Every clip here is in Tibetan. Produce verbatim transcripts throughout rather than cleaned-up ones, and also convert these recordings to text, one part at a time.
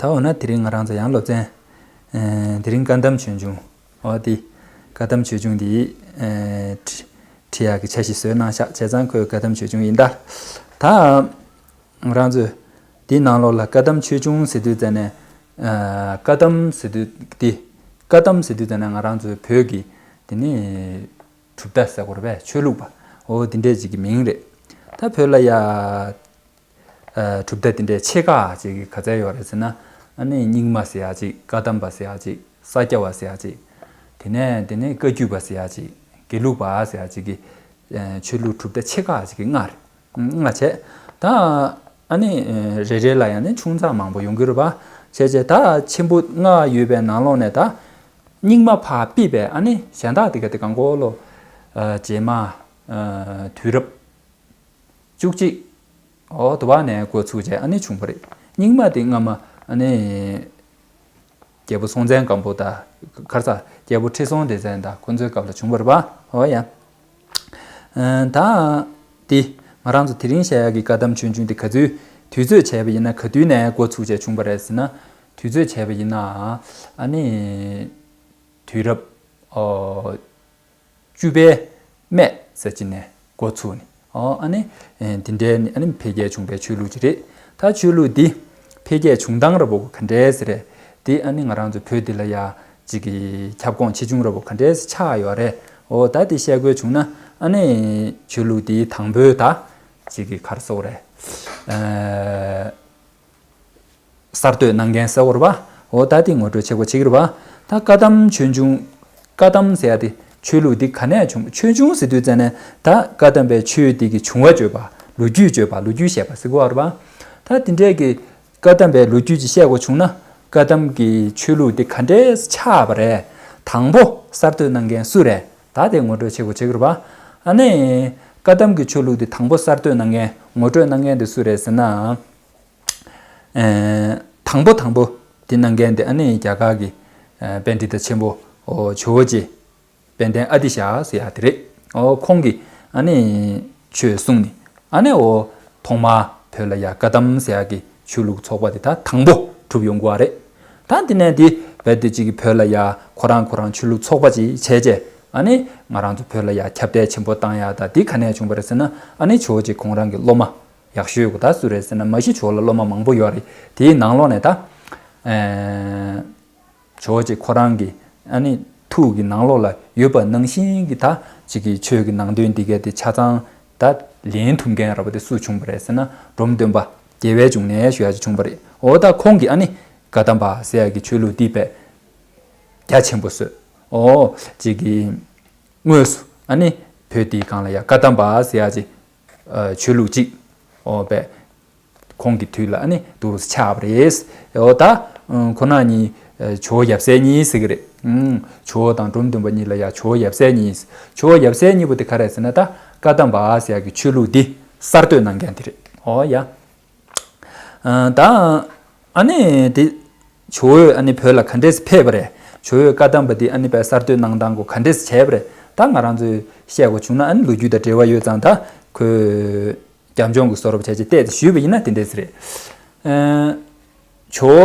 ད་འོ་ན་དེ་རིང་ང་རང་ཚོ་ཡང་སློབ་ཚན། ཨེ། དེ་རིང་བཀའ་གདམས་ཆོས་འབྱུང་། འོ་དེ། བཀའ་གདམས་ཆོས་འབྱུང་འདི། ཨེ། ཁྲི་ཁྲི་ཡག་གི་འཆར་གཞི་བཟོས་གནང་ཤག་བྱས་ཙང་ཁོས་བཀའ་གདམས་ཆོས་འབྱུང་ཡིན་ད། ད། ང་རང་ཚོས་དེའི་ནང་ལོགས་ལ་བཀའ་གདམས་ཆོས་འབྱུང་ཟེར་དུས་ཙ་ནས། ཨ། བཀའ་གདམས་ཟེར་དུས་དེ། བཀའ་གདམས་ཟེར་དུས་ཙ་ནས་ང་རང་ཚོའི་བོད་ཀྱི་དེ་ནི་གྲུབ་མཐའ་ཟེར་དགོས་རེད་པས། ཆོས་ལུགས་པ། འོ་དེ་འདྲས་ཅིག་གི་མིང་རེད། ད་བོད་ལ་ཡ། ཨ། གྲུབ་མཐའ་དེ་འདྲས་ཆེ་ཁག་ཅིག་གི་ག་ཚད་ཡོད་རེད་ཟེར་ན། ཨ་ནི་རྙིང་མ་ཟེར་ཡག་ཅིག་བཀའ་གདམས་པ་ཟེར་ཡག་ཅིག་ས་སྐྱ་པ་ཟེར་ཡག་ཅིག་དེ་ནས་དེ་ནས་བཀའ་བརྒྱུད་པ་ཟེར་ཡག་ཅིག་དགེ་ལུགས་པ་ཟེར་ཡག་ཅིག་གི། ཨ། ཆོས་ལུགས་གྲུབ་མཐའ་ཆེ་ཁག་ཅིག་གི་ལྔ་རེད། ལྔ་བྱས། ད། ཨ་ནི། ཨ། རེ་རེ་ལ་ཡང་ནི་ཆུང་ཙག་མང་པོ་ཡོང་གི་རེད་པ། བྱས་བྱས་ད་ཆེན་པོ་ལྔ་ཡོད་པའི་ནང་ལོགས་ནས་ད། རྙིང་མ་ཕར་ཕུད་པའི་ཨ་ནི་གཞན་དག་དེ་ག་དེ་གང་གོ་ལོ། ཨ། རྗེས་མ། ཨ། དུས་རབས་བཅུ་གཅིག་འོ་དུ་བ་ནས་འགོ་ཚུགས་བྱས་ཨ་ནི་བྱུང་བ་རེད། རྙིང་མ་དེ་སྔ་མ་ཨ་ནི། རྒྱལ་པོ་སྲོང་བཙན་སྒམ་པོ་དང་། ག་རེ་ཟ། རྒྱལ་པོ་ཁྲི་སྲོང་ལྡེ་བཙན་དང་ཁོ་ཚོའི་སྐབས་ལ་བྱུང་བ་རེད་པ། འོ་ཡ། ཨ། ད། དེ། ང་རང་ཚོ་དེ་རིང་བཤད་ཡག་གི་བཀའ་གདམས་ཆོས་འབྱུང་དེ་ག་ཚོད་དུས་ཚོད་བྱས་པ་ཡིན་ན་ག་དུས་ནས་འགོ་ཚུགས་བྱས་བྱུང་བ་རེད་ཟེར་ན། དུས་ཚོད་བྱས་པ་ཡིན་ན། ཨ་ནི། དུས་རབས། ཨོ། བཅུ་པའི་སྨད་ཟེར་གྱི་ནས་འགོ་ཚུགས་ནས། ཨོ། ཨ་ནི། ཨེ། དེ་འདྲའི་ནི་ཨ་ནི་འཕེལ་རྒྱས་བྱུང་བའི་ཆོས་ལུགས་ཅིག་རེད། ད་ཆོས་ལུགས་འདི་འཕེལ་རྒྱས་བྱུང་སྟངས་ར་བོ་ག་འདྲས་རེད། འདི་ཨ་ནི་ང་རང་ཚོ་བོད་འདི་ལ་ཡ་ཅིག་གི་ཁྱབ་ཁོངས་ཆེ་ཆུང་ར་བོ་ག་འདྲས་ཆགས་ཡོད་རེད། ཨོ། ད་དེ་བཤད་དགོས་བྱུང་ན་ཨ་ནི་ཆོས་ལུགས་འདིའི་དང་པོའི་ད་ཅིག་གི་ག་རེ་ཟེར་དགོས་རེད། ཨེ། གསར་གཏོད་གནང་མཁན་ཟེར་བ་རེད་པ། འོ་ད་དེ་ངོ་སྤྲོད་བྱེད་དགོས་བྱེད་ཀྱི་རེད་པ། ད་བཀའ་གདམས་ཆོས་འབྱུང་། བཀའ་གདམས་ཟེར་ཡ་དེ་ཆོས་ལུགས་འདི་ག་ནས་བྱུང་། ཆོས་འབྱུང་ཟེར་དུས་ཙ་ནས་ད་བཀའ་གདམས་པའི་ཆོས་འདི་གི་བྱུང་བ་བརྗོད་པ། ལོ་རྒྱུས་བརྗོད་པ། ལོ་རྒྱུས་བཤད་པ་ཟེར་གོ་བ་རེད་པ། ད་དེ་འདྲས་ཀྱི་བཀའ་གདམས་པའི་ལོ་རྒྱུས་ཅིག་བཤད་དགོས་བྱུང་ན་བཀའ་གདམས་ཀྱི་ཆོས་ལུགས་འདི་ག་འདྲས་ཆགས་པ་རེད། དང་པོ་གསར་གཏོད་གནང་མཁན་སུ་རེད། ད་དེ་ངོ་སྤྲོད་བྱེད་དགོས་བྱེད་ཀྱི་རེད་པ། ཨ་ནི། བཀའ་གདམས་ཀྱི་ཆོས་ལུགས་འདི་དང་པོ་གསར་གཏོད་གནང་མཁན་ངོ་སྤྲོད་གནང་མཁན་དེ་སུ་རེད་ཟེར་ན། ཨེ། དང་པོ་དང་པོ་དེ་གནང་མཁན་དེ་ཨ་ནི་རྒྱ་གར་གྱི། ཨེ། པཎྜི་ཏ་ཆེན་པོ། ཨོ། ཇོ་བོ་རྗེ་དཔལ་ལྡན་ཨ་ཏི་ཤ་ཟེར་ཡ་དེ་རེད། ཨོ། ཁོང་གིས་ཨ་ནི་ཆོས་གསུངས་ནས་ཨ་ནི། ཨོ། ཐོག་མར་བོད་ལ་ཡ་བཀའ་གདམས་ཟེར་ཡ་གི་ཆོས་ལུགས་ཚོགས་པ་དེ་ད་དང་པོ་གྲུབ་ཡོང་གི་རེད། ད་དེ་ནས་དེ་རྦད་དེ་ཅིག་གི་བོད་ལ་ཡ་ཁོ་རང་ཁོ་རང་ཆོས་ལུགས་ཚོགས་པ་ཅིག་བྱས་རྗེས་ཨ་ནི་ང་རང་ཚོ་བོད་ལ་ཡ་ཁྱབ་གདལ་ཆེན་པོ་བཏང་ཡ་ད་དེ་ག་ནས་བྱུང་བ་རེད་ཟེར་ན། ཨ་ནི་ཇོ་བོ་རྗེ་ཁོང་རང་གི་སློབ་མ་ཡག་ཤོས་གོ་ད་སུ་རེད་ཟེར་ན། མ་གཞི་ཇོ་བོ་ལ་སློབ་མ་མང་པོ་ཡོད་རེད། དེའི་ནང་ལོགས་ནས་ད། ཨེ། ཇོ་བོ་རྗེ་ཁོ་རང་གི་ཨ་ནི་ཐུགས་ཀྱི་ནང་ལོགས་ལ་ཡོད་པ་ནང་བཞིན་གྱི་ད་ཅིག་གི་ཆོས་ཀྱི་ནང་དོན་འདི་གས་དེ་ཆ་ཚང་ད་ལེན་ཐུབ་མཁན་ར་བ་དེ་སུ་བྱུང་བ་རེད་ཟེར་ན། འབྲོམ་སྟོན་པ་རྒྱལ་བའི་འབྱུང་གནས་ཞུ་ཡ་ཅིག་བྱུང་བ་རེད། འོ་ད་ཁོང་གིས་ཨ་ནི་བཀའ་གདམས་པ་ཟེར་ཡ་གི་ཆོས་ལུགས་འདི་དཔེ་རྒྱ་ཆེན་པོ་བཟོས། འོ་ཅིག་གི་དངོས་སུ་ཨ་ནི་བོད་འདིའི་སྒང་ལ་ཡ་བཀའ་གདམས་པ་ཟེར་ཡ་ཅིག་ཨ། ཆོས་ལུགས་གཅིག་འོ་བས་ཁོང་གི་དུས་ལ་ཨ་ནི་འདུག་ཆགས་པ་རེད། འོ་ད་ཁོ་ན་གཉིས་ཇོ་བོ་ཡབ་སྲས་གཉིས་ཟེར་གི་རེད། ཇོ་བོ་དང་འབྲོམ་སྟོན་པ་གཉིས་ལ་ཡ་ཇོ་བོ་ཡབ་སྲས་གཉིས། ཇོ་བོ་ཡབ་སྲས་གཉིས་པོ་དེ་ག་རེད་ཟེར་ན་ད་བཀའ་གདམས་པ་ཟེར་ཡ་གི་ཆོས་ལུགས་འདི་གསར་གཏོད་གནང་མཁན་དེ་རེད། འོ་ཡ། ཨ། ད་ཨ་ནི་དེ་ཇོ་བོས་ཨ་ནི་བོད་ལ་ག་འདྲས་ཕེབས་པ་རེད། ཇོ་བོས་བཀའ་གདམས་པ་འདི་ཨ་ནི་བས་གསར་གཏོད་གནང་སྟངས་གོ་ག་འདྲས་བྱས་པ་རེད། ད་ང་རང་ཚོས་བཤད་དགོས་བྱུང་ན་ཨ་ནི་ལོ་རྒྱུས་དང་འབྲེལ་བ་ཡོད་ཙང་ད་ཁོས་རྒྱབ་ལྗོངས་ཀྱི་བཟོ་འདྲ་བྱས་རྗེས་བལྟས་ཏེ་ཞུས་པ་ཡིན་ན་དེ་འདྲས་རེད། ཨ། ཇོ་བོ་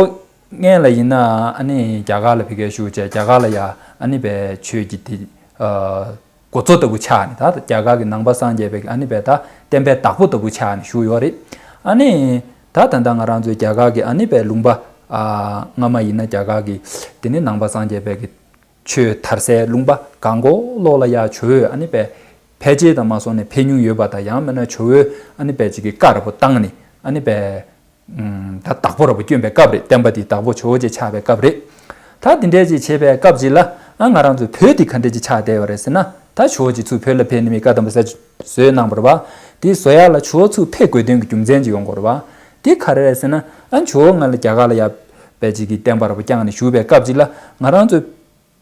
སྔོན་ལ་ཡིན་ན་ཨ་ནི་རྒྱ་གར་ལ་ཕ་གིར་བཞུགས་བྱས་རྒྱ་གར་ལ་ཡ་ཨ་ནི་བས་ཆོས་ཀྱི་དེ། ཨ། འགོ་གཙོ་ལྟ་བུ་ཆགས་ནས་ད་རྒྱ་གར་གྱི་ནང་པ་སངས་རྒྱས་པའི་ཨ་ནི་བས་ད་བསྟན་པའི་བདག་པོ་ལྟ་བུ་ཆགས་ནས་བཞུགས་ཡོད་རེད། ཨ་ནི་ད་ད་ལྟ་ང་རང་ཚོའི་རྒྱ་གར་གྱི་ཨ་ནི་བས་ལུང་པ་ཨ་སྔ་མ་ཡིན་ན་རྒྱ་གར་གྱི་དེ་ནི་ནང་པ་སངས་རྒྱས་པའི་གི་ཆོས་དར་སའི་ལུང་པ་གང་གོ་ལོག་ལ་ཡ་ཇོ་བོས་ཨ་ནི་བས་ཕལ་ཆེར་དང་མ་སོང་ནས་ཕེབས་མྱོང་ཡོད་པ་དང་། ཡང་མིན་ན་ཇོ་བོས་ཨ་ནི་བས་ཅིག་གི་བཀའ་ར་བོ་བཏང་ནས་ཨ་ནི་བས། ད་བདག་པོ་ར་བོ་བསྐྱོན་པའི་སྐབས་རེད། བསྟན་པ་འདི་བདག་པོ་ཇོ་བོ་རྗེ་ཆགས་པའི་སྐབས་རེད། ད་འདི་འདྲས་ཅིག་བྱེད་པའི་སྐབས་ཅིག་ལ་ཨ་ང་རང་ཚོ་བོད་འདི་ག་འདྲས་ཅིག་ཆགས་བསྡད་ཡོད་རེད་ཟེར་ན། ད་ཇོ་བོ་རྗེ་ཚུར་བོད་ལ་ཕེབས་ནས་མི་བཀའ་གདམས་པ་ཟེར་བཟོས་གནང་བ་རེད་བ། འདི་བཟོ་ཡག་ལ་ཇོ་བོ་ཚུར་ཕེབས་དགོས་དོན་གྱི་རྒྱུ་མཚན་ཅིག་ཡོང་དགོས་རེད་བ། འདི་ག་རེ་རེད་ཟེར་ན། ཨ་ཇོ་བོ་སྔ་ལ་རྒྱ་གར་ལ་ཡ་བས་ཅིག་གི་བསྟན་པ་ར་བོ་བསྐྱངས་ནས་བཞུགས་པའི་སྐབས་ཅིག་ལ་ང་རང་ཚོ་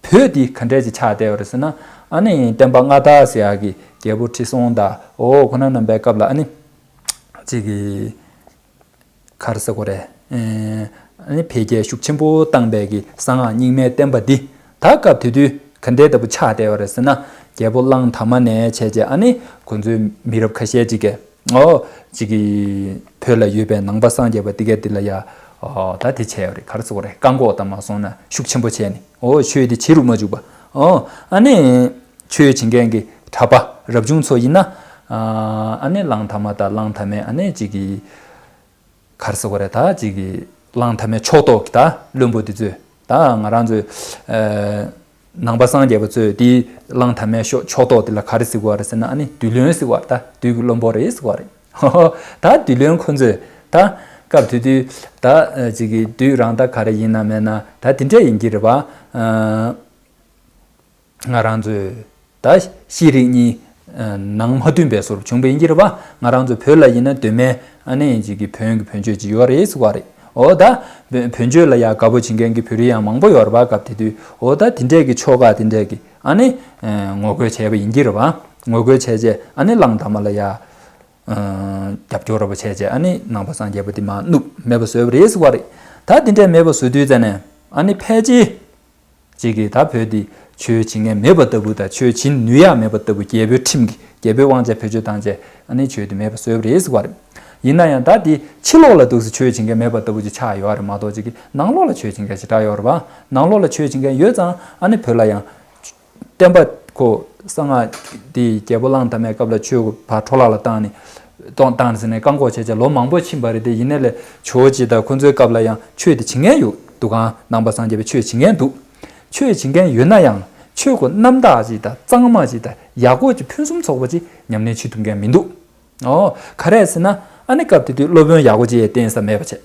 བོད་འདི་ག་འདྲས་ཅིག་ཆགས་བསྡད་ཡོད་རེད་ཟེར་ན། ཨ་ནི་བསྟན་པ་མངའ་བདག་ཟེར་ཡག་གི་རྒྱལ་པོ་ཁྲི་སྲོང་དང་། འོ་ཁོ་ན་རྣམ་པའི་སྐབས་ལ་ཨ་ནི་ཅིག་གི་ག་རེ་ཟེར་དགོས་རེད། ཨ་ནི་འཕེལ་རྒྱས་ཤུགས་ཆེན་པོ་བཏང་པའི་གི་གསང་སྔགས་རྙིང་མའི་བསྟན་པ་འདི་ད་སྐབས་དེ་དུས་ག་འདྲའི་ལྟ་བུ་ཆགས་བསྡད་ཡོད་རེད་ཟེར་ན། རྒྱལ་པོ་གླང་དར་མ་ནས་བྱས་རྗེས་ཨ་ནི་ཁོ་ཚོའི་མི་རབས་ཁ་ཤས་ཅིག་གིས། ཨོ། ཅིག་གི་བོད་ལ་ཡོད་པའི་ནང་པ་སངས་རྒྱས་པ་དེ་གས་དེ་ལ་ཡ་ ཨོ་ད་དེ་བྱས་ཡོད་རེད། ག་རེ་ཟེར་དགོས་རེད། བཀག་འགོག་དང་མ་སོང་ན་ཤུགས་ཆེན་པོ་བྱས་ནས། ཨོ་ཆོས་དེ་བྱེད་རུ་མ་འཇུག་པ། ཨོ་ཨ་ནི་ཆོས་བྱེད་མཁན་གྱི་གྲྭ་པ་རབ་བྱུང་ཚོ་ཡིན་ན། ཨ་ནི་གླང་དར་མ་དང་གླང་དར་མའི་ཨ་ནི་ཅིག་གི་ག་རེ་ཟེར་དགོས་རེད། ད་ཅིག་གི་གླང་དར་མའི་ཕྱོགས་གཏོགས་ཀྱི་ད་བློན་པོ་དེ་ཚོས། ད་ང་རང་ཚོའི་ཨ་ནང་པ་སངས་རྒྱས་པ་ཚོས་དེའི་གླང་དར་མའི་ཕྱོགས་ཕྱོགས་གཏོགས་དེ་ལ་ག་རེ་ཟེར་དགོས་རེད་ཟེར་ན། ཨ་ནི་བདུད་བློན་ཟེར་བ་རེད། ད་བདུད་ཀྱི་བློན་པོ་རེད་ཟེར་བ་རེད། ད་བདུད་བློན་ཁོ་ཚོས་ད་སྐབས་དེ་དུས་ད་ཅིག་གི་བདུད་རང་ད་ག་རེ་ཡིན་ན་མེད་ན་ད་དེ་འདྲ་ཡིན་གྱི་རེད་པ། ང་རང་ཚོས་ད་ཤེས་རིག་གཉིས་ནང་མ་མཐུན་པའི་བཟོ་འདྲ་བྱུང་བ་ཡིན་གྱི་རེད་པ། ང་རང་ཚོ་བོད་ལ་ཡིན་ན་གདོད་མའི་ཨ་ནི་ཅིག་གི་བོན་གྱི་བོན་ཆོས་ཅིག་ཡོད་རེད་ཟེར་བ་རེད། འོ་ད་བོན་ཆོས་ལ་ཡ་དགའ་པོ་བྱེད་མཁན་གྱི་བོད་རིགས་ཡང་མང་པོ་ཡོད་རེད་པ། སྐབས་དེ་དུས་འོ་ད་དེ་འདྲས་ཀྱི་ཆོ་ག་དེ་འདྲས་ཀྱི་ཨ་ནི་ངོ་རྒོལ་བྱས་པ་ཡིན་གྱི་རེད་པ། ངོ་རྒོལ་བྱས་རྗེས་ཨ་ནི་གླང་དར་མ་ལ་ཡ་རྒྱབ་སྐྱོར་ར་བ་བྱས་རྗེས་ཨ་ནི་ནང་པ་སངས་རྒྱས་པ་དེ་མར་བསྣུབས་མེད་པ་བཟོས་པ་རེད་ཟེར་བ་རེད། ད་དེ་འདྲས་མེད་པ་བཟོ་དུས་ཙ་ནས་ཨ་ནི་ཕལ་ཆེར་ཅིག་གིས་ད་བོད་འདི་ཆོས་བྱེད་མཁན་མེད་པ་ལྟ་བུ་དང་ཆོས་བྱེད་ནུས་ཡག་མེད་པ་ལྟ་བུ། རྒྱལ་པོའི་ཁྲིམས་ཀྱིས་རྒྱལ་པོའི་དབང་ཆ་བེད་སྤྱོད་བཏང་རྗེས་ཨ་ནི་ཆོས་དེ་མེད་པ་བཟོས་པ་རེད་ཟེར་བ་རེད། ཡིན་ན་ཡང་ད་འདི་ཕྱི་ལོགས་ལ་འདུག་སེ་ཆོས་བྱེད་མཁན་མེད་པ་ལྟ་བུ་ཅིག་ཆགས་ཡོད་རེད་མ་གཏོགས། ཅིག་གིས་ནང་ལོགས་ལ་ཆོས་བྱེད་མཁན་ཞེ་དྲག་ཡོད་རེད་པ། ནང་ལོགས་ལ་ཆོས་བྱེད་མཁན་ཡོད་ཙང་ཨ་ནི་བོད་ལ་ཡང་བསྟན་པ་ཁོ་གསང་སྔགས་དེ་རྒྱལ་པོ་གླང་དར་མའི་སྐབས་ལ་ཆོས་ཕར་འཕྲོ་བརླག་ལ་བཏང་ནས་གཏོང་བཏང་ཟེར་ནས་བཀག་འགོག་བྱས་བྱས་ལོ་མང་པོ་ཕྱིན་པ་རེད་དེ། ཡིན་ནའི་ལས་ཇོ་བོ་རྗེ་དང་ཁོ་ཚོའི་སྐབས་ལ་ཡང་ཆོས་དེ་བྱེད་མཁན་ཡོད་འདུག་ག་ནང་པ་སངས་རྒྱས་པའི་ཆོས་བྱེད་མཁན་འདུག་ཆོས་བྱེད་མཁན་ཡོད་ན་ཡང་ཆོས་ཁོ་རྣམ་དག་ཅིག་དང་གཙང་མ་ཅིག་དང་ཡག་པོ་ཅིག་ཕུན་སུམ་ཚོགས་པ་ཅིག་ཉམས་ལེན་བྱེད་ཐུབ་མཁན་མི་འདུག་ཨོ་ག་རེ་ཟེར་ན་ཨ་ནི་སྐབས་དེ་དུས་སློབ་དཔོན་ཡག་པོ་ཅིག་བསྟེན་ས་མེད་པ་བྱས།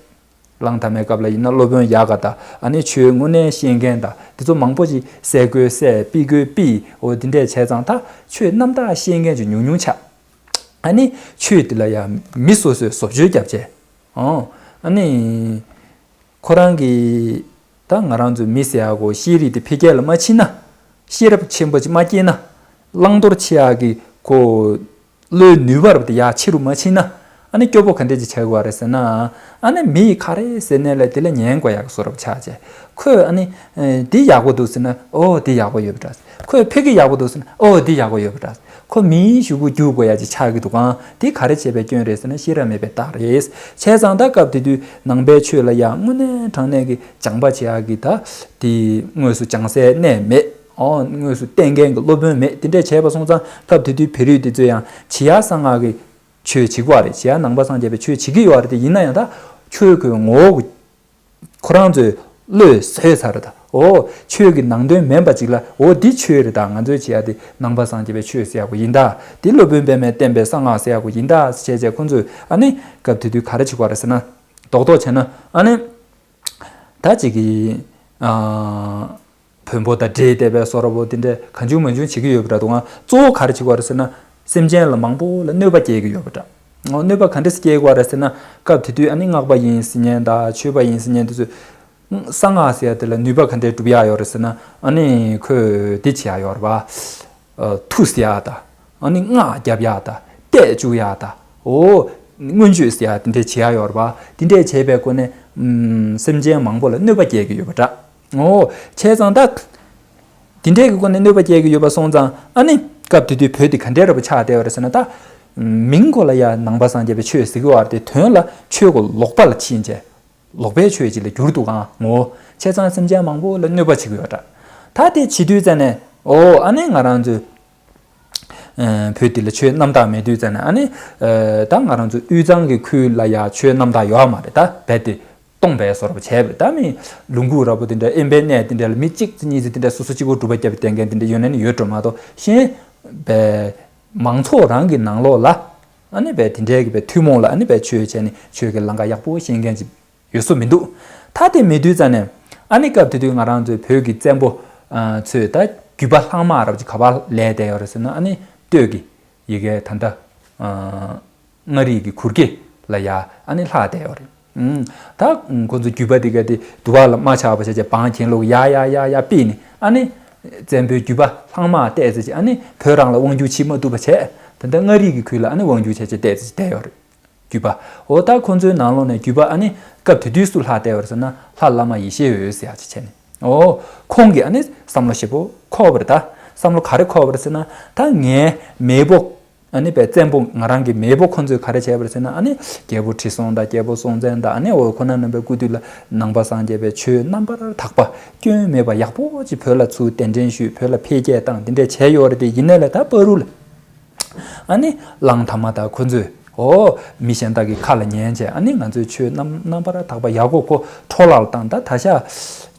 གླང་དར་མའི་སྐབས་ལ་ཡིན་ན་སློབ་དཔོན་ཡག་ག་དང་ཨ་ནི་ཆོས་དངོས་གནས་ཤེས་མཁན་དང་དེ་ཚོ་མང་པོ་ཅིག་བསད་དགོས་བསད། ཕུད་དགོས་ཕུད། འོ་དེ་འདྲས་བྱས་ཙང་ད་ཆོས་རྣམ་དག་ཤེས་མཁན་ཅིག་ཉུང་ཉུང་ཆགས། ཨ་ནི་ཆོས་དེ་ལ་ཡང་མི་སོ་སོས་བཟོ་བཅོས་བརྒྱབ་བྱས། ཨོ་ཨ་ནི་ཁོ་རང་གིས་ད་ང་རང་ཚོའི་མི་ཟེར་ཡག་གོ་ཤེས་རིག་དེ་འཕེལ་རྒྱས་ལ་མ་ཕྱིན་ན། ཤེས་རབ་ཆེན་པོ་ཅིག་མ་སྐྱེས་ན། བླང་དོར་ཕྱེ་ཡག་གི་གོ་བློའི་ནུས་པ་རབ་དེ་ཡར་ཆེ་རུ་མ་ཕྱིན་ན། ཨ་ནི་སྐྱོ་པོ་ག་འདྲས་ཅིག་ཆགས་ཀྱི་ཡོད་རེད་ཟེར་ན། ཨ་ནི་མི་ཡིས་ག་རེ་ཟེར་ནའི་ལས་དེ་ལ་ཉན་དགོས་ཡག་གི་བཟོ་འདྲ་ཆགས་བྱས། ཁོས་ཨ་ནི་འདི་ཡག་པོ་འདུག་ཟེར་ན། ཨོ་འདི་ཡག་པོ་ཡོད་པ་འདྲ། ཁོས་ཕ་གི་ཡག་པོ་འདུག་ཟེར་ན། ཨོ་འདི་ཡག་པོ་ཡོད་པ་འདྲ། ཁོ་མིའི་གཞུག་གུ་རྒྱུག་དགོས་ཡག་ཅིག་ཆགས་ཀྱི་འདུག་ག་འདི་ག་རེ་བྱས་པའི་སྐྱོན་རེད་ཟེར་ན་ཤེས་རབ་མེད་པའི་རྟགས་རེད། བྱས་ཙང་ད་སྐབས་དེ་དུས་ནང་པའི་ཆོས་ལ་ཡང་དངོས་གནས་དྲང་གནས་ཀྱི་སྦྱང་པ་བྱེད་ཡག་གི་ད་དེ་དངོས་སུ་སྦྱང་སའི་གནས་མེད། ཨོ་དངོས་སུ་བསྟེན་མཁན་གྱི་སློབ་དཔོན་མེད། དེ་འདྲས་བྱས་པ་སོང་ཙང་སྐབས་དེ་དུས་བོད་རིགས་དེ་ཚོས་ཡང་བྱེད་ཡག་གསང་སྔགས་ཀྱི་ཆོས་བྱེད་ཀྱི་ཡོད་རེད། བྱེད་ཡག་ནང་པ་སངས་རྒྱས་པའི་ཆོས་བྱེད་ཀྱི་ཡོད་རེད་དེ། ཡིན་ན་ཡང་ད་ཆོས་ཀྱི་ངོ་བོ་ཁོ་རང་ཚོའི་བློས་བཟོས་ཚར་རེད་ད། ཨོ་ཆོས་ཀྱི་ནང་དོན་མིན་པ་ཅིག་ལ། ཨོ་འདི་ཆོས་རེད་ད། ང་ཚོས་བྱེད་ཡག་དེ་ནང་པ་སངས་རྒྱས་པའི་ཆོས་ཟེར་ཡག་པོ་ཡིན་ད། འདི་སློབ་དཔོན་པདྨས་བསྟན་པའི་གསང་སྔགས་ཟེར་ཡག་པོ་ཡིན་ད་བྱས་བྱས་ཁོ་ཚོས་ཨ་ནི་སྐབས་དེ་དུས་ག་རེ་བྱེད་ཀྱི་ཡོད་རེད་ཟེར་ན། རྡོག་རྡོག་བྱས་ན་ཨ་ནི་ད་ཅིག་གི་ཨ། བོན་པོ་དང་འདྲེས་བསྡད་པའི་བཟོ་འདྲ་པོ་དེ་འདྲས་གང་བྱུང་མང་བྱུང་བྱེད་ཀྱི་ཡོད་པ་འདྲ་འདུག་ག་གཙོ་བོ་ག་རེ་བྱེད་ཀྱི་ཡོད་རེད་ཟེར་ན། སེམས་ཅན་ལ་མང་པོ་ལ་གནོད་པ་སྐྱེལ་གྱི་ཡོད་པ་འདྲ། ཨོ་གནོད་པ་ག་འདྲས་སེ་སྐྱེལ་གྱི་ཡོད་རེད་ཟེར་ན། སྐབས་དེ་དུས་ཨ་ནི་སྔགས་པ་ཡིན་ཟེར་མཁན་དང་ཆོས་པ་ཡིན་ཟེར་མཁན་དེ་ཚོས་གསང་སྔགས་ཟེར་ཡག་དེ་ལ་ནུས་པ་ག་འདྲས་སྒྲུབ་ཡག་ཡོད་རེད་ཟེར་ན། ཨ་ནི་ཁོས་འདི་བྱེད་ཡག་ཡོད་རེད་པ། ཨ་མཐུ་ཟེར་ཡག་དང་། ཨ་ནི་སྔགས་རྒྱབ་ཡག་དང་། གཏད་བཅུག་ཡག་དང་། ཨོ་མངོན་སྤྱོད་ཟེར་ཡག་དེ་འདྲས་བྱེད་ཡག་ཡོད་རེད་པ། དེ་འདྲས་བྱས་པའི་སྒོ་ནས་ཨམ་སེམས་ཅན་མང་པོ་ལ་གནོད་པ་སྐྱེལ་གྱི་ཡོད་པ་འདྲ། ཨོ་བྱས་ཙང་ད་དེ་འདྲས་ཀྱི་སྒོ་ནས་གནོད་པ་སྐྱེལ་གྱི་ཡོད་པ་སོང་ཙང་། ཨ་ནི་སྐབས་དེ་དུས་བོད་དེ་ག་འདྲས་འདྲ་པོ་ཆགས་བསྡད་པ་རེད་ཟེར་ན། ད་མིང་གོ་ལ་ཡ་ནང་པ་སངས་རྒྱས་པའི་ཆོས་ཟེར་གྱི་ཡོད་རེད་དེ། དོན་ལ་ཆོས་གོ་ལོག་པ་ལ་ཕྱིན་བྱས། ལོག་པའི་ཆོས་ཅིག་ལ་གྱུར་འདུག་ག་ངོ་། བྱས་ཙང་སེམས་ཅན་མང་པོ་ལ་གནོད་པ་བྱེད་ཀྱི་ཡོད་འདྲ། ད་དེ་བྱེད་དུས་ཙ་ནས། ཨོ་ཨ་ནི་ང་རང་ཚོའི་ཨ་བོད་འདི་ལ་ཆོས་རྣམ་དག་མེད་དུས་ཙ་ནས། ཨ་ནི་ཨ་ད་ང་རང་ཚོ་དབུས་གཙང་གི་ཁུལ་ལ་ཡ་ཆོས་རྣམ་དག་ཡོད་མ་རེད། ད་རྦད་དེ་སྟོངས་པའི་བཟོ་འདྲ་པོ་བྱས་པ་རེད། ད་མི་ལུང་ཁུག་འདྲ་པོ་དེ་འདྲ། དབེན་པའི་གནས་དེ་འདྲ་ལ་མི་གཅིག་ཙམ་གཉིས་ཙམ་དེ་འདྲ་སོ་སོ་གཅིག་པོ་སྒྲུབ་པ་བརྒྱབ་པའི་བསྟེན་མཁན་དེ་འདྲ་ཡོད་ན་ནི་ཡོད་འགྲོ་མ་གཏོགས། གཞན་པའི་མང་ཚོགས་རང་གི་ནང་ལོགས་ལ་ཨ་ནི་རྦད་དེ་འདྲའི་གི་རྦད་ཐུན་མོང་ལ་ཨ་ནི་རྦད་ཆོས་བྱས་ནས་ཆོས་ཀྱི་ལམ་ཁ་ཡག་པོ་ཤེས་མཁན་ཅིག་ཡོད་ས་མི་འདུག་ད་དེ་མེད་དུས་ཙ་ནས། ཨ་ནི་སྐབས་དེ་དུས་ང་རང་ཚོའི་བོད་ཀྱི་བཙན་པོ་ཨ་ཚོས་ད་རྒྱུད་པ་ལྷག་མ་འདྲ་པོ་ཅིག་ག་པར་ལས་བསྡད་ཡོད་རེད་ཟེར་ན། ཨ་ནི་སྟོད་ཀྱི་ཡ་གི་ད་ལྟ་ཨ་མངའ་རིས་ཀྱི་གུར་དཀྱིལ་ལ་ཡ་ཨ་ནི་ལྷག་བསྡད་ཡོད་རེད། ཨུམ། ད་ཁོ་ཚོ་རྒྱུད་པ་དེ་ག་དེ་དུ་བ་ལ་མ་ཆགས་པ་བྱས་བྱས་བང་གྱེན་ལོག་ཡ་ཡ་ཡ་ཡ་ཕུད་ནས། ཨ་ནི་བཙན་པོའི་རྒྱུད་པ་ལྷག་མ་བལྟས་ཚེ་ཅིག་ཨ་ནི་བོད་རང་ལ་དབང་སྒྱུར་བྱེད་མ་ཐུབ་པ་བྱས། ད་ལྟ་མངའ་རིས་ཀྱི་ཁུལ་ལ་ཨ་ནི་དབང་སྒྱུར་བྱས་བྱས་བལྟས་ཚེ་ཅིག་བསྡད་ཡོད་རེད། རྒྱུད་པ། འོ་ད་ཁོ་ཚོའི་ནང་ལོགས་ནས་རྒྱུད་པ་ཨ་ནི་སྐབས་དེ་དུས་སུ་ལྷག་བསྡད་པ་རེད་ཟེར་ན། ལྷ་བླ་མ་ཡེ་ཤེས་འོད་ཟེར་ཡག་ཅིག་བྱས་ནས། འོ་ཁོང་གིས་ཨ་ནི་བསམ་བློ་ཞེ་པོ་འཁོར་བ་རེད། ད་བསམ་བློ་ག་རེ་འཁོར་བ་རེད་ཟེར་ན། ད་ངའི་མེས་པོ་ ཨ་ནི་པའི་བཙན་པོ་ང་རང་གི་མེས་པོ་ཁོ་ཚོས་ག་རེ་བྱས་པ་རེད་ཟེར་ན། ཨ་ནི་རྒྱལ་པོ་ཁྲི་སྲོང་དང་རྒྱལ་པོ་སྲོང་བཙན་དང་། ཨ་ནི་འོ་ཁོ་ན་རྣམ་པའི་སྐུ་དུས་ལ་ནང་པ་སངས་རྒྱས་པའི་ཆོས་རྣམ་པར་དག་པ་སྐྱོན་མེད་པ་ཡག་པོ་ཅིག་བོད་ལ་ཚུར་གདན་འདྲེན་ཞུས། བོད་ལ་འཕེལ་རྒྱས་བཏང་། དེ་འདྲས་བྱས་ཡོད་རེད། དེ་ཡིན་ནའི་ལས་ད་བར་དུ་ལ་ཨ་ནི་གླང་དར་མ་དང་ཁོ་ཚོས་འོ་མི་གཞན་དག་གི་ཁ་ལ་ཉན་བྱས། ཨ་ནི་ང་ཚོའི་ཆོས་རྣམ་རྣམ་པར་དག་པ་ཡག་པོ་ཁོ་འཕྲོ་བརླག་བཏང་། ད་ད་ཆ་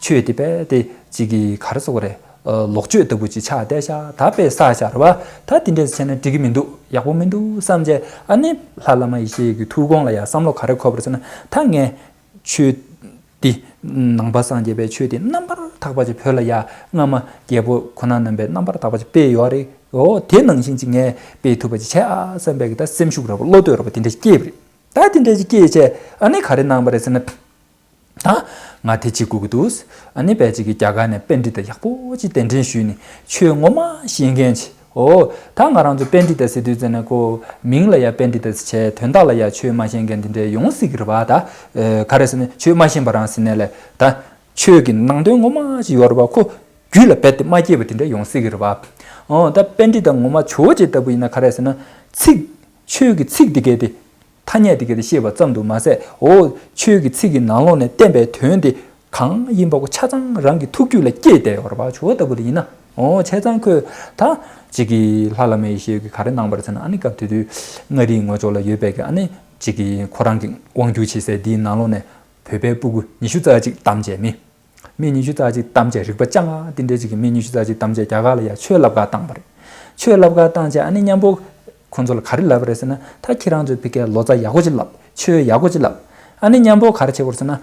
ཆོས་དེ་པས་དེ་ཅིག་གི་ག་རེ་ཟེར་དགོས་རེད། ལོག་སྤྱོད་ལྟ་བུ་ཅིག་ཆགས་བསྡད་ཤག་ད་དཔེ་བསགས་ཤག་རེད་བ། ད་དེ་འདྲས་བྱས་ན་འགྲིག་གི་མི་འདུག་ཡག་པོ་མི་འདུག་བསམ་བྱས། ཨ་ནི་ལྷ་བླ་མ་ཡེ་ཤེས་ཀྱི་ཐུགས་དགོངས་ལ་ཡ་བསམ་བློ་ག་རེ་འཁོར་བ་རེད་ཟེར་ན། ད་ངས་ཆོས་འདི་ནང་པ་སངས་རྒྱས་པའི་ཆོས་འདི་རྣམ་པར་དག་པ་ཅིག་བོད་ལ་ཡ་སྔ་མ་རྒྱལ་པོ་ཁོ་ན་རྣམ་པས་རྣམ་པར་དག་པ་ཅིག་སྤེལ་ཡོད་རེད། འོ་དེ་ནང་བཞིན་ཅིག་ངས་སྤེལ་ཐུབ་པ་ཅིག་བྱས་ཨ་བསམ་པའི་གི་ད་སེམས་ཤུགས་ར་བ་བློ་འདོད་ར་བ་དེ་འདྲ་ཞིག་སྐྱེས་པ་རེད། ད་དེ་འདྲ་ཞིག་སྐྱེས་བྱས། ཨ་ནི་ག་རེ་གནང་བ་རེད་ཟེར་ན། ད་ང་དེ་བྱེད་དགོས་ཀྱི་འདུག་ཨ་ནི་བས་ཅིག་གི་རྒྱ་གར་ནས་པཎྜི་ཏ་ཡག་པོ་ཅིག་གདན་འདྲེན་ཞུས་ནས་ཆོས་ངོ་མ་ཤེས་མཁན་ཅིག་འོ་ད་ང་རང་ཚོ་པཎྜི་ཏ་ཟེར་དུས་ཙམ་ནས་ཁོ་མིང་ལ་ཡ་པཎྜི་ཏ་ཟེར་བྱས། དོན་དག་ལ་ཡ་ཆོས་མ་ཤེས་མཁན་དེ་འདྲས་ཡོང་སྲིད་ཀྱི་རེད་བ། ད་ཨ་ག་རེ་ཟེར་ན་ཆོས་མ་ཤེས་པ་རང་ཟེར་ནས་ལས་ད་ཆོས་ཀྱི་ནང་དོན་ངོ་མ་ཅིག་ཡོད་རེད་བ། ཁོ་རྒྱུད་ལ་རྦད་དེ་མ་སྐྱེས་པ་དེ་འདྲས་ཡོང་སྲིད་ཀྱི་རེད་བ། འོ་ད་པཎྜི་ཏ་ངོ་མ་ཇོ་བོ་རྗེ་ལྟ་བུ་ཡིན་ན་ག་རེ་ཟེར་ན། ཚིག་ཆོས་ཀྱི་ཚིག་འདི་གས་དེ་ཐ་སྙད་དེ་ག་དེ་ཤེས་པ་ཙམ་དུ་མ་ཟད། འོ་ཆོས་ཀྱི་ཚིག་གི་ནང་ལོགས་ནས་བསྟན་པའི་དོན་དེ་གང་ཡིན་པ་གོ་ཆ་ཚང་རང་གི་ཐུགས་རྒྱུད་ལ་སྐྱེས་བསྡད་ཡོད་རེད་པ། ཇོ་བོ་ལྟ་བུ་དེ་ཡིན་ན། འོ་བྱས་ཙང་ཁོས་ད་ཅིག་གི་ལྷ་བླ་མ་ཡེ་ཤེས་ཀྱིས་ག་རེ་གནང་བ་རེད་ཟེར་ན། ཨ་ནི་སྐབས་དེ་དུས་མངའ་རིས་ངོས་ཕྱོགས་ལ་ཡོད་པའི་གི་ཨ་ནི་ཅིག་གི་ཁོ་རང་གི་དབང་སྒྱུར་བྱེད་སའི་དེའི་ནང་ལོགས་ནས་བོད་པའི་སྤུ་གུ་ཉི་ཤུ་རྩ་གཅིག་བདམས་བྱས། མི་མི་ཉི་ཤུ་རྩ་གཅིག་བདམས་བྱས། རིག་པ་ཅང་ང་དེ་འདྲའི་ཅིག་གི་མི་ཉི་ཤུ་རྩ་གཅིག་བདམས་བྱས་རྒྱ་གར་ལ་ཡ་ཆོས་བསླབ་གར་བཏང་བ་རེད། ཆོས་བསླབ་གར་བཏང་བྱས་ཨ་ནི་མཉམ་པོ་ཁོང་ཚོ་ལ་ག་རེ་ལབ་པ་རེད་ཟེར་ན། ད་ཁྱེད་རང་ཚོས་ཕ་གིར་ལོ་ཙཱ་ཡག་པོ་ཅིག་བསླབ། ཆོས་ཡག་པོ་ཅིག་བསླབ། ཨ་ནི་མཉམ་པོ་ག་རེ་བྱེད་དགོས་རེད་ཟེར་ན།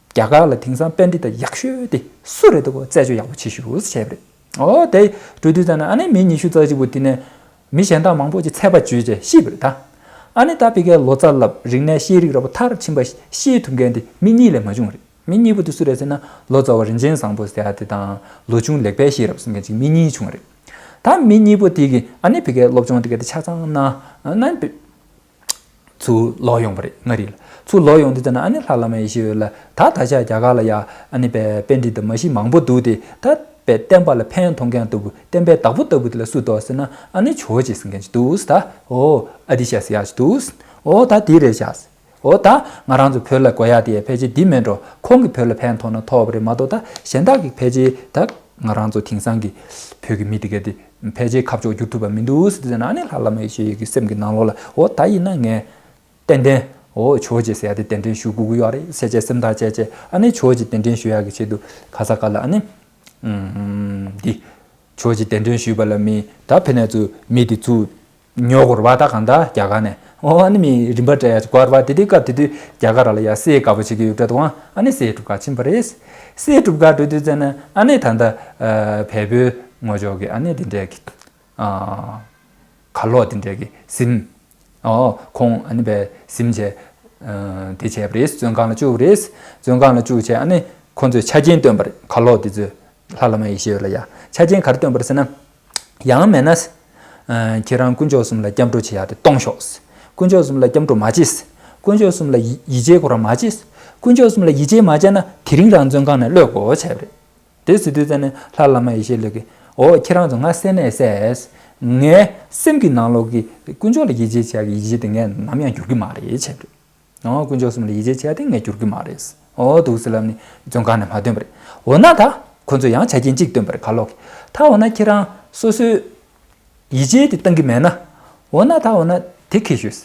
རྒྱ་གར་ལ་དེང་སང་པཎྜི་ཏ་ཡག་ཤོས་དེ་སུ་རེད་འདུག་གོ། རྩད་གཅོད་ཡག་པོ་བྱེད་ཤོག་ཟེར་བྱས་པ་རེད། འོ་དེ་འགྲོ་དུས་ཙམ་ན་ཨ་ནི་མི་ཉི་ཤུ་རྩ་གཅིག་པོ་དེ་ནས་མི་གཞན་དག་མང་པོ་ཅིག་ཚད་པ་བརྗོད་བྱས་ཤེས་པ་རེད་ད། ཨ་ནི་ད་ཕ་གིར་ལོ་ཙཱ་བསླབ། རིག་གནས་ཤེས་རིག་ར་བ་མཐར་ཕྱིན་པ་ཤེས་ཐུབ་མཁན་དེ་མི་གཉིས་ལས་མ་བྱུང་བ་རེད། མི་གཉིས་པོ་དེ་སུ་རེད་ཟེར་ན། ལོ་ཙཱ་བ་རིན་ཆེན་བཟང་པོ་ཟེར་ཡ་དེ་དང་ལོ་ཆུང་ལེགས་དཔལ་ཤེས་རབ་ཟེར་མཁན་ཅིག་མི་གཉིས་བྱུང་བ་རེད། ད་མི་གཉིས་པོ་དེ་གིས་ཨ་ནི་ཕ་གིའི་སློབ་སྦྱོང་དེ་ག་དེ་ཆ་ཚང་གནང་། ཨ་ནི་ཚུར་ལོག་ཡོང་བ་རེད། མངའ་རིས་ལ་ཚུར་ལོག་ཡོང་དུས་ཙམ་ན་ཨ་ནི་ལྷ་བླ་མ་ཡེ་ཤེས་འོད་ལ་ད་ད་ཆ་རྒྱ་གར་ལ་ཡ་ཨ་ནི་པའི་པཎྜི་ཏ་མ་གཞི་མང་པོ་འདུག་སྟེ། ད་པའི་བསྟན་པ་ལ་ཕན་ཐོགས་མཁན་ལྟ་བུ། བསྟན་པའི་བདག་པོ་ལྟ་བུ་དེ་ལ་སུ་འདུག་ཟེར་ན། ཨ་ནི་ཇོ་བོ་རྗེ་ཟེར་མཁན་ཅིག་འདུག་ད། འོ་ཨ་ཏི་ཤ་ཟེར་ཡ་ཅིག་འདུག་འོ་ད་དེ་རེད་བཞག་འོ་ད་ང་རང་ཚོ་བོད་ལ་དགོས་ཡ་དེ་ཕལ་ཆེར་འདི་མིན་འགྲོ། ཁོང་གིས་བོད་ལ་ཕན་ཐོགས་ན་ཐོགས་པ་རེད་མ་གཏོགས། ད་གཞན་དག་གིས་ཕལ་ཆེར་ད་ང་རང་ཚོ་དེང་སང་གི་བོད་ཀྱི་མི་དེ་ག་དེ་ཕལ་ཆེར་ཁ་ཕྱོགས་བསྒྱུར་ཐུབ་པ་མི་འདུག་ཟེར་དུས་ཙམ་ན། ཨ་ནི་ལྷ་བླ་མ་ཡེ་ཤེས་འོད་ཀྱི་སེམས་ཀྱི་ནང་ལོགས་ལ། འོ་ད་ཡིན་ན་ངས་ཏན་ཏན་འོ་ཇོ་བོ་རྗེ་ཟེར་ཡ་དེ་གདན་འདྲེན་ཞུ་དགོས་ཀྱི་ཡོད་རེད་ཟེར་བྱས་སེམས་ཐག་བཅད་བྱས། ཨ་ནི་ཇོ་བོ་རྗེ་གདན་འདྲེན་ཞུ་ཡ་གི་ཆེད་དུ་ག་ས་ག་ལ་ཨ་ནི་ཨུམ་འདི་ཇོ་བོ་རྗེ་གདན་འདྲེན་ཞུས་པ་ལ་མི་ད་ཕ་ནས་ཚུར་མི་དེ་ཚུར་ཉོ་དགོས་རེད་པ། ད་གང་ལྟར་རྒྱ་གར་ནས། འོ་ཨ་ནི་མི་རིན་པ་སྤྲད་ཡ་ཅིག་དགོས་རེད་པ། དེ་དུས་སྐབས་དེ་དུས་རྒྱ་གར་ལ་ཡ་སྲས་དགའ་པོ་བྱེད་ཀྱི་ཡོད་འདྲ་འདུག་ཨ་ནི་སྲས་སྒྲུབ་གར་ཕྱིན་པ་རེད། སྲས་སྒྲུབ་གར་འགྲོ་དུས་ཙམ་ན་ཨ་ནི་ད་ལྟ་བལ་པོའི་ངོ་ཅོག་གི་ཨ་ནི་དེ་འདྲས་ཀྱི་གར་ལོག་དེ་འདྲས་ཀྱི་གཟིམ། འོ་ཁོང་ཨ་ནི་པའི་གཟིམ་བྱས་དེ་བྱས་པ་རེད། བཙོན་ཁང་ལ་བཅུག་པ་རེད། བཙོན་ཁང་ལ་བཅུག་བྱས་ཨ་ནི་ཁོང་ཚོས་ཆ་རྐྱེན་བཏོན་པ་རེད། གར་ལོག་དེ་ཚོས་ལྷ་བླ་མ་ཡེ་ཤེས་འོད་ལ་ཡ་ཆ་རྐྱེན་ག་རེ་བཏོན་པ་རེད་ཟེར་ན། ཡང་མིན་ན། ཨ་ཁྱེད་རང་དཀོན་མཆོག་གསུམ་ལ་སྐྱབས་འགྲོ་བྱེད་ཡག་དེ་གཏོང་ཤོག་དཀོན་མཆོག་གསུམ་ལ་སྐྱབས་འགྲོ་མ་བྱེད། དཀོན་མཆོག་གསུམ་ལ་ཡིད་ཡིད་ཆེས་ཁོ་རང་མ་བྱེད། དཀོན་མཆོག་གསུམ་ལ་ཡིད་ཆེས་མ་བྱས་ན་དེ་རིང་རང་བཙོན་ཁང་ནས་གློད་དགོས་བྱས་པ་རེད། དེ་ཟེར་དུས་ཙམ་ནས་ལྷ་བླ་མ་ཡེ་ཤེས་འོད་ཀྱིས། འོ་ཁྱེད་རང་ཚོ་ང་སེམས་ནས་བསད། ངའི་སེམས་ཀྱི་ནང་ལོགས་ཀྱི་དཀོན་མཆོག་ལ་ཡིད་ཆེས་བྱེད་ཡག་གི་ཡིད་ཆེས་དེ་ངས་ནམ་ཡང་འགྱུར་གྱི་མ་རེད་བྱས་པ་རེད། འོ་དཀོན་མཆོག་གསུམ་ལ་ཡིད་ཆེས་བྱས་ཏེ་ངས་འགྱུར་གྱི་མ་རེད། འོ་འདུག་སེ་ལབ་ནས་བཙོན་ཁང་ནས་མ་ཐོན་པ་རེད། འོ་ན་ད་ཁོ་ཚོས་ཡང་ཆ་རྐྱེན་གཅིག་བཏོན་པ་རེད། གར་ལོག་གིས། ད་འོ་ན་ཁྱེད་རང་སོ་སོའི་ཡིད་ཆེས་དེ་བཏང་གི་མེད་ན། འོ་ན་ད་འོ་ན་དེ་འཁྱེར་ཤོག་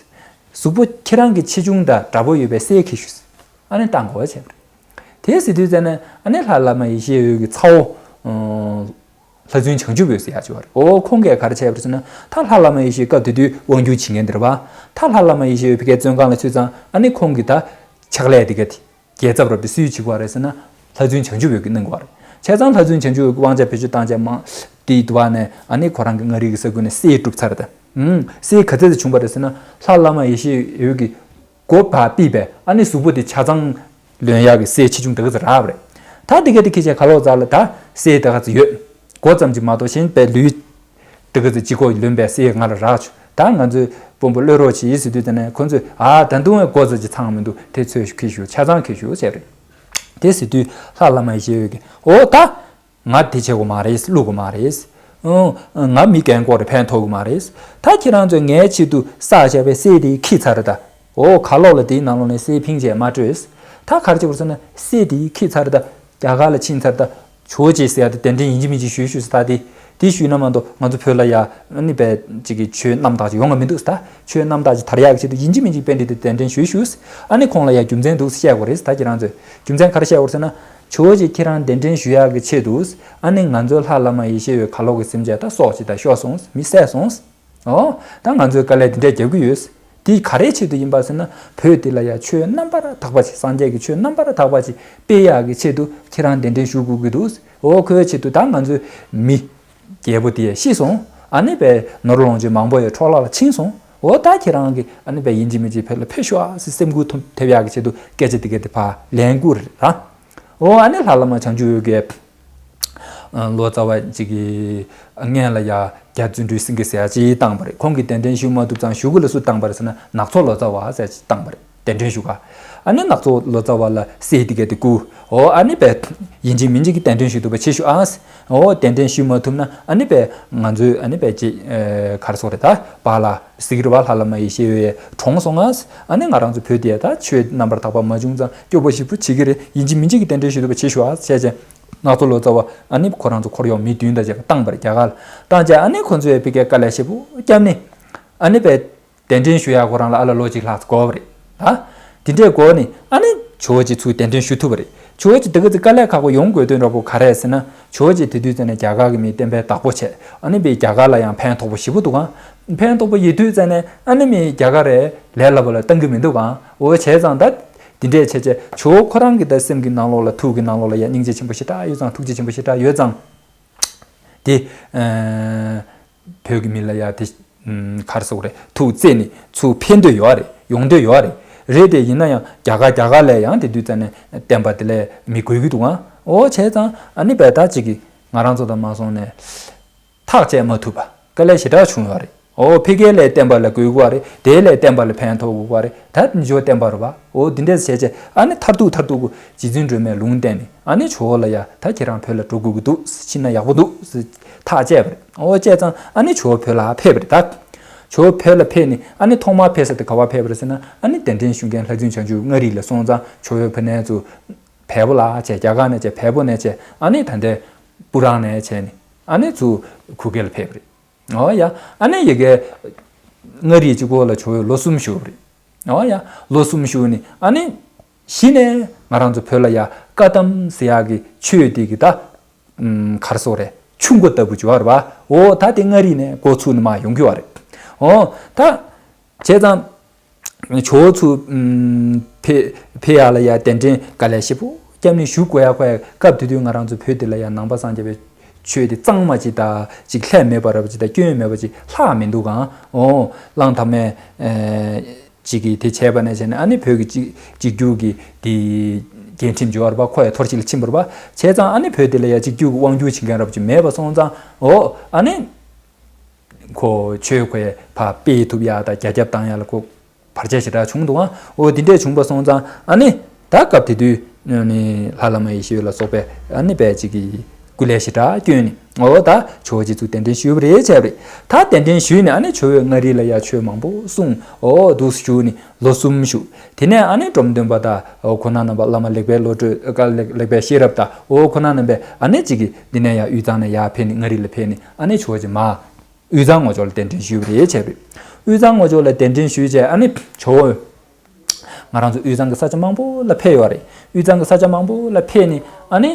གཟུགས་པོ་ཁྱེད་རང་གི་ཆེ་ཆུང་དང་འདྲ་པོ་ཡོད་པའི་སྲས་འཁྱེར་ཤོག་ཨ་ནི་བཏང་དགོས་བྱས་པ་རེད། དེ་ཟེར་དུས་ཙམ་ན་ཨ་ནི་ལྷ་བླ་མ་ཡེ་ཤེས་འོད་ཀྱི་ཚ་བོ། ཨོ། ལྷ་བཙུན་བྱང་ཆུབ་འོད་ཟེར་ཡག་ཅིག་ཡོད་རེད། འོ་ཁོང་གིས་ག་རེ་བྱས་པ་རེད་ཟེར་ན། ད་ལྷ་བླ་མ་ཡེ་ཤེས་སྐབས་དེ་དུས་དབང་སྒྱུར་བྱེད་མཁན་དེ་རེད་པ། ད་ལྷ་བླ་མ་ཡེ་ཤེས་འོད་ཕ་གིའི་བཙོན་ཁང་ལ་ཚུད་ཙང་ཨ་ནི་ཁོང་གིས་ད་ཕྱག་ལས་དེ་ག་དེ་རྒྱལ་ཚབ་རབ་དེ་སུས་བྱེད་དགོས་རེད་ཟེར་ན། ལྷ་བཙུན་བྱང་ཆུབ་འོད་ཀྱིས་གནང་དགོས་རེད། བྱས་ཙང་ལྷ་བཙུན་བྱང་ཆུབ་འོད་ཀྱིས་དབང་ཆ་བེད་སྤྱོད་བཏང་བྱས་མང་དེ་དུ་བ་ནས་ཨ་ནི་ཁོ་རང་གི་མངའ་རིས་ཀྱི་ས་ཁུལ་ནས་སྲས་སྒྲུབ་ཚར་ད། ཨུམ། སྲས་ག་ཚོད་ཙམ་བྱུང་བ་རེད་ཟེར་ན། ལྷ་བླ་མ་ཡེ་ཤེས་འོད་ཀྱིས་མགོ་བ་ཕུད་པས་ཨ་ནི་གཟུགས་པོ་དེ་ཆ་ཚང་ལོན་ཡག་གི་སྲས་ཆེ་ཆུང་དེ་ག་ཚོད་རག་པ་རེད། ད་དེ་ག་དེ་ཁྱེར་བྱས་གར་ལོག་རྩ་ལ་ད་སྲས་དེ་ག་ཚོད་ཡོད། མགོ་ཙམ་གྱིས་མ་གཏོགས་གཞན་པའི་ལུས་དེ་ག་ཚོད་གཅིག་པོ་ལོན་པའི་སྲས་ང་ལ་རག་བྱུང་། ད་ང་ཚོའི་དཔོན་པོ་གློད་རོགས་བྱེད་ཟེར་དུས་དེ་ནས་ཁོ་ཚོས་ཨ་ད་དུང་མགོ་ཙམ་གྱིས་ཚང་མི་འདུག་དེ་ཚོས་འཁྱེར་ཤོག་ཆ་ཚང་འཁྱེར་ཤོག་བྱས་པ་རེད། དེ་ཟེར་དུས་ལྷ་བླ་མ་ཡེ་ཤེས་འོད་ཀྱིས། འོ་ད། ང་དེ་བྱེད་དགོས་མ་རེད། བླུག་དགོས་མ་རེད། ཨོ། ང་མི་རྒན་གོག་རེད། ཕན་ཐོགས་ཀྱི་མ་རེད། ད་ཁྱེད་རང་ཚོས་ངའི་ཆེད་དུ་བསགས་བཞག་པའི་གསེར་དེ་ཁྱེར་ཚར་རེད་ད། ཨོ། ག་ལོག་ལ་དེའི་ནང་ལོགས་ནས་གསེར་ཕིང་བྱས་མ་སྤྲོད། ད་ག་རེ་བྱེད་དགོས་ཟེར་ན། གསེར་དེ་ཁྱེར་ཚར་རེད་ད། རྒྱ་གར་ལ་ཕྱིན་ཚར་རེད་ད། ཇོ་བོ་རྗེ་ཟེར་ཡ་དེ་གདན་འདྲེན་ཡིན་གཅིག་མིན་གཅིག་ཞུས་ཞུས་ཟེར། ད་དེ་དེ་ཞུས་ན་མ་གཏོགས་ང་ཚོ་བོད་ལ་ཡ་ཨ་ནི་པའི་ཅིག་གི་ཆོས་རྣམ་དག་ཅིག་ཡོང་གི་མི་འདུག་ཟེར། ད་ཆོས་རྣམ་དག་ཅིག་དར་ཡག་གི་ཆེད་དུ་ཡིན་གཅིག་མིན་གཅིག་པཎྜི་ཏ་གདན་འདྲེན་ཞུས་ཞུས། ཨ་ནི་ཁོང་ལ་ཡ་རྒྱུ་མཚན་འདུག་ཟེར་བཤད་དགོས་རེད། ད་ཁྱེད་རང་ཚོས་རྒྱུ་མཚན་ག་རེ་བཤད་དགོས་ཟེར་ན། ཇོ་བོ་རྗེ་ཁྱེད་རང་གདན་འདྲེན་ཞུ་ཡག་གི་ཆེད་དུ་ཨ་ནི་ང་ཚོའི་ལྷ་བླ་མ་ཡེ་ཤེས་འོད་ག་ལོག་གི་སེམས་ཅན་ད་སྲོག་ཅིག་ད་ཤོར་སོང་། མི་བསད་སོང་། ཨོ། ད་ང་ཚོས་དཀའ་ལས་འདི་འདྲས་རྒྱབ་ཀྱི་ཡོད། དེ་ག་རེའི་ཆེད་དུ་ཡིན་པ་ཟེར་ན། བོད་འདི་ལ་ཡ་ཆོས་རྣམ་པར་དག་པ་ཅིག་སངས་རྒྱས་ཀྱི་ཆོས་རྣམ་པར་དག་པ་ཅིག་སྤེལ་ཡག་གི་ཆེད་དུ་ཁྱེད་རང་གདན་འདྲེན་ཞུ་དགོས་ཀྱི་འདུག། ཨོ། ཁོའི་ཆེད་དུ་ད་ང་ཚོའི་མི་རྒྱལ་པོ་དེ་ཤི་སོང་། ཨ་ནི་པའི་ནོར་ལོངས་སྤྱོད་མང་པོ་ཡང་འཕྲོ་བརླག་ལ་ཕྱིན་སོང་། ཨོ། ད་ཁྱེད་རང་གིས་ཨ་ནི་པའི་ཡིན་གཅིག་མིན་གཅིག་བོད་ལ་ཕེབས་ཤོག་ཨ་ཟེར་སེམས་འགུལ་ཐེབས་ཡག་གི་ཆེད་དུ་སྐད་ཆ་དེ་ག་དེ་ཕར་ལན་བསྐུར་རེད་ད། ཨོ། ཨ་ནི་ལྷ་བླ་མ་བྱང་ཆུབ་འོད་ཀྱིས། ལོ་ཙཱ་བ་ཅིག་གི་སྔོན་ལ་ཡ་རྒྱ་བརྩོན་འགྲུས་སེང་གེ་ཟེར་ཡ་ཅིག་བཏང་པ་རེད། ཁོང་གིས་གདན་འདྲེན་ཞུ་མ་ཐུབ་ཙང་ཞུ་གུ་ལ་སུ་བཏང་པ་རེད་ཟེར་ན། ནག་ཚོ་ལོ་ཙཱ་བ་ཟེར་ཅིག་བཏང་པ་རེད། གདན་འདྲེན་ཞུ་ག། ཨ་ནི་ནག་ཚོ་ལོ་ཙཱ་བ་ལ་གསེར་དེ་ག་དེ་བསྐུར། ཨོ། ཨ་ནི་པས་ཡིན་གཅིག་མིན་གཅིག་གི་གདན་འདྲེན་ཞུ་ཐུབ་པ་བྱེད་ཤོག་ཨ། ཨོ། གདན་འདྲེན་ཞུ་མ་ཐུབ་ན་ཨ་ནི་པས་ང་ཚོའི་ཨ་ནི་པས་ཅིག་ག་རེ་ཟེར་དགོས་རེད། ད་པཱ་ལགས་ཟེར་གི་རེད་པ། ལྷ་བླ་མ་ཡེ་ཤེས་འོད་གྲོངས་སོང་ཨ། ཨ་ནི་ང་རང་ཚོ་བོད་འདི་ད་ཆོས་རྣམ་པར་དག་པ་མ་བྱུང་ཙང་སྐྱོ་པོ་ཞེ་པོ་བྱེད་ཀྱི་རེད། ཡིན་གཅིག་མིན་གཅིག་གི་གདན་འདྲེན་ཞུ་ཐུབ་པ་བྱེད་ཤོག་ཨ་བྱས་བྱས། ནག་ཚོ་ལོ་ཙཱ་བ་ཨ་ནི་ཁོ་རང་ཚོ་འཁོར་གཡོག་མི་བདུན་དང་བཅས་པ་བཏང་པ་རེད། རྒྱ་གར་ལ་བཏང་བྱས། ཨ་ནི་ཁོ་ཚོས་ཕ་གིར་དཀའ་ལས་ཞེ་པོ་བརྒྱབ་ནས། ཨ་ནི་པས་གདན་འདྲེན་ཞུ་ཡག་ཁོ་རང་ལ་ཨ་ལ་ལོ་གཅིག་ལྷག་འགོར་བ་རེད་ད། དེ་འདྲས་འགོར་ནས་ཨ་ནི་ཇོ་བོ་རྗེ་ཚུར་གདན་འདྲེན་ཞུ་ཐུབ་པ་རེད། ཇོ་བོ་རྗེ་དེ་ག་ཚོད་དཀའ་ལས་ཁག་པོ་ཡོང་དགོས་དོན་རོགས་པོ་ག་རེ་རེད་ཟེར་ན། ཇོ་བོ་རྗེ་དེ་དུས་ཙམ་ནས་རྒྱ་གར་གྱི་མི་བསྟན་པའི་བདག་པོ་བྱས། ཨ་ནི་པས་རྒྱ་གར་ལ་ཡང་ཕན་ཐོགས་པོ་ཞེ་པོ་འདུག་ག། ཕན་ཐོགས་པོ་ཡིན་དུས་ཙམ་ནས་ཨ་ནི་མི་རྒྱ་གར་རེད་ལས་སླ་པོ་ལ་བཏང་གི་མི་འདུག་ག། འོ། བྱས་ཙང་ད་དེ་འདྲས་བྱས་བྱས་ཇོ་བོ་ཁོ་རང་གི་ད་སེམས་ཀྱི་ནང་ལོགས་ལ་ཐུགས་ཀྱི་ནང་ལོགས་ལ་ཡ་སྙིང་རྗེ་ཆེན་པོ་ཞེ་དྲག་ཡོད་ཙང་། ཐུགས་རྗེ་ཆེན་པོ་ཞེ་དྲག་ཡོད་ཙང་། དེ། ཨ། བོད་ཀྱི་མི་ལ་ཡ་དེ། ཨ། ག་རེ་ཟེར་དགོས་རེད། ཐུགས་བརྩེ་ནས་ཚུར་ཕེབས་འདོད་ཡོད་རེད། ཡོང་འདོད་ཡོད་རེད། རེད་དེ་ཡིན་ན་ཡང་རྒྱ་གར་རྒྱ་གར་ལ་ཡང་དེ་དུས་ཙམ་ནས་བསྟན་པ་དེ་ལ་མི་དགོས་ཀྱི་འདུག་ཨང་། འོ། བྱས་ཙང་ཨ་ནི་པས་ད་ཅིག་གིས་ང་རང་ཚོ་དང་མ་སོང་ནས་ཐག་བཅད་མ་ཐུབ་པ་དཀའ་ལས་ཞེ་དྲག་བྱུང་ཡོད་རེད། འོ། ཕ་གི་ལ་བསྟན་པ་ལ་དགོས་ཀྱི་ཡོད་རེད། དེ་ལ་བསྟན་པ་ལ་ཕན་ཐོགས་དགོས་ཀྱི་ཡོད་རེད། ད་འཇོ་བསྟན་པ་རེད་པ། འོ། འདི་འདྲས་བྱས་བྱས་ཨ་ནི་མཐར་ཐུག་མཐར་ཐུག་གི་རྗེ་བཙུན་སྒྲོལ་མས་ལུང་བསྟན་ནས། ཨ་ནི་ཇོ་བོ་ལ་ཡ་ད་ཁྱེད་རང་བོད་ལ་འགྲོ་དགོས་ཀྱི་འདུག། ཕྱིན་ན་ཡག་པོ་འདུག་ཟེར་ཐག་བཅད་པ་རེད། འོ། བཅད་ཙང་ཨ་ནི་ཇོ་བོ་བོད་ལ་ཕེབས་པ་རེད་ད། ཇོ་བོ་བོད་ལ་ཕེབས་ནས་ཨ་ནི་ཐོག་མར་ཕེབས་ས་དེ་ག་པར་ཕེབས་པ་རེད་ཟེར་ན། ཨ་ནི་གདན་འདྲེན་ཞུ་མཁན་ལྷ་རྫུན་བྱང་ཆུབ་མངའ་རིས་ལ་སོང་ཙང་ཇོ་བོས་ཕ་ནས་ཚུར་བལ་པོ་ལ་བྱས། རྒྱ་གར་ནས་བྱས། བལ་པོ་ནས་བྱས། ཨ་ནི་ད་ལྟའི་སྤུ་རང་ནས་བྱས་ནས་ཨ་ནི་ཚུར་གུ་གེ་ལ་ཕེབས་པ་རེད། འོ་ཡ། ཨ་ནི་ཡ་གི་མངའ་རིས་གཅིག་པོ་ལ་ཇོ་བོས་ལོ་གསུམ་བཞུགས་པ་རེད། འོ་ཡ། ལོ་གསུམ་བཞུགས་ནས་ཨ་ནི་གཞི་ནས་ང་རང་ཚོ་བོད་ལ་ཡ་བཀའ་གདམས་ཟེར་ཡག་གི་ཆོས་དེ་གི་ད། ཨམ། ག་རེ་ཟེར་དགོས་རེད། ཆུ་འགོ་ལྟ་བུ་བྱུང་བ་རེད་པ། འོ། ད་དེ་མངའ་རིས་ནས་འགོ་ཚུགས་ནས་མར་ཡོང་གི་ཡོད་རེད། འོ། ད་བྱས་ཙང་ཇོ་བོ་ཚུར། ཨམ། ཕེ་ཕེབས་ཡག་ལ་ཡ་གདན་འདྲེན་དཀའ་ལས་ཞེ་པོ་བརྒྱབ་ནས་བཞུགས་དགོས་ཡག་ཁོ་ཡ། སྐབས་དེ་དུས་ང་རང་ཚོ་བོད་འདི་ལ་ཡ་ནང་པ་སངས་རྒྱས་པའི་ཆོས་དེ་གཙང་མ་ཅིག་དང་ཅིག་ལྷད་མེད་པ་ར་བ་ཅིག་དང་སྐྱོན་མེད་པ་ཅིག་ལྷག་མི་འདུག་ག། འོ། གླང་དར་མས། ཨེ། ཅིག་གིས་དེ་བྱས་པ་ནས་བྱས་ནས་ཨ་ནི་བོད་ཀྱི་གཅིག་གཅིག་གྱུར་གྱི་དེ་འགན་འཁྲི་འབྱོར་བ་རེད་པ། ཁོ་ཡ་འཐོར་ཞིག་ལ་ཕྱིན་པ་རེད་པ། བྱས་ཙང་ཨ་ནི་བོད་དེ་ལ་ཡ་གཅིག་གྱུར་གྱི་དབང་སྒྱུར་བྱེད་མཁན་ར་བ་ཅིག་མེད་པ་སོང་ཙང་། འོ། ཨ་ནི་ཁོ་ཆོས་ཁོ་ཡ་ཕར་སྤེལ་ཐུབ་ཡག་དང་རྒྱ་ཁྱབ་བཏང་ཡག་ལ་ཁོ་བར་ཆད་ཞེ་དྲག་བྱུང་འདུག་ག། འོ། དེ་འདྲས་བྱུང་པ་སོང་ཙང་ཨ་ནི་ད་སྐབས་དེ་དུས་ནི་ལྷ་བླ་མ་ཡེ་ཤེས་འོད་ལ་སོགས་པས་ཨ་ནི་དཔེ་ཅིག་གི་སྐུ་ལས་ཞེ་དྲག་བསྐྱོན་ནས། འོ། ད་ཇོ་བོ་རྗེ་ཚུར་གདན་འདྲེན་ཞུས་པ་རེད། བྱས་པ་རེད། ད་གདན་འདྲེན་ཞུས་ནས་ཨ་ནི་ཇོ་བོས་མངའ་རིས་ལ་ཡ་ཆོས་མང་པོ་གསུངས། འོ། འདུག་སེ་བཞུགས་ནས་ལོ་གསུམ་བཞུགས། དེ་ནས་ཨ་ནི་འབྲོམ་སྟོན་པ་དང་། འོ། ཁོང་རྣམ་པ་བླ་མ་ལེགས་པའི་བློ་གྲོས། ཨ། ལེགས་ལེགས་པའི་ཤེས་རབ་དང་། འོ། ཁོང་རྣམ་པས་ཨ་ནི་ཅིག་གིས་འདི་ནས་ཡར་དབུས་གཙང་ནས་ཡར་ཕེབས་ནས་མངའ་རིས་ལ་ཕེབས་ནས་ཨ་ནི་ཇོ་བོ་རྗེ་མར་དབུས་གཙང་ངོས་ཕྱོགས་ལ་གདན་འདྲེན་ཞུས་པ་རེད། བྱས་པ་རེད། དབུས་གཙང་ངོས་ཕྱོགས་ལ་གདན་འདྲེན་ཞུས་བྱས་ཨ་ནི་ཇོ་བོ། ང་རང་ཚོ་དབུས་གཙང་གི་ས་ཆ་མང་པོ་ལ་ཕེབས་ཡོད་རེད། དབུས་གཙང་གི་ས་ཆ་མང་པོ་ལ་ཕེབས་ནས་ཨ་ནི།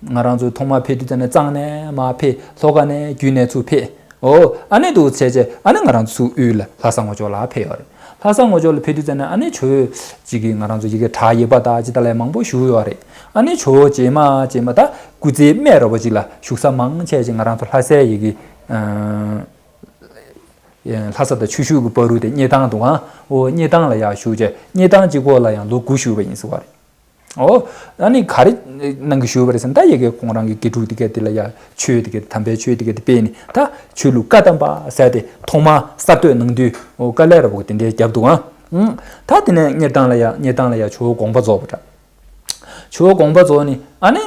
ང་རང་ཚོ་ཐོག་མར་ཕེབས་དུས་ཙམ་ནས་གཙང་ནས་མར་ཕེབས། ལྷོ་ཁ་ནས་བརྒྱུད་ནས་ཚུར་ཕེབས། འོ། ཨ་ནི་འདུག་བྱས་བྱས་ཨ་ནི་ང་རང་ཚོ་དབུས་ལ་ལྷ་ས་ངོས་ཕྱོགས་ལ་ཕེབས་ཡོད་རེད། ལྷ་ས་ངོས་ཕྱོགས་ལ་ཕེབས་དུས་ཙམ་ནས་ཨ་ནི་ཇོ་བོ་ཅིག་གིས་ང་རང་ཚོ་ཡ་གི་བྲག་ཡེར་པ་དང་ཅི་ལྟ་ལ་མང་པོ་བཞུགས་ཡོད་རེད། ཨ་ནི་ཇོ་བོ་རྗེས་མ་རྗེས་མ་ད་སྐུ་ཚེའི་སྨད་ར་བ་ཅིག་ལ་བཞུགས་ས་མང་ཆེ་ཅིག་ང་རང་ཚོ་ལྷ་སའི་ཡ་གི། ཨ། ལྷ་ས་དང་ཆུ་ཤུར་གྱི་བར་དུ་དེ་སྙེ་ཐང་འདུག་ག། འོ། སྙེ་ཐང་ལ་ཡར་བཞུགས་བྱས་སྙེ་ཐང་གཅིག་པོ་ལ་ཡང་ལོ་དགུ་བཞུགས་པ་ཡིན་ཟེར་བ་རེད། འོ། ཨ་ནི་ག་རེ་གནང་གི་བཞུགས་པ་རེད་ཟེར་ན། ད་ཡ་གི་ཁོང་རང་གི་དགེ་ཕྲུག་དེ་ག་དེ་ལ་ཡ་ཆོས་དེ་ག་དེ་དམ་པའི་ཆོས་དེ་ག་དེ་སྤེལ་ནས་ད་ཆོས་ལུགས་བཀའ་གདམས་པ་ཟེར་དེ་ཐོག་མར་གསར་གཏོད་གནང་དུས། འོ། དཀའ་ལས་ར་བ་དེ་འདྲའི་བརྒྱབ་འདུག་ག། ཨང་། ད་དེ་ནས་སྙེ་ཐང་ལ་ཡ། སྙེ་ཐང་ལ་ཡ་ཇོ་བོ་དགོངས་པ་རྫོགས་པ་འདྲ། ཇོ་བོ་དགོངས་པ་རྫོགས་ནས་ཨ་ནི།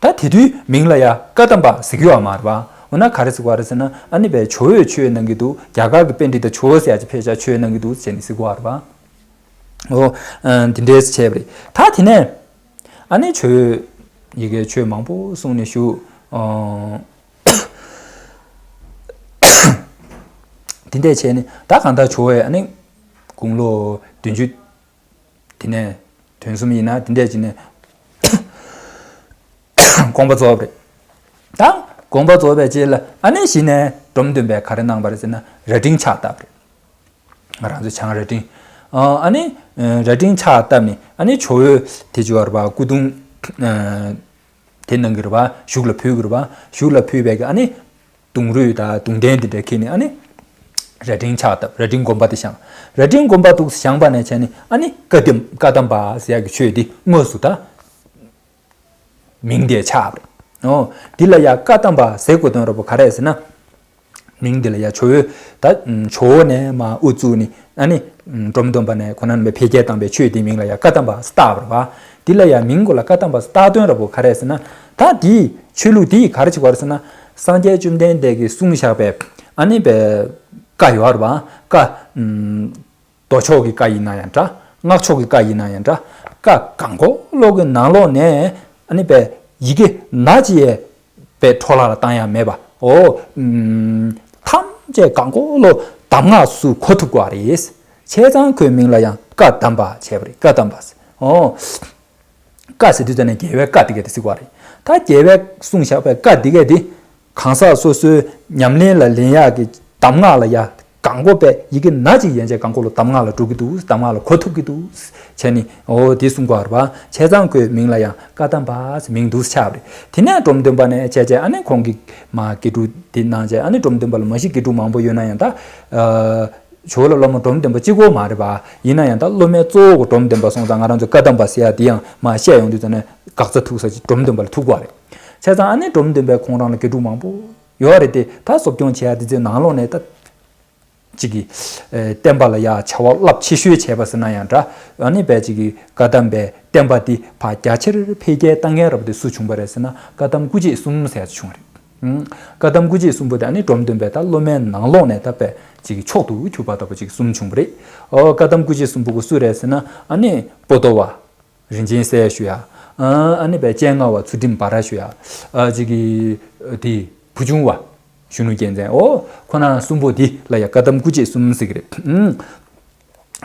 ད་དེ་དུས་མིང་ལ་ཡ་བཀའ་གདམས་པ་ཟེར་གྱི་ཡོད་མ་རེད་པ། འོ་ན་ག་རེ་ཟེར་གོ་རེད་ཟེར་ན། ཨ་ནི་བས་ཇོ་བོས་ཆོས་གནང་གི་འདུག་རྒྱ་གར་གྱི་པཎྜི་ཏ་ཇོ་བོ་ཟེར་ཡ་ཅིག་ཕལ་ཆེར་ཆོས་གནང་གི་འདུག་ཟེར་ནས་ཟེར་གོ་རེད་པ། འོ། ཨ། འདི་འདྲས་བྱས་པ་རེད། ད་དེ་ནས་ཨ་ནི་ཇོ་བོས་ཡི་གེ་ཆོས་མང་པོ་གསུངས་ནས་བཞུགས། ཨ། དེ་འདྲས་བྱས་ནས་ད་གང་ལྟར་ཇོ་བོས་ཨ་ནི་དགུང་ལོ་བདུན་ཅུ། དེ་ནས་དོན་གསུམ་ཡིན་ན་དེ་འདྲས་བྱས་ནས་དགོངས་པ་རྫོགས་པ་རེད། ད་དགོངས་པ་རྫོགས་པའི་རྗེས་ལ་ཨ་ནི་གཞི་ནས་འབྲོམ་སྟོན་པས་ག་རེ་གནང་བ་རེད་ཟེར་ན། རྭ་སྒྲེང་ཕྱག་བཏབ་པ་རེད། ང་རང་ཚོ་བྱང་རྭ་སྒྲེང་། ཨ་ནི་རྭ་སྒྲེང་ཕྱག་བཏབ་ནས་ཨ་ནི་ཇོ་བོས་དེ་ཅི་བར་བ་སྐུ་གདུང་དེ་གནང་གི་རེད་པ། བཞུགས་ལ་ཕུལ་གི་རེད་པ། བཞུགས་ལ་ཕུལ་བའི་གི་ཨ་ནི་གདུང་རུས་དང་གདུང་རྟེན་དེ་འདྲ་ཁྱེར་ནས་ཨ་ནི་རྭ་སྒྲེང་ཕྱག་བཏབ། རྭ་སྒྲེང་དགོན་པ་དེ་བཞེངས། རྭ་སྒྲེང་དགོན་པ་འདུག་བཞེངས་པ་ནས་བྱས་ནས་ཨ་ནི་བཀའ་གདམས་བཀའ་གདམས་པ་ཟེར་ཡག་གི་ཆོས་དེ་དངོས་སུ་ད་མིང་དེ་ཆགས་པ་རེད། འོ། འདི་ལ་ཡང་བཀའ་གདམས་པ་ཟེར་དགོས་དོན་ར་པོ་ག་རེ་ཟེར་ན། མིང་འདི་ལ་ཡང་ཇོ་བོ་ད་ཇོ་བོ་ནས་མར་དབུ་བཙུགས་ནས་ཨ་ནི་འབྲོམ་སྟོན་པ་ནས་ཁོ་ན་ནས་འཕེལ་རྒྱས་བཏང་བའི་ཆོས་དེའི་མིང་ལ་ཡང་བཀའ་གདམས་པ་བཏགས་པ་རེད་པ། འདི་ལ་ཡང་མིང་གོ་ལ་བཀའ་གདམས་པ་བཏགས་དོན་ར་པོ་ག་རེ་ཟེར་ན། ད་འདི་ཆོས་ལུགས་འདི་ག་རེ་བྱེད་དགོས་རེད་ཟེར་ན། སངས་རྒྱས་བཅོམ་ལྡན་འདས་ཀྱིས་གསུངས་བཞག་པའི་ཨ་ནི་པའི་བཀའ་ཡོད་རེད་པ། བཀའ། མདོ་ཕྱོགས་ཀྱི་བཀའ་ཡིན་ན་ཡང་འདྲ། སྔགས་ཕྱོགས་ཀྱི་བཀའ་ཡིན་ན་ཡང་འདྲ། བཀའ་གང་གོ་ལོག་གི་ནང་ལོགས་ནས་ཨ་ནི་པའི་ཡི་གེ་ན་ཅི་ཡས་པའི་འཕྲོ་བརླག་ལ་བཏང་ཡ་མེད་པ། འོ། ཐམས་ཅད་གང་གོ་ལོག་གདམས་ངག་སུ་གོ་ཐུབ་དགོས་རེད། བྱས་ཙང་ཁོའི་མིང་ལ་ཡང་བཀའ་གདམས་པ་བྱས་པ་རེད། བཀའ་གདམས་པ། འོ། བཀའ་ཟེར་དུས་ཙམ་ནས་རྒྱལ་བའི་བཀའ་དེ་ག་དེ་ཟེར་གོ་རེད། ད་རྒྱལ་བས་གསུངས་བཞག་པའི་བཀའ་དེ་ག་དེ་གང་ཟག་སོ་སོའི་ཉམས་ལེན་ལ་ལེན་ཡག་གི་གདམས་ངག་ལ་ཡ་གང་གོ་པས་ཡི་གེ་ན་ཅིག་ཡན་ཆད་གང་གོ་ལོ་གདམས་ངག་ལ་འགྲོ་གི་འདུག་གདམས་ངག་ལ་གོ་ཐུབ་ཀྱི་འདུག་བྱས་ནས་འོ་དེ་གསུང་གོ་རེད་པ། བྱས་ཙང་ཁོའི་མིང་ལ་ཡང་བཀའ་གདམས་པ་ཟེར་མིང་འདུག་ཆགས་པ་རེད། དེ་ནས་འབྲོམ་སྟོན་པ་ནས་བྱས་བྱས་ཨ་ནི་ཁོང་གི་མ་དགེ་ཕྲུག་དེ་གནང་བྱས་ཨ་ནི་འབྲོམ་སྟོན་པ་ལ་མ་གཞི་དགེ་ཕྲུག་མང་པོ་ཡོད་ན་ཡང་ད། ཇོ་བོ་ལ་སློབ་མ་འབྲོམ་སྟོན་པ་གཅིག་པོ་མ་རེད་པ། ཡིན་ན་ཡང་ད་སློབ་མའི་གཙོ་བོ་གོ་འབྲོམ་སྟོན་པ་སོང་ཙང་ང་རང་ཚོ་བཀའ་གདམས་པ་ཟེར་ཡ་དེ་ཡང་མ་བཤད་ཡོང་དུས་ཙམ་ནས་དགག་རྩ་ཐུག་ས་ཅིག་འབྲོམ་སྟོན་པ་ལ་ཐུག་པ་རེད། བྱས་ཙང་ཨ་ནི་འབྲོམ་སྟོན་པས་ཁོང་རང་ལ་དགེ་ཕྲུག་མང་པོ་ཡོད་རེད་དེ། ད་གསོ་སྐྱོང་བྱེད་ཡ་དེ་ཚོའི་ནང་ལོགས་ནས་ད་ཅིག་གི་བསྟན་པ་ལ་ཡ་བྱ་བ་རླབས་ཆེ་ཤོས་བྱས་པ་ཟེར་ན་ཡང་འདྲ། ཨ་ནི་བས་ཅིག་གི་བཀའ་གདམས་པའི་བསྟན་པ་འདི་ཕར་རྒྱ་ཆེར་འཕེལ་རྒྱས་བཏང་མཁན་རབ་དེ་སུ་བྱུང་བ་རེད་ཟེར་ན། བཀའ་གདམས་སྐུ་མཆེད་གསུམ་ཟེར་ཡ་བྱུང་བ་རེད། བཀའ་གདམས་སྐུ་མཆེད་གསུམ་པོ་དེ་ཨ་ནི་འབྲོམ་སྟོན་པའི་ད་སློབ་མའི་ནང་ལོགས་ནས་ད་པའི་ཅིག་མཆོག་ཏུ་གྱུར་པ་ལྟ་བུ་ཅིག་གསུམ་བྱུང་བ་རེད། ཨོ། བཀའ་གདམས་སྐུ་མཆེད་གསུམ་པོ་གོ་སུ་རེད་ཟེར་ན། ཨ་ནི་པོ་ཏོ་བ། རིན་ཆེན་གསལ་ཞུ་ཡ། ཨ་ནི་པའི་སྤྱན་སྔ་བ་ཚུལ་ཁྲིམས་འབའ་ར་ཞུ་ཡ། ཨ་ཅིག་གི་དེ་བུ་ཆུང་བ། གཞོན་ནུ་རྒྱལ་མཚན། ཨོ། ཁོ་ན་གསུམ་པོ་དེ་ལ་ཡ་བཀའ་གདམས་སྐུ་མཆེད་གསུམ་ཟེར་གི་རེད།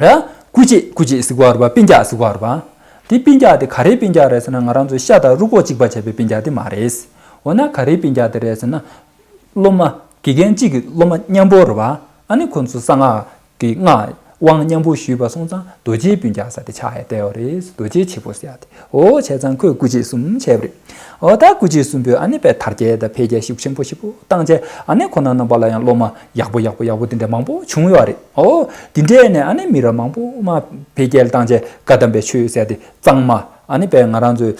ཨ། སྐུ་མཆེད་སྐུ་མཆེད་ཟེར་གོ་ར་པ། སྤུན་ཀྱག་ཟེར་གོ་ར་པ། དེ་སྤུན་ཀྱག་དེ་ག་རེའི་སྤུན་ཀྱག་རེད་ཟེར་ན། ང་རང་ཚོའི་ཤ་དང་རུས་ཁོག་གཅིག་པ་བྱས་པའི་སྤུན་ཀྱག་དེ་མ་རེད། འོ་ན་ག་རེའི་སྤུན་ཀྱག་དེ་རེད་ཟེར་ན། སློབ་མ་དགེ་རྒན་གཅིག་གི་སློབ་མ་མཉམ་པོ་རེད་པ། ཨ་ནི་ཁོ་ཚོ་གསང་སྔགས་ཀྱི་སྔགས་དབང་མཉམ་པོ་ཞུས་པ་སོང་ཙང་རྡོ་རྗེའི་སྤུན་ཀྱག་ཟེར་དེ་ཆགས་ཡ་བསྡད་ཡོད་རེད། རྡོ་རྗེ་ཆེ་པོ་ཟེར་ཡ་དེ། ཨོ། བྱས་ཙང་ཁོས་སྐུ་མཆེད་གསུམ་བྱས་པ་རེད། ཨོ། ད་སྐུ་མཆེད་གསུམ་པོས་ཨ་ནི་དཔེ་དར་རྒྱས་དང་འཕེལ་རྒྱས་ཤུགས་ཆེན་པོ་ཞེ་པོ་བཏང་བྱས། ཨ་ནི་ཁོ་ན་རྣམ་པ་ལ་ཡང་སློབ་མ་ཡག་པོ་ཡག་པོ་ཡག་པོ་དེ་འདྲ་མང་པོ་བྱུང་ཡོད་རེད། ཨོ། དེ་འདྲས་ནས་ཨ་ནི་མི་རབས་མང་པོ་མ་འཕེལ་རྒྱས་བཏང་བྱས་བཀའ་གདམས་པའི་ཆོས་ཟེར་ཡ་དེ་གཙང་མ། ཨ་ནི་དཔེ་ང་རང་ཚོའི།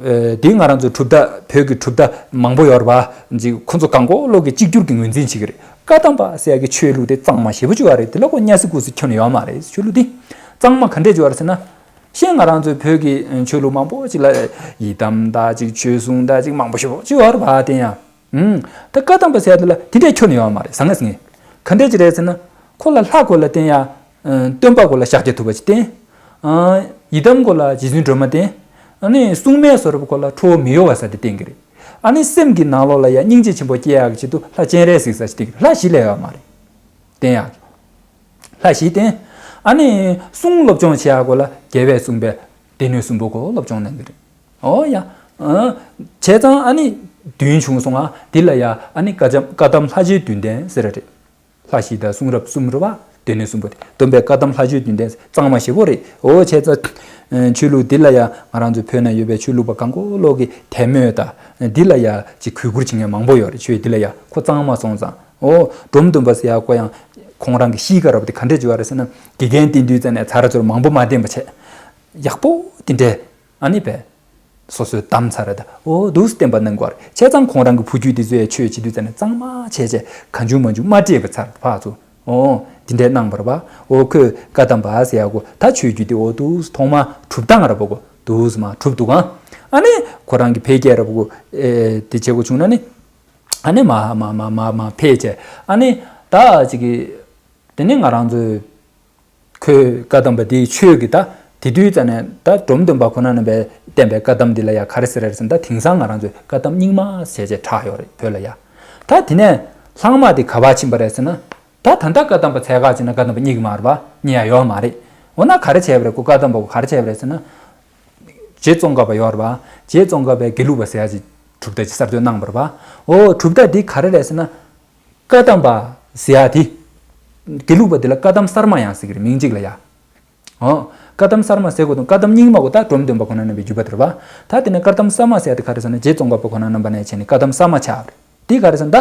ཨེ། དེ་ང་རང་ཚོའི་གྲུབ་མཐའ། བོད་ཀྱི་གྲུབ་མཐའ་མང་པོ་ཡོད་རེད་པ། ཅིག་ཁོ་ཚོ་གང་གོ་ལོག་གི་གཅིག་གྱུར་གྱི་ངོས་འཛིན་བྱེད་ཀྱི་རེད། བཀའ་གདམས་པ་ཟེར་ཡ་གི་ཆོས་ལུགས་དེ་གཙང་མ་ཞེ་པོ་ཅིག་ཡོད་རེད། དེ་ལ་ཁོ་གཉའ་སྲི་ཀུ་སྲི་ཁྱོན་ནས་ཡོད་མ་རེད། ཆོས་ལུགས་དེ་གཙང་མ་ག་འདྲས་ཅིག་ཡོད་རེད་ཟེར་ན། གཞན་ང་རང་ཚོའི་བོད་ཀྱི་ཆོས་ལུགས་མང་པོ་ཅིག་ལ་ཡི་དམ་དང་ཅིག་ཆོས་སྲུང་དང་ཅིག་མང་པོ་ཞེ་པོ་ཅིག་ཡོད་རེད་པ། དེ་ཡང་། ཨུམ། ད་བཀའ་གདམས་པ་ཟེར་ཡ་དེ་ལ་དེ་འདྲས་ཁྱོན་ནས་ཡོད་མ་རེད། བཟང་ངན་ཟེར་མཁན་ག་འདྲས་ཅིག་རེད་ཟེར་ན། ཁོ་ལ་ལྷ་སྐོར་ལ་བསྟེན་ཡ། ཨ། སྟོན་པ་སྐོར་ལ་ཤཱཀྱ་ཐུབ་པ་ཅིག་བསྟེན། ཨ། ཡི་དམ་སྐོར་ལ་རྗེ་བཙུན་སྒྲོལ་མ་བསྟེན། ཨ་ནི་སྲུང་མའི་བཟོ་འདྲ་པོ་སྐོར་ལ་ཁྲོ་བོ་མི་གཡོ་བ་ཟེར་དེ་བསྟེན་གྱི་རེད། ཨ་ནི་སེམས་ཀྱི་ནང་ལོགས་ལ་ཡ་སྙིང་རྗེ་ཆེན་པོ་སྐྱེ་ཡག་གི་ཆེད་དུ་ལྷ་སྤྱན་རས་གཟིགས་ཟེར་ཅིག་བསྟེན་གྱི་རེད། ལྷ་བཞི་ལས་ཡོད་མ་རེད། བསྟེན་ཡག་གི། ལྷ་བཞི་བསྟེན། ཨ་ནི་གསུང་སློབ་སྦྱོང་བྱེད་ཡག་སྐོར་ལ་རྒྱལ་བས་གསུངས་པའི་སྡེ་སྣོད་གསུམ་པོ་སྐོར་སློབ་སྦྱོང་གནང་གི་རེད། ཨོ་ཡ། ཨ། བྱས་ཙང་ཨ་ནི་བདུན་བྱུང་སོང་ང་། འདི་ལ་ཡ་ཨ་ནི་བཀའ་གདམས། བཀའ་གདམས་ལྷ་བཞིའི་བདུན་ལྡན་ཟེར་ར་རེད། ལྷ་བཞི་དང་གསུང་རབ་གསུམ་རེད་པ། སྡེ་སྣོད་གསུམ་པོ་དེ། སྟོན་པའི་བཀའ་གདམས་ལྷ་བཞིའི་བདུན་ལྡན་གཙང་མ་ཞེ་པོ་རེད། ཨོ། བྱས་ཙང་ཆོས་ལུགས་འདི་ལ་ཡ་ང་རང་ཚོ་བོད་ན་ཡོད་པའི་ཆོས་ལུགས་པ་གང་གོ་ལོག་གི་དད་མོས་དང་འདི་ལ་ཡ་ཅིག་གུས་བཀུར་བྱེད་མཁན་མང་པོ་ཡོད་རེད། ཆོས་འདི་ལ་ཡ་ཁོ་གཙང་མ་སོང་ཙང་། ཨོ། འབྲོམ་སྟོན་པ་ཟེར་ཡ་ཁོ་ཡང་ཁོང་རང་གི་གཤིས་ཀ་ར་པོ་དེ་ག་འདྲས་ཅིག་ཡོད་རེད་ཟེར་ན། དགེ་རྒན་བསྟེན་དུས་ཙམ་ནས་ཚར་ཚུར་མང་པོ་མ་བསྟེན་པ་བྱས། ཡག་པོ་དེ་འདྲས་ཨ་ནི་པས། སོ་སོའི་གདམས་ཚར་རེད་ད། ཨོ། འདུག་སེ་བསྟན་པ་གནང་དགོས་རེད། བྱས་ཙང་ཁོང་རང་གི་བུ་རྒྱུད་དེ་ཚོས་ཆོས་བྱེད་དུས་ཙམ་ནས་གཙང་མ་བྱས་བྱས། གང་བྱུང་མང་བྱུང་མ་སྤྲད་པ་ཚར་ཕར་ཚུར། ཨོ། དེ་འདྲས་གནང་བ་རེད་པ། ཨོ། ཁོས་བཀའ་གདམས་པ་ཟེར་ཡག་གོ་ད་ཆོས་བརྒྱུད་དེ། ཨོ། འདུག་སེ་ཐོག་མ་གྲུབ་སྟངས་ར་པོ་གོ་འདུག་སེ་མར་གྲུབ་འདུག་ག་ཨ་ནི་ཁོ་རང་གི་འཕེལ་རྒྱས་ར་པོ་གོ་ཨེ། དེ་བྱེད་དགོས་བྱུང་ན་ནི། ཨ་ནི་མ་མ་མ་མ་མ་ཕེབས་བྱས། ཨ་ནི་ད་ཅིག་གི་དེ་ནི་ང་རང་ཚོའི་ཁོས་བཀའ་གདམས་པ་དེའི་ཆོས་ཀྱི་ད་དེ་དུས་ཙ་ནས་ད་འབྲོམ་སྟོན་པ་ཁོ་ན་རྣམ་པས་བསྟན་པའི་བཀའ་གདམས་འདི་ལ་ཡ་ག་རེ་ཟེར་རེད་ཟེར་ན། ད་དེང་སང་ང་རང་ཚོས་བཀའ་གདམས་རྙིང་མ་ཟེར་བྱས་གྲགས་ཡོད་རེད་བོད་ལ་ཡ། ད་དེ་ནས་ལྷག་མ་དེ་ག་པར་ཕྱིན་པ་རེད་ཟེར་ན། ད་ད་ལྟ་བཀའ་གདམས་པ་འཚོལ་ག་ཕྱིན་ན་བཀའ་གདམས་པ་རྙེད་ཀྱི་མ་རེད་པ། རྙེད་ཡ་ཡོད་མ་རེད། འོ་ན་ག་རེ་བྱས་པ་རེད། ཁོ་བཀའ་གདམས་པ་ཁོ་ག་རེ་བྱས་པ་རེད་ཟེར་ན། རྗེ་ཙོང་ཁ་པ་ཡོད་རེད་པ། རྗེ་ཙོང་ཁ་པས་དགེ་ལུགས་པ་ཟེར་ཡ་ཅིག་གྲུབ་མཐའ་ཅིག་གསར་གཏོད་གནང་བ་རེད་པ། འོ་གྲུབ་མཐའ་འདི་ག་རེ་རེད་ཟེར་ན། བཀའ་གདམས་པ་ཟེར་ཡ་དེ། དགེ་ལུགས་པ་འདི་ལ་བཀའ་གདམས་གསར་མ་ཡང་ཟེར་གི་རེད། མིང་གཅིག་ལ་ཡ། འོ། བཀའ་གདམས་གསར་མ་ཟེར་དགོས་དང་། བཀའ་གདམས་རྙིང་མ་གོ་ད་འབྲོམ་སྟོན་པ་ཁོ་ན་རྣམ་པའི་བརྒྱུད་པ་དེ་རེད་པ། ད་དེ་ནས་བཀའ་གདམས་གསར་མ་ཟེར་ཡ་དེ་ག་རེ་ཟེར་ན། རྗེ་ཙོང་ཁ་པ་ཁོ་ན་རྣམ་པ་ནས་བྱས་ནས་བཀའ་གདམས་གསར་མ་ཆགས་པ་རེད། དེ་ག་རེ་ཟེར་ན། ད་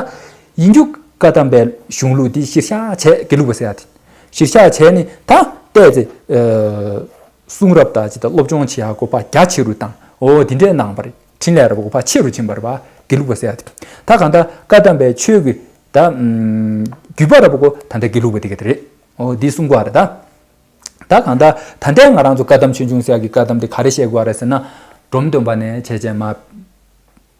ཡིན་རྒྱུ་བཀའ་གདམས་པའི་གཞུང་ལུགས་དེ་གཞིར་བཞག་བྱས། དགེ་ལུགས་པ་ཟེར་ཡ་དེ་གཞིར་བཞག་བྱས་ནས་ད་བལྟས་ཚེ། ཨ། གསུང་རབ་དང་ཅིག་དང་སློབ་སྦྱོང་བྱེད་ཡ་གོ་ཕར་རྒྱ་ཆེ་རུ་བཏང་། འོ་དེ་འདྲས་གནང་བ་རེད། འཕྲིན་ལས་རབ་གོ་ཕར་ཆེ་རུ་ཕྱིན་པ་རེད་པ། དགེ་ལུགས་པ་ཟེར་ཡ་དེ། ད་གང་ལྟར་བཀའ་གདམས་པའི་ཆོས་ཀྱི་ད་ཨམ་བརྒྱུད་པ་རབ་གོ་ད་ལྟ་དགེ་ལུགས་པ་དེ་ག་དེ་རེད། འོ་འདི་གསུང་གོ་བ་རེད་ད། ད་གང་ལྟར་ད་ལྟའི་ང་རང་ཚོ་བཀའ་གདམས་ཆོས་འབྱུང་ཟེར་ཡ་གི་བཀའ་གདམས་དེ་ག་རེ་བཤད་དགོས་པ་རེད་ཟེར་ན། འབྲོམ་སྟོན་པ་ནས་བྱས་བྱས་མ།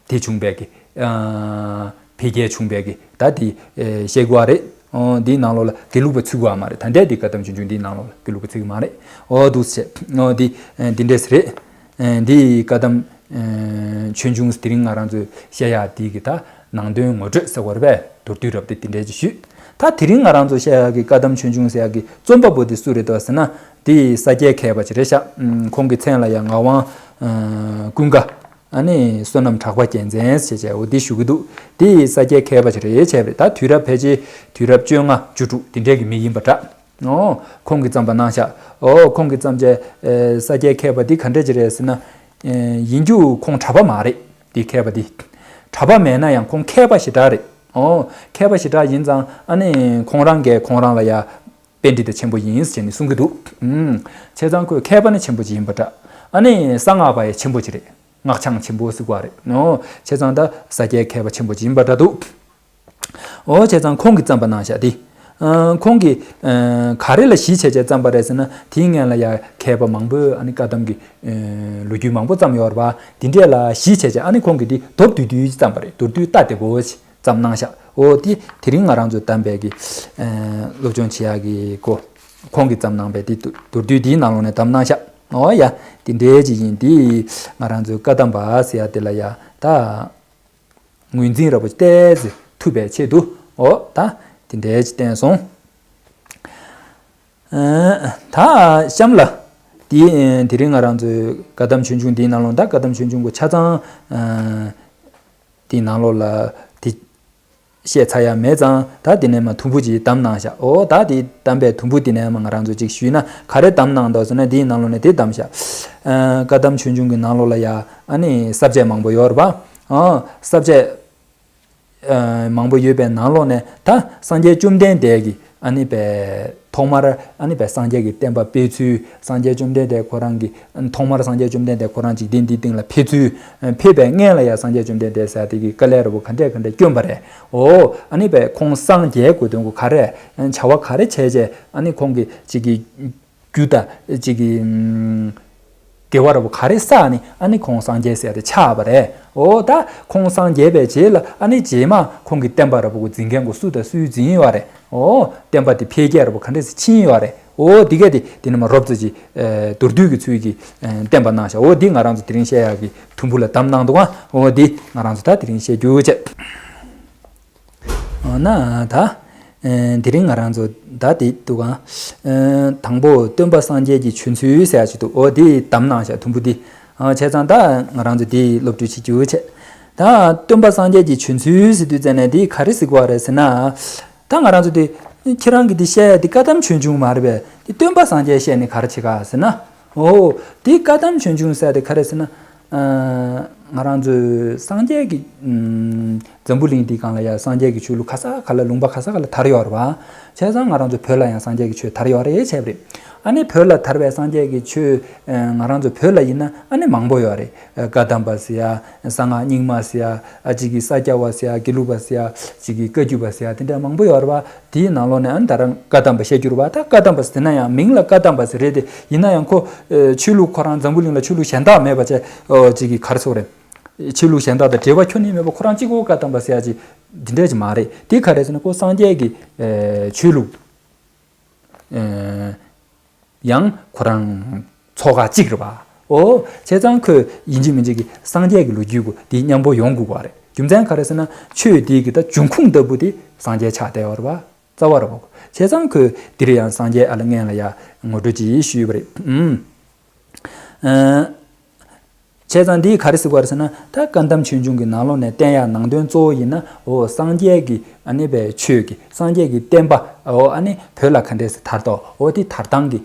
དེ་བྱུང་བའི་གི། ཨ། འཕེལ་རྒྱས་བྱུང་བའི་གི་ད་དེ། ཨེ། བཤད་དགོས་པ་རེད། འོ་འདིའི་ནང་ལོགས་ལ་དགེ་ལུགས་པ་ཚུད་དགོས་པ་མ་རེད། ད་ལྟའི་དེ་བཀའ་གདམས་ཆོས་འབྱུང་འདིའི་ནང་ལོགས་ལ་དགེ་ལུགས་པ་ཚུད་ཀྱི་མ་རེད། འོ་འདུག་སེ་བྱས། འོ་འདི། ཨེ། འདི་འདྲས་རེད། ཨེ། འདི་བཀའ་གདམས། ཨེ། ཆོས་འབྱུང་དེ་རིང་ང་རང་ཚོས་བཤད་ཡ་འདི་གི་ད་ནང་དོན་ངོ་སྤྲོད་ཟེར་བ་རེད་པས། མདོར་བསྡུས་རབ་དེ་དེ་འདྲས་ཅིག་ཞུས། ད་དེ་རིང་ང་རང་ཚོས་བཤད་ཡ་གི་བཀའ་གདམས་ཆོས་འབྱུང་ཟེར་ཡ་གི་རྩོམ་པ་པོ་དེ་སུ་རེད་འདུག་ཟེར་ན། དེ་ས་སྐྱའི་མཁས་པ་ཅིག་རེད་ཤག་ཨུམ། ཁོང་གི་མཚན་ལ་ཡང་ངག་དབང་། ཨ། ཀུན་དགའ། ཨ་ནི་བསོད་ནམས་གྲགས་པ་རྒྱལ་མཚན་ཞེས་བྱ་བ་འདི་ཞུ་གི་འདུག་དེ་ས་སྐྱའི་མཁས་པ་ཅིག་རེད་བྱས་པ་རེད། ད་དུས་རབས་ཕལ་ཆེར་དུས་རབས་བཅོ་ལྔ་བཅུ་དྲུག་དེ་འདྲའི་གི་མི་ཡིན་པ་འདྲ། ཨོ། ཁོང་གིས་བརྩམས་པ་གནང་ཤག་ཨོ། ཁོང་གིས་བརྩམས་བྱས། ཨེ། ས་སྐྱའི་མཁས་པ་འདི་ག་འདྲ་ཅིག་རེད་ཟེར་ན། ཨེ། ཡིན་རྒྱུ་ཁོང་གྲྭ་པ་མ་རེད། འདི་མཁས་པ་འདི། གྲྭ་པ་མེད་ན་ཡང་ཁོང་མཁས་པ་ཞེ་དྲག་རེད། ཨོ། མཁས་པ་ཞེ་དྲག་ཡིན་ཙང་ཨ་ནི་ཁོང་རང་གིས་ཁོང་རང་ལ་ཡ། པཎྜི་ཏ་ཆེན་པོ་ཡིན་ཟེར་ནས་གསུང་གི་འདུག་ཨུམ། བྱས་ཙང་ཁོས་མཁས་པ་ནི་ཆེན་པོ་ཅིག་ཡིན་པ་འདྲ། ཨ་ནི་གསང་སྔགས་པ་ཡང་ཆེན་པོ་ཅིག་རེད། སྔགས་འཆང་ཆེན་པོ་ཟེར་དགོས་རེད། ཨོ། བྱས་ཙང་ད་ས་སྐྱའི་མཁས་པ་ཆེན་པོ་ཅིག་ཡིན་པ་འདྲ་འདུག་ཨོ། བྱས་ཙང་ཁོང་གིས་བརྩམས་པ་གནང་ཤག་དེ། ཨ། ཁོང་གིས། ཨ། ག་རེ་ལ་གཞི་བྱས་བྱས་བརྩམས་པ་རེད་ཟེར་ན། དེའི་སྔོན་ལ་ཡ་མཁས་པ་མང་པོས་ཨ་ནི་བཀའ་གདམས་ཀྱི། ཨ། ལོ་རྒྱུས་མང་པོ་བརྩམས་ཡོད་རེད་པ། དེ་འདྲས་ལ་གཞི་བྱས་བྱས་ཨ་ནི་ཁོང་གིས་དེ་མདོར་བསྡུས་བསྡུས་བརྩམས་པ་རེད། མདོར་བསྡུས་ལྟ་བདེ་པོ་ཞིག་བརྩམས་གནང་ཤག་ཨོ་དེ་དེ་རིང་ང་རང་ཚོ་གདམས་པའི་གི། ཨ། སློབ་སྦྱོང་བྱེད་ཡག་གི་སྐོར། ཁོང་གིས་བརྩམས་གནང་པའི་དེ་མདོར་བསྡུས་དེའི་ནང་ལོགས་ནས་བདམས་གནང་ཤག་ཨོ་ཡ། དེ་འདྲའི་ཅིག་ཡིན། དེ་ང་རང་ཚོའི་བཀའ་གདམས་པ་ཟེར་ཡ་དེ་ལ་ཡ་ད་ངོས་འཛིན་ར་བོ་ཏོག་ཙམ་ཐུབ་པའི་ཆེད་དུ། ཨོ་ད་དེ་འདྲའི་ཅིག་བསྟན་སོང་། ཨ། ད་གཤམ་ལ་དེ་དེ་རིང་ང་རང་ཚོའི་བཀའ་གདམས་ཆོས་འབྱུང་འདིའི་ནང་ལོགས། ད་བཀའ་གདམས་ཆོས་འབྱུང་གི་ཆ་ཚང་། ཨ། དེའི་ནང་ལོགས་ལ་དེ་བཤད་ཚར་ཡ་མེད་ཙང་། ད་དེ་ནས་མར་དུམ་བུ་ཅིག་བདམས་གནང་ཤག་ཨོ་ད་དེ་བདམས་པའི་དུམ་བུ་དེ་ནས་མར་ང་རང་ཚོ་ཅིག་ཞུས་ན་ག་རེ་བདམས་གནང་འདུག་ཟེར་ན། དེའི་ནང་ལོགས་ནས་དེ་བདམས་ཤག་ཨ། བཀའ་གདམས་ཆོས་འབྱུང་གི་ནང་ལོགས་ལ་ཡ་ཨ་ནི་ས་བཅད་མང་པོ་ཡོད་རེད་པ། ཨ། ས་བཅད། ཨ། མང་པོ་ཡོད་པའི་ནང་ལོགས་ནས་ད་སངས་རྒྱས་བཅོམ་ལྡན་འདས་ཀྱིས་ཨ་ནི་པའི་ཐོག་མར་ཨ་ནི་པའི་སངས་རྒྱས་ཀྱི་བསྟན་པ་སྤེལ་ཚུལ། སངས་རྒྱས་བཅོམ་ལྡན་འདས་ཁོ་རང་གིས་ཐོག་མར་སངས་རྒྱས་བཅོམ་ལྡན་འདས་ཁོ་རང་འཇིག་རྟེན་འདིའི་སྟེང་ལ་ཕེབས་ཚུལ། ཕེབས་པའི་སྔོན་ལ་ཡང་སངས་རྒྱས་བཅོམ་ལྡན་འདས་ཟེར་དེ་གི་དཀའ་ལས་ར་བོ་ག་འདྲས་ག་འདྲས་བསྐྱོན་པ་རེད། ཨོ། ཨ་ནི་པའི་ཁོང་སངས་རྒྱས་དགོས་དོན་གོ་ག་རེ། བྱ་བ་ག་རེ་བྱས་བྱས་ཨ་ནི་ཁོང་གི་ཅིག་གི་རྒྱུ་དང་ཅིག་གི་ཨམ། དགེ་བ་ར་བོ་ག་རེ་བསགས་ནས་ཨ་ནི་ཁོང་སངས་རྒྱས་ཟེར་དེ་ཆགས་པ་རེད། ཨོ་ད་ཁོང་སངས་རྒྱས་པའི་རྗེས་ལ་ཨ་ནི་རྗེས་མ་ཁོང་གི་བསྟན་པ་ར་བོ་གོ་འཛིན་མཁན་གོ་སུ་དང་སུས་འཛིན་ཡོད་རེད། ཨོ་བསྟན་པ་དེ་འཕེལ་རྒྱས་ར་བོ་ག་འདྲས་སེ་ཕྱིན་ཡོད་རེད། ཨོ་འདི་ག་དེ་དེ་ནི་མ་རོབ་ཙམ་ཅིག་ཨ། མདོར་བསྡུས་ཀྱི་ཚུལ་གྱིས་ཨ། བསྟན་པ་གནང་ཤག་ཨོ་འདི་ང་རང་ཚོ་དེ་རིང་བཤད་ཡག་གི་དུམ་བུ་ལ་བདམས་གནང་འདུག་ག་ཨོ་འདི་ང་རང་ཚོ་ད་དེ་རིང་བཤད་རྒྱུ་བྱས། འོ་ན་ད། ཨེ། དེ་རིང་ང་རང་ཚོ་ད་དེ་འདུག་ག་ཨེ། དང་པོ་སྟོན་པ་སངས་རྒྱས་ཀྱི་བྱོན་ཚུལ་ཟེར་ཡ་ཞིག་འདུག་ཨོ་དེ་བདམས་གནང་ཤག་དུམ་བུ་འདི། ཨ། བྱས་ཙང་ད་ང་རང་ཚོ་དེ་སློབ་ཁྲིད་བྱེད་རྒྱུ་བྱས། ད་སྟོན་པ་སངས་རྒྱས་ཀྱི་བྱོན་ཚུལ་ཟེར་དུས་ཙམ་ནས་དེ་ག་རེ་ཟེར་དགོས་རེད་ཟེར་ན། ད་ང་རང་ཚོ་དེ་ཁྱེད་རང་གིས་དེ་བཤད་ཡ་དེ་བཀའ་གདམས་ཆོས་འབྱུང་མ་རེད་པས། དེ་སྟོན་པ་སངས་རྒྱས་བཤད་ནས་ག་རེ་བྱེད་ག་ཟེར་ན། ཨོ། དེ་བཀའ་གདམས་ཆོས་འབྱུང་ཟེར་དེ་ག་རེ་ཟེར་ན། ཨ། ང་རང་ཚོའི་སངས་རྒྱས་ཀྱི། ཨམ། འཛམ་བུ་གླིང་འདིའི་སྒང་ལ་ཡང་སངས་རྒྱས་ཀྱི་ཆོས་ལུགས་ག་ས་ག་ལ་ལུང་པ་ག་ས་ག་ལ་དར་ཡོད་རེད་པ། བྱས་ཙང་ང་རང་ཚོ་བོད་ལ་ཡང་སངས་རྒྱས་ཀྱི་ཆོས་དར་ཡོད་རེད་བྱས་པ་རེད། ཨ་ནི་བོད་ལ་དར་བའི་སངས་རྒྱས་ཀྱི་ཆོས། ཨ། ང་རང་ཚོ་བོད་ལ་ཡིན་ན་ཨ་ནི་མང་པོ་ཡོད་རེད། ཨ། བཀའ་གདམས་པ་ཟེར་ཡ། གསང་སྔགས་རྙིང་མ་ཟེར་ཡ། ཨ། གཅིག་གིས་ས་སྐྱ་པ་ཟེར་ཡ། དགེ་ལུགས་པ་ཟེར་ཡ། གཅིག་གིས་བཀའ་བརྒྱུད་པ་ཟེར་ཡ། དེ་འདྲ་མང་པོ་ཡོད་རེད་པ། དེའི་ནང་ལོགས་ནས་ཨ་ནི་ད་རང་བཀའ་གདམས་པ་བཤད་རྒྱུ་རེད་པ། ད་བཀའ་གདམས་པ་ཟེར་ན་ཡང་མིང་ལ་བཀའ་གདམས་པ་ཟེར་རེད་དེ། ཡིན་ན་ཡང་ཁོ། ཨེ། ཆོས་ལུགས་ཁོ་རང་འཛམ་བུ་གླིང་ལ་ཆོས་ལུགས་གཞན་དག་མེད་པ་བྱས། ཨོ། གཅིག་གིས་ག་རེ་ཟེར་དགོས་རེད། ཆོས་ལུགས་གཞན་དག་དང་འབྲེལ་བ་ཁྱོན་ནས་མེད་པ་ཁོ་རང་གཅིག་པོ་བཀའ་གདམས་པ་ཟེར་ཡ་ཅིག་འདི་འདྲ་ཅིག་མ་རེད། དེ་ག་རེ་ཟེར་ན་ཁོ་སངས་རྒྱས་ཀྱི་ཆོས་ལུགས། ཡང་ཁོ་རང་ཚོགས་ཁག་གཅིག་རེད་པ། ཨོ། བྱས་ཙང་ཁོས་ཡིན་གཅིག་མིན་གཅིག་གི་སངས་རྒྱས་ཀྱི་ལོ་རྒྱུས་གོ་དེ་མཉམ་པོ་ཡོང་དགོས་པ་རེད། རྒྱུ་མཚན་ག་རེ་ཟེར་ན་ཆོས་དེ་གི་ད་འབྱུང་ཁུངས་ལྟ་བུ་དེ་སངས་རྒྱས་ཆགས་བསྡད་ཡོད་རེད་པ། རྩ་བ་རེད་པ། བྱས་ཙང་ཁོས་འདིར་ཡང་སངས་རྒྱས་ཨ་ལ་སྔོན་ལ་ཡ་ངོ་སྤྲོད་ཅིག་ཞུས་པ་རེད། ཨུམ། ཨ། བྱས་ཙང་འདིས་ག་རེ་ཟེར་གོ་རེད་ཟེར་ན་ད་བཀའ་གདམས་ཆོས་འབྱུང་གི་ནང་ལོགས་ནས་བསྟན་ཡག་ནང་དོན་གཙོ་བོ་ཡིན་ན་ཨོ་སངས་རྒྱས་ཀྱི་ཨ་ནི་པའི་ཆོས་ཀྱི་སངས་རྒྱས་ཀྱི་བསྟན་པ་ཨོ་ཨ་ནི་བོད་ལ་ག་འདྲས་སེ་དར་ཏོ་ཨོ་དེ་དར་སྟངས་ཀྱི་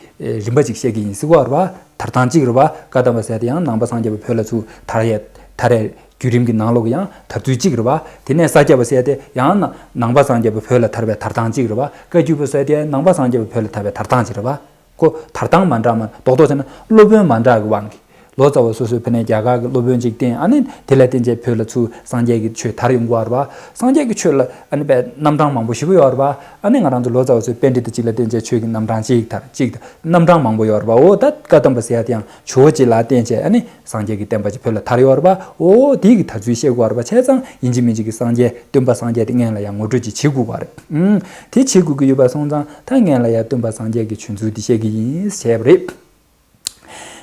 རིམ་པ་ཅིག་བཤད་ཀྱི་ཡིན་ཟེར་གོ་རེད་པ། དར་སྟངས་གཅིག་རེད་པ། བཀའ་གདམས་པ་ཟེར་དེ་ཡང་ནང་པ་སངས་རྒྱས་པ་བོད་ལ་ཚུར་དར་ཡས་དར་ཡས་བརྒྱུད་རིམ་གྱི་ནང་ལོགས་ཀྱི་ཡང་དར་ཚུལ་གཅིག་རེད་པ། དེ་ནས་ས་སྐྱ་པ་ཟེར་དེ་ཡང་ནང་པ་སངས་རྒྱས་པ་བོད་ལ་དར་བའི་དར་སྟངས་གཅིག་རེད་པ། བཀའ་བརྒྱུད་པ་ཟེར་དེ་ཡང་ནང་པ་སངས་རྒྱས་པ་བོད་ལ་དར་བའི་དར་སྟངས་གཅིག་རེད་པ། ཁོ་དར་སྟངས་མ་འདྲ་མ་རྡོག་རྡོག་བྱས་ན་སློབ་དཔོན་མ་འདྲ་གི་དབང་གིས་ལོ་ཙཱ་བ་སོ་སོའི་ཕ་ནས་རྒྱ་གར་གྱི་སློབ་དཔོན་ཅིག་བསྟེན། ཨ་ནི་དེ་ལ་བརྟེན་བྱས་བོད་ལ་ཚུར་སངས་རྒྱས་ཀྱི་ཆོས་དར་ཡོང་གི་ཡོད་རེད་པ། སངས་རྒྱས་ཀྱི་ཆོས་ལ་ཨ་ནི་པའི་རྣམ་གྲངས་མང་པོ་ཞེ་པོ་ཡོད་རེད་པ། ཨ་ནི་ང་རང་ཚོ་ལོ་ཙཱ་བ་ཚོའི་པཎྜི་ཏ་ཅིག་ལ་བརྟེན་བྱས་ཆོས་ཀྱི་རྣམ་གྲངས་གཅིག་དར་གཅིག་དར་རྣམ་གྲངས་མང་པོ་ཡོད་རེད་པ། འོ་ད་བཀའ་གདམས་པ་ཟེར་ཡ་དེ་ཡང་ཇོ་བོ་རྗེ་ལ་བརྟེན་བྱས་ཨ་ནི་སངས་རྒྱས་ཀྱི་བསྟན་པ་ཅིག་བོད་ལ་དར་ཡོད་རེད་པ། འོ་དེ་གི་དར་ཚུལ་བཤད་དགོས་རེད་པ། བྱས་ཙང་ཡིན་གཅིག་མིན་གཅིག་གི་སངས་རྒྱས་སྟོན་པ་སངས་རྒྱས་དེ་སྔོན་ལ་ཡང་ངོ་སྤྲོད་ཅིག་བྱེད་དགོས་པ་རེད། ཨུམ། དེ་བྱེད་དགོས་ཀྱི་ཡོད་པ་སོང་ཙང་ད་སྔོན་ལ་ཡང་སྟོན་པ་སངས་རྒྱས་ཀྱི་བྱོན་ཚུལ་འདི་བཤད་ཀྱི་ཡིན་ཞེས་པ་རེད།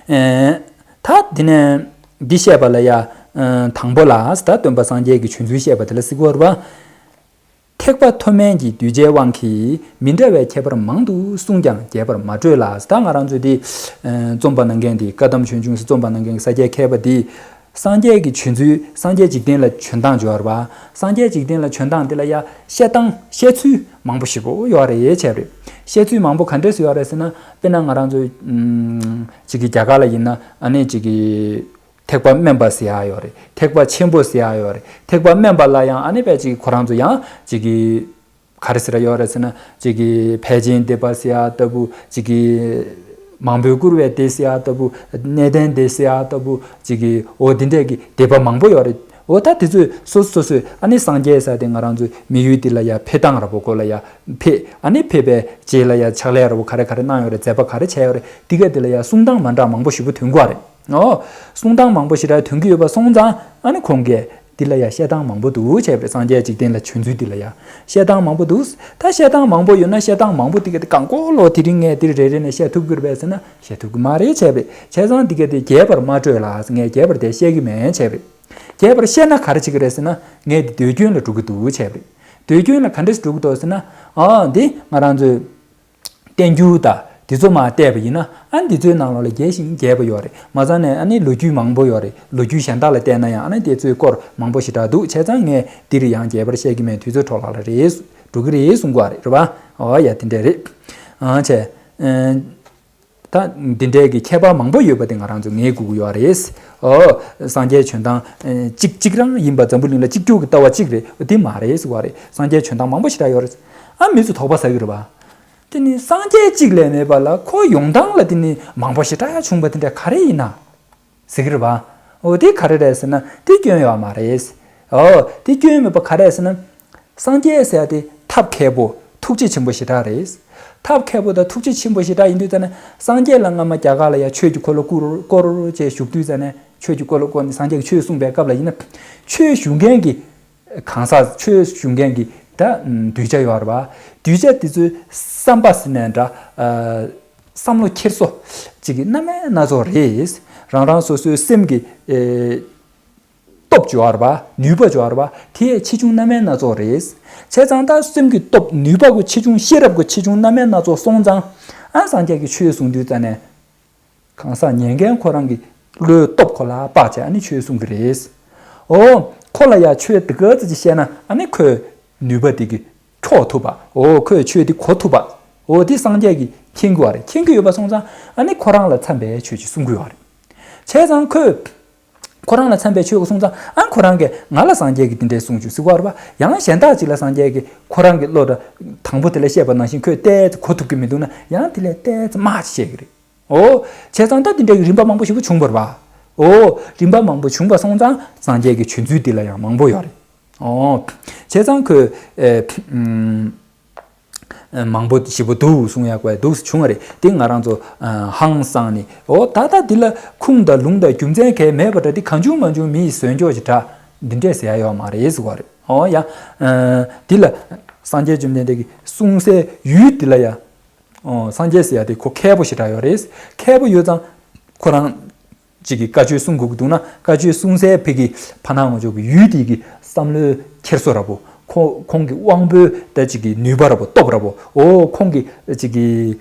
ཨེ། ད་འདི་ནས་འདི་བཤད་པ་ལ་ཡ། ཨ། དང་པོ་ལ་ད་སྟོན་པ་སངས་རྒྱས་ཀྱི་བྱོན་ཚུལ་བཤད་པ་དེ་ལ་ཟེར་གྱི་ཡོད་རེད་པ། ཐེག་པ་མཐོ་དམན་གྱི་གདུལ་བྱའི་དབང་གིས་མི་འདྲ་བའི་ཁྱད་པར་མང་དུ་གསུངས་ཀྱང་རྒྱས་པར་མ་སྤྲོས་ལ། ད་ང་རང་ཚོས་འདི། ཨ། རྩོམ་པ་གནང་མཁན་འདི་བཀའ་གདམས་ཆོས་འབྱུང་ཟེར་རྩོམ་པ་གནང་མཁན་གྱི་ས་སྐྱའི་མཁས་པ་འདི། སངས་རྒྱས་ཀྱི་བྱོན་ཚུལ་སངས་རྒྱས་འཇིག་རྟེན་ལ་བྱོན་སྟངས་སྦྱོར་བ། སངས་རྒྱས་འཇིག་རྟེན་ལ་བྱོན་སྟངས་དེ་ལ་ཡ་བཤད་སྟངས་བཤད་ཚུལ་མང་པོ་ཞེ་པོ་ཡོད་རེད་བྱས་པ་རེད། བཤད་ཚུལ་མང་པོ་ག་འདྲས་སུ་ཡོད་རེད་ཟེར་ན་དཔེར་ན་ང་རང་ཚོ་ཨམ། ཅིག་གི་རྒྱ་གར་ལ་ཡིན་ན་ཨ་ནི་ཅིག་གི་ཐེག་པ་དམན་པ་ཟེར་ཡ་ཡོད་རེད། ཐེག་པ་ཆེན་པོ་ཟེར་ཡ་ཡོད་རེད། ཐེག་པ་དམན་པ་ལ་ཡང་ཨ་ནི་དཔེ་ཅིག་ཁོ་རང་ཚོ་ཡང་ཅིག་གི་ག་རེ་ཟེར་ཡ་ཡོད་རེད་ཟེར་ན་ཅིག་གི་ཕལ་ཆེན་སྡེ་པ་ཟེར་ཡ་ལྟ་བུ་ཅིག་གི་མང་པོས་བཀུར་བའི་སྡེ་ཟེར་ཡ་ལྟ་བུ་གནས་བརྟན་སྡེ་ཟེར་ཡ་ལྟ་བུ་ཅིག་གི་འོ་འདི་འདྲས་ཀྱི་སྡེ་པ་མང་པོ་ཡོད་རེད། འོ་ད་དེ་ཚོས་སོ་སོ་སོས་ཨ་ནི་སངས་རྒྱས་ཟེར་དེ་ང་རང་ཚོའི་མི་ཡུལ་འདི་ལ་ཡ་ཕེབས་སྟངས་ར་བོ་གོ་ལ་ཡ་ཕེབས། ཨ་ནི་ཕེབས་པའི་རྗེས་ལ་ཡ་ཕྱག་ལས་ར་བོ་ག་རེ་ག་རེ་གནང་ཡོད་རེད། མཛད་པ་ག་རེ་བྱས་ཡོད་རེད། འདི་ག་འདི་ལ་ཡ་གསུང་སྟངས་མ་འདྲ་མང་པོ་ཞེ་པོ་ཐོན་གྱི་ཡོད་རེད། ཨོ། གསུང་སྟངས་མང་པོ་ཞེ་དྲག་ཐོན་གྱི་ཡོད་པ་སོང་ཙང་ཨ་ནི་ཁོང་གིས་འདི་ལ་ཡ་བཤད་སྟངས་མང་པོ་འདུག་བྱས་པས་སངས་རྒྱས་འཇིག་རྟེན་ལ་བྱོན་ཚུལ་འདི་ལ་ཡ་བཤད་སྟངས་མང་པོ་འདུག་ད་བཤད་སྟངས་མང་པོ་ཡོད་ན་བཤད་སྟངས་མང་པོ་འདི་ག་དེ་གང་གོ་ལོ་དེ་རིང་ངས་འདིར་རེ་རེ་ནས་བཤད་ཐུབ་ཀྱི་རེད་པས་ཟེར་ན་བཤད་ཐུབ་ཀྱི་མ་རེད་བྱས་པས། བྱས་ཙང་འདི་ག་དེ་རྒྱས་པར་མ་སྤྲོས་ལ་ངས་རྒྱས་པར་དེ་བཤད་ཀྱི་མེད་བྱས་པས། རྒྱས་པར་བཤད་ན་ག་རེ་བྱེད་ཀྱི་རེད་ཟེར་ན་ངས་འདི་ཟློས་སྐྱོན་ལ་འགྲོ་གི་འདུག་བྱས་པས། ཟློས་སྐྱོན་ལ་ག་འདྲས་འགྲོ་གི་འདུག་ཟེར་ན་ཨ་འདི་ང་རང་ཚོས། བསྟན་འགྱུར་དང་འདི་ཚོ་མར་བལྟས་པ་ཡིན་ན་ཨ་ནི་འདི་ཚོའི་ནང་ལོགས་ལ་རྒྱས་ཤིང་རྒྱས་པ་ཡོད་རེད། མ་ཚད་ནས་ཨ་ནི་ལོ་རྒྱུས་མང་པོ་ཡོད་རེད། ལོ་རྒྱུས་གཞན་དག་ལ་བལྟས་ན་ཡང་ཨ་ནི་དེ་ཚོའི་སྐོར་མང་པོ་ཞེ་དྲག་འདུག་བྱས་ཙང་ངས་འདིར་ཡང་རྒྱས་པར་བཤད་ཀྱི་མེད། དུས་ཚོད་འཕྲོ་བརླག་ལ་རེད་འགྲོ་གི་རེད་གསུང་གི་ཡོད་རེད། རེད་པ། ཨོ་ཡ་དེ་འདྲས་རེད། ཨ་བྱས། ད་འདི་འདྲས་ཀྱི་ཁྱད་པར་མང་པོ་ཡོད་པ་དེ་ང་རང་ཚོ་ངེས་དགོས་ཀྱི་ཡོད་རེད། ཨོ། སངས་རྒྱས་བྱོན་སྟངས་གཅིག་གཅིག་རང་ཡིན་པ་འཛམ་བུ་གླིང་ལ་གཅིག་གྱུར་གྱི་ལྟ་བ་གཅིག་རེད། འདི་མ་རེད་ཟེར་བ་རེད། སངས་རྒྱས་བྱོན་སྟངས་མང་པོ་ཞེ་དྲག་ཡོད་རེད། ཨ་མི་ཚོ་དོགས་པ་ཟ་གི་རེད་པ། དེ་ནི་སངས་རྒྱས་གཅིག་ལས་མེད་པ་ལ་ཁོ་ཡོང་སྟངས་ལ་དེ་ནི་མང་པོ་ཞེ་དྲག་བྱུང་བ་དེ་འདྲ་ག་རེ་ཡིན་ན། ཟེར་གི་རེད་པ། འོ་དེ་ག་རེ་རེད་ཟེར་ན་དེ་སྐྱོན་ཡོད་མ་རེད། འོ་དེ་སྐྱོན་མེད་པ་ག་རེ་རེད་ཟེར་ན། སངས་རྒྱས་ཟེར་ཡ་དེ་ཐབས་མཁས་པོ་ཐུགས་རྗེ་ཆེན་པོ་ཞེ་དྲག་རེད། ཐབས་མཁས་པོ་དང་ཐུགས་རྗེ་ཆེན་པོ་ཞེ་དྲག་ཡིན་དུས་ཙ་ན་སངས་རྒྱས་ལ་སྔ་མ་རྒྱ་གར་ལ་ཡ་ཆོས་ཀྱི་འཁོར་ལོ་བསྐོར་བསྐོར་བྱས་བཞུགས་དུས་ཙ་ན་ཆོས་ཀྱི་འཁོར་ལོ་བསྐོར་ནས་སངས་རྒྱས་ཀྱིས་ཆོས་གསུངས་པའི་སྐབས་ལ་ཡིན་ན་ཆོས་ཞུ་མཁན་གྱི་གང་ཟག་ཆོས་ཞུ་མཁན་གྱི་ད་གདུལ་བྱ་ཡོད་རེད་པ། གདུལ་བྱ་དེ་ཚོའི་བསམ་པ་ཟེར་ནའི་འདྲ། བསམ་བློ་འཁྱེར་སོ་ཅིག་གི་རྣམ་པ་སྣ་ཚོགས་རེད། རང་རང་སོ་སོའི་སེམས་ཀྱི་སྟོབས་སྦྱོར་བ་ནུས་པ་སྦྱོར་བ་དེ་ཆེ་ཆུང་རྣམ་པ་སྣ་ཚོགས་རེད། བྱས་ཙང་ད་སེམས་ཀྱི་སྟོབས་ནུས་པ་གོ་ཆེ་ཆུང་ཤེས་རབ་གོ་ཆེ་ཆུང་རྣམ་པ་སྣ་ཚོགས་སོང་ཙང་ཨ་སངས་རྒྱས་ཀྱི་ཆོས་གསུང་དུས་ཙ་ནས། གང་ཟག་ཉན་མཁན་ཁོ་རང་གི་བློའི་སྟོབས་ཁོ་ལ་དཔག་བྱས་ཨ་ནི་ཆོས་གསུང་གི་རེད། ཨོ། ཁོ་ལ་ཡ་ཆོས་དེ་ག་ཙམ་ཅིག་བཤད་ན་ཨ་ནི་ཁོས་ནུས་པ་དེ་གི་འཁྱོག་ཐུབ་པ། ཨོ་ཁོས་ཆོས་དེ་གོ་ཐུབ་པ། ཨོ་དེ་སངས་རྒྱས་ཀྱིས་མཁྱེན་གྱི་ཡོད་རེད། མཁྱེན་གྱི་ཡོད་པ་སོང་ཙང་ཨ་ནི་ཁོ་རང་ལ་འཚམ་པའི་ཆོས་ཅིག་གསུང་གི་ཡོད་རེད། བྱས་ཙང་ཁོས་ཁོ་རང་ལ་འཚམ་པའི་ཆོས་གོ་སོང་ཙང་ཨ་ཁོ་རང་གིས་ང་ལ་སངས་རྒྱས་ཀྱིས་འདི་འདྲས་གསུངས་བྱུང་ཟེར་གྱི་ཡོད་རེད་པ། ཡང་གཞན་དག་ཅིག་ལ་སངས་རྒྱས་ཀྱིས་ཁོ་རང་གི་བློ་དང་དང་པོ་དེ་ལ་བཤད་པ་ནང་བཞིན་ཁོས་ཏོག་ཙམ་གོ་ཐུབ་ཀྱི་མི་འདུག་ན་ཡང་དེ་ལས་ཏོག་ཙམ་དམའ་ཅིག་བཤད་ཀྱི་རེད། ཨོ། བྱས་ཙང་ད་འདི་འདྲའི་རིམ་པ་མང་པོ་ཞིག་བྱུང་བ་རེད་པ། ཨོ། རིམ་པ་མང་པོ་བྱུང་བ་སོང་ཙང་སངས་རྒྱས་ཀྱི་བྱོན་ཚུལ་འདི་ལ་ཡང་མང་པོ་ཡོད་རེད། ཨོ། བྱས་ཙང་ཁོས་ཨེ། ཨུམ། མང་པོ་ཞེ་པོ་འདུག་གསུང་ཡག་པ་འདུག་བྱུང་བ་རེད། དེ་ང་རང་ཚོ་ཧང་སངས་ནས། འོ་ད་ལྟ་འདི་ལ་ཁུངས་དང་ལུང་དང་རྒྱུ་མཚན་གང་ཡང་མེད་པ་འདྲ། དེ་གང་བྱུང་མང་བྱུང་མི་ཡིས་བཟོས་འཇོག་ཅིག་འདྲ། འདི་འདྲས་ཟེར་ཡ་ཡོད་མ་རེད་ཟེར་བ་རེད། འོ་ཡ། འདི་ལ་སངས་རྒྱས་བཅོམ་ལྡན་འདས་ཀྱིས་གསུང་སའི་ཡུལ་འདི་ལ་ཡ། འོ་སངས་རྒྱས་ཟེར་ཡ་དེ་ཁོ་མཁས་པོ་ཞེ་དྲག་ཡོད་རེད། མཁས་པོ་ཡོད་ཙང་ཁོ་རང་ཅིག་གིས་བཀའ་ཆོས་གསུང་དགོས་ཀྱི་འདུག་ན། བཀའ་ཆོས་གསུང་སའི་ཕ་གི་ཕ་ནང་ངོ་ཅོག་གི་ཡུལ་དེ་གི་བསམ་བློའི་འཁྱེར་སོ་ར་བོ། ཁོ་ཁོང་གི་དབང་པོའི་ད་ཅིག་གི་ནུས་པ་ར་བོ་སྟོབས་ར་བོ། འོ་ཁོང་གི་ཅིག་གི་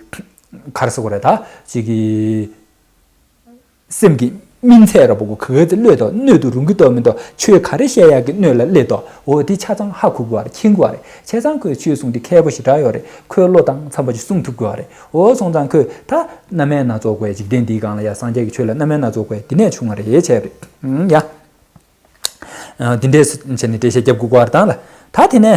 ག་རེ་ཟེར་དགོས་རེད། ད་ཅིག་གི་སེམས་ཀྱི་སྨིན་ཚད་ར་བོ་གོ་ག་ག་ཚོད་བློས་ཐོག་སྣོད་དུ་རུང་གི་འདུག་མི་འདུག་ཆོས་ག་རེ་བཤད་ཡག་གི་སྣོད་ལ་བློས་ཐོག་འོ་དེ་ཆ་ཚང་ཧ་གོ་དགོས་པ་རེད། མཁྱེན་དགོས་པ་རེད། བྱས་ཙང་ཁོས་ཆོས་གསུང་དེ་མཁས་པོ་ཞེ་དྲག་ཡོད་རེད། ཁོའི་བློ་དང་འཚམ་པ་ཞིག་གསུང་ཐུབ་དགོས་པ་རེད། འོ་སོང་ཙང་ཁོས་ད་རྣམ་སྨིན་སྣ་ཚོགས་པའི་འཇིག་རྟེན་འདིའི་སྒང་ལ་ཡ་སངས་རྒྱས་ཀྱི་ཆོས་ལ་རྣམ་སྨིན་སྣ་ཚོགས་པའི་དེ་ནས་བྱུང་བ་རེད་བྱས་པ་རེད། ཡ། འདི་འདྲས་བྱས་ནས་འགྲེལ་བཤད་རྒྱབ་དགོས་པ་རེད་ད་ལ། ད་དེ་ནས།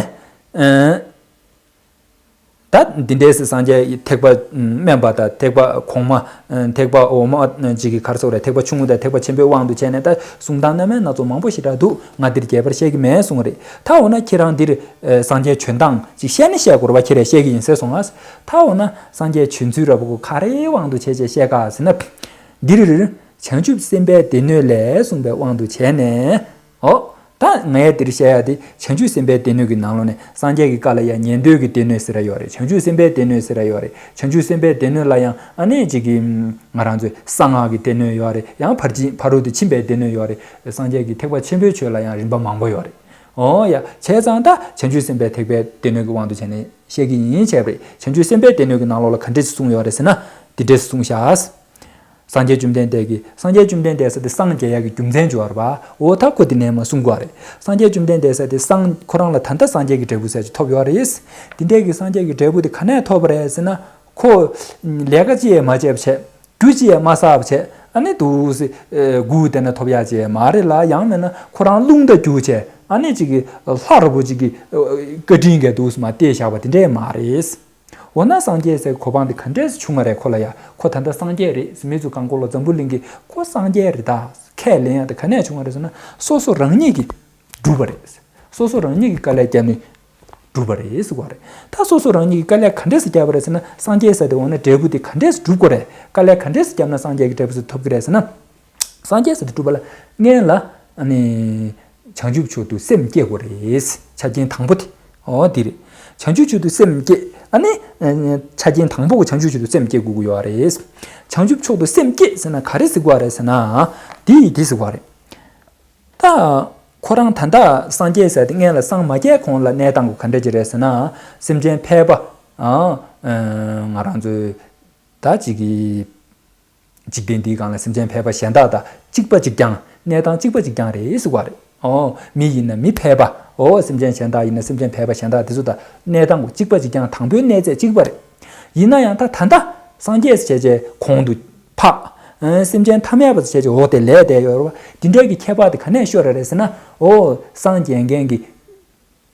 ད་འདི་འདྲའི་སངས་རྒྱས་ཐེག་པ་དམན་པ་དང་ཐེག་པ་གོང་མ། ཐེག་པ་འོག་མ་ཅིག་གི་ག་རེ་ཟེར་དགོས་རེད། ཐེག་པ་ཆུང་ངུ་དང་ཐེག་པ་ཆེན་པོའི་དབང་དུ་བྱས་ནས་ད་གསུང་སྟངས་རྣམ་སྨིན་སྣ་ཚོགས་མང་པོ་ཞེ་དྲག་འདུག་ང་འདིར་རྒྱས་པར་བཤད་ཀྱི་མེད་གསུངས་རེད། ད་འོ་ན་ཁྱེད་རང་འདིར་སངས་རྒྱས་བྱོན་སྟངས་ཅིག་བཤད་ན་བཤད་དགོས་རེད་པ། ཁྱེད་རས་བཤད་ཀྱི་ཡིན་ཟེར་སོང་ང་། ད་འོ་ན་སངས་རྒྱས་བྱོན་ཚུལ་ར་བོ་ག་རེའི་དབང་དུ་བྱས་བྱས་བཤད་ག་ཟེར་ན། འདིར་བྱང་ཆུབ་སེམས་དཔའི་སྡེ་སྣོད་ལས་གསུངས་པའི་དབང་དུ་བྱས་ནས། འོ། ད་ངས་འདིར་བཤད་ཡ་དེ་བྱང་ཆུབ་སེམས་དཔའི་སྡེ་སྣོད་ཀྱི་ནང་ལོགས་ནས་སངས་རྒྱས་ཀྱི་བཀའ་ལ་ཡང་ཉན་ཐོས་ཀྱི་སྡེ་སྣོད་ཟེར་ར་ཡོད་རེད། བྱང་ཆུབ་སེམས་དཔའི་སྡེ་སྣོད་ཟེར་ར་ཡོད་རེད། བྱང་ཆུབ་སེམས་དཔའི་སྡེ་སྣོད་ལ་ཡང་ཨ་ནི་ཅིག་གི་ང་རང་ཚོའི་གསང་སྔགས་ཀྱི་སྡེ་སྣོད་ཡོད་རེད། ཡང་ཕར་ཕྱིན་ཕ་རོལ་ཏུ་ཕྱིན་པའི་སྡེ་སྣོད་ཡོད་རེད། སངས་རྒྱས་ཀྱི་ཐེག་པ་ཆེན་པོའི་ཆོས་ལ་ཡང་རིམ་པ་མང་པོ་ཡོད་རེད། འོ་ཡ། བྱས་ཙང་ད་བྱང་ཆུབ་སེམས་དཔའི་ཐེག་པའི་སྡེ་སྣོད་ཀྱི་དབང་དུ་བྱས་ནས་བཤད་ཀྱི་ཡིན་བྱས་པ་རེད། བྱང་ཆུབ་སེམས་དཔའི་སྡེ་སྣོད་ཀྱི་ནང་ལོགས་ལ་ག་འདྲས་གསུངས་ཡོད་རེད་ཟེར་ན། འདི་འདྲས་གསུངས་ཤག་སངས་རྒྱས་བཅོམ་ལྡན་འདས་ཀྱིས། སངས་རྒྱས་བཅོམ་ལྡན་འདས་ཟེར་དེ་སངས་རྒྱས་ཡག་གི་རྒྱུ་མཚན་བརྗོད་པ་རེད་པ། འོ་ད་ཁོ་དེ་ནས་མ་གསུང་དགོས་པ་རེད། སངས་རྒྱས་བཅོམ་ལྡན་འདས་ཟེར་དེ་སངས་ཁོ་རང་ལ་ད་ལྟ་སངས་རྒྱས་ཀྱི་འབྲས་བུ་ཟེར་ཅིག་ཐོབ་ཡོད་རེད། དེ་འདྲས་ཀྱི་སངས་རྒྱས་ཀྱི་འབྲས་བུ་དེ་ག་ནས་ཐོབ་པ་རེད་ཟེར་ན། ཁོ་ལས་ཀ་ཅི་ཡང་མ་བྱས་པ་བྱས། རྒྱུ་ཅི་ཡང་མ་བསགས་པ་བྱས། ཨ་ནི་འདུག་སེ་སྒུག་བསྡད་ན་ཐོབ་ཡག་ཅི་ཡང་མ་རེད་ལ། ཡང་མིན་ན་ཁོ་རང་རླུང་དང་རྒྱུ་བྱས། ཨ་ནི་ཅིག་གི་ལྷ་ར་བོ་ཅིག་གི་བཀའ་དྲིན་གྱིས་འདུག་སེ་མར་བསྡད་བཞག་པ་དེ་འདྲས་མ་རེད། འོ་ན་སངས་རྒྱས་ཟེར་གོ་འཕང་འདི་ག་འདྲས་སེ་བྱུང་བ་རེད། ཁོ་ལ་ཡ་ཁོ་ད་ལྟ་སངས་རྒྱས་རེད་ཟེར། མི་ཚོ་གང་གོ་ལ་འཛམ་བུ་གླིང་གི་ཁོ་སངས་རྒྱས་རེད་ད་ཁས་ལེན་ཡ་དེ་ག་ནས་བྱུང་བ་རེད་ཟེར་ན། སོ་སོ་རང་ཉིད་ཀྱིས་བསྒྲུབས་པ་རེད། སོ་སོ་རང་ཉིད་ཀྱིས་དཀའ་ལས་བརྒྱབ་ནས་བསྒྲུབས་པ་རེད་ཟེར་བ་རེད། ད་སོ་སོ་རང་ཉིད་ཀྱིས་དཀའ་ལས་ག་འདྲས་སེ་བརྒྱབ་པ་རེད་ཟེར་ན། སངས་རྒྱས་ཟེར་དེ་འོ་ན་འབྲས་བུ་དེ་ག་འདྲས་སེ་སྒྲུབ་དགོས་རེད། དཀའ་ལས་ག་འདྲས་སེ་བརྒྱབ་ན་སངས་རྒྱས་ཀྱི་འབྲས་བུ་ཟེར་ཐོབ་ཀྱི་རེད་ཟེར་ན། སངས་རྒྱས་ཟེར་དེ་སྒྲུབ་པ་ལ་སྔོན་ལ་ཨ་ནི་བྱང་ཆུབ་མཆོག་ཏུ་སེམས་བསྐྱེད་དགོས་རེད། ཆ་རྐྱེན་དང་པོ་དེ་འོ་དེ་རེད། བྱང་ཆུབ་མཆོག་ཏུ་སེམས་བསྐྱེད། ཨ་ནི་ཆ་རྐྱེན་དང་པོ་བྱང་ཆུབ་མཆོག་ཏུ་སེམས་བསྐྱེད་དགོས་ཀྱི་ཡོད་རེད། བྱང་ཆུབ་མཆོག་ཏུ་སེམས་བསྐྱེད་ཟེར་ན་ག་རེ་ཟེར་དགོས་རེད་ཟེར་ན། དེ་དེ་ཟེར་དགོས་རེད། ད་ཁོ་རང་ད་ལྟ་སངས་རྒྱས་ཟེར་དེ་སྔོན་ལ་སངས་མ་རྒྱས་གོང་ལ་གནས་སྟངས་ག་འདྲ་ཅིག་རེད་ཟེར་ན། སེམས་ཅན་ཕལ་པ། ཨ་ང་རང་ཚོའི་ད་ཅིག་གི་འཇིག་རྟེན་འདིའི་སྒང་ལ་སེམས་ཅན་ཕལ་པ་གཞན་དག་དང་གཅིག་པ་གཅིག་རྐྱང་། གནས་སྟངས་གཅིག་པ་གཅིག་རྐྱང་རེད་ཟེར་བ་རེད། ཨོ་མི་ཡིན་ན་མི་ཕལ་པ། ཨོ་སེམས་ཅན་གཞན་དག་ཡིན་ན་སེམས་ཅན་ཕལ་པ་གཞན་དག་དེ་ཚོ་དང་གནས་སྟངས་གཅིག་པ་གཅིག་རྐྱང་། དང་པོའི་གནས་ཚད་གཅིག་པ་རེད། ཡིན་ན་ཡང་ད་ད་ལྟ་སངས་རྒྱས་ཟེར་བྱས་གོང་དུ་འཕགས། སེམས་ཅན་ཐ་མལ་པ་ཟེར་བྱས་འོག་དེ་ལས་དེ་ཡོད་རེད་བ། དེ་འདྲའི་གི་ཁྱད་པར་དེ་ག་ནས་ཤོར་ར་རེད་ཟེར་ན། ཨོ་སངས་རྒྱས་མཁན་གྱི།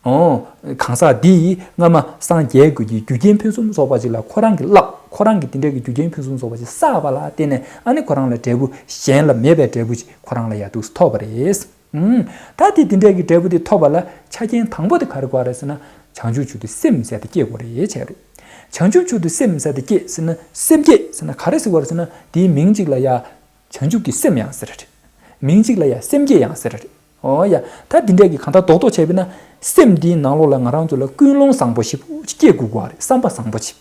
ཨོ། གང་ཟག་འདི་ཡིས་སྔ་མ་སངས་རྒྱས་དགོས་ཀྱི་རྒྱུ་རྐྱེན་ཕུན་སུམ་ཚོགས་པ་ཅིག་ལ་ཁོ་རང་གིས་བསླབས། ཁོ་རང་གིས་དེ་འདྲའི་གི་རྒྱུ་རྐྱེན་ཕུན་སུམ་ཚོགས་པ་ཅིག་བསགས་པ་ལ་བརྟེན་ནས་ཨ་ནི་ཁོ་རང་ལ་འབྲས་བུ་གཞན་ལ་མེད་པའི་འབྲས་བུ་ཅིག་ཁོ་རང་ལ་ཡ་འདུག་ཐོབ་པ་རེད། ཨུམ། ད་དེ་དེ་འདྲའི་གི་འབྲས་བུ་དེ་ཐོབ་པ་ལ་ཆ་རྐྱེན་དང་པོ་དེ་ག་རེ་དགོས་རེད་ཟེར་ན། བྱང་ཆུབ་མཆོག་ཏུ་སེམས་ཟེར་དེ་བསྐྱེད་དགོས་རེད་བྱས་རེད། བྱང་ཆུབ་མཆོག་ཏུ་སེམས་ཟེར་དེ་བསྐྱེད་ཟེར་ན་སེམས་བསྐྱེད་ཟེར་ན་ག་རེ་ཟེར་དགོས་རེད་ཟེར་ན། དེའི་མིང་གཅིག་ལ་ཡ། བྱང་ཆུབ་ཀྱི་སེམས་ཡང་ཟེར་རེད། མིང་གཅིག་ལ་ཡང་སེམས་བསྐྱེད་ཡང་ཟེར་རེད། ཨོ་ཡ། ད་འདི་འདྲས་ཀྱི་གང་ལྟར་རྡོག་རྡོག་བྱས་པས་ན། སེམས་འདིའི་ནང་ལོགས་ལ་ང་རང་ཚོ་ལ་ཀུན་སློང་བཟང་པོ་ཞིག་སྐྱེ་དགོས་ཀྱི་རེད། བསམ་པ་བཟང་པོ་ཅིག་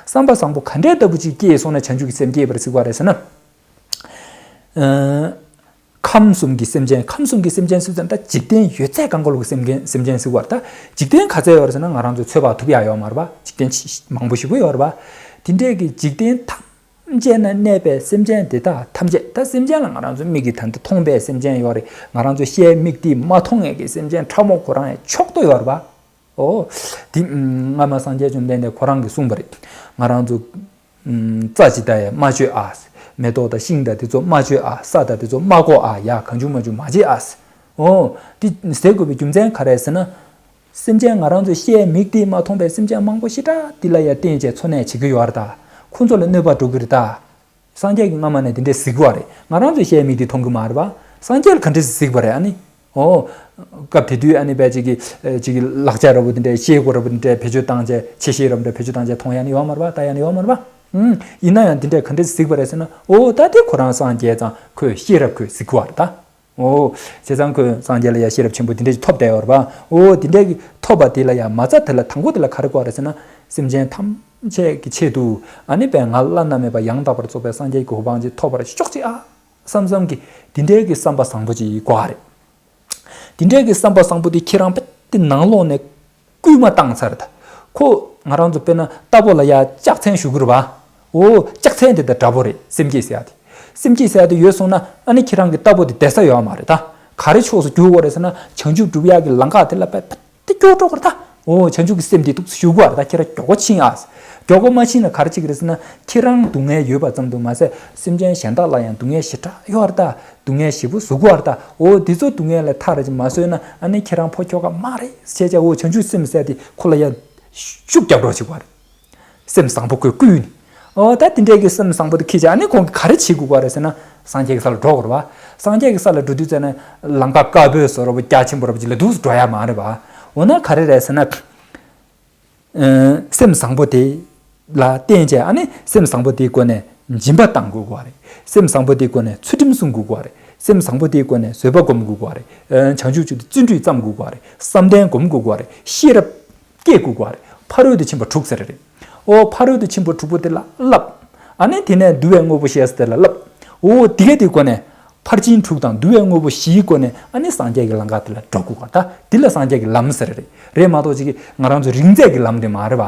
བསམ་པ་བཟང་པོ་ག་འདྲས་ལྟ་བུ་ཅིག་སྐྱེས་སོང་ན་བྱང་ཆུབ་ཀྱི་སེམས་སྐྱེས་པ་རེད་ཟེར་བ་རེད་ཟེར་ན། ཨ། ཁམས་གསུམ་གྱི་སེམས་ཅན། ཁམས་གསུམ་གྱི་སེམས་ཅན་ཟེར་ཙང་ད་འཇིག་རྟེན་ཡོད་ཚད་གང་ག་ལོག་གི་སེམས་ཅན་སེམས་ཅན་ཟེར་བ་རེད། ད་འཇིག་རྟེན་ག་ཚད་ཡོད་རེད་ཟེར་ན། ང་རང་ཚོ་ཚོད་དཔག་ཐུབ་ཡ་ཡོད་མ་རེད་པ། འཇིག་རྟེན་མང་པོ་ཞེ་པོ་ཡོད་རེད་པ། དེ་འདྲས་ཀྱི་འཇིག་རྟེན་ཐམས་ཅད་ན་གནས་པའི་སེམས་ཅན་དེ་དག་ཐམས་ཅད། ད་སེམས་ཅན་ལ་ང་རང་ཚོ་མིག་གིས་ད་ལྟ་མཐོང་པའི་སེམས་ཅན་ཡོད་རེད། ང་རང་ཚོ་ཤའི་མིག་དེས་མ་མཐོང་ཡས་ཀྱི་སེམས་ཅན་ཕྲ་མོ་ཁོ་རང་ཡང་མཆོག་ཏུ་ཡོད་རེད་པ། ཨོ། དེ་སྔ་མ་སངས་རྒྱས་བཅོམ་ལྡན་འདས་ཁོ་རང་གིས་གསུངས་པ་རེད། ང་རང་ཚོ་རྩྭ་ཅིག་ད་ཡང་མ་གཅོད་ཨ། མེ་ཏོག་དང་ཤིང་དང་དེ་ཚོ་མ་གཅོད་ཨ། ས་དང་དེ་ཚོ་མ་བཀོག་ཨ། ཡ་གང་བྱུང་མ་བྱུང་མ་བྱེད་ཨ། ཨོ། དེ་ཟེར་དགོས་པའི་རྒྱུ་མཚན་ག་རེ་ཟེར་ན། སེམས་ཅན་ང་རང་ཚོའི་ཤའི་མིག་དེས་མ་མཐོང་པའི་སེམས་ཅན་མང་པོ་ཞེ་དྲག་འདི་ལ་ཡ་བརྟེན་བྱས་འཚོ་གནས་བྱེད་ཀྱི་ཡོད་རེད་ད། ཁོ་ཚོ་ལ་གནོད་པ་འགྲོ་གི་རེད་ད། སངས་རྒྱས་ཀྱིས་སྔ་མ་ནས་དེ་འདྲས་གཟིགས་པ་རེད། ང་རང་ཚོའི་ཤའི་མིག་དེས་མཐོང་གི་མ་རེད་པ། སངས་རྒྱས་ལ་ག་འདྲས་གཟིགས་པ་རེད་ཨ་ནི། ཨོ། སྐབས་དེ་དུས་ཨ་ནི་བས་ཅིག་གི་ཅིག་གི་ལག་ཆ་ར་བོ་དེ་འདྲའི་ཤེལ་སྒོ་ར་བོ་དེ་འདྲའི་བེད་སྤྱོད་བཏང་བྱས་ཕྱེ་ཤེལ་ར་བོ་འདྲ་བེད་སྤྱོད་བཏང་བྱས་མཐོང་ཡ་ནི་ཡོད་མ་རེད་པ། ལྟ་ཡ་ནི་ཡོད་མ་རེད་པ། ཨུམ། ཡིན་ན་ཡང་དེ་འདྲས་ག་འདྲས་གཟིགས་པ་རེད་ཟེར་ན། ཨོ་ད་དེ་ཁོ་རང་སངས་རྒྱས་ཙང་ཁོས་ཤེས་རབ་ཁོས་གཟིགས་པ་རེད་ད། ཨོ། བྱས་ཙང་ཁོས་སངས་རྒྱས་ལ་ཡ་ཤེས་རབ་ཆེན་པོ་དེ་འདྲས་ཐོབ་བསྡད་ཡོད་རེད་པ། ཨོ་དེ་འདྲས་ཀྱི་ཐོབ་པ་དེ་ལ་ཡ་མ་རྩ་དེ་ལ་དང་པོ་དེ་ལ་ག་རེ་དགོས་རེད་ཟེར་ན། སེམས་ཅན་ཐམས་ཅད་ཀྱི་ཆེད་དུ་ཨ་ནི་བས་ང་བླ་ན་མེད་པ་ཡང་དག་པར་རྫོགས་པའི་སངས་རྒྱས་ཀྱི་གོ་འཕང་ཅིག་ཐོབ་པར་ཤོག་ཅིག་ཨ་བསམ་བསམ་གྱི་དེ་འདྲས་ཀྱི་བསམ་པ་བཟང་པོ་ཅིག་དགོས་རེད། དེ་འདྲའི་གི་བསམ་པ་བཟང་པོ་དེ་ཁྱེད་རང་དཔེ་དེ་ནང་ལོགས་ནས་སྐུལ་མ་བཏང་ཚར་ད། ཁོ་ང་རང་ཚོ་དཔེར་ན་རྟ་ཕོ་ལ་ཡ་ལྕག་ཚན་ཞུ་གི་རེད་བ། ཨོ་ལྕག་ཚན་དེ་དང་འདྲ་པོ་རེད། སེམས་བསྐྱེད་ཟེར་ཡ་དེ། སེམས་བསྐྱེད་ཟེར་ཡ་དེ་ཡོད་སོང་ན་ཨ་ནི་ཁྱེད་རང་གི་རྟ་ཕོ་དེ་བསྡད་ས་ཡོད་མ་རེད་ད། ག་རེ་ཕྱོགས་སུ་རྒྱུག་དགོས་རེད་ཟེར་ན་བྱང་ཆུབ་སྒྲུབ་ཡ་གི་ལམ་ཁ་དེ་ལ་དཔེ་དཔེ་དེ་སྐྱོ་གྲོགས་རེད་ད། ཨོ་བྱང་ཆུབ་ཀྱི་སེམས་དེ་ཐུགས་སུ་ཞུ་དགོས་རེད་ད། ཁྱེད་རང་མགྱོགས་པོ་ཕྱིན་ཨ། མགྱོགས་པོ་མ་ཕྱིན་ན་ག་རེ་བྱེད་ཀྱི་རེད་ཟེར་ན་ཁྱེད་རང་སྡུག་བསྔལ་ཡོད་པ་ཙམ་དུ་མ་ཟད་སེམས་ཅན་གཞན་དག་ལ་ཡང་སྡུག་བསྔལ་ཞེ་དྲག་ཡོད་རེད་ད། སྡུག་བསྔལ་ཞེ་པོ་བཟོ་གི་ཡོད་རེད་ད། འོ་འདི་ཚོ་སྡུག་བསྔལ་ལས་ཐར་རེ་ཅིག་མ་བཟོས་ན་ཨ་ནི་ཁྱེད་རང་ཕོ་ཁྱོ་ག་མ་རེད་ཟེར་བྱས། འོ་བྱང་ཆུབ་སེམས་ཟེར་དེ་ཁོ་ལ་ཡང་ཤུགས་རྒྱབ་རོགས་བྱེད་དགོས་རེད། སེམས་བཟང་པོ་ཁོས་བསྐུལ་ནས། འོ་ད་དེ་འདྲའི་གི་སེམས་བཟང་པོ་དེ་ཁྱེད་ཅག་ཨ་ནི་ཁོང་གིས་ག་རེ་བྱེད་དགོས་པ་རེད་ཟེར་ན་སངས་རྒྱས་ཀྱི་ས་ལ་འགྲོ་དགོས་རེད་བ། སངས་རྒྱས་ཀྱི་ས་ལ་འགྲོ་དུས་ཙམ་ནས་ལམ་ཁ་དཀར་པོའི་བཟོ་འདྲ་བོ་རྒྱ་ཆེན་པོ་འདྲ་བོ་ཅིག་ལ་འདུག་སེ་འགྲོ་ཡ་མ་རེད་བ། འོ་ན་ག་རེ་རེད་ཟེར་ན། སེམས་བཟང་པོ་དེ་ལ་བརྟེན་བྱས་ཨ་ནི་སེམས་བཟང་པོ་དེའི་སྒོ་ནས་སྦྱིན་པ་བཏང་དགོས་ཀྱི་རེད། སེམས་བཟང་པོ་དེའི་སྒོ་ནས་ཚུལ་ཁྲིམས་སྲུང་དགོས་ཀྱི་རེད། སེམས་བཟང་པོ་དེའི་སྒོ་ནས་བཟོད་པ་སྒོམ་དགོས་ཀྱི་རེད། བྱང་ཆུབ་ཆོས་དེ་བརྩོན་འགྲུས་བརྩམ་དགོས་ཀྱི་རེད། བསམ་གཏན་སྒོམ་དགོས་ཀྱི་རེད། ཤེས་རབ་སྐྱེ་དགོས་ཀྱི་རེད། ཕ་རོལ་ཏུ་ཕྱིན་པ་དྲུག་ཟེར་རེད། ཨོ་ཕ་རོལ་ཏུ་ཕྱིན་པ་དྲུག་པོ་དེ་ལ་བསླབ། ཨ་ནི་དེ་ནས་འདུལ་བའི་དངོས་པོ་བཞི་ཟེར་དེ་ལ་བསླབ། ཨོ་དེ་གའི་དེའི་སྒོ་ནས། ཕར་ཕྱིན་དྲུག་དང་འདུལ་བའི་དངོས་པོ་བཞིའི་སྒོ་ནས་ཨ་ནི་སངས་རྒྱས་ཀྱི་ལམ་ཁ་དེ་ལ་འགྲོ་དགོས་པ་ད། འདི་ལ་སངས་རྒྱས་ཀྱི་ལམ་ཟེར་རེད། རེད་མ་གཏོགས་ཅིག་ང་རང་ཚོ་རིག་རྩལ་གྱི་ལམ་དེ་མ་རེད་བ།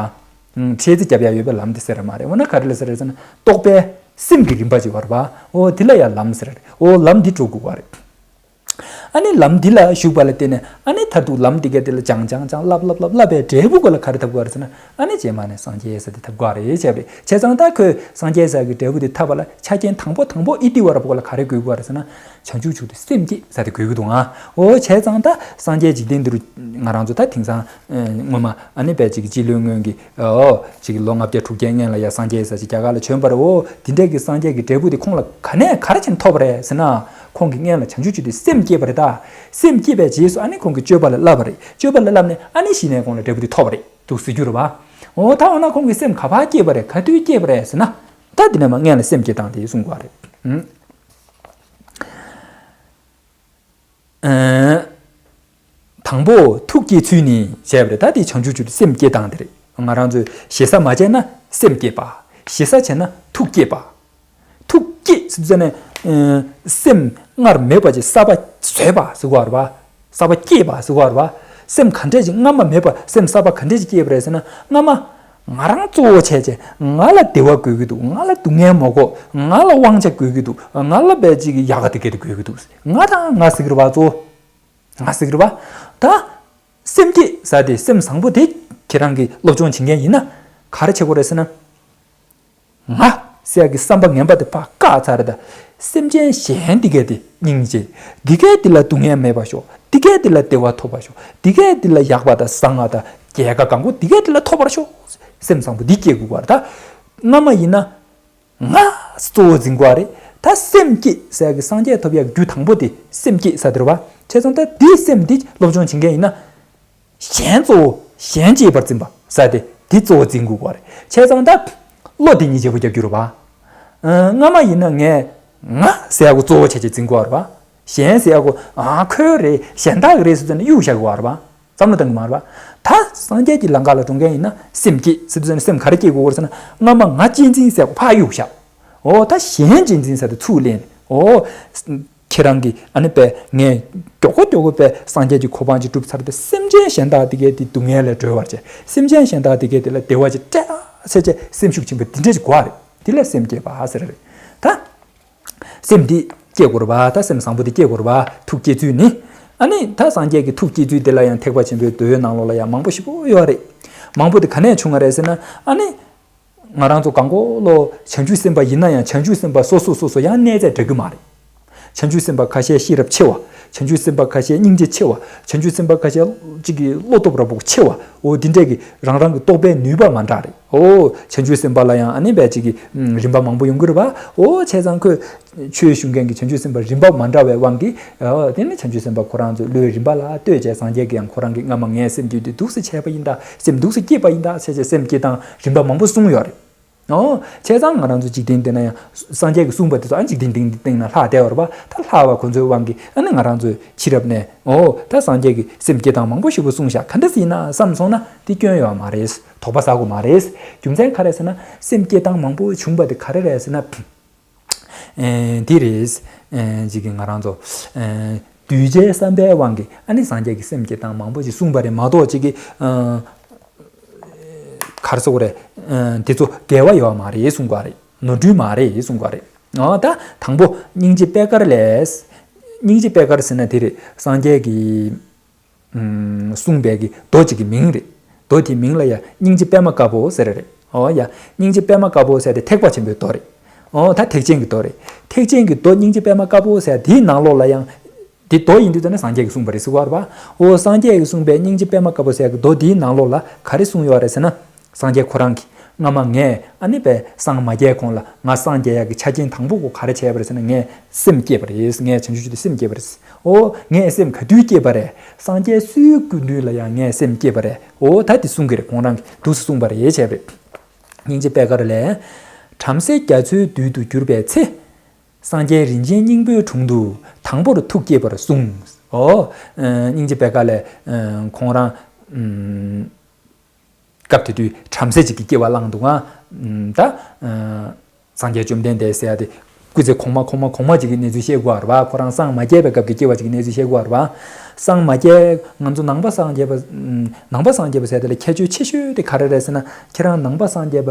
ཨང་། འཆད་རྩིས་རྒྱབ་ཡ་ཡོད་པའི་ལམ་དེ་ཟེར་རེད་མ་རེད། འོ་ན་ག་རེ་ལ་ཟེར་རེད་ཟེར་ན་རྟོགས་པའི་སེམས་ཀྱི་རིམ་པ་ཅིག་ཡོད་རེད་བ། འོ་འདི་ལ་ཡ་ལམ་ཟེར་རེད། འོ་ལམ་འདི་འགྲོ་དགོས་པ་རེད། ཨ་ནི་ལམ་འདི་ལ་ཞུགས་པ་ལ་བརྟེན་ནས་ཨ་ནི་མཐར་ཐུག་ལམ་འདི་ག་དེ་ལ་སྦྱང་སྦྱང་སྦྱང་བསླབ་བསླབ་བསླབ་བསླབ་པའི་འབྲས་བུ་ག་ལ་ག་རེ་ཐོབ་དགོས་རེད་ཟེར་ན། ཨ་ནི་རྗེས་མ་ནས་སངས་རྒྱས་ས་དེ་ཐོབ་དགོས་རེད་བྱས་པ་རེད། བྱས་ཙང་ད་ཁོས་སངས་རྒྱས་ས་གི་འབྲས་བུ་དེ་ཐོབ་པ་ལ་ཆ་རྐྱེན་དང་པོ་དང་པོ་ཨི་ཏི་བ་ར་པོ་ལ་ག་རེ་དགོས་དགོས་རེད་ཟེར་ན། བྱང་ཆུབ་མཆོག་ཏུ་སེམས་བསྐྱེད་ས་དེ་དགོས་ཀྱི་འདུག་ཨ། འོ་བྱས་ཙང་ད་སངས་རྒྱས་འཇིག་རྟེན་འདི་རུ་ང་རང་ཚོ་ད་དེང་སང་སྔོན་མ་ཨ་ནི་དཔེ་ཅིག་སྤྱི་ལོའི་སྔོན་གྱི་ཨོ་ཅིག་ལོ་ལྔ་བརྒྱ་དྲུག་བརྒྱའི་སྔོན་ལ་ཡ་སངས་རྒྱས་ས་ཅིག་རྒྱ་གར་ལ་བྱོན་པ་རེད། འོ་དེ་འདྲས་ཀྱི་སངས་རྒྱས་ཀྱི་འབྲས་བུ་དེ་ཁོང་ལ་ག་ནས་ག་རེ་བྱས་ནས་ཐོབ་པ་རེད་ཟེར་ན། ཁོང་གི་སྔོན་ལ་བྱང་ཆུབ་མཆོག་ཏུ་སེམས་བསྐྱེད་པ་རེད་ད། སེམས་བསྐྱེད་པའི་རྗེས་སུ་ཨ་ནི་ཁོང་གིས་སྤྱོད་པ་ལ་བསླབ་པ་རེད། སྤྱོད་པ་ལ་བསླབ་ནས་ཨ་ནི་གཞི་ནས་ཁོང་ལ་འབྲས་བུ་དེ་ཐོབ་པ་རེད། འདུག་ཟེར་རྒྱུ་རེད་བ། འོ་ད་འོ་ན་ཁོང་གི་སེམས་ག་པར་བསྐྱེད་པ་རེད། ག་དུས་བསྐྱེད་པ་རེད་ཟེར་ན། ད་འདི་ནས་མ་སྔོན་ལ་སེམས་བསྐྱེད་སྟངས་དེ་གསུང་དགོས་རེད། ཨུམ། ཨ། དང་པོ་ཐུགས་བསྐྱེད་ཚུལ་ནི་བྱས་པ་རེད། ད་དེ་བྱང་ཆུབ་མཆོག་ཏུ་སེམས་བསྐྱེད་སྟངས་དེ་རེད། ང་རང་ཚོས་ཞེ་ས་མ་བྱས་ན་སེམས་བསྐྱེད་པ། ཞེ་ས་བྱས་ན་ཐུགས་བསྐྱེད་པ། ཐུགས་བསྐྱེད་ཟེར་ནས་སེམས་སྔར་མེད་པ་ཅིག་གསར་པ་བཟོས་པ་ཟེར་བ་རེད་བ། གསར་པ་བསྐྱེད་པ་ཟེར་བ་རེད་བ། སེམས་ག་འདྲས་ཅིག་སྔ་མ་མེད་པ་སེམས་གསར་པ་ག་འདྲས་ཅིག་བསྐྱེད་པ་རེད་ཟེར་ན། སྔ་མ་ང་རང་གཙོ་བོ་བྱས་བྱས་ང་ལ་བདེ་བ་དགོས་ཀྱི་འདུག་ང་ལ་སྡུག་བསྔལ་མ་དགོས། ང་ལ་དབང་ཆ་དགོས་ཀྱི་འདུག་ང་ལ་བས་ཅིག་ཡག་ག་དེ་ག་དེ་དགོས་ཀྱི་འདུག་ང་དང་ང་ཟེར་གྱི་རེད་བ། གཙོ་བོ་ང་ཟེར་གྱི་རེད་བ། ད་སེམས་བསྐྱེད་ཟེར་དེ་སེམས་བཟང་པོ་དེ་ཁྱེད་རང་གིས་སློབ་སྦྱོང་བྱེད་མཁན་ཡིན་ན་ག་རེ་བྱེད་དགོས་རེད་ཟེར་ན། ང་ཟེར་ཡག་གི་བསམ་པ་ངན་པ་དེ་ཕར་བཀག་ཚར་རེད་ད། སེམས་ཅན་གཞན་འདི་གས་དེ་སྙིང་རྗེ། འདི་གས་འདི་ལ་སྡུག་བསྔལ་མེད་པར་ཤོག་འདི་གས་འདི་ལ་བདེ་བ་ཐོབ་པར་ཤོག་འདི་གས་འདི་ལ་ཡག་པ་དང་བཟང་བ་དང་རྒྱལ་ཁ་གང་དགོས་འདི་གས་འདི་ལ་ཐོབ་པར་ཤོག་སེམས་བཟང་པོ་འདི་སྐྱེ་དགོས་པ་རེད་ད། སྔ་མ་ཡིན་ན་ང་གཙོ་བོ་འཛིན་དགོས་པ་རེད། ད་སེམས་བསྐྱེད་ཟེར་ཡག་གི་སངས་རྒྱས་ཐོབ་ཡག་རྒྱུ་དང་པོ་དེ་སེམས་བསྐྱེད་ཟེར་དེ་རེད་བ། བྱས་ཙང་ད་འདིའི་སེམས་འདི་སློབ་སྦྱོང་བྱེད་མཁན་ཡིན་ན། གཞན་གཙོ་བོ་གཞན་གཅེས་པར་འཛིན་པ་ཟེར་དེ་འདི་གཙོ་བོ་འཛིན་དགོས་པ་རེད། བྱས་ཙང་ད་བློ་དེ་གཉིས་བརྗེ་པོ་རྒྱབ་རྒྱུ་རེད་བ། ཨ། སྔ་མ་ཡིན་ན་ངས་ང་ཟེར་ཡག་གི་གཙོ་བོ་བྱས་བྱས་འཛིན་དགོས་པ་རེད་བ། གཞན་ཟེར་ཡག་གི་ཨ་ཁོའི་རེད་གཞན་དག་གི་རེད་ཟེར་ནས་གཡུག་བཞག་དགོས་པ་རེད་བ། བསམ་བློ་གཏང་གི་མ་རེད་བ། ད་སངས་རྒྱས་ཀྱི་ལམ་ཁ་ལ་འགྲོ་མཁན་ཡིན་ན་སེམས་བསྐྱེད་ཟེར་ཟེར་ནས་སེམས་ག་རེ་བསྐྱེད་དགོས་པ་རེད་ཟེར་ན། སྔ་མ་ང་གཅེས་འཛིན་ཟེར་ཡག་གི་ཕར་གཡུག་བཞག་འོ་ད་གཞན་གཅེས་འཛིན་ཟེར་དེ་ཚུར་ལེན། འོ། ཁྱེད་རང་གིས་ཨ་ནི་པས་ངས་མགྱོགས་པོ་མགྱོགས་པོ་པས་སངས་རྒྱས་ཀྱི་གོ་འཕང་ཅིག་བསྒྲུབས་ཚར་ཏེ་སེམས་ཅན་གཞན་དག་དེ་གས་དེ་སྡུག་བསྔལ་ལས་སྒྲོལ་བར་བྱས། སེམས་ཅན་གཞན་དག་དེ་གས་དེ་ལ་བདེ་བ་ཅིག་སྤྲད་ཟེར་བྱས་སེམས་ཤུགས་ཆེན་པོ་འདི་འདྲས་ཅིག་དགོས་རེད། འདི་ལ་སེམས་བསྐྱེད་པ་ཟེར་རེད། ད་སེམས་འདི་བསྐྱེད་དགོས་རེད་པ། ད་སེམས་བཟང་པོ་འདི་བསྐྱེད་དགོས་རེད་པ། ཐུགས་བསྐྱེད་ཚུལ་ནི། ཨ་ནི་ད་སངས་རྒྱས་ཀྱི་ཐུགས་བསྐྱེད་ཚུལ་དེ་ལ་ཡང་ཐེག་པ་ཆེན་པོའི་མདོའི་ནང་ལོགས་ལ་ཡང་མང་པོ་ཞེ་པོ་ཡོད་རེད། མང་པོ་དེ་ག་ནས་བྱུང་བ་རེད་ཟེར་ན། ཨ་ནི། ང་རང་ཚོ་གང་གོ་ལོ་བྱང་ཆུབ་སེམས་དཔའ་ཡིན་ན་ཡང་བྱང་ཆུབ་སེམས་དཔའ་སོ་སོ་སོ་སོ་ཡང་གནས་ཚད་འདྲ་གི་མ་རེད། བྱང་ཆུབ་སེམས་དཔའ་ཁ་ཤས་ཤེས་རབ་ཆེ་བ། བྱང་ཆུབ་སེམས་དཔའ་ཁ་ཤས་སྙིང་རྗེ་ཆེ་བ། བྱང་ཆུབ་སེམས་དཔའ་ཁ་ཤས་ཅིག་གི་བློ་སྟོབས་རབ་པོ་ཆེ་བ། འོ་དེ་འདྲས་ཀྱི་རང་རང་གི་རྟོགས་པའི་ནུས་པ་མ་འདྲ་རེད། འོ་བྱང་ཆུབ་སེམས་དཔའ་ལ་ཡང་ཨ་ནི་བས་ཅིག་གི་རིམ་པ་མང་པོ་ཡོང་གི་རེད་བ། འོ་བྱས་ཙང་ཁོས་ཆོས་ཞུ་མཁན་གྱི་བྱང་ཆུབ་སེམས་དཔའ་རིམ་པ་མ་འདྲ་བའི་དབང་གིས། འོ་དེ་ནི་བྱང་ཆུབ་སེམས་དཔའ་ཁོ་རང་ཚོའི་བློའི་རིམ་པ་ལ་ལྟོས་བྱས་སངས་རྒྱས་ཀྱིས་ཡང་ཁོ་རང་གི་སྔ་མ་ངའི་སེམས་བསྐྱེད་དུས་འདུག་སེ་བྱས་པ་ཡིན་ད། སེམས་འདུག་སེ་བསྐྱེད་པ་ཡིན་ད་ཟེར་བྱས་སེམས་བསྐྱེད་སྟངས་རིམ་པ་མང་པོ་གསུངས་ཡོད་རེད། ཨོ། བྱས་ཙང་ང་རང་ཚོ་འཇིག་རྟེན་འདི་ན་ཡང་སངས་རྒྱས་ཀྱིས་གསུངས་པ་དེ་ཚོ་ཨ་འཇིག་རྟེན་སྟེང་འདི་སྟེང་ན་ལྷག་བསྡད་ཡོད་རེད་པ། ད་ལྷག་པ་ཁོ་ཚོའི་དབང་གིས་ཨ་ནི་ང་རང་ཚོའི་ཕྱི་རབས་ནས། ཨོ། ད་སངས་རྒྱས་ཀྱིས་སེམས་བསྐྱེད་སྟངས་མང་པོ་ཞིག་པོ་གསུངས་ཤག་ག་འདྲ་ཟིག་ཡིན་ན་བསམ་སོང་ན་དེ་སྐྱོན་ཡོད་མ་རེད། དོགས་པ་ཟ་དགོས་མ་རེད། རྒྱུ་མཚན་ག་རེ་ཟེར་ན་སེམས་བསྐྱེད་སྟངས་མང་པོ་བྱུང་པ་དེ་ག་རེ་རེད་ཟེར་ན། ཨེ། འདི་རེད། ཨེ། ཅིག་གི་ང་རང་ཚོ། ཨེ། གདུལ་བྱའི་བསམ་པའི་དབང་གིས་ཨ་ནི་སངས་རྒྱས་ཀྱིས་སེམས་བསྐྱེད་སྟངས་མང་པོ་ཞིག་གསུངས་པ་རེད་མ་གཏོགས་ཅིག་གི། ཨ། ག་རེ་ཟེར་དགོས་རེད། ཨ། དེ་ཚོ་འགལ་བ་ཡོད་མ་རེད་གསུང་གི་རེད། ནོར་འཁྲུལ་མ་རེད་གསུང་གི་རེད། ཨ། ད་དང་པོ་སྙིང་རྗེ་པད་དཀར་ལས། སྙིང་རྗེ་པད་དཀར་ཟེར་ན་དེ་རེད། སངས་རྒྱས་ཀྱིས། ཨུམ། གསུངས་པའི་གི་མདོ་གཅིག་གི་མིང་རེད། མདོ་དེའི་མིང་ལ་ཡ་སྙིང་རྗེ་པད་མ་དཀར་པོ་ཟེར་རེད། ཨོ་ཡ། སྙིང་རྗེ་པད་མ་དཀར་པོ་ཟེར་དེ་ཐེག་པ་ཆེན་པོའི་མདོ་རེད། ཨོ་ད་ཐེག་ཆེན་གྱི་མདོ་རེད། ཐེག་ཆེན་གྱི་མདོ་སྙིང་རྗེ་པད་མ་དཀར་པོ་ཟེར་དེའི་ནང་ལོགས་ལ་ཡང་། དེ་མདོ་ཡིན་དུས་ཙ་ན་སངས་རྒྱས་ཀྱིས་གསུངས་པ་རེད་ཟེར་བ་རེད་པ། ཨོ་སངས་རྒྱས་ཀྱིས་གསུངས་པའི་སྙིང་རྗེ་པད་མ་དཀར་པོ་ཟེར་གྱི་མདོ་དེའི་ནང་ལོགས་ལ་ག་རེ་གསུངས་ཡོད་རེད་ཟེར་ན། སངས་རྒྱས་ཁོ་རང་གིས་སྔ་མ་ངས་ཨ་ནི་པའི་སངས་མ་རྒྱས་གོང་ལ་ང་སངས་རྒྱས་ཡག་གི་ཆ་རྐྱེན་དང་པོ་གོ་ག་རེ་བྱས་པ་རེད་ཟེར་ན། ངས་སེམས་བསྐྱེད་པ་རེད། ངས་བྱང་ཆུབ་ཀྱི་སེམས་བསྐྱེད་པ་རེད། ཨོ་ངས་སེམས་ག་དུས་བསྐྱེད་པ་རེད། སངས་རྒྱས་སུའི་སྐུ་མདུན་ལ་ཡང་ངས་སེམས་བསྐྱེད་པ་རེད། ཨོ་ད་དེ་གསུང་གི་རེད། ཁོང་རང་གིས་འདུག་སེ་གསུངས་པ་རེད་བྱས་པས། སྙིང་རྗེ་པད་དཀར་ལས། བྲམ་ཟེ་རྒྱ་མཚོའི་རྡུལ་དུ་གྱུར་པའི་ཚེ། སངས་རྒྱས་རིན་ཆེན་སྙིང་པོའི་དྲུང་དུ་དང་པོར་ཐུགས་བསྐྱེད་པར་གསུངས། ཨོ། ཨ། སྙིང་རྗེ་པད་དཀར་ལས། ཨ། ཁོང་རང་། ཨུམ། སྐབས་དེ་དུས་བྲམ་ཟེ་ཅིག་གི་སྐྱེ་བ་བླངས་འདུག་ག་ཨུམ། ད། ཨ། སངས་རྒྱས་བཅོམ་ལྡན་འདས་ཟེར་ཡ་དེ་སྐུ་ཚེ་གོང་མ་གོང་མ་གོང་མ་ཅིག་གི་གནས་ཚུལ་བཤད་དགོས་པ་རེད་པ། ཁོ་རང་སངས་མ་རྒྱས་པའི་སྐབས་ཀྱི་སྐྱེ་བ་ཅིག་གི་གནས་ཚུལ་བཤད་དགོས་པ་རེད་པ། སངས་མ་རྒྱས། ང་ཚོ་ནང་པ་སངས་རྒྱས་པ། ཨུམ། ནང་པ་སངས་རྒྱས་པ་ཟེར་དེ་ལ་ཁྱད་ཆོས་ཆེ་ཤོས་དེ་ག་རེ་རེད་ཟེར་ན། ཁྱེད་རང་ནང་པ་སངས་རྒྱས་པ་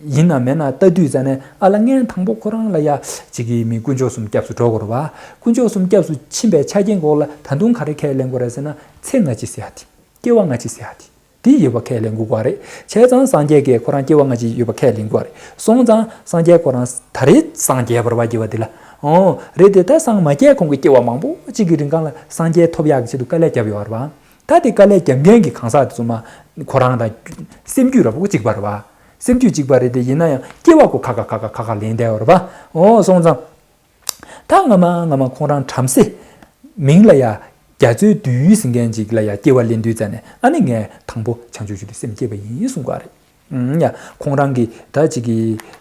ཡིན་ན་མེད་ན་ལྟ་དུས་ཙ་ནས་ཨ་ལ་སྔོན་དང་པོ་ཁོ་རང་ལ་ཡ་ཅིག་གི་མི་དཀོན་མཆོག་གསུམ་སྐྱབས་སུ་འགྲོ་དགོས་རེད་པ། དཀོན་མཆོག་གསུམ་སྐྱབས་སུ་ཕྱིན་པའི་ཆ་རྐྱེན་འོག་ལ་ད་དུང་ག་རེ་ཁས་ལེན་དགོས་རེད་ཟེར་ན། ཚེ་སྔ་ཕྱི་ཟེར་ཡ་དེ། སྐྱེ་བ་སྔ་ཕྱི་ཟེར་ཡ་དེ། དེ་ཡོད་པ་ཁས་ལེན་དགོས་པ་རེད། བྱས་ཙང་སངས་རྒྱས་ཀྱིས་ཁོ་རང་སྐྱེ་བ་སྔ་ཕྱི་ཡོད་པ་ཁས་ལེན་དགོས་པ་རེད། སོང་ཙང་སངས་རྒྱས་ཁོ་རང་ད་རེས་སངས་རྒྱས་པ་རེད་པ། སྐྱེ་བ་འདི་ལ། ཨོ། རེད་དེ་ད་སངས་མ་རྒྱས་གོང་གི་སྐྱེ་བ་མང་པོ་གཅིག་གི་རིང་གང་ལ་སངས་རྒྱས་ཐོབ་ཡག་གི་ཆེད་དུ་དཀའ་ལས་བརྒྱབ་ཡོད་རེད་པ། ད་དེ་དཀའ་ལས་བརྒྱབ་མཁན་གྱི་གང་ཟག་དེ་ཚོ་མ་ཁོ་རང་དང་སེམས་རྒྱུད་ར་པོ་གཅིག་པ་རེད་པ། སེམས་རྒྱུད་གཅིག་པ་རེད་དེ། ཡིན་ན་ཡང་སྐྱེ་བ་ཁོ་ཁ་ཁ་ཁ་ཁ་ཁ་ཁ་ལེན་བསྡད་ཡོད་རེད་པ། ཨོ་སོང་ཙང་། ད་སྔ་མ་སྔ་མ་ཁོང་རང་བྲམ་ཟེ། མིང་ལ་ཡ་རྒྱ་མཚོའི་རྡུལ་ཟེར་མཁན་ཅིག་ལ་ཡ་སྐྱེ་བ་ལེན་དུས་ཙ་ནས་ཨ་ནི་ངས་དང་པོ་བྱང་ཆུབ་མཆོག་ཏུ་སེམས་བསྐྱེད་པ་ཡིན་གསུང་གི་རེད། ཨུམ། ཡ་ཁོང་རང་གིས་ད་ཅིག་གི་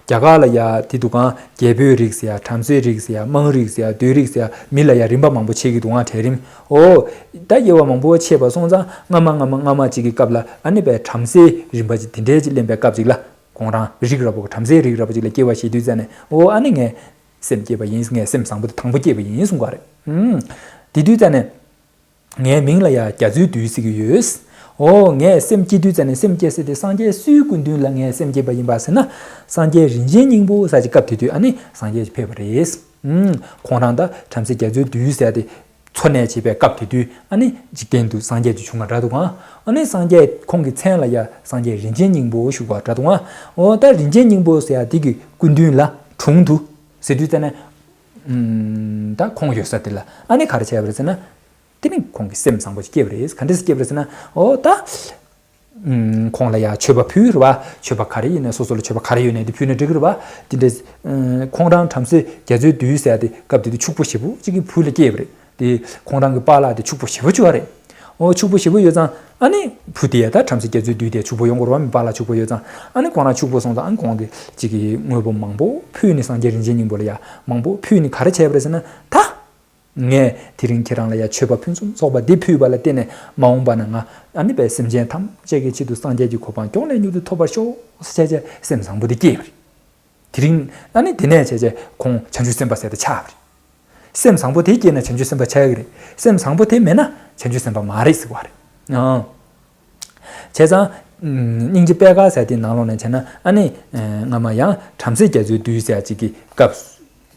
རྒྱ་གར་ལ་ཡ་དེ་འདུག་ག་རྒྱལ་པོའི་རིགས་ཟེར་ཡ། བྲམ་ཟེའི་རིགས་ཟེར་ཡ། དམངས་རིགས་ཟེར་ཡ། བདུད་རིགས་ཟེར་ཡ། མི་ལ་ཡ་རིམ་པ་མང་པོ་ཕྱེ་གི་འདུག་ག་གྲལ་རིམ། ཨོ། ད་དབྱེ་བ་མང་པོ་ཕྱེ་བ་སོང་ཙང་སྔ་མ་སྔ་མ་སྔ་མ་ཅིག་གི་སྐབས་ལ་ཨ་ནི་པའི་བྲམ་ཟེའི་རིམ་པ་ཅིག་དེ་འདྲའི་ཅིག་ལེན་པའི་སྐབས་ཅིག་ལ། ཁོང་རང་རིགས་ར་པོ་བྲམ་ཟེའི་རིགས་ར་པོ་ཅིག་ལ་སྐྱེ་བ་བཞེས་དུས་ཙ་ནས། ཨོ་ཨ་ནི་ངས་སེམས་བསྐྱེད་པ་ཡིན། ངས་སེམས་བཟང་པོ་དེ་དང་པོ་བསྐྱེད་པ་ཡིན་གསུང་གི་རེད། ཨུམ། དེ་དུས་ཙ་ནས། ངའི་མིང་ལ་ཡ་རྒྱ་མཚོའི་རྡུལ་ཟེར་གྱི་ཡོད། ཨོ་ངས་སེམས་བསྐྱེད་དུས་ཙ་ནས་སེམས་བསྐྱེད་ཟེར་དེ་སངས་རྒྱས་སུའི་སྐུ་མདུན་ལ་ངས་སེམས་བསྐྱེད་པ་ཡིན་པ་ཟེར་ན། སངས་རྒྱས་རིན་ཆེན་སྙིང་པོ་ཟེར་གྱི་སྐབས་དེ་དུས་ཨ་ནི་སངས་རྒྱས་ཕེབས་པ་རེད། ཨུམ། ཁོང་རང་ད་བྲམ་ཟེ་རྒྱ་མཚོའི་རྡུལ་ཟེར་དེ་འཚོ་གནས་བྱེད་པའི་སྐབས་དེ་དུས་ཨ་ནི་འཇིག་རྟེན་དུ་སངས་རྒྱས་ཀྱི་བྱུང་བ་འདྲ་འདུག་ག་ཨ་ནི་སངས་རྒྱས་ཁོང་གི་མཚན་ལ་ཡ་སངས་རྒྱས་རིན་ཆེན་སྙིང་པོ་ཞུ་བ་འདྲ་འདུག་ག་འོ་ད་རིན་ཆེན་སྙིང་པོ་ཟེར་ཡ་དེ་གི་སྐུ་མདུན་ལ་དྲུང་དུ་ཟེར་དུས་ཙ་ནས། ཨུམ། ད་ཁོང་ཡོད་ས་དེ་ལ་ཨ་ནི་ག་རེ་བྱས་པ་རེད་ཟེར་ན། དེ་ནི་ཁོང་གི་སེམས་བཟང་པོ་ཞིག་སྐྱེས་པ་རེད། ག་འདྲས་སེ་སྐྱེས་པ་རེད་ཟེར་ན། འོ་ད། ཨུམ། ཁོང་ལ་ཡ་མཆོད་པ་ཕུལ་རེད་པ། མཆོད་པ་ག་རེ་ཡིན་ན་སོ་སོ་ལ་མཆོད་པ་ག་རེ་ཡོད་ནའི་དེ་ཕུལ་ན་འགྲིག་གི་རེད་པ། དེ་འདྲས། ཨུམ། ཁོང་རང་བྲམ་ཟེ་རྒྱ་མཚོའི་རྡུལ་ཟེར་ཡ་དེ་སྐབས་དེ་དུས་ཕྱུག་པོ་ཞེ་པོ་ཅིག་གི་བུ་ལ་སྐྱེས་པ་རེད། དེ་ཁོང་རང་གི་པཱ་ལགས་དེ་ཕྱུག་པོ་ཞེ་པོ་ཅིག་ཡོད་རེད། འོ་ཕྱུག་པོ་ཞེ་པོ་ཡོད་ཙང་ཨ་ནི་བུ་དེ་ཡ་ད་བྲམ་ཟེ་རྒྱ་མཚོའི་རྡུལ་དེ་ཕྱུག་པོ་ཡོང་དགོས་རེད་པ། མི་པཱ་ལགས་ཕྱུག་པོ་ཡོད་ཙང་ཨ་ནི་ཁོང་རང་ཕྱུག་པོ་སོང་ཙང་ཨ་ནི་ཁོང་གི་ཅིག་གི་དངོས་པོ་མང་པོ་ཕུལ་ནས་སངས་རྒྱས་རིན་ཆེན་སྙིང་པོ་ལ་ཡ་མང་པོ་ཕུལ་ནས་ག་རེ་བྱས་པ་རེད་ཟེར་ན་ད། ངས་དེ་རིང་ཁྱེད་རང་ལ་ཡ་མཆོད་པ་ཕུན་སུམ་ཚོགས་པ་འདི་ཕུལ་བ་ལ་བརྟེན་ནས་མ་འོངས་པ་ན་ང་ཨ་ནི་པའི་སེམས་ཅན་ཐམས་ཅད་ཀྱི་ཆེད་དུ་སངས་རྒྱས་ཀྱི་གོ་འཕང་མགྱོགས་ལས་མགྱོགས་སུ་ཐོབ་པར་ཤོག་ཟེར་བྱས་སེམས་བཟང་པོ་འདི་སྐྱེས་པ་རེད། དེ་རིང་ཨ་ནི་དེ་ནས་བྱས་བྱས་ཁོང་བྱང་ཆུབ་སེམས་དཔའ་ཟེར་དེ་ཆགས་པ་རེད། སེམས་བཟང་པོ་དེ་སྐྱེས་ན་བྱང་ཆུབ་སེམས་དཔའ་ཆགས་ཀྱི་རེད། སེམས་བཟང་པོ་དེ་མེད་ན་བྱང་ཆུབ་སེམས་དཔའ་མ་རེད་ཟེར་བ་རེད། ཨང་། བྱས་ཙང་། སྙིང་རྗེ་པད་དཀར་ཟེར་དེའི་ནང་ལོགས་ནས་བྱས་ན་ཨ་ནི། སྔ་མ་ཡང་བྲམ་ཟེ་རྒྱ་མཚོའི་རྡུལ་ཟེར་ཅིག་གི་སྐབས།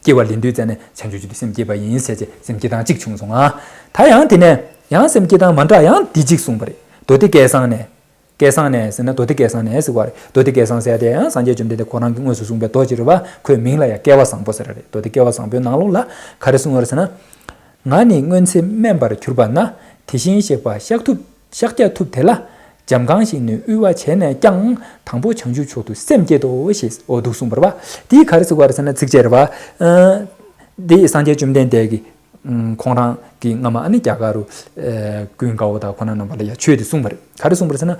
སྐྱེ་བ་ལེན་དུས་ཙ་ནས་བྱང་ཆུབ་ཀྱི་སེམས་བསྐྱེད་པ་ཡིན་ཟེར་བྱས་སེམས་བསྐྱེད་སྟངས་གཅིག་བྱུང་སོང་ང་། ད་ཡང་དེ་ནས་ཡང་སེམས་བསྐྱེད་སྟངས་མ་འདྲ་ཡང་འདི་གཅིག་གསུངས་པ་རེད། མདོ་སྡེ་སྐལ་བཟང་ནས། སྐལ་བཟང་ནས་ཟེར་ན་མདོ་སྡེ་སྐལ་བཟང་ནས་ཟེར་བ་རེད། མདོ་སྡེ་སྐལ་བཟང་ཟེར་དེ་ཡང་སངས་རྒྱས་བཅོམ་ལྡན་འདས་ཁོ་རང་གིས་དངོས་སུ་གསུངས་པའི་མདོ་ཅིག་རེད་བ། ཁོའི་མིང་ལ་ཡང་སྐལ་བ་བཟང་པོ་ཟེར་རེད། མདོ་སྡེ་སྐལ་བ་བཟང་པོའི་ནང་ལོགས་ལ་ག་རེ་གསུངས་པ་རེད་ཟེར་ན། ང་ནི་སྔོན་ཚེ་སྨན་པར་གྱུར་པ་ན། དེ་བཞིན་གཤེགས་པ་ཤཱཀྱ་ཐུབ་ཤཱཀྱ་ཐུབ་དེ་ལ། འཇམ་གང་ཞིག་ནས་དབུལ་བ་བྱས་ནས་ཀྱང་། དང་པོ་བྱང་ཆུབ་མཆོག་ཏུ་སེམས་བསྐྱེད་དོ་ཞེས་འོ་འདུག་གསུངས་པ་རེད་པ། དེ་ག་རེ་ཟེར་བ་རེད་ཟེར་ན་ཚིགས་བཅད་རེད་པ། འདི་སངས་རྒྱས་བཅོམ་ལྡན་འདས་ཀྱིས་ཁོང་རང་གིས་སྔ་མ་ཨ་ནི་རྒྱ་གར་རུ་ཀུན་དགའ་བོ་དང་ཁོང་རྣམ་པ་ལ་ཡང་ཆོས་དེ་གསུངས་པ་རེད། ག་རེ་གསུངས་པ་རེད་ཟེར་ན།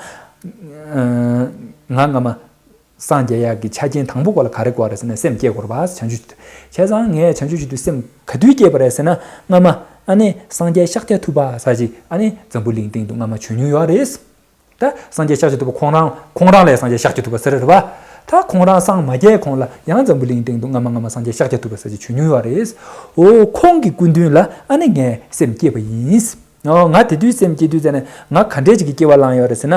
ང་སྔ་མ་སངས་རྒྱས་ཡག་གི་ཆ་རྐྱེན་དང་པོ་ག་ལ་ག་རེ་དགོས་རེད་ཟེར་ན་སེམས་བསྐྱེད་དགོས་རེད་པ། བྱང་ཆུབ་བྱས་ཙང་ངས་བྱང་ཆུབ་མཆོག་ཏུ་སེམས་ག་དུས་བསྐྱེད་པ་རེད་ཟེར་ན། སྔ་མ་ཨ་ནི་སངས་རྒྱས་ཤཱཀྱ་ཐུབ་པ་ཟེར་ཅིག་ཨ་ནི་འཛམ་བུ་གླིང་སྟེང་དུ་སྔ་མ་བྱོན་མྱོང་ཡོད་རེད། ད་སངས་རྒྱས་ཤཱཀྱ་ཐུབ་པ་ཁོང་རང་ཁོང་རང་ལ་སངས་རྒྱས་ཤཱཀྱ་ཐུབ་པ་ཟེར་རེད་པ། ད་ཁོང་རང་སངས་མ་རྒྱས་གོང་ལ་ཡང་འཛམ་བུ་གླིང་སྟེང་དུ་སྔ་མ་སྔ་མ་སངས་རྒྱས་ཤཱཀྱ་ཐུབ་པ་ཟེར་ཅིག་བྱོན་མྱོང་ཡོད་རེད། འོ་ཁོང་གི་སྐུ་མདུན་ལ་ཨ་ནི་ངས་སེམས་བསྐྱེད་པ་ཡིན། ཨོ་ང་དེ་དུས་སེམས་བསྐྱེད་དུས་ཙ་ནས་ང་ག་འདྲས་ཅིག་གི་སྐྱེ་བ་བླངས་ཡོད་རེད་ཟེར་ན།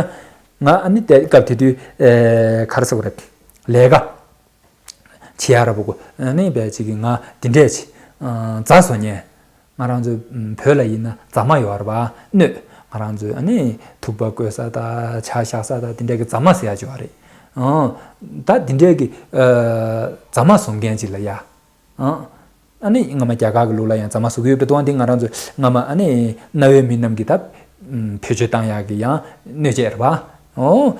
ང་ཨ་ནི་དེ་སྐབས་དེ་དུས་ཨེ་ག་རེ་ཟེར་དགོས་རེད། ལས་ཀ་བྱེད་ཡ་ར་བུ་གོ་ཨ་ནི་བས་ཅིག་གི་ང་འདི་འདྲས་ཅིག་ཨ་རྫ་བཟོ་མཁན། ང་རང་ཚོའི་བོད་ལ་ཡིན་ན་རྫ་མ་ཡོད་རེད་པ། སྣོད་ང་རང་ཚོའི་ཨ་ནི་ཐུག་པ་བསྐོལ་ས་དང་ཇ་བཞག་ས་དང་འདི་འདྲས་ཀྱི་རྫ་མ་ཟེར་ཡ་ཅིག་ཡོད་རེད། ཨོ་ད་འདི་འདྲས་ཀྱི་ཨ་རྫ་མ་བཟོ་མཁན་ཅིག་ལ་ཡ། ཨ་ནི་སྔ་མ་རྒྱ་གར་གྱི་ལུགས་ལ་ཡང་རྫ་མ་བཟོ་གི་ཡོད་པའི་དུས་དེ་ང་རང་ཚོ་སྔ་མ་ཨ་ནི་གནའ་བོའི་མི་རྣམས་ཀྱིས་ད་བེད་སྤྱོད་བཏང་ཡག་གི་ཡང་སྣོད་ཆས་རེད་པ། ཨོ།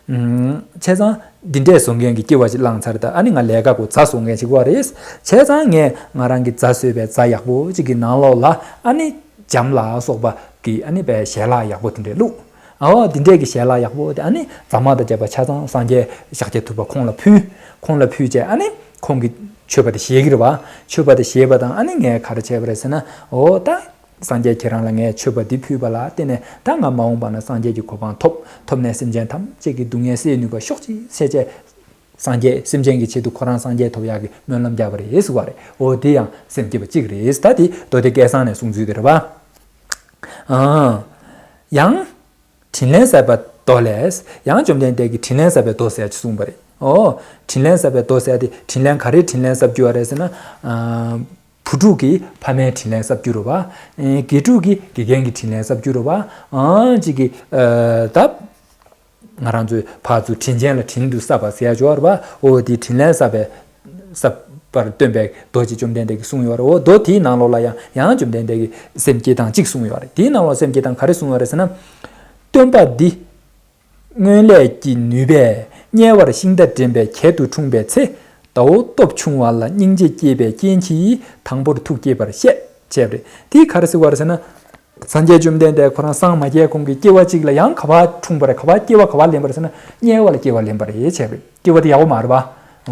བྱས་ཙང་འདི་འདྲས་བཟོ་མཁན་གྱི་སྐྱེ་བ་ཅིག་བླངས་ཚར། ད་ཨ་ནི་ང་ལས་ཀ་གོ་རྫ་བཟོ་མཁན་ཞིག་བ་རེད། བྱས་ཙང་ངས་ང་རང་གི་རྫ་བཟོས་པའི་རྫ་ཡག་པོ་ཅིག་གི་ནང་ལོགས་ལ་ཨ་ནི་འཇམ་ལ་སོགས་པ་གི་ཨ་ནི་པའི་ཞལ་ལག་ཡག་པོ་དེ་འདྲས་བླུགས། ཨོ་དེ་འདྲས་ཀྱི་ཞལ་ལག་ཡག་པོ་དེ་ཨ་ནི་རྫ་མ་དང་བཅས་པ་ཆ་ཚང་སངས་རྒྱས་ཤཱཀྱ་ཐུབ་པ་ཁོང་ལ་ཕུལ། ཁོང་ལ་ཕུལ་བྱས་ཨ་ནི་ཁོང་གིས་མཆོད་པ་དེ་བཞེས་ཀྱི་རེད་པ། མཆོད་པ་དེ་བཞེས་པ་དང་ཨ་ནི་ངས་ག་རེ་བྱས་པ་རེད་ཟེར་ན། ཨོ་ད་སངས་རྒྱས་ཁྱེད་རང་ལ་ངས་མཆོད་པ་འདི་ཕུལ་བ་ལ་བརྟེན་ནས་ད་ང་མ་འོངས་པ་ན་སངས་རྒྱས་ཀྱི་གོ་འཕང་ཐོབ། ཐོབ་ནས་སེམས་ཅན་ཐམས་ཅད་ཀྱི་སྡུག་བསྔལ་སེལ་ནུས་པ་ཤོག་ཅིག་ཟེར་བྱས། སངས་རྒྱས་སེམས་ཅན་གྱི་ཆེད་དུ་ཁོ་རང་སངས་རྒྱས་ཐོབ་ཡག་གི་སྨོན་ལམ་བརྒྱབ་པ་རེད་ཟེར་བ་རེད། ཨོ་དེ་ཡང་སེམས་བསྐྱེད་པ་གཅིག་རེད། ད་དེ་མདོ་སྡེ་སྐལ་བཟང་ནས་གསུངས་ཚུལ་དེ་རེད་པ། ཨ་ཡང་། དྲིན་ལན་བསབ་པའི་མདོ་ལས། ཡང་བཅོམ་ལྡན་འདས་ཀྱིས་དྲིན་ལན་བསབ་པའི་མདོ་ཟེར་ཅིག་གསུངས་པ་རེད། ཨོ། དྲིན་ལན་བསབ་པའི་མདོ་ཟེར་དེ་དྲིན་ལན་ག་རེའི་དྲིན་ལན་བསབ་རྒྱུ་བ་རེད་ཟེར་ན། ཨ་བུ་ཕྲུག་གིས་ཕ་མའི་དྲིན་ལན་བསབ་རྒྱུ་རེད་པ། ཨེ་དགེ་ཕྲུག་གིས་དགེ་རྒན་གྱི་དྲིན་ལན་བསབ་རྒྱུ་རེད་པ། ཨ་ཅིག་གིས་ཨ་ད་ང་རང་ཚོའི་ཕར་ཚུར་དྲིན་ཅན་ལ་དྲིན་དུ་བསབ་པ་ཟེར་ཡ་ཅིག་ཡོད་རེད་པ། ཨོ་དེ་དྲིན་ལན་བསབ་པའི་བསབ་པར་སྟོན་པའི་མདོ་ཅིག་བཅོམ་ལྡན་འདས་ཀྱིས་གསུངས་ཡོད་རེད། ཨོ་མདོ་དེའི་ནང་ལོགས་ལ་ཡང་ཡང་བཅོམ་ལྡན་འདས་ཀྱིས་སེམས་བསྐྱེད་སྟངས་གཅིག་གསུངས་ཡོད་རེད། དེའི་ནང་ལོགས་སེམས་བསྐྱེད་སྟངས་ག་རེ་གསུངས་ཡོད་རེད་ཟེར་ན། སྟོན་པ་འདི་སྔོན་ལས་ཀྱི་ནུས་པས་དམྱལ་བར་ཤིང་རྟ་འདྲེན་པའི་གྱད་དུ་འཁྲུངས་པའི་ཚེ། ཟླ་བོ་སྟོབས་ཆུང་བ་ལ་སྙིང་རྗེ་སྐྱེས་པའི་རྐྱེན་གྱིས་དང་པོར་ཐུགས་བསྐྱེད་པར་བཤད། བྱས་པ་རེད། དེ་ག་རེ་ཟེར་བ་རེད་ཟེར་ན། སངས་རྒྱས་བཅོམ་ལྡན་འདས་ཁོ་རང་སངས་མ་རྒྱས་གོང་གི་སྐྱེ་བ་གཅིག་ལ་ཡང་ག་པར་འཁྲུངས་པ་རེད། ག་པར་སྐྱེ་བ་ག་པར་ལེན་པ་རེད་ཟེར་ན་དམྱལ་བ་ལ་སྐྱེ་བ་ལེན་པ་རེད་བྱས་པ་རེད། སྐྱེ་བ་དེ་ཡག་པོ་མ་རེད་པ།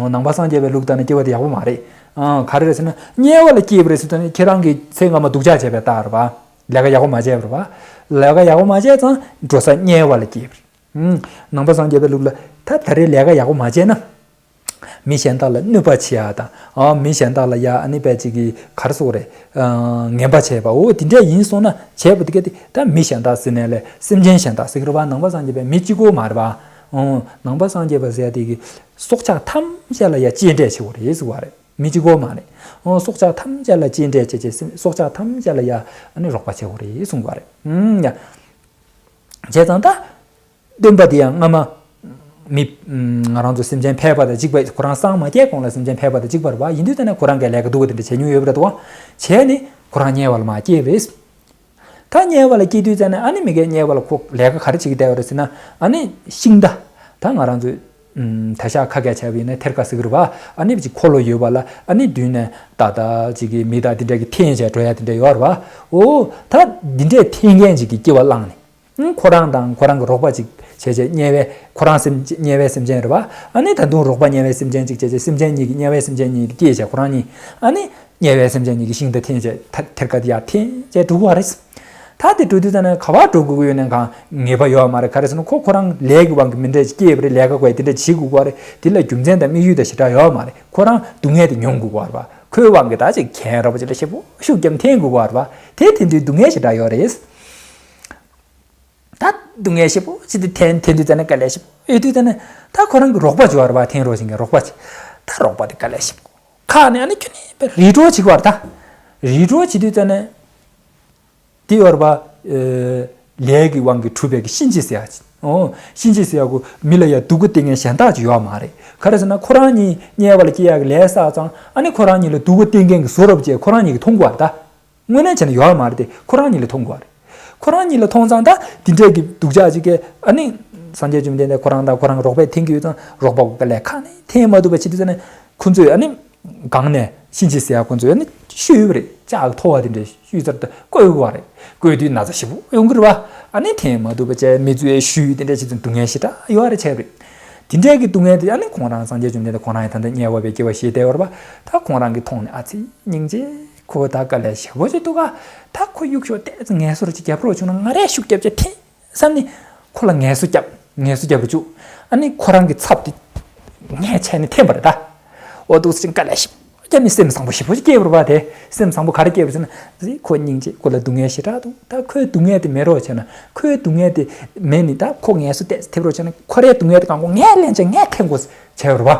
ཨོ་ནང་པ་སངས་རྒྱས་པའི་ལུགས་ལྟར་ན་སྐྱེ་བ་དེ་ཡག་པོ་མ་རེད། ཨ་ག་རེ་རེད་ཟེར་ན་དམྱལ་བ་ལ་སྐྱེས་པ་རེད་ཟེར་དུས་ནི་ཁྱེད་རང་གིས་ཚེ་སྔ་མ་སྡུག་ཅག་བྱས་པའི་རྟགས་རེད་པ། ལས་ཀ་ཡག་པོ་མ་བྱས་པ་རེད་པ། ལས་ཀ་ཡག་པོ་མ་བྱས་ཙང་འགྲོ་ས་དམྱལ་བ་ལ་སྐྱེས་པ་རེད། ཨུམ། ནང་པ་སངས་རྒྱས་པའི་ལུགས་ལ་ད་ད་རེས་ལས་ཀ་ཡག་པོ་མ་བྱས་ན། མི་གཞན་དག་ལ་གནོད་པ་བྱེད་ཡ་དང་། ཨ་མི་གཞན་དག་ལ་ཡ་ཨ་ནི་པའི་ཅིག་གི་ག་རེ་ཟེར་དགོས་རེད། ཨ་ངན་པ་བྱས་པ་འོ་དེ་འདྲས་ཡིན་སོང་ན་བྱས་པ་དེ་ག་དེ་ད་མི་གཞན་དག་ཟེར་ནས་ལས་སེམས་ཅན་གཞན་དག་ཟེར་གི་རེད་པ། ནང་པ་སངས་རྒྱས་པའི་མི་གཅིག་པོ་མ་རེད་པ། ཨོ་ནང་པ་སངས་རྒྱས་པ་ཟེར་ཡ་དེ་གི་སྲོག་ཆགས་ཐམས་ཅད་ལ་ཡ་གཅེས་སྤྲས་བྱེད་དགོས་རེད་ཟེར་བ་རེད། མི་གཅིག་པོ་མ་རེད། ཨོ་སྲོག་ཆགས་ཐམས་ཅད་ལ་གཅེས་སྤྲས་བྱས་བྱས་སེམས་སྲོག་ཆགས་ཐམས་ཅད་ལ་ཡ་ཨ་ནི་རོགས་པ་བྱེད་དགོས་རེད་གསུངས་པ་རེད། ཨུམ་ཡ། བྱས་ཙང་ད། སྟོན་པ་དེ་ཡང་སྔ་མ། མི། ང་རང་ཚོ་སེམས་ཅན་ཕལ་པ་དང་གཅིག་པ་ཁོ་རང་སངས་མ་རྒྱས་གོང་ལ་སེམས་ཅན་ཕལ་པ་དང་གཅིག་པ་རེད་པ། ཡིན་དུས་ཙ་ནས་ཁོ་རང་གིས་ལས་ཀ་སྡུག་པ་དེ་འདྲ་བྱས་མྱོང་ཡོད་པ་རེད་དོ། བྱས་ནས་ཁོ་རང་དམྱལ་བ་ལ་མར་སྐྱེས་པ་རེད། ད་དམྱལ་བ་ལ་སྐྱེས་དུས་ཙ་ནས་ཨ་ནི་མི་དགེ་དམྱལ་བ་ལ་ཁོ་ལས་ཀ་ག་རེ་བྱེད་ཀྱི་བསྡད་པ་རེད་ཟེར་ན་ཨ་ནི་ཤིང་རྟ། ད་ང་རང་ཚོས་ད་ཤ་ཁ་སྐད་བྱས་པ་ཡིན་ན་ཐེར་ཀ་ཟེར་གི་རེད་པ། ཨ་ནི་ཅིག་འཁོར་ལོ་ཡོད་པ་ལ་ཨ་ནི་མདུན་ནས་ད་ད་ཅིག་གི་མི་དང་དེ་འདྲ་གི་འཐེན་བྱས་འགྲོ་ཡ་དེ་འདྲ་ཡོད་རེད་པ། འོ་ད་འདི་འདྲས་འཐེན་མཁན་ཅིག་གི་སྐྱེ་བ་བླངས་ནས། ཁོ་རང་དང་ཁོ་རང་གི་རོགས་པ་ཅིག་བྱས་བྱས་དམྱལ་བའི་ཁོ་རང་སེམས་དམྱལ་བའི་སེམས་ཅན་རེད་པ། ཨ་ནི་ད་དུང་རོགས་པ་དམྱལ་བའི་སེམས་ཅན་ཅིག་བྱས་བྱས་སེམས་ཅན་གཉིས་ཀྱི་དམྱལ་བའི་སེམས་ཅན་གཉིས་ཀྱི་སྐྱེས་བྱས་ཁོ་རང་གཉིས་ཨ་ནི་དམྱལ་བའི་སེམས་ཅན་གཉིས་ཀྱི་ཤིང་རྟ་འཐེན་བྱས་ཐ་ཐེར་ཀ་དེ་ཡར་འཐེན་བྱས་འགྲོ་གི་ཡོད་རེད། ད་དེ་འགྲོ་དུས་ཙ་ན་ག་པར་འགྲོ་དགོས་ཀྱི་ཡོད་ནའི་གང་ངེས་པ་ཡོད་མ་རེད། ག་རེ་ཟེར་ན་ཁོ་ཁོ་རང་ལས་ཀྱི་དབང་གིས་མི་འདྲ་ཅིག་སྐྱེས་པ་རེད། ལས་ཀ་དགོས་དེ་འདྲ་བྱེད་དགོས་ཀྱི་ཡོད་རེད། དེ་ལ་རྒྱུ་མཚན་དང་དམིགས་ཡུལ་དང་ཞེ་དྲག་ཡོད་མ་རེད། ཁོ་རང་སྡུག་བསྔལ་དེ་མྱོང་དགོས་ཀྱི་ཡོད་རེད་པ། ཁོའི་དབང་གིས་ད་ཅིག་གྱེན་རབས་ཅིག་ལ་ཞེ་པོ་ཤུགས་རྒྱབ་འཐེན་དགོས་ཀྱི་ཡོད་རེད་པ། དེ་དེ་འདྲའི་སྡུག་བསྔལ་ཞེ་དྲག་ཡོད་རེད། ད་སྡུག་བསྔལ་ཞེ་པོ་ཅིག་དེ་འཐེན་འཐེན་དུས་ཙ་ན་དཀའ་ལས་ཞེ་པོ་ཡོད་དུས་ཙ་ན་ད་ཁོ་རང་གི་རོགས་པ་ཅིག་ཡོད་རེད་པ། འཐེན་རོགས་བྱེད་མཁན་རོགས་པ་ཅིག་ད་རོགས་པ་དེ་དཀའ་ལས་ཞེ་པོ་ཁག་ནས་ཨ་ནི་ཁྱོད་ནི་རི་གྲོ་བྱེད་ཀྱི་ཡོད་རེད། ད་རི་གྲོ་བྱེད་དུས་ཙ་ན་དེ་ཡོད་རེད་པ། ལས་ཀྱི་དབང་གིས་གྲུབ་པའི་གི་གཤིན་རྗེ་ཟེར་ཡ་ཅིག་ཨོ་གཤིན་རྗེ་ཟེར་ཡ་གོ་མི་ལ་ཡ་སྡུག་པོ་སྟེར་མཁན་གཞན་དག་ཅིག་ཡོད་མ་རེད། ག་རེ་ཟེར་ན་ཁོ་རང་གཉིས་དམྱལ་བ་ལ་སྐྱེ་ཡག་གི་ལས་བསགས་ཙང་ཨ་ནི་ཁོ་རང་གཉིས་ལ་སྡུག་པོ་སྟེར་མཁན་གྱི་བཟོ་འདྲ་བྱས་ཁོ་རང་གཉིས་ཀྱིས་མཐོང་གི་ཡོད་རེད་ད། དངོས་གནས་བྱས་ན་ཡོད་མ་རེད་དེ། ཁོ་རང་ཉིད་ལ་མཐོང་དགོས་རེད། ཁོ་རང་ཉིད་ལ་མཐོང་ཙང་ད་དེ་འདྲས་ཀྱི་སྡུག་ཅག་ཅིག་གིས་ཨ་ནི་སངས་རྒྱས་བཅོམ་ལྡན་འདས་ཁོ་རང་དང་ཁོ་རང་གི་རོགས་པས་འཐེན་གྱི་ཡོད་ཙང་རོགས་པ་ག་ལས་ཁ་ནས་འཐེན་མ་ཐུབ་པ་བྱེད་དུས་ཙང་ནས་ཁོ་ཚོས་ཨ་ནི་སྒང་ནས་གཤིན་རྗེ་ཟེར་ཡ་ཁོ་ཚོས་ཨ་ནི་བཤུས་ཡོད་པ་རེད། ལྕགས་ཀྱི་ཐོ་བ་དེ་འདྲས་བཤུས་ཚར་ད་བརྐོས་ཡོད་པ་རེད། བརྐོས་དུས་ན་ཚ་ཞེ་པོ་ཡོང་གི་རེད་བ། ཨ་ནི་འཐེན་མ་ཐུབ་པ་བྱས་མི་ཚོས་བཤུས་དེ་འདྲས་བྱེད་དུས་སྡུག་བསྔལ་ཞེ་དྲག་ཡོད་རེད་བྱས་པ་རེད། དེ་འདྲས་ཀྱི་སྡུག་བསྔལ་དེ་ཨ་ནི་ཁོང་རང་སངས་རྒྱས་བཅོམ་ལྡན་འདས་ཁོང་རང་ཡང་ད་ལྟ་དམྱལ་བ་པའི་སྐྱེ་བ་བཞེས་བསྡད་ཡོད་རེད་བ། ད་ཁོང་རང་གིས་མཐོང་ནས་ཨ་ཙི་སྙིང་རྗེ། ཁོ་ད་དཀའ་ལས་ཞེ་པོ་ཅིག་འདུག་ག་ད་ཁོ་གཡུག་ཞོག་ཏོག་ཙམ་ངལ་གསོ་ར་ཅིག་རྒྱབ་རོགས་བྱུང་ན་ང་རས་ཤུགས་རྒྱབ་བྱས་འཐེན་བསམ་ནས་ཁོ་ལ་ངལ་གསོ་རྒྱབ། ངལ་གསོ་རྒྱབ་རུ་བཅུག་ཨ་ནི་ཁོ་རང་གི་ཚབ་དེ་ངས་བྱས་ནས་འཐེན་པ་རེད་ད། འོ་འདུག་སེ་དཀའ་ལས་ཞེ་པོ་ཅིག་ནས་སེམས་བཟང་པོ་ཞེ་པོ་ཅིག་སྐྱེས་པ་རེད་བ། དེ་སེམས་བཟང་པོ་ག་རེ་སྐྱེས་པ་ཟེར་ན། ཨ་ཙི་ཁོ་སྙིང་རྗེ། ཁོ་ལ་སྡུག་བསྔལ་ཞེ་དྲག་འདུག་ད་ཁོའི་སྡུག་བསྔལ་དེ་མེད་རོགས་བྱས་ན། ཁོའི་སྡུག་བསྔལ་དེ་མེད་ནས་ད་ཁོ་ངལ་གསོ་ཏོག་ཙམ་ཐེབས་རོགས་བྱས་ན་ཁོ་རའི་སྡུག་བསྔལ་དེ་གང་གོ་ངས་ལེན་བྱས་ངས་འཐེན་དགོས་བྱས་པ་རེད་བ།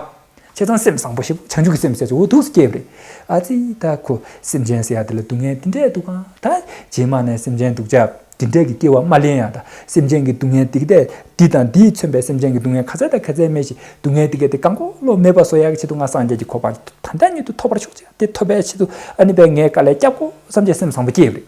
བྱས་ཙང་སེམས་བཟང་པོ་ཞིག་བྱང་ཆུབ་ཀྱི་སེམས་ཟེར་ཚུལ་འོ་འདུག་སྐྱེས་པ་རེད། ཨ་ཙི་ད་ཁོ་སེམས་ཅན་ཟེར་ཡ་དེ་ལ་སྡུག་བསྔལ་འདི་འདྲས་འདུག་གང་ད། རྗེས་མ་ནས་སེམས་ཅན་སྡུག་ཅག་འདི་འདྲས་ཀྱི་སྐྱེ་བ་མ་ལེན་ཡ་ད། སེམས་ཅན་གྱི་སྡུག་བསྔལ་འདི་ག་འདི་དང་འདིས་མཚོན་པའི་སེམས་ཅན་གྱི་སྡུག་བསྔལ་ག་ཚད་དང་ག་ཚད་མེད་ཞིག་སྡུག་བསྔལ་འདི་ག་འདི་གང་གོ་ལོ་མེད་པ་བཟོ་ཡ་གི་ཆེད་དུ་ང་སངས་རྒྱས་ཀྱི་གོ་འཕང་ད་ལྟ་ཉིད་དུ་ཐོབ་པར་ཤོག་ཅིག་དེ་ཐོབ་པའི་ཆེད་དུ་ཨ་ནི་པའི་ངས་དཀའ་ལས་བརྒྱབ་དགོས་བསམ་བྱས་སེམས་བཟང་པོ་སྐྱེས་པ་རེད།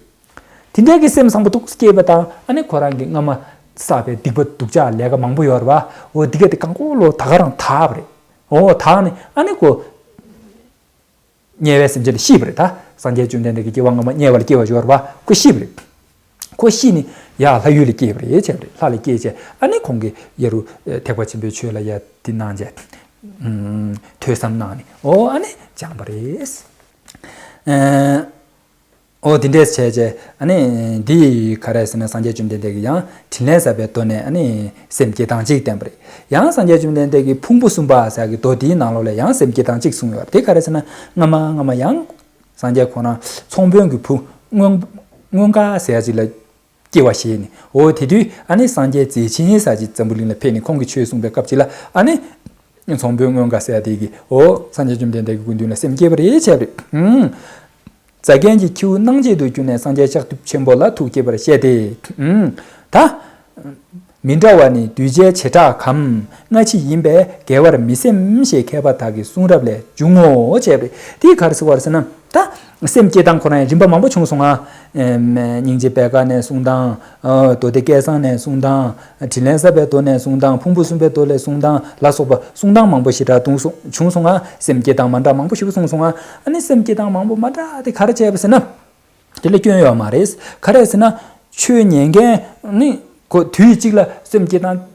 དེ་འདྲས་ཀྱི་སེམས་བཟང་པོ་འདུག་སྐྱེས་པ་དང་ཨ་ནི་ཁོ་རང་གི་སྔ་མ་བསགས་པའི་སྡིག་པ་སྡུག་ཅག་ལས་ཀ་མང་པོ་ཡོད་རེད་བ། འོ་འདི་ག་དེ་གང་གོ་ལོ་ད་ག་རང་དག་པ་རེད། འོ་དག་ནས་ཨ་ནི་ཁོ་དམྱལ་བའི་སེམས་ཅན་ལ་ཤི་བ་རེད་ད། སངས་རྒྱས་བཅོམ་ལྡན་འདས་ཀྱི་སྐྱེ་བ་སྔ་མ་དམྱལ་བ་ལ་སྐྱེ་བ་ཡོད་རེད་བ། ཁོ་ཤི་བ་རེད། ཁོ་ཤི་ནས་ཡར་ལྷ་ཡུལ་ལ་སྐྱེས་པ་རེད་བྱས་པ་རེད། ལྷ་ལ་སྐྱེས་བྱས་ཨ་ནི་ཁོང་གིས་ཡ་རུ་ཐེག་པ་ཆེན་པོའི་ཆོས་ལ་ཡ་འདི་གནང་བྱས། ཐོས་བསམ་གནང་ནས་འོ་ཨ་ནི་སྦྱངས་པ་རེད། ཨོ་དེ་འདྲས་བྱས་བྱས་ཨ་ནི་འདི་ག་རེ་ཟེར་ན་སངས་རྒྱས་བཅོམ་ལྡན་འདས་ཀྱིས་ཡང་དྲིན་ལན་གཟབ་པའི་མདོ་ནས་ཨ་ནི་སེམས་བསྐྱེད་སྟངས་གཅིག་བསྟན་པ་རེད། ཡང་སངས་རྒྱས་བཅོམ་ལྡན་འདས་ཀྱིས་ཕུང་པོ་གསུམ་པ་ཟེར་གྱི་མདོ་འདིའི་ནང་ལོགས་ལ་ཡང་སེམས་བསྐྱེད་སྟངས་གཅིག་གསུངས་ཡོད་རེད། དེ་ག་རེ་ཟེར་ན་སྔ་མ་སྔ་མ་ཡང་སངས་རྒྱས་ཁོ་རང་ཚོང་དཔོན་གྱི་བུ་མངོན་མངོན་དགའ་ཟེར་ཡ་ཅིག་ལ་སྐྱེ་བ་བཞེས་ནས་འོ་དེ་དུས་ཨ་ནི་སངས་རྒྱས་རྫས་ཆེན་ཟེར་ཅིག་འཛམ་བུ་གླིང་ལ་ཕེབས་ནས་ཁོང་གིས་ཆོས་གསུངས་པའི་སྐབས་ཅིག་ལ་ཨ་ནི་ཚོང་དཔོན་མངོན་དགའ་ཟེར་ཡ་དེ་གིས་འོ་སངས་རྒྱས་བཅོམ་ལྡན་འདས་ཀྱི་སྐུ་མདུན་ལ་སེམས་བསྐྱེད་པ་རེད་བྱས་པ་རེད། ཨུམ། རྫ་མཁན་གྱི་ཁྱེའུ་སྣང་བྱེད་དུ་གྱུར་ནས་སངས་རྒྱས་ལྕགས་ཐུབ་ཆེན་པོ་ལ་ཐུགས་བསྐྱེད་པར་བཤད་དེ། ཨུམ། ད། མི་འདྲ་བ་ནི་གདུལ་བྱའི་བྱེ་བྲག་གམ། སྔ་ཕྱི་ཡིན་པས་འགལ་བར་མི་སེམས་ཞེས་མཁས་པ་དག་གི་གསུང་རབ་ལས་འབྱུང་ངོ་། བྱས་པ་རེད། དེ་ག་རེ་ཟེར་བ་རེད་ཟེར་ན། ད། སེམས་བསྐྱེད་སྟངས་ཁོ་རང་ཡང་རིམ་པ་མང་པོ་བྱུང་སོང་ང་། ཨེམ། སྙིང་རྗེ་བེར་ཀ་ནས་གསུང་དང་། ཨ། མདོ་སྡེ་སྐལ་བཟང་ནས་གསུང་དང་། དྲིན་ལན་གཟབ་པའི་མདོ་ནས་གསུང་དང་། ཕུང་པོ་གསུམ་པའི་མདོ་ལས་གསུང་དང་ལ་སོགས་པ་གསུང་སྟངས་མང་པོ་ཞེ་དྲག་འདུག་སོང་བྱུང་སོང་ང་། སེམས་བསྐྱེད་སྟངས་མ་འདྲ་མང་པོ་ཞེ་པོ་གསུངས་སོང་ང་། ཨ་ནི་སེམས་བསྐྱེད་སྟངས་མང་པོ་མ་འདྲ་དེ་ག་རེ་བྱས་པ་ཟེར་ན། དེ་ལ་སྐྱོན་ཡོད་མ་རེད། ག་རེ་ཟེར་ན། ཆོས་ཉན་མཁན་ནི་ཁོ་དུས་གཅིག་ལ་སེམས་བསྐྱེད་སྟངས་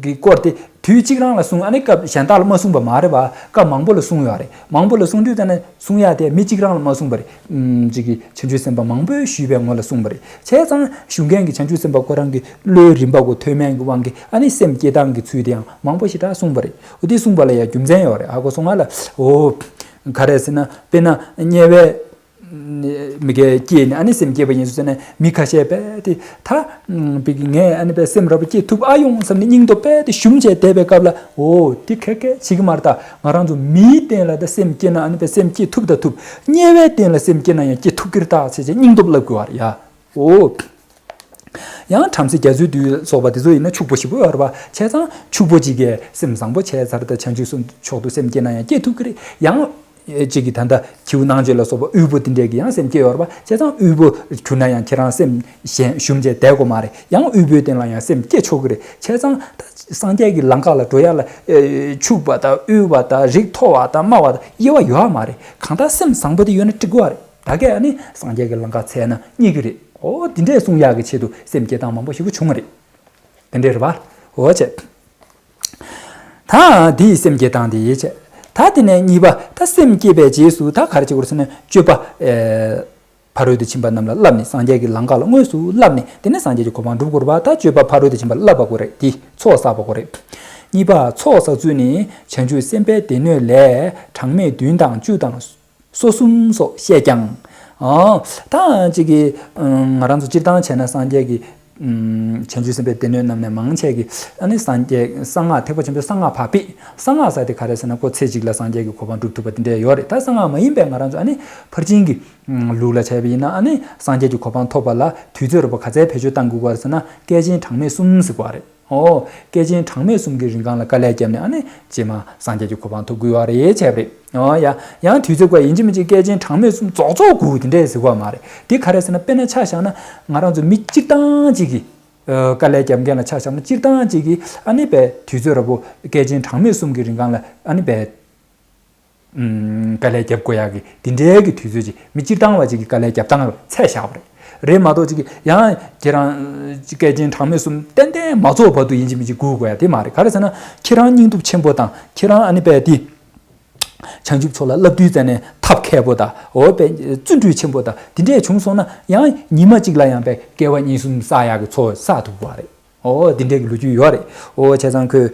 ཀྱི་སྐོར་དེ་དུས་གཅིག་རང་ལ་གསུང་ཨ་ནི་སྐབས་གཞན་དག་ལ་མ་གསུངས་པ་མ་རེད་པ། སྐབས་མང་པོ་ལ་གསུངས་ཡོད་རེད། མང་པོ་ལ་གསུངས་དུས་ཙ་ན་གསུང་ཡ་དེ་མི་གཅིག་རང་ལ་མ་གསུངས་པ་རེད། ཨུམ། གཅིག་གིས་བྱང་ཆུབ་སེམས་དཔའ་མང་པོས་ཞུས་པའི་ངོ་ལ་གསུངས་པ་རེད། བྱས་ཙང་ཞུ་མཁན་གྱི་བྱང་ཆུབ་སེམས་དཔའ་ཁོ་རང་གི་བློའི་རིམ་པ་གོ་ཐོས་མེད་ཀྱི་དབང་གིས་ཨ་ནི་སེམས་བསྐྱེད་སྟངས་ཀྱི་ཚུལ་དེ་ཡང་མང་པོ་ཞེ་དྲག་གསུངས་པ་རེད། འོ་དེ་གསུངས་པ་ལ་ཡང་རྒྱུ་མཚན་ཡོད་རེད། ཨ་ཁོ་སོང་ང་ལ་འོ་ག་རེ་ཟེར་ན་དཔེར་ན་དམྱལ་བའི་མི་དགེ་སྐྱེས་ནས་ཨ་ནི་སེམས་བསྐྱེད་པ་ཡིན་ཟེར་ནས་མི་ཁ་ཤས་པས་དེ་ད་བི་གི་ངས་ཨ་ནི་པའི་སེམས་རབ་བསྐྱེད་ཐུབ་ཨ་ཡོང་བསམ་ནས་སྙིང་སྟོབས་དཔེ་དེ་ཞུམ་བྱས་བསྡད་པའི་སྐབས་ལ་འོ་དེ་ཁེ་ཁེ་བྱེད་ཀྱི་མ་རེད། ད་ང་རང་ཚོ་མིའི་སྟེང་ལ་ད་སེམས་བསྐྱེད་ན་ཨ་ནི་པའི་སེམས་བསྐྱེད་ཐུབ་ད་ཐུབ། དམྱལ་བའི་སྟེང་ལ་སེམས་བསྐྱེད་ན་ཡང་བསྐྱེད་ཐུབ་ཀྱི་རེད་ད་ཟེར་བྱས་སྙིང་སྟོབས་བསླབ་དགོས་པ་རེད་ཡ། འོ། ཡང་བྲམ་ཟེ་རྒྱ་མཚོའི་རྡུལ་སོགས་པ་དེ་ཚོ་ཡིན་ན་ཕྱུག་པོ་ཞེ་པོ་ཡོད་རེད་པ། བྱས་ཙང་ཕྱུག་པོ་གཅིག་གིས་སེམས་བཟང་པོ་བྱས་ཚར་ད་བྱང་ཆུབ་སེམས་མཆོག་ཏུ་སེམས་བསྐྱེད་ན་ཡང་བསྐྱེད་ཐུབ་ཀྱི་རེད། ཡང་། གཅིག་གིས་ད་ལྟ་ཁྱེའུ་སྣང་བྱེད་ལ་སོགས་པ་དབུལ་པོ་དེ་འདྲས་ཀྱི་ཡང་སེམས་བསྐྱེད་ཡོད་རེད་པ། བྱས་ཙང་དབུལ་པོ་གྱུར་ན་ཡང་ཁྱེད་རང་སེམས་གཞན་ཞུམ་བྱས་བསྡད་དགོས་མ་རེད། ཡང་དབུལ་པོའི་སྟེང་ལ་ཡང་སེམས་བསྐྱེད་ཆོག་གི་རེད། བྱས་ཙང་ད་སངས་རྒྱས་ཀྱི་ལམ་ཁ་ལ་འགྲོ་ཡ་ལ་ཕྱུག་པ་དང་དབུལ་བ་དང་རིགས་མཐོ་བ་དང་དམའ་བ་དང་དབྱེ་བ་ཡོད་མ་རེད། གང་ལྟར་སེམས་བཟང་པོ་དེ་ཡོད་ན་འགྲིག་གི་རེད། ད་གས་ཨ་ནི་སངས་རྒྱས་ཀྱི་ལམ་ཁ་འཚལ་ན་རྙེད་ཀྱི་རེད། འོ་དེ་འདྲས་གསུང་ཡག་གི་ཆེད་དུ་སེམས་བསྐྱེད་སྟངས་མང་པོ་ཞིག་བྱུང་བ་རེད། དེ་འདྲས་རེད་པ། འོ་བྱས། ད་དེའི་སེམས་བསྐྱེད་སྟངས་དེ་ཡིས་བྱས། ད་དེ་ནས་གཉིས་པ་ད་སེམས་བསྐྱེད་པའི་རྗེས་སུ་ད་ག་རེ་བྱེད་དགོས་ཟེར་ན་སྤྱོད་པ། ཕ་རོལ་ཏུ་ཕྱིན་པ་རྣམས་ལ་བསླབས་ནས་སངས་རྒྱས་ཀྱི་ལམ་ཁ་ལ་དངོས་སུ་བསླབས་ནས་དེ་ནས་སངས་རྒྱས་ཀྱི་གོ་འཕང་སྒྲུབ་དགོས་རེད་པ། ད་སྤྱོད་པ་ཕ་རོལ་ཏུ་ཕྱིན་པ་བསླབ་པ་དགོས་རེད། དེ་ཚོགས་བསགས་པ་དགོས་རེད། གཉིས་པ་ཚོགས་བསགས་ཚུལ་ནི་བྱང་ཆུབ་སེམས་དཔའི་སྡེ་སྣོད་ལས་གྲངས་མེད་བདུན་དང་བཅུ་དང་། སོ་གསུམ་སོགས་བཤད་ཀྱང་། ཨ། ད་ཅིག་གི་ང་རང་ཚོ་སྤྱིར་བཏང་བྱས་ན་སངས་རྒྱས་ཀྱི་བྱང་ཆུབ་སེམས་དཔའི་སྡེ་སྣོད་རྣམས་ནས་མང་ཆེ་གི་ཨ་ནི་སངས་རྒྱས་གསང་སྔགས་ཐེག་པ་ཆེན་པོའི་གསང་སྔགས་ཕར་ཕུད། གསང་སྔགས་ཟེར་དེ་ག་རེ་ཟེར་ན་ཁོ་ཚེ་གཅིག་ལ་སངས་རྒྱས་ཀྱི་གོ་འཕང་སྒྲུབ་ཐུབ་པ་དེ་འདྲས་ཡོད་རེད། ད་གསང་སྔགས་མ་ཡིན་པའི་ང་རང་ཚོ་ཨ་ནི་ཕར་ཕྱིན་གྱི་ལུགས་ལ་བྱས་པ་ཡིན་ན་ཨ་ནི་སངས་རྒྱས་ཀྱི་གོ་འཕང་ཐོབ་པ་ལ་དུས་ཚོད་རིང་པོ་ག་ཚད་བེད་སྤྱོད་གཏང་དགོས་པ་རེད་ཟེར་ན་བསྐལ་ཆེན་གྲངས་མེད་གསུམ་ཟེར་བ་རེད། ཨོ། བསྐལ་ཆེན་གྲངས་མེད་གསུམ་གྱི་རིང་གང་ལ་དཀའ་ལས་བརྒྱབ་ནས་ཨ་ནི་རྗེས་མ་སངས་རྒྱས་ཀྱི་གོ་འཕང་ཐོབ་དགོས་པ་རེད་བྱས་པ་རེད། ཨོ་ཡ། ཡང་དུས་ཚོད་བཀག་ཡིན་གཅིག་མིན་གཅིག་བསྐལ་ཆེན་གྲངས་མེད་གསུམ་རྫོགས་རྫོགས་དགོས་དེ་འདྲས་ཟེར་གོ་མ་རེད། དེ་ག་རེ་ཟེར་ན། དཔེར་ན་ཆ་བཞག་ན་ང་རང་ཚོ་མི་སྤྱིར་བཏང་གཅིག་གིས་དཀའ་ལས་བརྒྱབ་མཁན་ལ་ཆ་བཞག་ན། སྤྱིར་བཏང་གཅིག་གིས་ཨ་ནི་བས་དུས་ཚོད་ར་བོ་བསྐལ་ཆེན་གྲངས་མེད་གསུམ་གྱི་རིང་གང་ལ་ཨ་ནི་བས། དཀའ་ལས་བརྒྱབ་དགོས་ཡག་གི་དེ་འདྲའི་གི་དུས་ཚོད་ཅིག་མི་སྤྱིར་བཏང་བ་ཅིག་གི་དཀའ་ལས་བརྒྱབ་སྟངས་ཚད་བཞག་པ་རེད། རེད་མ་གཏོགས་ཅིག་གི་ཡང་ཁྱེད་རང་བསྐལ་ཆེན་གྲངས་མེད་གསུམ་ཏན་ཏན་མ་རྫོགས་བར་དུ་ཡིན་གཅིག་མིན་གཅིག་སྒུག་དགོས་ཡ་དེ་མ་རེད། ག་རེ་ཟེར་ན། ཁྱེད་རང་སྙིང་སྟོབས་ཆེན་པོ་དང་ཁྱེད་རང་ཨ་ནི་བས་དེ་བྱང་ཆུབ་མཚོ་ལ་བསླབ་བཏུས་བཙལ་ནས་ཐབས་མཁས་པོ་དང་། འོ་བས་བརྩོན་འགྲུས་ཆེན་པོ་དང་དེ་འདྲས་བྱུང་སོང་ན་ཡང་ཉི་མ་གཅིག་ལ་ཡང་བས་སྐྱེ་བ་གཉིས་གསུམ་བསགས་ཡག་གི་ཚོགས་བསགས་ཐུབ་པ་རེད། ཨོ། འདི་འདྲའི་གི་ལོ་རྒྱུས་ཡོད་རེད། ཨོ། བྱས་ཙང་ཁོས་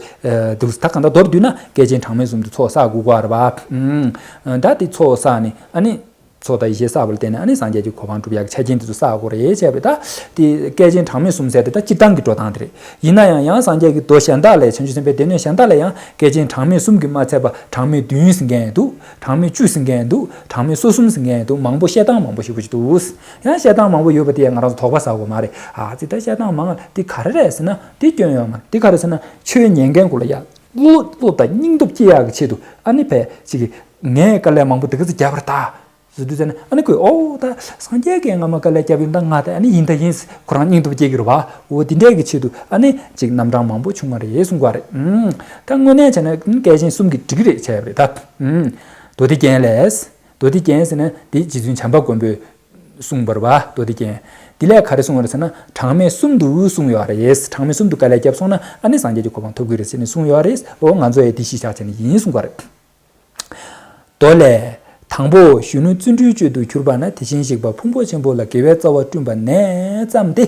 འདུག་ད་གང་ལྟར་མདོར་བསྡུས་ན་བསྐལ་ཆེན་གྲངས་མེད་གསུམ་དུ་ཚོགས་བསགས་དགོས་ཀྱི་རེད་པ། ད་དེ་ཚོགས་བསགས་ནས་ཨ་ནི་ཚོགས་དང་ཡེ་ཤེས་བསགས་པ་ལ་བརྟེན་ནས་ཨ་ནི་སངས་རྒྱས་ཀྱི་གོ་འཕང་སྒྲུབ་ཡག་གི་ཆ་རྐྱེན་དེ་ཚོ་བསགས་དགོས་རེད་བྱས་པ་རེད། ད་དེ་བསྐལ་ཆེན་གྲངས་མེད་གསུམ་ཟེར་དེ་ད་སྤྱིར་བཏང་གི་འགྲོ་སྟངས་དེ་རེད། ཡིན་ན་ཡང་ཡང་སངས་རྒྱས་ཀྱི་མདོ་གཞན་དག་ལས། བྱང་ཆུབ་སེམས་དཔའི་སྡེ་སྣོད་གཞན་དག་ལས་ཡང་བསྐལ་ཆེན་གྲངས་མེད་གསུམ་གྱིས་མ་ཚད་པ་གྲངས་མེད་བདུན་ཟེར་མཁན་འདུག་གྲངས་མེད་བཅུ་ཟེར་མཁན་འདུག་གྲངས་མེད་སོ་གསུམ་ཟེར་མཁན་འདུག་མང་པོ་བཤད་སྟངས་མང་པོ་ཞེ་པོ་ཅིག་འདུག་ཡང་བཤད་སྟངས་མང་པོ་ཡོད་པ་དེ་ང་རང་ཚོ་དོགས་པ་ཟ་དགོས་མ་རེད། ཨ་ཙི་ད་བཤད་སྟངས་མང་ང་དེ་ག་རེ་རེད་ཟེར་ན། དེ་སྐྱོན་ཡོད་མ་རེད། དེ་ག་རེ་ཟེར་ན། ཆོས་ཉན་མཁན་ཀུན་ལ་ཡ་བློ་བློ་དང་སྙིང་སྟོབས་སྐྱེ་ཡག་གི་ཆེད་དུ་ཨ་ནི་བས་ཅིག་གིས་ངས་དཀའ་ལས་མང་པོ་དེ་ག་ཚོད་བརྒྱབ་པ་རེད་ད་ཟེར་དུས་ཙམ་ནས། ཨ་ནི་ཁོས་ཨོ་ད་སངས་རྒྱས་ཀྱིས་སྔ་མ་དཀའ་ལས་བརྒྱབ་ཡིན་ད་ང་ད་ཨ་ནི་ཡིན་ད་ཡིན། ཁོ་རང་སྙིང་སྟོབས་སྐྱེ་གི་རེད་པ། འོ་དེ་འདྲས་ཀྱི་ཆེད་དུ་ཨ་ནི་ཅིག་རྣམ་གྲངས་མང་པོ་བྱུང་བ་རེད་གསུང་གི་རེད། ཨུམ། ད་དངོས་གནས་བྱས་ན་བསྐལ་ཆེན་གསུམ་གྱིས་འགྲིག་གི་རེད་བྱས་པ་རེད་ད། ཨུམ། མདོ་སྡེ་རྒྱན་ལས། མདོ་སྡེ་རྒྱན་ཟེར་ན་དེ་རྗེ་བཙུན་བྱམས་པ་མགོན་པོས་གསུངས་པ་རེད་པ། མདོ་སྡེ་རྒྱན། དེ་ལས་ག་རེ་གསུངས་པ་རེད་ཟེར་ན། གྲངས་མེད་གསུམ་དུ་གསུངས་ཡོད་རེད། གྲངས་མེད་གསུམ་དུ་དཀའ་ལས་བརྒྱབ་སོང་ན་ཨ་ནི་སངས་རྒྱས་ཀྱི་གོ་འཕང་ཐོབ་ཀྱི་རེད་ཟེར་ནས་གསུངས་ཡོད་རེད། འོ་ང་ཚོ་ཡང་དེ་གཞི་བཞག་བྱས་ནས་ཡིན་གསུང་གི་རེད། མདོ་ལས། དང་པོ་གཞོན་ནུ་བརྩོན་འགྲུས་སྤྱོད་དུ་གྱུར་པ་ན། དེ་བཞིན་གཤེགས་པ་ཕུང་པོ་ཆེན་པོ་ལ་དགེ་བའི་རྩ་བ་བསྐྲུན་པ་ནས་བརྩམས་ཏེ།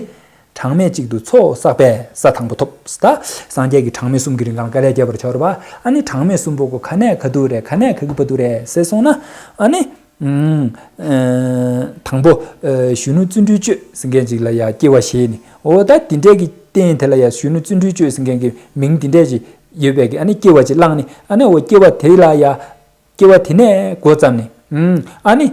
གྲངས་མེད་གཅིག་ཏུ་ཚོགས་བསགས་པས་ས་དང་པོ་ཐོབ། ད་སངས་རྒྱས་ཀྱིས་གྲངས་མེད་གསུམ་གྱི་རིང་ལ་དཀའ་ལས་བརྒྱབ་པར་བྱ་བ་རེད་པ། ཨ་ནི་གྲངས་མེད་གསུམ་པོ་ཁོ་ག་ནས་ག་དུས་རེད། ག་ནས་ག་གི་བར་དུ་རེད་ཟེར་སོང་ན། ཨ་ནི། ཨུམ། ཨ། དང་པོ། ཨ། གཞོན་ནུ་བརྩོན་འགྲུས་སྤྱོད་ཟེར་མཁན་ཅིག་ལ་ཡ་སྐྱེ་བ་བཞེས་ནས། འོ་ད་དེ་འདྲས་ཀྱི་རྟེན་དེ་ལ་ཡ་གཞོན་ནུ་བརྩོན་འགྲུས་སྤྱོད་ཟེར་མཁན་གྱི་མིང་དེ་འདྲས་ཅིག་ཡོད་པའི་གི་ཨ་ནི་སྐྱེ་བ་ཅིག་བླངས་ནས། ཨ་ནི་འོ་སྐྱེ་བ་དེ་ལ་ཡ། སྐྱེ་བ་དེ་ནས་འགོ་བརྩམས་ནས། ཨུམ། ཨ་ནི།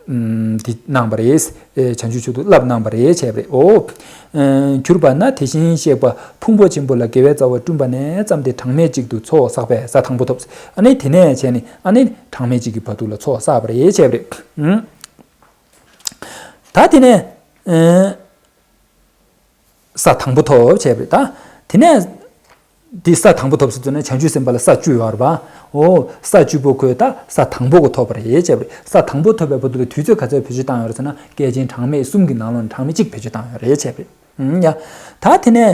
ཨུམ། འདི་གནང་བ་རེད། ཨེ། བྱང་ཆུབ་མཆོག་ཏུ་བསླབ་གནང་བ་རེད་བྱས་པ་རེད། འོ། ཨེ། གྱུར་པ་ན་དེ་བཞིན་གཤེགས་པ་ཕུང་པོ་ཆེན་པོ་ལ་དགེ་བའི་རྩ་བ་བསྐྲུན་པ་ནས་བརྩམས་ཏེ། གྲངས་མེད་གཅིག་ཏུ་ཚོགས་བསགས་པས་ས་དང་པོ་ཐོབ། ཨ་ནི་དེ་ནས་བྱས་ནས་ཨ་ནི་གྲངས་མེད་གཅིག་གི་བར་དུ་ལ་ཚོགས་བསགས་པ་རེད་བྱས་པ་རེད། ཨུམ། ད་དེ་ནས། ཨེ། ས་དང་པོ་ཐོབ་བྱས་པ་རེད་ད། དེ་ནས་འདི་ས་དང་པོ་ཐོབ་ཟེར་དུས་ནས་བྱང་ཆུབ་སེམས་དཔའ་ལ་ས་བཅུ་ཡོད་རེད་པ། འོ་ས་བཅུ་པོ་ཁོས་ད་ས་དང་པོ་གོ་ཐོབ་པ་རེད་བྱས་པ་རེད། ས་དང་པོ་ཐོབ་པའི་བར་དུ་ལ་དུས་ཚོད་ག་ཚོད་བེད་སྤྱོད་བཏང་ཡོད་རེད་ཟེར་ན། བསྐལ་ཆེན་གྲངས་མེད་གསུམ་གྱི་ནང་ལོགས་ནས་གྲངས་མེད་གཅིག་བེད་སྤྱོད་བཏང་ཡོད་རེད་བྱས་པ་རེད། ཨུམ། ཡ། ད་དེ་ནས་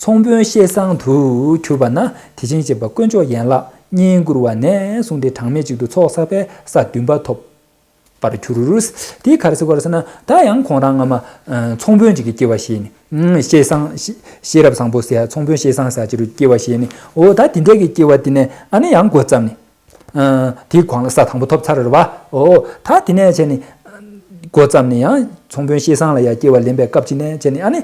ཚོང་དཔོན་ཤེས་བཟང་དུ་གྱུར་པ་ན་དེ་བཞིན་གཤེགས་པ་དཀོན་མཆོག་ཡན་ལག་བསྙེན་བཀུར་བ་ནས་བཟུང་སྟེ་གྲངས་མེད་གཅིག་ཏུ་ཚོགས་བསགས་པས་ས་བདུན་པ་ཐོབ། པར་གྱུར། དེ་ག་རེ་ཟེར་དགོས་རེད་ཟེར་ན། ད་ཡང་ཁོང་རང་སྔ་མ་ཚོང་དཔོན་ཅིག་གི་སྐྱེ་བ་བཞེས་ནས། ཤེས་བཟང་ཤེས་རབ་བཟང་པོ་ཟེར་ཡ། ཚོང་དཔོན་ཤེས་བཟང་ཟེར་ཡ་ཅིག་རུ་སྐྱེ་བ་བཞེས་ནས། འོ་ད་དེ་འདྲས་ཀྱི་སྐྱེ་བ་དེ་ནས་ཨ་ནི་ཡང་འགོ་བརྩམས་ནས། དེའི་གོང་ལ་ས་དང་པོ་ཐོབ་ཚར་རེད་པ། འོ་ད་དེ་ནས་བྱས་ནས་འགོ་བརྩམས་ནས་ཡང་ཚོང་དཔོན་ཤེས་བཟང་ལ་ཡང་སྐྱེ་བ་ལེན་པའི་སྐབས་ཅིག་ནས་བྱས་ནས། ཨ་ནི་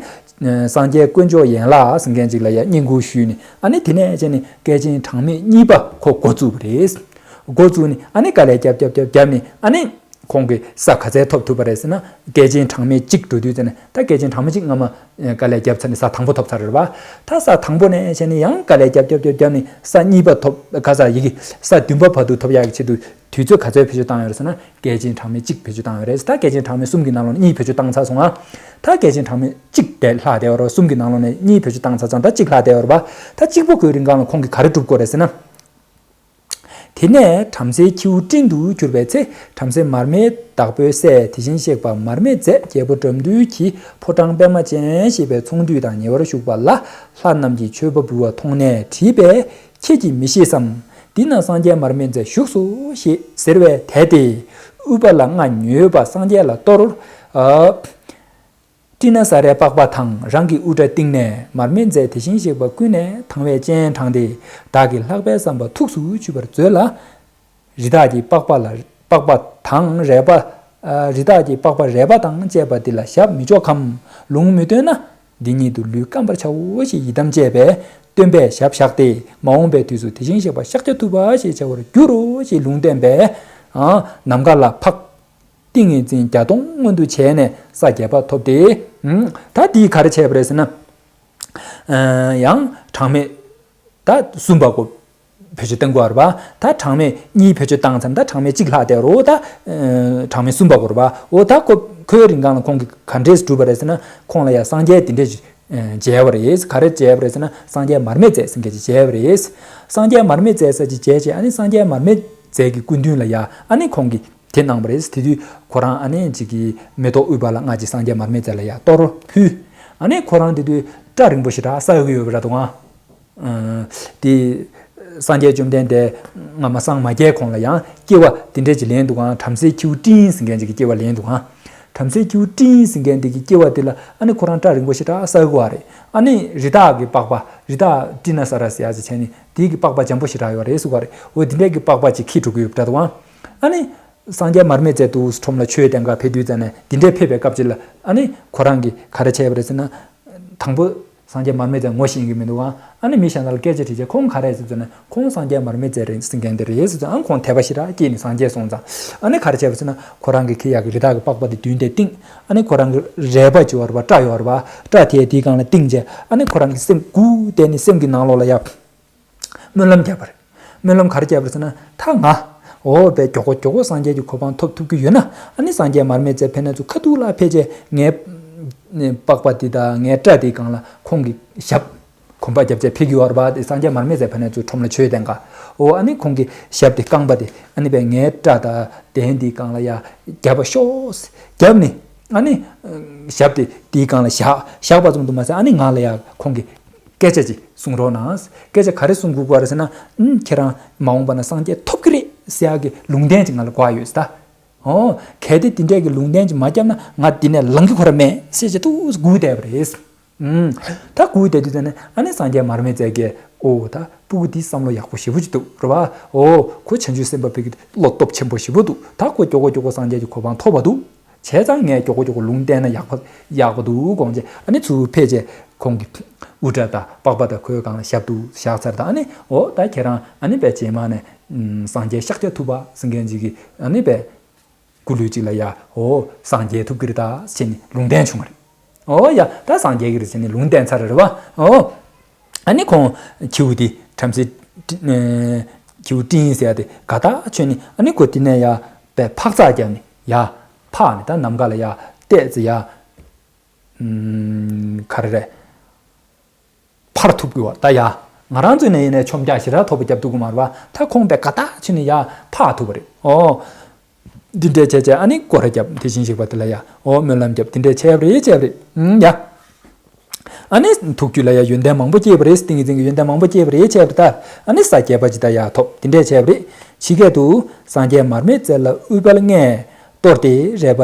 སངས་རྒྱས་དཀོན་མཆོག་ཡན་ལག་ཟེར་མཁན་ཅིག་ལ་ཡང་བསྙེན་བཀུར་ཞུས་ནས། ཨ་ནི་དེ་ནས་བྱས་ནས་བསྐལ་ཆེན་གྲངས་མེད་གཉིས་པ་ཁོ་འགོ་བཙུགས་པ་རེད། འགོ་བཙུགས་ནས་ཨ་ནི་དཀའ་ལས་རྒྱབ་རྒྱབ་རྒྱབ་རྒྱབ་ནས། ཨ་ནི་ཁོང་གིས་ས་ག་ཚད་ཐོབ་ཐུབ་པ་རེད་ཟེར་ན། བསྐལ་ཆེན་གྲངས་མེད་གཅིག་འགྲོ་དུས་ཙམ་ནས། ད་བསྐལ་ཆེན་གྲངས་མེད་གཅིག་སྔ་མ་དཀའ་ལས་བརྒྱབ་ཚར་ནས་ས་དང་པོ་ཐོབ་ཚར་རེད་པ། ད་ས་དང་པོ་ནས་བྱས་ནས་ཡང་དཀའ་ལས་རྒྱབ་རྒྱབ་རྒྱབ་རྒྱབ་ནས་ས་གཉིས་པ་ཐོབ། ག་ས་ཡི་གེ་ས་བདུན་པ་བར་དུ་ཐོབ་ཡག་གི་ཆེད་དུ་དུས་ཚོད་ག་ཚོད་བེད་སྤྱོད་བཏང་ཡོད་རེད་ཟེར་ན། བསྐལ་ཆེན་གྲངས་མེད་གཅིག་བེད་སྤྱོད་བཏང་ཡོད་རེད། ད་བསྐལ་ཆེན་གྲངས་མེད་གསུམ་གྱི་ནང་ལོགས་ནས་གཉིས་བེད་སྤྱོད་བཏང་ཚར་སོང་ང་། ད་བསྐལ་ཆེན་གྲངས་མེད་གཅིག་དེ་ལྷག་བསྡད་ཡོད་རེད། གསུམ་གྱི་ནང་ལོགས་ནས་གཉིས་བེད་སྤྱོད་བཏང་ཚར་ཙང་ད་གཅིག་ལྷག་བསྡད་ཡོད་རེད་པ། ད་གཅིག་པོ་ཁོའི་རིང་གང་ལ་ཁོང་གིས་ག་རེ་སྒྲུབ་དགོས་རེད་ཟེར་ན། དེ་ནས་བྲམ་ཟེའི་ཁྱེའུ་སྤྲིན་དུ་གྱུར་པའི་ཚེ། བྲམ་ཟེ་མར་མེའི་བདག་པོའི་སྲས་དེ་བཞིན་གཤེགས་པ་མར་མེ་མཛད་རྒྱལ་པོ་དགྲ་འདུལ་གྱི་ཕོ་བྲང་པདྨ་ཅན་ཞེས་པའི་ཚོང་འདུས་དང་ཉེ་བར་བཞུགས་པ་ལ། ལྷ་རྣམས་ཀྱིས་མཆོད་པ་འབུལ་བ་མཐོང་ནས་དྲིས་པས། ཁྱེད་ཀྱིས་མི་ཤེས་སམ། འདི་ན་སངས་རྒྱས་མར་མེ་མཛད་བཞུགས་སོ་ཞེས་ཟེར་བས་དད་དེ། ཨུཏྤ་ལ་ལྔ་ཉོས་པ་སངས་རྒྱས་ལ་གཏོར། ཨ། ཏྲི་ན་ས་རའི་པགས་པ་དང་རང་གི་དབུ་སྐྲ་བཏིང་ནས། མར་མེ་མཛད་དེ་བཞིན་གཤེགས་པ་ཀུན་ནས་དང་བས་སྤྱན་དྲངས་ཏེ། བདག་གིས་ལྷག་པའི་བསམ་པ་ཐུགས་སུ་ཆུད་པར་མཛོད་ལ། རི་དྭགས་ཀྱི་པགས་པ་ལ། པགས་པ་དང་རལ་པ། ཨ། རི་དྭགས་ཀྱི་པགས་པ་རལ་པ་དང་བཅས་པ་འདི་ལ་ཞབས་མི་འཇོག་གམ། ལུང་མི་སྟོན་ན་འདི་ཉིད་དུ་ལུས་བསྐམ་པར་བྱའོ་ཞེས་ཡི་དམ་བཅས་པས་སྟོན་པས་ཞབས་བཞག་སྟེ། མ་འོངས་པའི་དུས་སུ་དེ་བཞིན་གཤེགས་པ་ཤཱཀྱ་ཐུབ་པ་ཞེས་བྱ་བར་འགྱུར་རོ་ཞེས་ལུང་བསྟན་པས། ཨ། ནམ་མཁའ་ལ་ཕག་ཏིང་ངེ་འཛིན་བརྒྱ་སྟོང་མངོན་དུ་བྱས་ནས་ས་བརྒྱད་པ་ཐོབ་སྟེ། ད་འདིས་ག་རེ་བྱས་པ་རེད་ཟེར་ན། ཡང་གྲངས་མེད་ད་གསུམ་པ་གོ་བེད་སྤྱོད་གཏང་དགོས་རེད་པ། ད་གྲངས་མེད་གཉིས་བེད་སྤྱོད་བཏང་ཙང་ད་གྲངས་མེད་གཅིག་ལྷག་བསྡད་རོ། ད་གྲངས་མེད་གསུམ་པ་གོ་རེད་པ། འོ་ད་ཁོ་ཁོའི་རིང་གང་ལ་ཁོང་གིས་ག་འདྲས་བསྒྲུབས་པ་རེད་ཟེར་ན། ཁོང་ལ་ཡང་སངས་རྒྱས་དེ་འདྲས་ཅིག་མཇལ་བ་རེད། ག་རེ་མཇལ་བ་རེད་ཟེར་ན། སངས་རྒྱས་མར་མེ་མཛད་ཟེར་མཁན་ཅིག་མཇལ་བ་རེད། སངས་རྒྱས་མར་མེ་མཛད་ས་ཅིག་མཇལ་རྗེས། ཨ་ནི་སངས་རྒྱས་མར་མེ་མཛད་ཀྱི་སྐུ་མདུན་ལ་ཡ་ཨ་ནི་ཁོང་གིས་དེ་གནང་བ་རེད། དེ་དུས་ཁོ་རང་ཨ་ནི་ཅིག་གི་མེ་ཏོག་དབུལ་བ་ལ་སྔ་ཕྱི་སངས་རྒྱས་མར་མེ་མཛད་ལ་ཡ་གཏོར་ཕུལ། ཨ་ནི་ཁོ་རང་དེ་དུས་སྐྲ་རིང་པོ་ཞེ་དྲག་བསགས་ཀྱི་ཡོད་པ་རེད་འདུག་ཨང་། དེ་སངས་རྒྱས་བཅོམ་ལྡན་འདས་སྔ་མ་སངས་མ་རྒྱས་གོང་ལ་ཡང་སྐྱེ་བ་དེ་འདྲས་ཅིག་ལེན་འདུག་ཨང་། བྲམ་ཟེའི་ཁྱེའུ་སྤྲིན་ཟེར་མཁན་ཅིག་གི་སྐྱེ་བ་ལེན་འདུག་ཨང་། བྲམ་ཟེའི་ཁྱེའུ་སྤྲིན་ཟེར་མཁན་དེ་གི་སྐྱེ་བ་དེ་ལ་ཨ་ནི་ཁོ་རང་སྐྲ་རིང་པོ་ཞེ་དྲག་བསགས་ཀྱི་ཡོད་རེད། ཨ་ནི་རི་དྭགས་ཀྱི་པགས་པ། རི་དྭགས་ཏྲི་ན་ས་ར་ཟེར་ཡ་ཅིག་བྱས་ནས་དེ་གི་པགས་པ་འཇམ་པོ་ཞེ་དྲག་ཡོད་རེད་གསུངས་པ་རེད། འོ་དེ་འདྲས་ཀྱི་པགས་པ་ཅིག་འཁྱེར་འགྲོ་གི་ཡོད་པ་འདྲ་འདུག་ཨང་། ཨ་ནི་སངས་རྒྱས་མར་མེ་མཛད་འདུག་ཁྲོམ་ལ་ཆོས་གཏན་ག་ཕེབས་དུས་ཙམ་ནས། དེ་འདྲས་ཕེབས་པའི་སྐབས་ཅིག་ལ་ཨ་ནི་ཁོ་རང་གིས་ག་རེ་བྱས་པ་རེད་ཟེར་ན། དང་པོ་སངས་རྒྱས་མར་མེ་མཛད་ངོ་ཤེས་ཀྱི་མི་འདུག་ཨང་། ཨ་ནི་མི་གཞན་དག་ལ་སྐད་ཆ་དྲིས་རྗེས་ཁོང་ག་རེ་ཟེར་ཟེར་ན། ཁོང་སངས་རྒྱས་མར་མེ་མཛད་རེད་ཟེར་མཁན་དེ་རེད་ཟེར་ཙང་། ཨ་ཁོང་དད་པ་ཞེ་དྲག་སྐྱེས་ནས་སངས་རྒྱས་སོང་ཙང་། ཨ་ནི་ག་རེ་བྱས་པ་ཟེར་ན། ཁོ་རང་གིས་ཁྱེད་ཡག་གི་རི་དྭགས་ཀྱི་པགས་པ་དེ་མདུན་དེ་བཏིང་། ཨ་ནི་ཁོ་རང་གི་རལ་པ་ཅིག་ཡོད་རེད་པ། སྐྲ་ཡོད་རེད་པ། སྐྲ་དེ་དེའི་སྒང་ལ་བཏིང་རྗེས། ཨ་ནི་ཁོ་རང་གི་སེམས་སྒུག་བསྡད་ནས་སེམས་ཀྱི་ནང་ལོགས་ལ་ཡ་སྨོན་ལམ་བརྒྱབ་པ་རེད། སྨོན་ལམ་ག་རེ་བརྒྱབ་པ་རེད་ཟེར་ན། ད་ང་འོ་བས་མགྱོགས་པོ་མགྱོགས་པོ་སངས་རྒྱས་ཀྱི་གོ་འཕང་ཐོབ་ཐུབ་ཀྱི་ཡོད་ན། ཨ་ནི་སངས་རྒྱས་མར་མེ་མཛད་ཕེབས་ནས་ཚུར་ཁ་ཐུག་ལ་ཕེབས་རྗེས་ངའི་པགས་པ་འདི་དང་ངའི་སྐྲ་འདིའི་སྒང་ལ་ཁོང་གི་ཞབས་གོམ་པ་བརྒྱབ་བྱས་ཕེབས་ཀྱི་ཡོད་རེད་པ། དེ་སངས་རྒྱས་མར་མེ་མཛད་ཕེབས་ནས་ཚུར་ཁྲོམ་ལ་ཆོས་གཏན་ག། འོ་ཨ་ནི་ཁོང་གི་ཞབས་དེ་རྐང་པ་དེ་ཨ་ནི་བས་ངའི་སྐྲ་དང་གདན་འདིའི་སྒང་ལ་ཡ་བརྒྱབ་པ་ཤོག་བརྒྱབ་ནས། ཨ་ནི་ཞབས་དེ་དེའི་སྒང་ལ་བཞག་བཞག་པ་ཙམ་དུ་མ་ཟད། ཨ་ནི་ང་ལ་ཡ་ཁོང་གི་སྐད་ཆ་ཅིག་གསུང་རོགས་གནང་། སྐད་ཆ་ག་རེ་གསུང་དགོས་པ་རེད་ཟེར་ན། ཨུམ། ཁྱེད་རང་མ་འོངས་པ་ན་སངས་རྒྱས་ཐོབ་ཀྱི་རེད་ཟེར་ཡག་གི་ལུང་བསྟན་ཅིག་ང་ལ་དགོས་ཡོད་ཟེར་ད། ཨོ། གལ་ཏེ་དེ་འདྲས་ཀྱི་ལུང་བསྟན་ཅིག་མ་བརྒྱབ་ན་ང་འདི་ནས་ལངས་ཀྱི་ཁོ་ར་མེད་ཟེར་བྱས་ཏུ་སྒུག་བསྡད་པ་རེད། ཨུམ། ད་སྒུག་བསྡད་དུས་ཙམ་ནས་ཨ་ནི་སངས་རྒྱས་མར་མེ་མཛད་ཀྱིས། ཨོ་ད་སྤུ་གུ་འདི་བསམ་བློ་ཡག་པོ་ཞེ་པོ་ཅིག་འདུག་རེད་བ། ཨོ་ཁོ་བྱང་ཆུབ་སེམས་དཔའ་ཕ་གི་བློ་སྟོབས་ཆེན་པོ་ཞེ་པོ་འདུག་ད་ཁོ་མགྱོགས་པོ་མགྱོགས་པོ་སངས་རྒྱས་ཀྱི་གོ་འཕང་ཐོབ་པ་འདུག་བྱས་ཙང་ངས་མགྱོགས་པོ་མགྱོགས་པོ་ལུང་བསྟན་ན་ཡག་པ་ཡག་པོ་འདུག་དགོངས་བྱས། ཨ་ནི་ཚུར་ཕེབས་རྗེས་ཁོང་གི་དབུ་སྐྲ་དང་པགས་པ་དང་ཁོའི་སྒང་ལ་ཞབས་ཏོག་བཞག་ཚར་དང་། ཨ་ནི་འོ་ད་ཁྱེད་རང་ཨ་ནི་བས་རྗེས་མ་ནས་ཨུམ། སངས་རྒྱས་ཤཱཀྱ་ཐུབ་པ་ཟེར་མཁན་ཅིག་གིས་ཨ་ནི་བས་སྐུ་ལུས་གཅིག་ལ་ཡ་འོ་སངས་རྒྱས་ཐུབ་ཀྱི་རེད་ད་ཟེར་ནས་ལུང་བསྟན་བྱུང་བ་རེད། འོ་ཡ་ད་སངས་རྒྱས་ཀྱི་རེད་ཟེར་ནས་ལུང་བསྟན་ཚར་རེད་བ། འོ། ཨ་ནི་ཁོང་ཁྱེའུ་དེ་བྲམ་ཟེ་ཨ་ཁྱེའུ་སྤྲིན་ཟེར་ཡ་དེ་དགའ་ཐག་ཆོད་ནས། ཨ་ནི་ཁོ་དེ་ནས་ཡ་བས་འཕག་འཚག་བརྒྱབ་ནས་ཡ་འཕགས་ནས་ད་ནམ་མཁའ་ལ་ཡ་བལྟས་ཚེ་ཡ། ཨུམ། ག་རེ་རེད། འཕར་ཐུབ་ཀྱི་ཡོད་ད་ཡ། ང་རང་ཚོ་ནས་ཡིན་ནའི་མཆོང་རྒྱག་ཞེ་དྲག་མཐོ་པོ་བརྒྱབ་ཐུབ་ཀྱི་མ་རེད་བ། ད་ཁོང་བས་དགའ་ཐག་ཆོད་ནས་ཡ་འཕག་ཐུབ་པ་རེད། ཨོ། འདི་འདྲས་བྱས་བྱས་ཨ་ནི་སྐོར་ར་བརྒྱབ། དེ་བཞིན་གཤེགས་པ་དེ་ལ་ཡ་འོ་སྨོན་ལམ་བརྒྱབ། དེ་འདྲས་བྱས་པ་རེད། བྱས་པ་རེད། ཨུམ། ཡ། ཨ་ནི་ཐུགས་རྒྱུད་ལ་ཡ་ཡོན་ཏན་མང་པོ་སྐྱེས་པ་རེད། ཏིང་ངེ་འཛིན་གྱི་ཡོན་ཏན་མང་པོ་སྐྱེས་པ་རེད། བྱས་པ་རེད་ད། ཨ་ནི་ས་བརྒྱད་པ་ཅིག་ད་ཡ་ཐོབ། དེ་འདྲས་བྱས་པ་རེད། ཇི་སྐད་དུ། སངས་རྒྱས་མར་མེ་མཛད་ལ་དབུལ་བ་ལྔས། གཏོར་ཏེ་རལ་པ་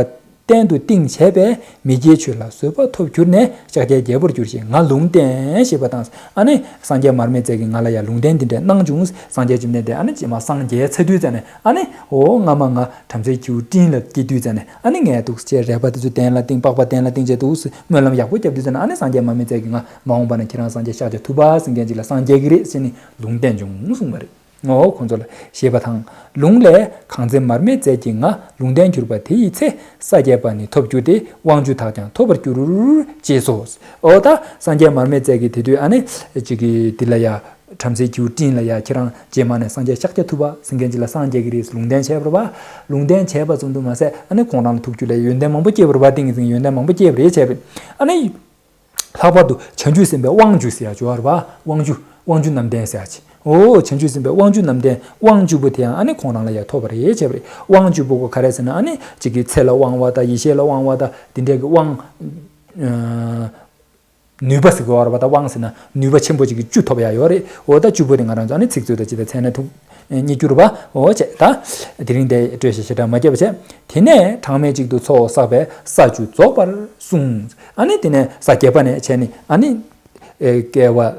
གདན་དུ་བཏིང་བྱས་པས། མི་སྐྱེའི་ཆོས་ལ་བཟོད་པ་ཐོབ་གྱུར་ནས། ཤཱཀྱའི་རྒྱལ་པོར་གྱུར་ཞེས་ང་ལུང་བསྟན། ཞེས་པ་དང་། ཨ་ནི་སངས་རྒྱས་མར་མེ་མཛད་ཀྱིས་ང་ལ་ཡང་ལུང་བསྟན་འདི་འདྲ་གནང་བྱུང་། སངས་རྒྱས་བཅོམ་ལྡན་འདས་ཨ་ནི་རྗེས་མ་སངས་རྒྱས་ཚར་དུས་ཙམ་ནས། ཨ་ནི་འོ་སྔ་མ་ང་བྲམ་ཟེའི་ཁྱེའུ་སྤྲིན་ལ་སྐྱེས་དུས་ཙམ་ནས། ཨ་ནི་ངས་འདུག་སེ་རལ་པ་དེ་ཚོ་གདན་ལ་བཏིང་། པགས་པ་གདན་ལ་བཏིང་བྱས་འདུག་སེ་སྨོན་ལམ་ཡག་པོ་བརྒྱབ་དུས་ཙམ་ནས། ཨ་ནི་སངས་རྒྱས་མར་མེ་མཛད་ཀྱིས་ང་མ་འོངས་པ་ན་ཁྱེད་རང་སངས་རྒྱས་ཤཱཀྱ་ཐུབ་པ་ཟེར་མཁན་ཅིག་ལ་སངས་རྒྱས་ཀྱི་རེད་ཟེར་ནས་ལུང་བསྟན་བྱུང་གསུངས་པ་རེད། ངོ་བོ་ཁོང་ཚོ་ལ་ཞེས་པ་དང་། ལུང་ལས། གང་ཚེ་མར་མེ་མཛད་ཀྱིས་ང་ལུང་བསྟན་གྱུར་པ་དེ་ཡི་ཚེ། ས་བརྒྱད་པ་ནི་ཐོབ་གྱུར་ཏེ། དབང་ཕྱུག་དག་ཀྱང་ཐོབ་པར་འགྱུར། ཅེས་སོ། འོ་ད་སངས་རྒྱས་མར་མེ་མཛད་ཀྱིས་དེ་དུས་ཨ་ནི་ཅིག་གིས་འདི་ལ་ཡ་བྲམ་ཟེའི་ཁྱེའུ་སྤྲིན་ལ་ཡ་ཁྱེད་རང་རྗེས་མ་ནས་སངས་རྒྱས་ཤཱཀྱ་ཐུབ་པ་ཟེར་མཁན་ཅིག་ལ་སངས་རྒྱས་ཀྱི་རེད་ལུང་བསྟན་བྱས་པ་རེད་པ། ལུང་བསྟན་བྱས་པ་ཙམ་དུ་མ་ཟད། ཨ་ནི་ཁོང་རང་ལ་ཐུགས་རྒྱུད་ལ་ཡོན་ཏན་མང་པོ་སྐྱེས་པ་རེད་པ། ཏིང་ངེ་འཛིན་ཡོན་ཏན་མང་པོ་སྐྱེས་པ་རེད། བྱས་པས་ཨ་ནི། ལྷག་པར་དུ་བྱང་ཆུབ་སེམས་དཔའི་དབང་བཅུ་ཟེར་ཡ་ཅིག་ཡོད་རེད་པ། དབང་བཅུ། དབང་བཅུ་རྣམ་ལྡན་ཟེར་ཡ་ཅིག་འོ་བྱང་ཆུབ་སེམས་དཔའི་དབང་བཅུ་རྣམ་ལྡན། དབང་བཅུ་པོ་དེའང་ཨ་ནི་ཁོང་རང་ལ་ཡ་ཐོབ་པ་རེད། བྱས་པ་རེད། དབང་བཅུ་པོ་ག་རེ་ཟེར་ན། ཨ་ནི་གཅིག་གིས་ཚེ་ལ་དབང་བ་དང་། ཡེ་ཤེས་ལ་དབང་བ་དང་། དེ་འདྲས་ཀྱི་དབང་། ཨ། ནུས་པ་ཟེར་གྱི་ཡོད་རེད་པ། ད་དབང་ཟེར་ན་ནུས་པ་ཆེན་པོ་ཅིག་གི་བཅུ་ཐོབ་ཡ་ཡོད་རེད། འོ་ད་བཅུ་པོ་དེ་ང་རང་ཚོ་ཨ་ནི་ཚིག་མཛོད་དང་ཅིག་དང་མཚན་ནས་ཐུག་རྙེད་རྒྱུ་རེད་པ། འོ་བྱས་ད། དེ་རིང་དེ་སྤྲོས་བཤད་ཞེ་དྲག་མ་བརྒྱབ་པ་བྱས། དེ་ནས་གྲངས་མེད་ཅིག་ཏུ་ཚོགས་བསགས་པས་ས་བཅུ་རྫོགས་པར་གསུངས། ཨ་ནི་དེ་ནས་ས་བརྒྱད་པ་ནས་བྱས་ནས་ཨ་ནི། ཨེ། བསྐལ་བ།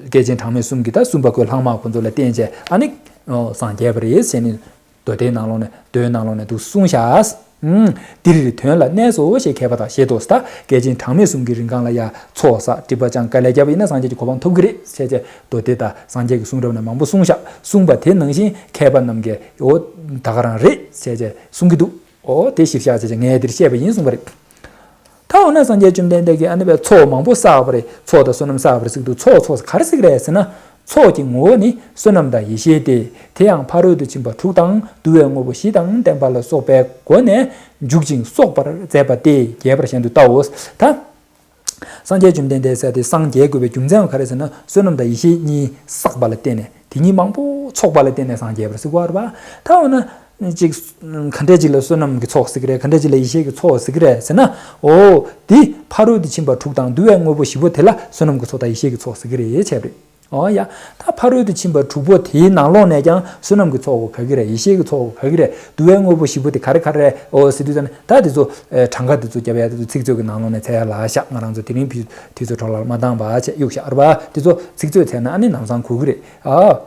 བསྐལ་ཆེན་གྲངས་མེད་གསུམ་གྱི་ད་གསུམ་པ་ཁོའི་ལྷག་མ་ཁོ་ཚོ་ལ་བརྟེན་བྱས་ཨ་ནི། ཨོ། སངས་རྒྱས་པ་རེད་ཟེར་ནས། མདོ་སྡེའི་ནང་ལོགས་ནས། མདོའི་ནང་ལོགས་ནས་འདུག་གསུངས་བཞག་ཨུམ། འདིར་དོན་ལ་གནས་སོ་ཞེས་མཁས་པ་དག་བཞེད་དོ། ད་བསྐལ་ཆེན་གྲངས་མེད་གསུམ་གྱི་རིང་གང་ལ་ཡ་ཚོགས་བསགས་སྒྲིབ་པ་སྦྱང་དཀའ་ལས་བརྒྱབ་པ་ཡིན་ན་སངས་རྒྱས་ཀྱི་གོ་འཕང་ཐོབ་ཀྱི་རེད་ཟེར་བྱས་མདོ་སྡེ་དང་སངས་རྒྱས་ཀྱི་གསུང་རབ་ནས་མང་པོ་གསུངས་བཞག་གསུངས་པ་དེ་ནང་བཞིན་མཁས་པ་རྣམས་ཀྱིས་འོ་ད་ག་རང་རེད་ཟེར་བྱས་གསུང་གི་འདུག་འོ་དེ་གཞིར་བཞག་བྱས་བྱས་ངས་འདིར་བཤད་པ་ཡིན་གསུངས་པ་རེད། ད་འོ་ན་སངས་རྒྱས་བཅོམ་ལྡན་འདས་ཀྱིས་ཨ་ནི་བའི་ཚོགས་མང་པོ་བསགས་པ་རེད། ཚོགས་དང་བསོད་ནམས་བསགས་པ་རེད་ཟེར་དུས་ཚོགས་ཚོགས་ག་རེ་ཟེར་གི་རེད་ཟེར་ན། ཚོགས་ཀྱི་ངོ་བོ་ནི་བསོད་ནམས་དང་ཡེ་ཤེས་ཏེ། དེ་ཡང་ཕ་རོལ་ཏུ་ཕྱིན་པ་དྲུག་དང་བསྡུ་བའི་དངོས་པོ་བཞི་དང་ལྡན་པ་ལ་སོགས་པའི་སྒོ་ནས་འཇུག་ཅིང་གསོག་པར་མཛད་པ་སྟེ། རྒྱས་པར་གཞན་དུ་བལྟའོ། ད། སངས་རྒྱས་བཅོམ་ལྡན་འདས་ཟེར་དེ་སངས་རྒྱས་དགོས་པའི་རྒྱུ་མཚན་བ་ག་རེ་ཟེར་ན། བསོད་ནམས་དང་ཡེ་ཤེས་གཉིས་བསགས་པ་ལ་བརྟེན་ནས། དེ་གཉིས་མང་པོ་ཚོགས་པ་ལ་བརྟེན་ནས་སངས་རྒྱས་པར་ཟེར་བ་རེད་པ། ད་འོ་ན་ཅིག་ག་འདྲས་ཅིག་ལ་བསོད་ནམས་ཀྱི་ཚོགས་ཟེར་གི་རེད། ག་འདྲས་ཅིག་ལ་ཡེ་ཤེས་ཀྱི་ཚོགས་ཟེར་གི་རེད་ཟེར་ན། འོ་དེ་ཕ་རོལ་ཏུ་ཕྱིན་པ་དྲུག་དང་བསྡུ་བའི་དངོས་པོ་བཞི་པོ་དེ་ལ་བསོད་ནམས་ཀྱི་ཚོགས་དང་ཡེ་ཤེས་ཀྱི་ཚོགས་ཟེར་གི་རེད་བྱས་པ་རེད། འོ་ཡ། ད་ཕ་རོལ་ཏུ་ཕྱིན་པ་དྲུག་པོ་དེའི་ནང་ལོགས་ནས་ཀྱང་བསོད་ནམས་ཀྱི་ཚོགས་པོ་ག་གི་རེད། ཡེ་ཤེས་ཀྱི་ཚོགས་པོ་ག་གི་རེད། བསྡུ་བའི་དངོས་པོ་བཞི་པོ་དེ་ག་རེ་ག་རེ་རེད། འོ་ཟེར་དུས་ཙམ་ནས་ད་དེ་ཚོ་ཨེ་གྲངས་ཀ་དེ་ཚོ་རྒྱབ་ཡ་དེ་ཚོ་ཚིག་མཛོད་ཀྱི་ནང་ལོགས་ནས་འཚོལ་ཡ་ལ་བཞག་ང་རང་ཚོ་དེ་རིང་དུས་ཚོད་འཕྲོ་བརླག་མ་བཏང་བ་བྱས་གཡུག་བཞག་རེད་པ། དེ་ཚོ་ཚིག་མཛོད་འཚོལ་ན་ཨ་ནི་ལམ་སང་གོ་གི་རེད། ཨ།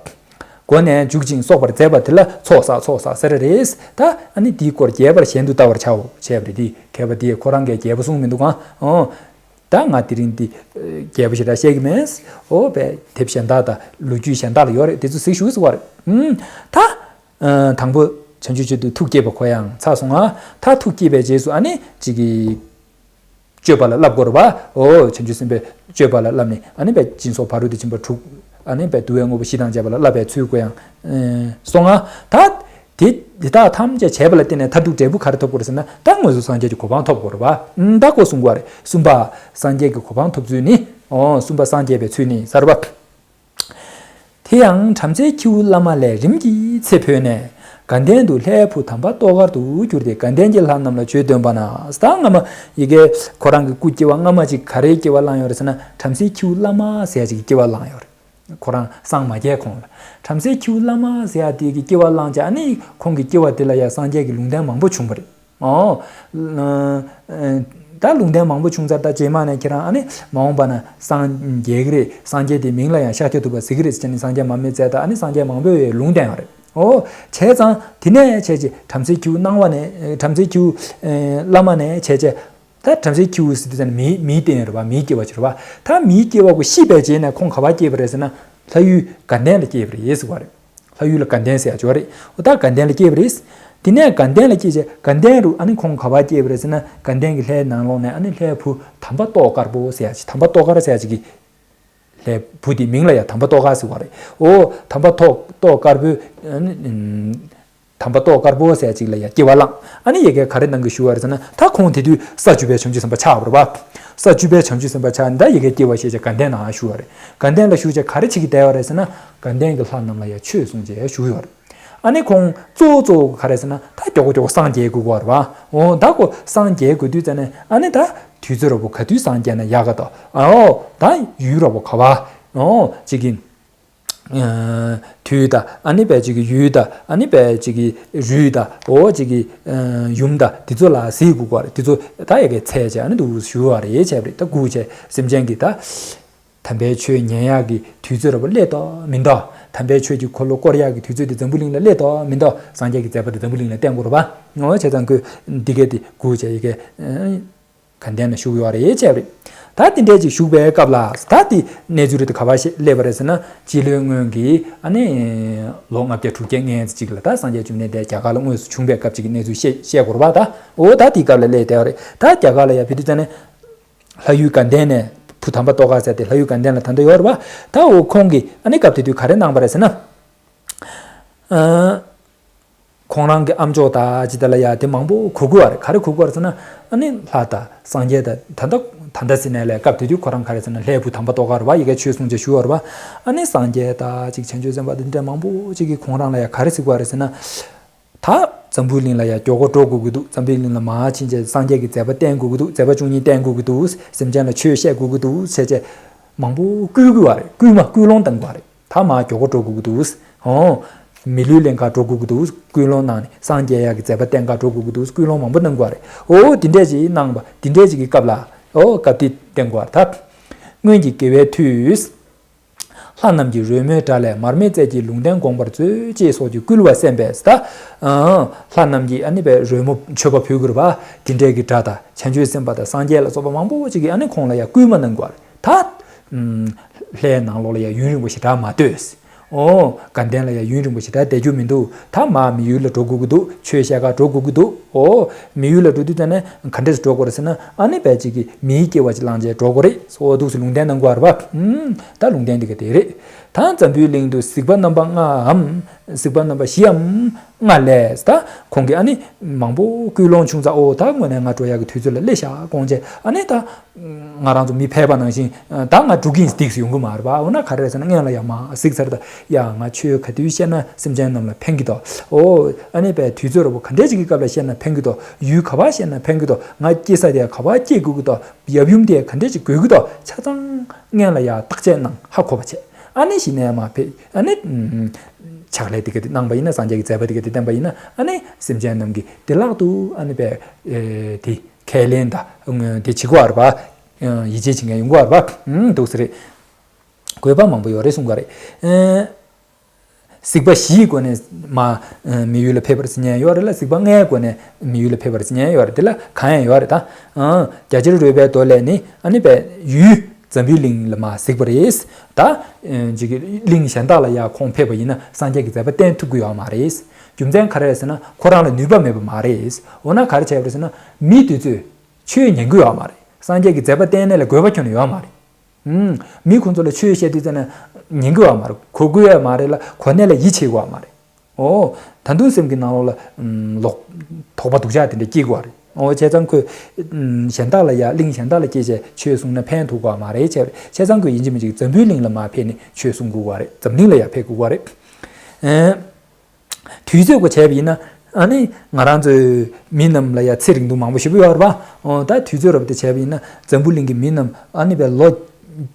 སྒོ་ནས་འཇུག་ཅིང་གསོག་པར་མཛད་པ་དེ་ལ་ཚོགས་བསགས་ཚོགས་བསགས་ཟེར་རེད། ད་ཨ་ནི་དེའི་སྐོར་རྒྱས་པར་གཞན་དུ་བལྟ་བར་བྱའོ་བྱས་པ་རེད། དེ་མཁས་པ་དེས་ཁོ་རང་གིས་རྒྱས་པ་གསུངས་མི་འདུག་ག་འོ། ད་ང་དེ་རིང་འདི་རྒྱས་པ་ཞེ་དྲག་བཤད་ཀྱི་མེད། འོ་བས་དེབ་གཞན་དག་དང་ལོ་རྒྱུས་གཞན་དག་ལ་ཡོད་རེད། དེ་ཚོ་གཟིགས་ཞུ་ཟེར་བ་རེད། ཨུམ། ད་དང་པོ་བྱང་ཆུབ་མཆོག་ཏུ་ཐུགས་བསྐྱེད་པ་ཁོ་ཡང་ཚར་སོང་ང་། ད་ཐུགས་བསྐྱེད་པའི་རྗེས་སུ་ཨ་ནི་ཅིག་གི་སྤྱོད་པ་ལ་བསླབ་དགོས་རེད་པ། འོ་བྱང་ཆུབ་སེམས་དཔའི་སྤྱོད་པ་ལ་བསླབ་ནས་ཨ་ནི་བས་སྦྱིན་སོགས་ཕ་རོལ་ཏུ་ཕྱིན་པ་དྲུག་ཨ་ནི་བས་བསྡུ་བའི་དངོས་པོ་བཞི་དང་བཅས་པ་ལ་བསླབ་པའི་ཚུལ་ཁོ་ཡང་སོང་ང་། ད། དེ་དེ་དག་ཐམས་ཅད་བྱས་པ་ལ་བརྟེན་ནས་མཐར་ཐུག་འབྲས་བུ་ག་རེ་ཐོབ་དགོས་རེད་ཟེར་ན། ད་དངོས་སུ་སངས་རྒྱས་ཀྱི་གོ་འཕང་ཐོབ་དགོས་རེད་པ། ཨུམ། ད་ཁོ་གསུང་གི་རེད། གསུམ་པ། སངས་རྒྱས་ཀྱི་གོ་འཕང་ཐོབ་ཚུལ་ནི། འོ། གསུམ་པ་སངས་རྒྱས་པའི་ཚུལ་ནི་ཟེར་བ། དེ་ཡང་བྲམ་ཟེའི་ཁྱེའུ་བླ་མ་ལས་རིམ་གྱིས་ཚེ་འཕོས་ནས། དགའ་ལྡན་དུ་ལྷའི་བུ་དམ་པ་ཏོག་དཀར་དུ་གྱུར་ཏེ་དགའ་ལྡན་གྱི་ལྷ་རྣམས་ལ་ཆོས་སྟོན་པ་ན། ད་སྔ་མ་ཡི་གེ་ཁོ་རང་གི་སྐུ་སྐྱེ་བ་སྔ་མ་ཅིག་ག་རེའི་སྐྱེ་བ་བླངས་ཡོད་རེད་ཟེར་ན། བྲམ་ཟེའི་ཁྱེའུ་བླ་མ་ཟེར་ཡ་ཅིག་གི་སྐྱེ་བ་བླངས་ཡོད་རེད། ཁོ་རང་སངས་མ་རྒྱས་གོང་ལ། བྲམ་ཟེའི་ཁྱེའུ་བླ་མ་ཟེར་ཡ་དེ་གི་སྐྱེ་བ་བླངས་བྱས། ཨ་ནི་ཁོང་གི་སྐྱེ་བ་དེ་ལ་ཡང་སངས་རྒྱས་ཀྱི་ལུང་བསྟན་མང་པོ་བྱུང་བ་རེད། ཨོ། ད་ལུང་བསྟན་མང་པོ་བྱུང་ཚར། ད་རྗེས་མ་ནས་ཁྱེད་རང་ཨ་ནི་མ་འོངས་པ་ན་སངས་རྒྱས་ཀྱི་རེད། སངས་རྒྱས་དེ་མིང་ལ་ཡང་ཤཱཀྱ་ཐུབ་པ་ཟེར་གི་རེད་ཟེར་ནས་སངས་རྒྱས་མར་མེ་མཛད། ད་ཨ་ནི་སངས་རྒྱས་མང་པོས་ལུང་བསྟན་པ་རེད། ཨོ། བྱས་ཙང་དེ་ནས་བྱས་རྗེས་བྲམ་ཟེའི་ཁྱེའུ་སྣང་བ་ནས། བྲམ་ཟེའི་ཁྱེའུ་བླ་མ་ནས་བྱས་རྗེས། ད་བྲམ་ཟེའི་ཁྱེའུ་ཟེར་དུས་ཙམ་ནས་མིའི་མིའི་སྟེང་རེད་པ། མིའི་སྐྱེ་བ་ཅིག་རེད་པ། ད་མིའི་སྐྱེ་བ་གོ་ཤི་བའི་རྗེས་ནས་ཁོང་ག་པར་སྐྱེས་པ་རེད་ཟེར་ན། ལྷ་ཡུལ་དགའ་ལྡན་ལ་སྐྱེས་པ་རེད་ཟེར་བ་རེད། ལྷ་ཡུལ་ལ་དགའ་ལྡན་ཟེར་ཡ་ཅིག་ཡོད་རེད། འོ། ད་དགའ་ལྡན་ལ་སྐྱེས་པ་རེད། དེ་ནས་དགའ་ལྡན་ལ་སྐྱེས་རྗེས་དགའ་ལྡན་རུ་ཨ་ནི་ཁོང་ག་པར་སྐྱེས་པ་རེད་ཟེར་ན། དགའ་ལྡན་གྱི་ལྷའི་ནང་ལོགས་ནས་ཨ་ནི་ལྷའི་བུ་དམ་པ་ཏོག་དཀར་པོ་ཟེར་ཡ་ཅིག་དམ་པ་ཏོག་དཀར་ཟེར་ཡ་ཅིག་གི་ལྷའི་བུ་དེའི་མིང་ལ་ཡང་དམ་པ་ཏོག་དཀར་ཟེར་བ་རེད། འོ། དམ་པ་ཏོག་ཏོག་དཀར་པོའི་ཨ་ནི། དམ་པ་ཏོག་དཀར་པོ་ཟེར་ཅིག་ལ་ཡང་སྐྱེ་བ་བླངས། ཨ་ནི་ཡ་གིར་ག་རེ་གནང་གི་བཞུགས་པ་རེད་ཟེར་ན། ད་ཁོང་དེ་དུས་ས་བཅུ་པའི་བྱང་ཆུབ་སེམས་དཔའ་ཆགས་པ་རེད་པ། ས་བཅུ་པའི་བྱང་ཆུབ་སེམས་དཔའ་ཆགས་ནས་ད་ཡ་གིར་སྐྱེ་བ་བཞེས་བྱས་དགའ་ལྡན་ན་བཞུགས་པ་རེད། དགའ་ལྡན་ལ་བཞུགས་བྱས་ག་རེ་བྱེད་ཀྱི་བསྡད་པ་རེད་ཟེར་ན། དགའ་ལྡན་གྱི་ལྷ་རྣམས་ལ་ཡང་ཆོས་གསུངས་བྱས་བཞུགས་ཡོད་རེད། ཨ་ནི་ཁོང་གཙོ་བོ་གཙོ་བོ་ག་རེ་ཟེར་ན། ད་མགྱོགས་པོ་མགྱོགས་པོ་སངས་རྒྱས་དགོས་ཀྱི་རེད་པ། འོ། ད་ཁོ་སངས་རྒྱས་དགོས་དུས་ཙམ་ནས་ཨ་ནི་ད་དུས་ཚོད་ར་བོ་ག་དུས་སངས་རྒྱས་ན་ཡག་ག་ད། འོ། ད་ཡུལ་ར་བོ་ག་པར། འོ། ཅིག་གི་དུས་དང་། ཨ་ནི་བས་ཅིག་གི་ཡུལ་དང་། ཨ་ནི་བས་ཅིག་གི་རུས་དང་། འོ། ཅིག་གི་ཡུམ་དང་། དེ་ཚོ་ལ་གཟིགས་དགོས་པ་རེད། དེ་ཚོ་ད་ཡ་གིར་འཚོལ་བྱས་ཨ་ནི་འདུག་ཞུ་བ་རེད་བྱས་པ་རེད། ད་སྒུག་བྱས་སེམས་ཅན་གྱི་ད་དམ་པའི་ཆོས་ཉན་ཡག་གི་དུས་ཚོད་ར་བོ་སླེབས་དོ་མི་འདུག་དམ་པའི་ཆོས་ཀྱི་འཁོར་ལོ་བསྐོར་ཡག་གི་དུས་ཚོད་དེ་འཛམ་བུ་གླིང་ལ་སླེབས་དོ་མི་འདུག་སངས་རྒྱས་ཀྱི་མཛད་པ་དེ་འཛམ་བུ་གླིང་ལ་བསྟན་དགོས་རེད་པ། འོ། བྱས་ཙང་ཁོས་འདི་གས་དེ་སྒུག་བྱས་ཡ་གིར། དགའ་ལྡན་ལ་བཞུགས་ཡོད་རེད་བྱས་པ་རེད། ད་དེ་འདྲས་ཅིག་བཞུགས་པའི་སྐབས་ལ། ད་དེ་གནས་ཚུལ་རེད་དེ་ག་པར་སླེབས་པ་རེད་ཟེར་ན། སྤྱི་ལོའི་སྔོན་གྱི་ཨ་ནི་ལོ་ལྔ་བརྒྱ་དྲུག་བརྒྱ་ངེས་ཅིག་ལ་ད་སངས་རྒྱས་བཅོམ་ལྡན་འདས་རྒྱ་གར་ལ་དངོས་སུ་བྱུང་བའི་སྐབས་ཅིག་གི་གནས་ཚུལ་བཤད་བཤད་དགོས་རེད་པ། ད་འོ། ད་དེའི་སྐབས་ལ་སླེབས་བསྡད་པ་རེད། ད་རྒྱ་གར་ལ་ཡ་ཕེབས་དུས་ཙམ་ནས་ལྷ་ཡུལ་དགའ་ལྡན་ནས། བུ་དམ་པ་ཏོག་དཀར་ཟེར་དེ་ལྷ་ཡུལ་དགའ་ལྡན་ལ་ད་ལྟ་ཡོད་རེད་པ། ད་འོ། ཁོང་གིས་ཨ་ནི་སྐབས་དེ་དུས་ག་རེ་གནང་པ་རེད་ཟེར་ན། ཨ། ཁོང་རང་གི་ཨ་མཆོག་དང་ཅི་ད་ལ་ཡ་དེ་མང་པོ་གོ་དགོས་པ་རེད། ག་རེ་གོ་དགོས་པ་རེད་ཟེར་ན། ཨ་ནི་ལྷ་དང་སངས་རྒྱས་དང་། ད་ལྟ་ད་ལྟ་ཟེར་ནའི་ལས་སྐབས་དེ་དུས་ཁོ་རང་ག་རེ་ཟེར་ན། ལྷའི་བུ་དམ་པ་ཏོག་དཀར་རེད་པ། ཡ་གིར་ཆོས་གསུངས་བྱས་བཞུགས་པ་རེད་པ། ཨ་ནི་སངས་རྒྱས་དང་ཅིག་བྱང་ཆུབ་སེམས་དཔའ་དེ་འདྲ་མང་པོ་ཅིག་གིས་ཁོང་རང་ལ་ཡ་ག་རེ་ཟེར་དགོས་པ་རེད་ཟེར་ན། ད་འཛམ་བུ་གླིང་ལ་ཡ་མགྱོགས་པོ་འགྲོ་དགོས་ཀྱི་འདུག་འཛམ་བུ་གླིང་ལ་མར་ཕྱིན་བྱས་སངས་རྒྱས་ཀྱི་མཛད་པ་བསྟན་དགོས་ཀྱི་འདུག་མཛད་པ་བཅུ་གཉིས་བསྟན་དགོས་ཀྱི་འདུག་སེམས་ཅན་ལ་ཆོས་བཤད་དགོས་ཀྱི་འདུག་ཟེར་བྱས་མང་པོ་བསྐུལ་དགོས་པ་རེད། བསྐུལ་མ། སྐུལ་སློང་བཏང་དགོས་པ་རེད། ད་མར་མགྱོགས་པོ་འགྲོ་དགོས་ཀྱི་འདུག་འོ། མི་ལུས་ལེན་གར་འགྲོ་དགོས་ཀྱི་འདུག་སྐུལ་སློང་གནང་ནས། སངས་རྒྱས་ཡག་གི་མཛད་པ་བསྟན་གར་འགྲོ་དགོས་ཀྱི་འདུག་སྐུལ་སློང་མང་པོ་གནང་དགོས་པ་རེད། འོ། དེ་འདྲས་ཅིག་གནང་བ། དེ་འདྲས་ཅིག་གི་སྐབས་ལ། འོ། སྐབས་དེ་བསྟན་དགོས་པ་རེད། ད་སྔོན་གྱི་དགེ་བའི་མཐུས་ལྷ་རྣམས་ཀྱིས་རོལ་མོའི་སྒྲ་ལས་མར་མེ་མཛད་ཀྱི་ལུང་བསྟན་དགོངས་པར་མཛོད་ཅེས་སོགས་ཀྱིས་བསྐུལ་བ་གསན་པས། ད་ལྷ་རྣམས་ཀྱིས་ཨ་ནི་བས་རོལ་མོ་མཆོད་པ་ཕུལ་དགོས་རེད་པ། དེ་འདྲས་ཀྱི་སྒྲ་དང་། བྱང་ཆུབ་སེམས་དཔའ་དང་སངས་རྒྱས་ལ་སོགས་པ་མང་པོ་ཅིག་གིས་ཨ་ནི་ཁོང་ལ་ཡ་བསྐུལ་མ་གནང་དགོས་པ་རེད། ད་ལྷའི་ནང་ལོགས་ལ་ཡ་ཡུན་རིང་པོ་ཞེ་དྲག་མ་སྡོད། ཨོ། དགའ་ལྡན་ལ་ཡང་ཡུན་རིང་པོ་ཞེ་དྲག་བསྡད་རྒྱུ་མི་འདུག་ད་མར་མི་ཡུལ་ལ་འགྲོ་དགོས་ཀྱི་འདུག་ཆོས་བཤད་གར་འགྲོ་དགོས་ཀྱི་འདུག་ཨོ། མི་ཡུལ་ལ་འགྲོ་དུས་ཙམ་ནས་ག་འདྲས་སུ་འགྲོ་དགོས་རེད་ཟེར་ན། ཨ་ནི་བས་ཅིག་གི་མིའི་སྐྱེ་བ་ཅིག་བླངས་བྱས་འགྲོ་དགོས་རེད། ཨོ། འདུག་སེ་ལུང་བསྟན་གནང་དགོས་རེད་པ། ཨུམ། ད་ལུང་བསྟན་འདི་ག་དེ་རེད། ད་འཛམ་བུའི་གླིང་དུ་གཟིགས་པ་རྣམ་པ་ལྔའམ། གཟིགས་པ་རྣམ་པ་བཞིའམ་ལྔ་ལས། ད་ཁོང་གིས་ཨ་ནི་མང་པོ་སྐུལ་སློང་བྱུང་ཙང་། ཨོ། ད་དངོས་གནས་ང་འགྲོ་ཡག་གི་དུས་ཚོད་ལ་སླེབས་ཤག་དགོངས་བྱས། ཨ་ནི་ད་ང་རང་ཚོ་མི་ཕལ་པ་ནང་བཞིན་ད་ང་འགྲོ་གིན་འདུག་སེ་ཡོང་གི་མ་རེད་པ། འོ་ན་ག་རེ་རེད་ཟེར་ན། སྔོན་ལ་ཡར་མར་གཟིགས་ཚར། ད་ཡ་ང་ཆོས་ག་དུས་བཤད་ན་སེམས་ཅན་རྣམས་ལ་ཕན་གྱི་འདུག་ཨོ། ཨ་ནི་བས་དུས་ཚོད་འདྲ་པོ་ག་འདྲས་ཅིག་གི་སྐབས་ལ་བཤད་ན་ཕན་གྱི་འདུག་ཡུལ་ག་པར་བཤད་ན་ཕན་གྱི་འདུག་ང་སྐྱེ་ས་དེ་ག་པར་སྐྱེ་དགོས་ཀྱི་འདུག་ཡབ་ཡུམ་དེ་ག་འདྲས་ཅིག་དགོས་ཀྱི་འདུག་ཆ་ཚང་སྔོན་ལ་ཡར་བརྟག་དཔྱད་གནང་། ཧ་གོ་བ་བྱས། ཨ་ནི་གཞི་ནས་མར་ཕེབས། ཨ་ནི་ཕྱག་ལས་དེ་ག་དེ་གནང་པ་ཡིན་ན། སངས་རྒྱས་ཀྱི་མཛད་པ་དེ་ག་དེ་བསྟན་པ་ཡིན་ན། ཨ་ནི་སེམས་ཅན་རྣམས་ཀྱི་བདེ་བླག་ཏུ་ཨ་ནི་བས་དེ་ཁས་ལེན་དང་དེ་བྱེད་དགོས་པ་རེད་པ། ཡིད་ཆེས་བྱེད་མཁན་ཡོང་དགོས་པ་རེད་པ། འདུག་སེ་རེད། དགོས་པ་མང་པོ་ཡོད་རེད་གསུང་གི་རེད། ཨེ། གཟིགས་པ་བཞིའི་སྒོ་ནས་མར་མི་ཡུལ་ལ་ཕེབས་པར་ཟེར་མཁན་ཡོད་རེད་ལ། གཟིགས་པ་ལྔའི་སྒོ་ནས་མི་ཡུལ་ལ་ཕེབས་པར་ཟེར་མཁན་ཡོད་རེད། དེ་ལ་གང་ཡང་ཡོད་རེད་ད། ཨང་། རྒྱ་ཆེར་རོལ་པའི་མདོ་ལས་ནི་ཨ་ནི་བས་ཡུལ་འཛམ་བུའི་གླིང་ལ་མར་གཟིགས་པ་རེད། ད་ཅིག་གི་གླིང་གཞན་དག་ལ་ཡར་ཁོང་ཕེབས་པ་ཡིན་ན་སངས་རྒྱས་ཀྱི་མཛད་པ་བསྟན་ཐུབ་ཀྱི་ཡོད་མ་རེད། རྒྱུ་མཚན་ག་རེ་རེད་ཟེར་ན། ཁོ་རང་ལ་ནུས་པ་མེད་པ་མ་རེད། འོ་ན་ག་རེ་བྱས་པ་རེད་ཟེར་ན། མི་དེ་ཚོས་ཆོས་ཉན་གྱི་ཡོད་མ་རེད། སངས་རྒྱས་ཀྱི་མཛད་པ་བསྟན་ནས་ལ་དགོས་པ་ཁྱོན་ནས་ཡོད་མ་རེད། ཨུམ། མི་ཁོང་ཚོ་ལ་ཆོས་བཤད་དུས་ཙམ་ན་ཉན་གྱི་ཡོད་མ་རེད། གོ་གི་ཡོད་མ་རེད་ལ། གོ་ནས་ལ་ཡིད་ཆེས་གི་ཡོད་མ་རེད། ཨོ། ད་དུང་སེམས་ཀྱི་ནང་ལོགས་ལ་ཨུམ་ལོག་དོགས་པ་སྡུག་ཅག་དེ་འདྲ་སྐྱེ་གི་ཡོད་རེད། ཨོ། བྱས་ཙང་ཁོས་ཨུམ་གཞན་དག་ལ་ཡ། གླིང་གཞན་དག་ལ་སྐྱེས་བྱས་ཆོས་གསུངས་ན་ཕན་ཐོགས་གི་ཡོད་མ་རེད། བྱས། བྱས་ཙང་ཁོས་ཡིན་གཅིག་མིན་གཅིག་འཛམ་བུའི་གླིང་ལ་མར་ཕེབས་ནས་ཆོས་གསུང་དགོས་ཀྱི་ཡོད་རེད། འཛམ་གླིང་ལ་ཡ་ཕེབས་དགོས་ཀྱི་ཡོད་རེད། ཨེ། དུས་ཚོད་སྐོར་བྱས་པ་ཡིན་ན། ཨ་ནི་ང་རང་ཚོའི་མི་རྣམས་ལ་ཡ་ཚེ་རིང་ཐུང་མང་པོ་ཞེ་པོ་ཡོད་རེད་པ། ཨོ། ད་དུས་ཚོད་འདྲ་པོ་དེ་བྱས་པ་ཡིན་ན། འཛམ་བུ་གླིང་གི་མི་རྣམས་ཨ་ནི་བས་ལོ་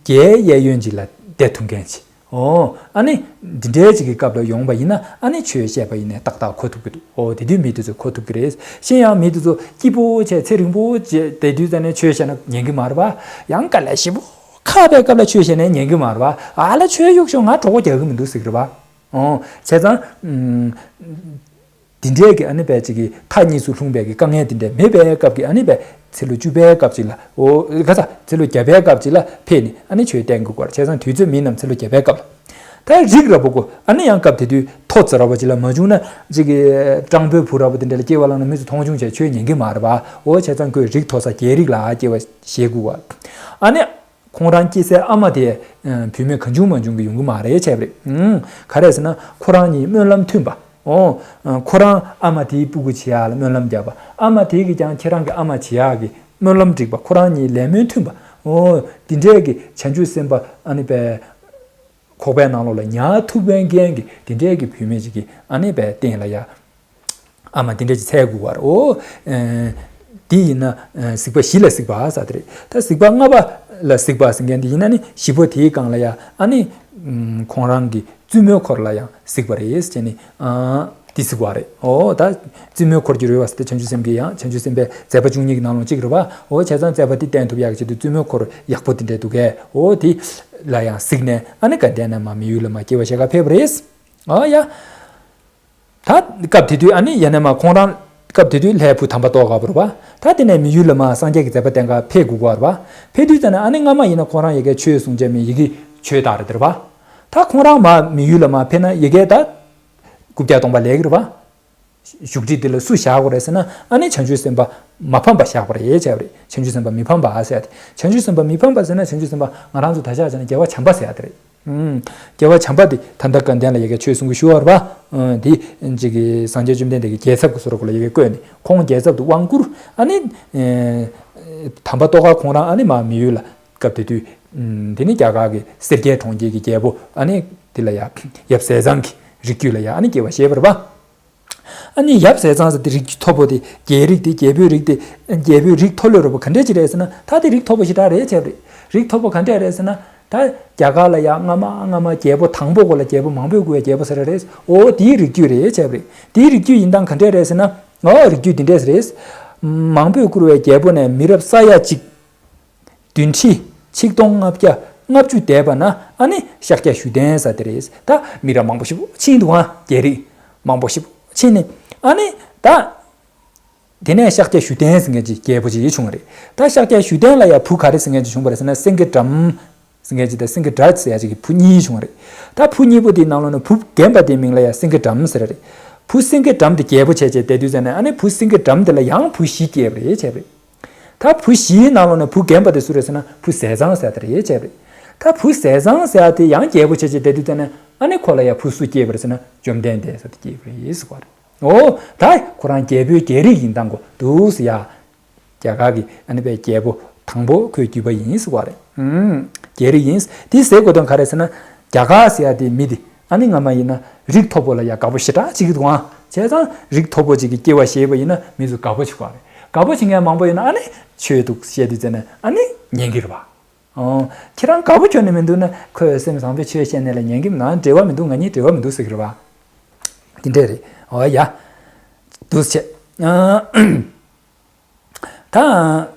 བརྒྱའི་གཡས་གཡོན་ཅིག་ལ་བསྡད་ཐུབ་མཁན་ཅིག་ཨོ། ཨ་ནི་འདི་འདྲའི་ཅིག་གི་སྐབས་ལ་ཡོང་པ་ཡིན་ན། ཨ་ནི་ཆོས་བཤད་པ་ཡིན་ནའི་ཏག་ཏག་གོ་ཐུབ་ཀྱི་འདུག་ཨོ། དེ་དུས་མི་དེ་ཚོ་གོ་ཐུབ་ཀྱི་རེད། གཞན་ཡང་མི་དེ་ཚོ་སྐྱིད་པོ་བྱས། ཚེ་རིང་པོ་བྱས་བསྡད་དུས་ཙམ་ནས་ཆོས་བཤད་ན་ཉན་གྱི་མ་རེད་པ། ཡང་དཀའ་ལས་ཞེ་པོ་ཁག་པའི་སྐབས་ལ་ཆོས་བཤད་ནའི་ཉན་གྱི་མ་རེད་པ། ཨ་ལ་ཆོས་གཡུག་ཤོག་ང་གྲོད་ཁོག་རྒྱག་གི་མི་འདུག་ཟེར་གྱི་རེད་པ། ཨོ། བྱས་ཙང་། ཨུམ། འདི་འདྲའི་གི་ཨ་ནི་བས་ཅིག་གི་མཐའ་གཉིས་སུ་ལྷུང་བའི་གི་དཀའ་ངལ་འདི་འདྲ་མེད་པའི་སྐབས་ཀྱི། ཨ་ནི་བས་ཚེ་ལོ་བཅུ་པའི་སྐབས་ཅིག་ལ། ཨོ། ག་ས། ཚེ་ལོ་བརྒྱ་པའི་སྐབས་ཅིག་ལ་ཕེབས་ནས་ཨ་ནི་ཆོས་བསྟན་དགོས་ཀྱི་ཡོད་རེད། བྱས་ཙང་དུས་ཚོད་མི་རྣམས་ཚེ་ལོ་བརྒྱ་པའི་སྐབས་ལ། ད་རིགས་འདྲ་པོ་གོ། ཨ་ནི་ཡང་སྐབས་དེ་དུས་མཐོ་ཙམ་འདྲ་པོ་ཅིག་ལ་མ་བྱུང་ན། ཅིག་གི་སྤྲང་པོའི་བུ་འདྲ་པོ་དེ་འདྲ་ལ་སྐྱེ་བ་བླངས་ན་མི་ཚོ་མཐོང་ཆུང་བྱས་ཆོས་ཉན་གྱི་མ་རེད་པ། ཨོ། བྱས་ཙང་ཁོས་རིགས་མཐོ་ས་རྒྱལ་རིགས་ལ་སྐྱེ་བ་བཞེས་དགོས་པ། ཨ་ནི། ཁོང་རང་སྐྱེས་སའི་ཨ་མ་དེ་བུད་མེད་གང་བྱུང་མང་བྱུང་གི་ཡོང་གི་མ་རེད། བྱས་པ་རེད། ཨང་། ག་རེ་ཟེར་ན། ཁོ་རང་གཉིས་སྨོན་ལམ་མཐུན་པ། ཨོ། ཁོ་རང་ཨ་མ་དེའི་སྤུ་གུ་བྱེད་ཡག་ལ་སྨོན་ལམ་བརྒྱབ་པ། ཨ་མ་དེ་གིས་ཀྱང་ཁྱེད་རང་གི་ཨ་མ་བྱེད་ཡག་གི་སྨོན་ལམ་བསྒྲིགས་པ། ཁོ་རང་གཉིས་ལས་སྨོན་མཐུན་པ། ཨོ། འདི་འདྲའི་གི་བྱང་ཆུབ་སེམས་དཔའ་ཨ་ནི་བས་ཁོག་པའི་ནང་ལོགས་ལ་ཉར་ཐུབ་པའི་རྐྱེན་གྱིས་འདི་འདྲའི་གི་བུད་མེད་ཅིག་གིས་ཨ་ནི་བས་སྟེང་ལ་ཡ། ཨ་མ་འདི་འདྲ་ཅིག་འཚོལ་དགོས་པ་རེད། ཨོ། ཨེ། འདི་ཡིན་ན་ཨེ་གཟིགས་པ་བཞི་ལ་གཟིགས་པ་ཟེར་དེ་རེད། ད་གཟིགས་པ་ལྔ་པ་ལ་གཟིགས་པ་ཟེར་མཁན་འདི་ཡིན་ན་ནི། བཞི་པོ་དེའི་སྒང་ལ་ཡ་ཨ་ནི་ཨམ་ཁོང་རང་གི་བཙུན་མོའི་འཁོར་ལ་ཡང་གཟིགས་པ་རེད་ཟེར་ནི། ཨ། འདི་གཟིགས་པ་རེད། ཨོ། ད་བཙུན་མོའི་འཁོར་གྱི་རོལ་པ་ཟེར་དེ་བྱང་ཆུབ་སེམས་ཀྱི་ཡང་། བྱང་ཆུབ་སེམས་དཔའི་མཛད་པ་བཅུ་གཉིས་ཀྱི་ནང་ལོགས་གཅིག་རེད་པ། ཨོ། བྱས་ཙང་མཛད་པ་འདི་བསྟན་ཐུབ་ཡག་གི་ཆེད་དུ་བཙུན་མོའི་འཁོར་ཡག་པོ་འདི་འདྲ་འདུག་གས། ཨོ། འདི་ལ་ཡང་གཟིགས་ནས་ཨ་ནི་དགའ་ལྡན་ནས་མར་མི་ཡུལ་ལ་མར་སྐྱེ་བ་བཞེས་གར་ཕེབས་པ་རེད། ཨོ་ཡ། ད་སྐབས་དེ་དུས་ཨ་ནི་ཡ་ནས་མར་ཁོང་རང་སྐབས་དེ་དུས་ལྷའི་བུ་དམ་པ་ཏོག་དཀར་པོ་རེད་པ། ད་དེ་ནས་མི་ཡུལ་ལ་མར་སངས་རྒྱས་ཀྱི་མཛད་པ་བསྟན་གར་ཕེབས་དགོས་ཀྱི་ཡོད་རེད་པ། ཕེབས་དུས་ཙམ་ནས་ཨ་ནི་སྔ་མ་ཡིན་ན་ཁོང་རང་ཡ་གིར་ཆོས་གསུང་བྱས་མི་ཡ་གིར་ཆོས་དར་རེད་པ། ད་ཁོང་རང་མར་མི་ཡུལ་ལ་མར་ཕེབས་ན་ཡ་གིར་ད་རྐུབ་བཀྱག་སྟོང་པ་ལེགས་ཀྱི་རེད་པ། བཞུགས་ཁྲི་འདི་ལ་སུ་བཞག་དགོས་རེད་ཟེར་ན། ཨ་ནི་བྱང་ཆུབ་སེམས་དཔའ་མ་ཕམ་པ་བཞག་པ་རེད་བྱས་པ་རེད། བྱང་ཆུབ་སེམས་དཔའ་མི་ཕམ་པ་ཟེར་ཡ་དེ། བྱང་ཆུབ་སེམས་དཔའ་མི་ཕམ་པ་ཟེར་ན། བྱང་ཆུབ་སེམས་དཔའ་ང་རང་ཚོ་ད་ཆ་བྱས་ན་རྒྱལ་བ་བྱམས་པ་ཟེར་ཡ་དེ་རེད། ཨུམ། རྒྱལ་བ་བྱམས་པ་དེ་ད་ལྟ་དགའ་ལྡན་ལ་ཡ་གིར་ཆོས་གསུང་གི་བཞུགས་པ་རེད་པ། ཨ། དེ་ཅིག་གི་སངས་རྒྱས་བཅོམ་ལྡན་འདས་ཀྱི་རྒྱལ་ཚབ་ཀྱི་བཟོ་འདྲ་པོ་ལ་ཡ་གིར་བསྐོས་ནས་ཁོང་རྒྱལ་ཚབ་ཏུ་དབང་བསྐུར། ཨ་ནི་ཨེ་དམ་པ་ཏོག་དཀར་ཁོང་རང་ཨ་ནི་མར་མི་ཡུལ་ལ། སྐབས་དེ་དུས་ཨུམ་དེ་ནི་རྒྱ་གར་གྱི་སེར་སྐྱའི་གྲོང་ཁྱེར་གྱི་རྒྱལ་པོ་ཨ་ནི་དེ་ལ་ཡ་ཡབ་ཟས་གཙང་གི་རིགས་རྒྱུད་ལ་ཡ་ཨ་ནི་སྐྱེ་བ་བཞེས་པ་རེད་པ། ཨ་ནི་ཡབ་ཟས་གཙང་ཟེར་དེ་རིགས་མཐོ་པོ་དེ། རྒྱལ་རིགས་དེ། རྒྱལ་པོའི་རིགས་དེ། རྒྱལ་པོའི་རིགས་མཐོ་ལོས་འདྲ་པོ་ག་འདྲས་ཅིག་རེད་ཟེར་ན། ད་དེ་རིགས་མཐོ་པོ་ཞེ་དྲག་རེད་བྱས་པ་རེད། རིགས་མཐོ་པོ་ག་འདྲས་རེད་ཟེར་ན། ད་རྒྱ་གར་ལ་ཡ་སྔ་མ་སྔ་མ་རྒྱལ་པོ་དང་པོ་གོ་ལ་རྒྱལ་པོ་མང་པོས་བཀུར་བའི་རྒྱལ་པོ་ཟེར་བ་རེད། ཨོ། དེའི་རིགས་རྒྱུད་རེད་བྱས་པ་རེད། དེའི་རིགས་རྒྱུད་ཡིན་སྟངས་ག་འདྲས་རེད་ཟེར་ན། ཨོ། རིགས་རྒྱུད་འདི་འདྲས་རེད། མང་པོས་བཀུར་བའི་རྒྱལ་པོ་ནས་མི་རབས་ས་ཡ་གཅིག་བདུན་ཁྲི་ཆིག་སྟོང་ལྔ་བརྒྱ་ལྔ་བཅུ་འདས་པ་ན་ཨ་ནི་ཤཱཀྱ་ཞུ་བདན་ཟེར་དེ་རེད། ད་མི་རབས་མང་པོ་ཞེ་པོ་ཕྱིན་འདུག་ཨ། རྒྱལ་རིགས་མང་པོ་ཞེ་པོ་ཕྱིན་ནས་ཨ་ནི་ད། དེ་ནས་ཤཱཀྱ་ཞུ་བདན་ཟེར་མཁན་ཅིག་རྒྱལ་པོ་ཅིག་བྱུང་བ་རེད། ད་ཤཱཀྱ་ཞུ་བདན་ལ་ཡ་བུ་ག་རེ་ཟེར་མཁན་ཅིག་བྱུང་བ་རེད་ཟེར་ན། སེང་གེ་སྒྲོམ། སེང་གེ་གཅིག་དང་སེང་གེ་སྒྲ་ཟེར་ཡ་གཅིག་གི་བུ་གཉིས་བྱུང་བ་རེད། ད་བུ་གཉིས་པོ་དེའི་ནང་ལོགས་ནས་བུ་རྒན་པ་དེའི་མིང་ལ་ཡ་སེང་གེ་འགྲམ་ཟེར་རེད། བུ་སེང་གེ་འགྲམ་དེ་རྒྱལ་པོ་བྱས་བྱས་བསྡད་དུས་ཙ་ན་ཨ་ནི་བུ་སེང་གེ་འགྲམ་དེ་ལ་ཡང་བུ་བཞི་སྐྱེས་པ་རེད་བྱས་པ་རེད། ད་བུ་བཞིའི་ནང་ལོགས་ནས་བུ་རྒན་པ་དེ་སུ་རེད་ཟེར་ན་བུ་ཟས་གཙང་ཟེར་ཡ་དེ་རེད་བྱས་པ་རེད། ད་བུ་ཟས་གཙང་ཟེར་ཡ་དེ་ཡང་རྒྱལ་པོ་བྱས་བྱས་བསྡད་དུས་ཙ་ན་ཨ་ནི་ཁོ་ལ་ཡ་བུ་སུ་སྐྱེས་པ་རེད་ཟེར་ན་བཅོམ་ལྡན་འདས་ཟེར་དེ་སྐྱེས་པ་རེད་ཟེར་བ་རེད། འོ་ད་ཁོ་རང་རྒྱལ་པོའི་རྒྱལ་རིགས་ཡིན་སྟངས་གོ་འདུག་ཟེར་ཡ། རྒྱ་གར་གྱི་ཨ་ནི་པའི་རྒྱལ་པོ་དང་པོ་ཁོའི་རྒྱུད་པ་ཡིན་ཟེར་བ་རེད། ཨུམ། རྒྱལ་རིགས་ཡིན། དེ་ཟེར་དགོས་དོན་ག་རེ་ཟེར་ན། རྒྱ་གར་ཟེར་ཡ་དེ་མི་དེ་ཨ་ནི་སྔ་མ་ཡིན་ན་རིགས་མཐོ་པོ་ལ་ཡ་དགའ་པོ་ཞེ་དྲག་ཅིག་འདུག་ཨང་། བྱས་ཙང་རིགས་མཐོ་པོ་ཅིག་གི་སྐྱེ་བ་བཞེས་པ་ཡིན་ན་མི་ཚོ་དགའ་པོ་བྱེད་ཀྱི་ཡོད་རེད། དགའ་པོ་བྱེད་མཁན་མང་པོ་ཡོད་ན་ཨ་ནི་ཆོས་འདུག་བཤད་དུས་ཙ་ན་ཨ་ནི་ཉན་གྱི་རེད་པ། ཨོ། ཁྱེད་རང་དགའ་པོ་ཁྱོན་ནས་མི་འདུག་ན་ཁོས་སེམས་བཟང་པོའི་ཆོས་བཤད་ནས་ལ་ཉན་གྱི་མི་འདུག་འབྲེལ་བ་མི་འདུག་ང་གཉིས་འབྲེལ་བ་མི་འདུག་ཟེར་གྱི་རེད་པ། དེ་འདྲས་རེད། ཨོ་ཡ། འདུག་བྱས། ཨ། ད།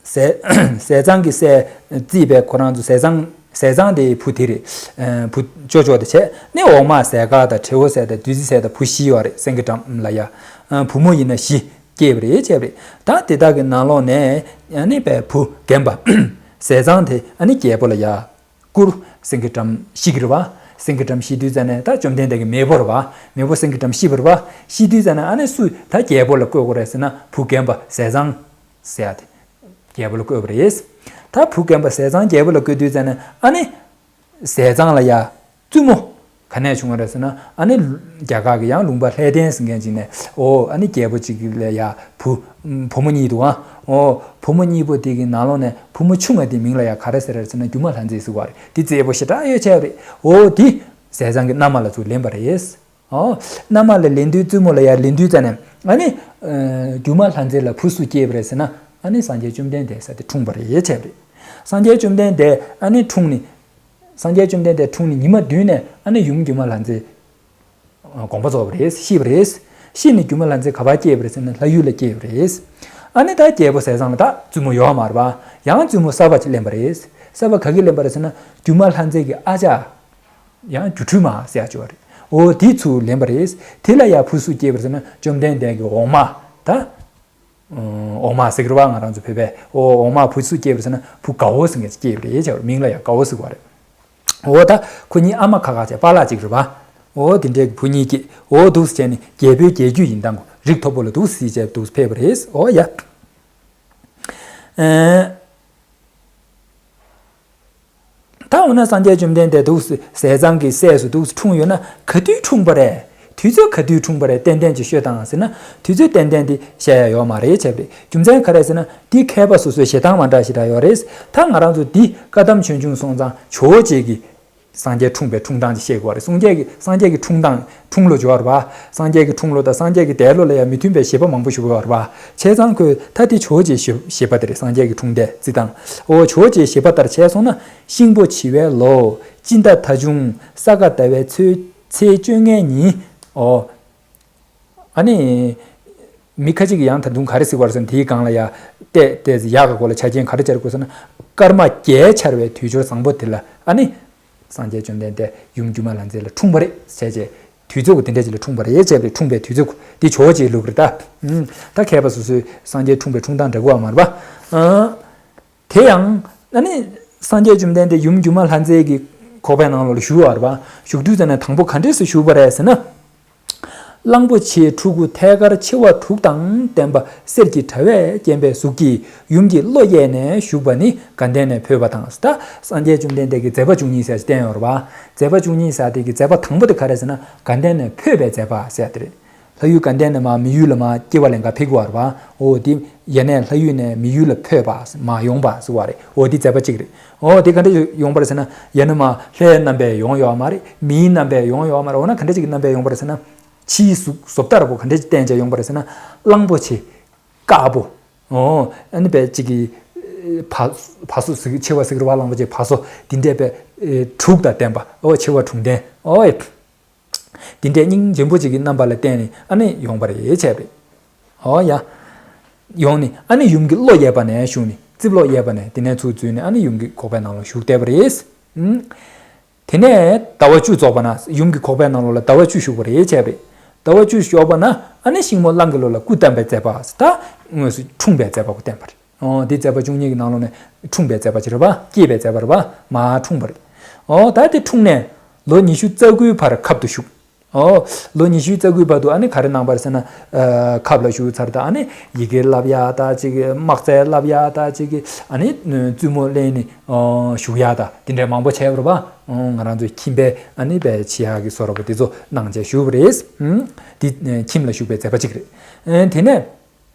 ཟས་ཟས་གཙང་གི་སྲས་བརྩིས་པའི་ཁོ་རང་ཚོ་ཟས་གཙང་ཟས་གཙང་དེའི་བུ་དེ་རེད། ཨ། བུ་ཅོ་ཅོ་དེ་བྱས་ནས་འོག་མ་ཟས་དཀར་དང་དྲེའུ་ཟས་དང་བདུད་རྩི་ཟས་དང་བུ་བཞི་ཡོད་རེད་སེང་གེ་འགྲམ་ལ་ཡ། ཨ། བུ་མོ་ཡིན་ན་བཞི་སྐྱེས་པ་རེད་བྱས་པ་རེད། ད་དེ་དག་གི་ནང་ལོགས་ནས་ཨ་ནི་པའི་བུ་རྒན་པ་ཟས་གཙང་དེ་ཨ་ནི་རྒྱལ་པོ་ལ་ཡ། བཀུར། སེང་གེ་འགྲམ་ཤི་གི་རེད་བ། སེང་གེ་འགྲམ་ཤི་དུས་ཙ་ནས་ད་བཅོམ་ལྡན་འདས་ཀྱི་མེས་པོ་རེད་བ། མེས་པོ་སེང་གེ་འགྲམ་ཤི་བ་རེད་བ། ཤི་དུས་ཙ་ནས་ཨ་ནི་སུ་ད་རྒྱལ་པོ་ལ་བསྐོས་དགོས་རེད་ཟེར་ན་བུ་རྒན་པ་ཟས་གཙང་ཟེར་ཡ་དེ་རྒྱལ་པོ་ལ་བསྐོས་པ་རེད། ད་བུ་རྒན་པ་ཟས་གཙང་རྒྱལ་པོ་ལ་བསྐོས་དུས་ཙ་ནས་ཨ་ནི་ཟས་གཙང་ལ་ཡ་བཙུན་མོ་ག་ནས་བྱུང་བ་རེད་ཟེར་ན་ཨ་ནི་རྒྱ་གར་གྱི་ཡང་ལུང་པ་ལྷས་ལྡན་ཟེར་མཁན་ཅིག་ནས་ཨོ་ཨ་ནི་རྒྱལ་པོ་ཅིག་ལ་ཡ་བུ་བུ་མོ་གཉིས་འདུག་ཨ། ཨོ་བུ་མོ་གཉིས་པོ་དེ་གི་ནང་ལོགས་ནས་བུ་མོ་ཆུང་བ་དེ་མིང་ལ་ཡ་ག་རེ་ཟེར་རེད་ཟེར་ན་སྒྱུ་མ་ལྷ་མཛེས་ཟེར་བ་རེད། དེ་མཛེས་པོ་ཞེ་དྲག་ཡོད་ཆེ་བ་རེད། ཨོ་དེ་ཟས་གཙང་གི་མནའ་མ་ལ་ཚུར་ལེན་པ་རེད། ཨོ། མནའ་མ་ལ་ལེན་དུས་བཙུན་མོ་ལ་ཡར་ལེན་དུས་ཙ་ནས་ཨ་ནི། ཨ། སྒྱུ་མ་ལྷ་མཛེས་ལ་བུ་སུ་སྐྱེས་པ་རེད་ཟེར་ན་ཨ་ནི་སངས་རྒྱས་བཅོམ་ལྡན་འདས་ཟེར་དེ་འཁྲུངས་པ་རེད་བྱས་པ་རེད། སངས་རྒྱས་བཅོམ་ལྡན་འདས་ཨ་ནི་འཁྲུངས་ནས། སངས་རྒྱས་བཅོམ་ལྡན་འདས་འཁྲུངས་ནས་ཉི་མ་བདུན་ནས་ཨ་ནི་ཡུམ་སྒྱུ་མ་ལྷ་མཛེས། དགོངས་པ་རྫོགས་པ་རེད་ཤི་བ་རེད། ཤི་ནས་སྒྱུ་མ་ལྷ་མཛེས་ག་པར་སྐྱེས་པ་རེད་ཟེར་ན་ལྷ་ཡུལ་ལ་སྐྱེས་པ་རེད། ཨ་ནི་ད་རྒྱལ་པོ་ཟས་གཙང་ལ་ད་བཙུན་མོ་ཡོད་མ་རེད་པ། ཡང་བཙུན་མོ་གསར་པ་ཅིག་ལེན་པ་རེད། གསར་པ་ག་གིས་ལེན་པ་རེད་ཟེར་ན་སྒྱུ་མ་ལྷ་མཛེས་ཀྱི་ཨ་ཅག་ཡང་སྒྱུ་འཕྲུལ་མ་ཟེར་ཡག་ཅིག་ཡོད་རེད། འོ་དེ་ཚུར་ལེན་པ་རེད། དེ་ལ་ཡང་བུ་སུ་སྐྱེས་པ་རེད་ཟེར་ན་བཅོམ་ལྡན་འདས་ཀྱི་འོག་མ་ད། འོག་མ་ཟེར་གི་རེད་བ་ང་རང་ཚོ་བོད་པས། འོ་འོག་མ་བུ་སུ་སྐྱེས་པ་རེད་ཟེར་ན་བུ་དགའ་བོ་ཟེར་མཁན་ཅིག་སྐྱེས་པ་རེད་བྱས་པ་མིང་ལ་ཡང་དགའ་བོ་ཟེར་གི་རེད། འོ་ད་ཁོ་གཉིས་ཨ་མ་ཁ་ཁ་བྱས་པཱ་ལགས་ཅིག་རེད་བ། འོ་དེ་འདྲའི་བུ་གཉིས་སྐྱེས། འོ་འདུག་སེ་བྱས་ནས་རྒྱལ་པོའི་རྒྱལ་རྒྱུད་ཡིན་སྟངས་གོ་རིགས་མཐོ་པོ་ལ་འདུག་སེ་བྱས་འདུག་སེ་ཕེབས་པ་རེད། འོ་ཡ། ཨེ། ད་འོ་ན་སངས་རྒྱས་བཅོམ་ལྡན་འདས་འདུག་སེ་ཟས་གཙང་གི་སྲས་སུ་འདུག་སེ་འཁྲུངས་ཡོད་ན་ག་དུས་འཁྲུངས་པ་རེད། དུས་ཚོད་ག་དུས་འཁྲུངས་པ་རེད་ཏན་ཏན་ཅིག་ཤོད་དང་ཟེར་ན་དུས་ཚོད་ཏན་ཏན་དེ་བཤད་ཡ་ཡོད་མ་རེད་བྱས་པ་རེད། རྒྱུ་མཚན་ག་རེ་ཟེར་ན་འདི་མཁས་པ་སོ་སོའི་བཞེད་སྟངས་མ་འདྲ་ཞེ་དྲག་ཡོད་རེད། ད་ང་རང་ཚོ་འདི་བཀའ་གདམས་ཆོས་འབྱུང་སོང་ཙང་ཇོ་བོ་རྗེ་གི་སངས་རྒྱས་འཁྲུངས་པའི་འཁྲུངས་སྟངས་ཅིག་བཤད་དགོས་རེད། སངས་རྒྱས་ཀྱི་སངས་རྒྱས་ཀྱི་འཁྲུངས་སྟངས་འཁྲུངས་ལོ་སྦྱོར་བ། སངས་རྒྱས་ཀྱི་འཁྲུངས་ལོ་དང་སངས་རྒྱས་ཀྱི་འདས་ལོ་ལ་ཡང་མི་མཐུན་པའི་བཞེད་པ་མང་པོ་ཞིག་ཡོད་རེད་བ། བྱས་ཙང་ཁོས་ད་དེ་ཇོ་བོ་རྗེའི་བཞེད་པ་དེ་རེད། སངས་རྒྱས་ཀྱི་འཁྲུངས་འདས་རྩི་སྟངས། འོ་ཇོ་བོ་རྗེའི་བཞེད་པ་ལྟར་བྱས་སོང་ན་ཤིང་ཕོ་བྱི་བའི་ལོ། སྤྱི་ཟླ་ཐ་ཆུང་ས་ག་ཟླ་བའི་ཚེས་ཚེས་བཅོ་ལྔའི་ཉིན། འོ། ཨ་ནི། མི་ཁ་ཅིག་གིས་ཡང་ད་དུང་ག་རེ་ཟེར་བ་རེད་ཟེར་ན་དེའི་སྒང་ལ་ཡ། བལྟས་བལྟས་ཡག་གི་སྐོར་ལ་ཆ་རྐྱེན་ག་རེ་སྦྱར་དགོས་ཟེར་ན། སྐར་མ་བརྒྱད་འཆར་བའི་དུས་སྦྱོར་བཟང་པོ་དེ་ལ་ཨ་ནི། སངས་རྒྱས་བཅོམ་ལྡན་འདས་ཡུམ་སྒྱུ་མ་ལྷ་མཛེས་ལ་འཁྲུངས་པ་རེད་ཟེར་བྱས། དུས་ཚོད་དེ་འདྲ་ཅིག་ལ་འཁྲུངས་པ་རེད་བྱས་པས་འཁྲུངས་པའི་དུས་ཚོད་འདི་ཇོ་བོ་རྗེའི་ལུགས་རེད་ད། ཨུམ། ད་མཁས་པ་སོ་སོའི་སངས་རྒྱས་འཁྲུངས་པའི་འཁྲུངས་སྟངས་འདྲ་གི་ཡོད་མ་རེད་པ། ཨ། དེ་ཡང་ཨ་ནི་སངས་རྒྱས་བཅོམ་ལྡན་འདས་ཡུམ་སྒྱུ་མ་ལྷ་མཛེས་ཀྱི་ཁོག་པའི་ནང་ལོགས་ལ་བཞུགས་པ་རེད་པ། བཞུགས་དུས་ཙ་ན་དང་པོ་ག་འདྲས་སེ་བཞུགས་པ་རེད་ཟེར་ན། གླང་པོ་ཆེའི་ཕྲུ་གུ་ཐལ་དཀར་མཆེ་བ་དྲུག་དང་ལྡན་པ་གསེར་གྱི་དྲ་བས་བརྒྱན་པའི་གཟུགས་ཀྱིས་ཡུམ་གྱི་གློ་གཡས་ནས་བཞུགས་པ་ནི་དགའ་ལྡན་ནས་འཕོས་པ་དང་། ད་སངས་རྒྱས་བཅོམ་ལྡན་འདས་ཀྱིས་མཛད་པ་བཅུ་གཉིས་ཟེར་ཞིག་བསྟན་ཡོད་རེད་པ། མཛད་པ་བཅུ་གཉིས་ཟེར་དེ་གི་མཛད་པ་དང་པོ་དེ་ག་རེ་ཟེར་ན་དགའ་ལྡན་ནས་འཕོས་པའི་མཛད་པ་ཟེར་དེ་རེད། ལྷ་ཡུལ་དགའ་ལྡན་ནས་མར་མི་ཡུལ་ལ་མར་སྐྱེ་བ་ལེན་ག་ཕེབས་ཀྱི་ཡོད་རེད་པ། འོ་དེ་ཡ་ནས་ལྷ་ཡུལ་ནས་མི་ཡུལ་ལ་འཕོས་པ་མར་ཡོང་པ་ཟེར་བ་རེད། འོ་དེ་མཛད་པ་གཅིག་རེད། འོ་དེ་ག་འདྲ་ཡོང་པ་རེད་ཟེར་ན་ཡ་ནས་མར་ལྷའི་རྣམ་པས་ཡོང་ཡོད་མ་རེད། མིའི་རྣམ་པས་ཡོང་ཡོད་མ་རེད། འོ་ན་ག་འདྲ་ཅིག་གི་རྣམ་པས་ཡོང་པ་རེད་ཟེར་ན། ཕྱིའི་གཟུགས་བཟོ་ལྟ་བུ་ག་འདྲ་ཅིག་བསྟན་བྱས་ཡོང་པ་རེད་ཟེར་ན། གླང་པོ་ཆེ། དཀར་པོ། འོ། ཨ་ནི་བས་གཅིག་གི། བ། བ་སོ་ཟེར་མཆེ་བ་ཟེར་གི་རེད་པ། གླང་པོ་ཆེ་བ་སོ་འདི་འདྲས་པའི། དྲུག་དང་ལྡན་པ། འོ་མཆེ་བ་དྲུག་ལྡན། འོ། འདི་འདྲས་སྙིང་རྗེ་པོ་ཅིག་གི་རྣམ་པ་ལ་བརྟེན་ནས་ཨ་ནི་ཡོང་པ་རེད་བྱས་པ་རེད། འོ་ཡ། ཡོང་ནས་ཨ་ནི་ཡུམ་གྱི་གློ་གཡས་པ་ནས་བཞུགས་ནས་རྩིབ་ལོགས་གཡས་པ་ནས་དེ་ནས་ཚུར་འཛུལ་ནས་ཨ་ནི་ཡུམ་གྱི་ཁོག་པའི་ནང་ལ་བཞུགས་བསྡད་པ་རེད། ཨུམ། དེ་ནས་ཟླ་བ་བཅུ་རྫོགས་པ་ན་ཡུམ་གྱི་ཁོག་པའི་ནང་ལོགས་ལ་ཟླ་བ་བཅུ་བཞུགས་པ་རེད་བྱས་པ་རེད། ཟླ་བ་བཅུ་བཞུགས་པ་ན་ཨ་ནི་ཤིང་མོ་གླང་གི་ལོ་ལ་སྐུ་བལྟམས་པའི་མཛད་པ་ད་དངོས་སུ་འཁྲུངས་པའི་མཛད་པ་གོ་བསྟན་པ་རེད། ཨོ་དེ་མཛད་པ་བཅུ་གཉིས་ཀྱི་ནང་ལོགས་ནས་འཁྲུངས་པའི་མཛད་པ་ཅིག་རེད་པ། སྐྱེས་པའི་མཛད་པ་རེད་པ། མར་འཁྲུངས་པ་རེད། ཨོ་ད་དེ་འཁྲུངས་ནས་ལོ་ཉི་ཤུ་རྩ་དགུའི་བར་ཁབ་ཏུ་བཞུགས། ཨོ། ལོ་ཉི་ཤུའི་རྩ་དགུའི་བར་དུ་ཨ་ནི་ག་རེ་གནང་བ་རེད་ཟེར་ན། ཨ། ཁབ་ལ་བཞུགས་ཚར་དང་ཨ་ནི་ཡི་གེ་བསླབ་ཡག་དང་གཅིག་གི་དམག་རྩལ་བསླབ་ཡག་དང་གཅིག་གི་ཨ་ནི་བཙུན་མོ་ལེན་ནས་ཨོ་བཞུགས་ཡག་དང་དེ་འདྲའི་མང་པོ་བྱས་པ་རེད་པ། ཨོ་ང་རང་ཚོའི་ཁྱིམ་པའི་ཨ་ནི་པའི་བྱེད་ཡག་གི་བཟོ་འདྲ་པོ་དེ་ཚོ་གནང་བྱས་བཞུགས་པ་རེད། ཨུམ། འདི་ཁྱིམ་ལ་བཞུགས་པའི་མཛད་པ་གཅིག་རེད། ཨ། དེ་ནས།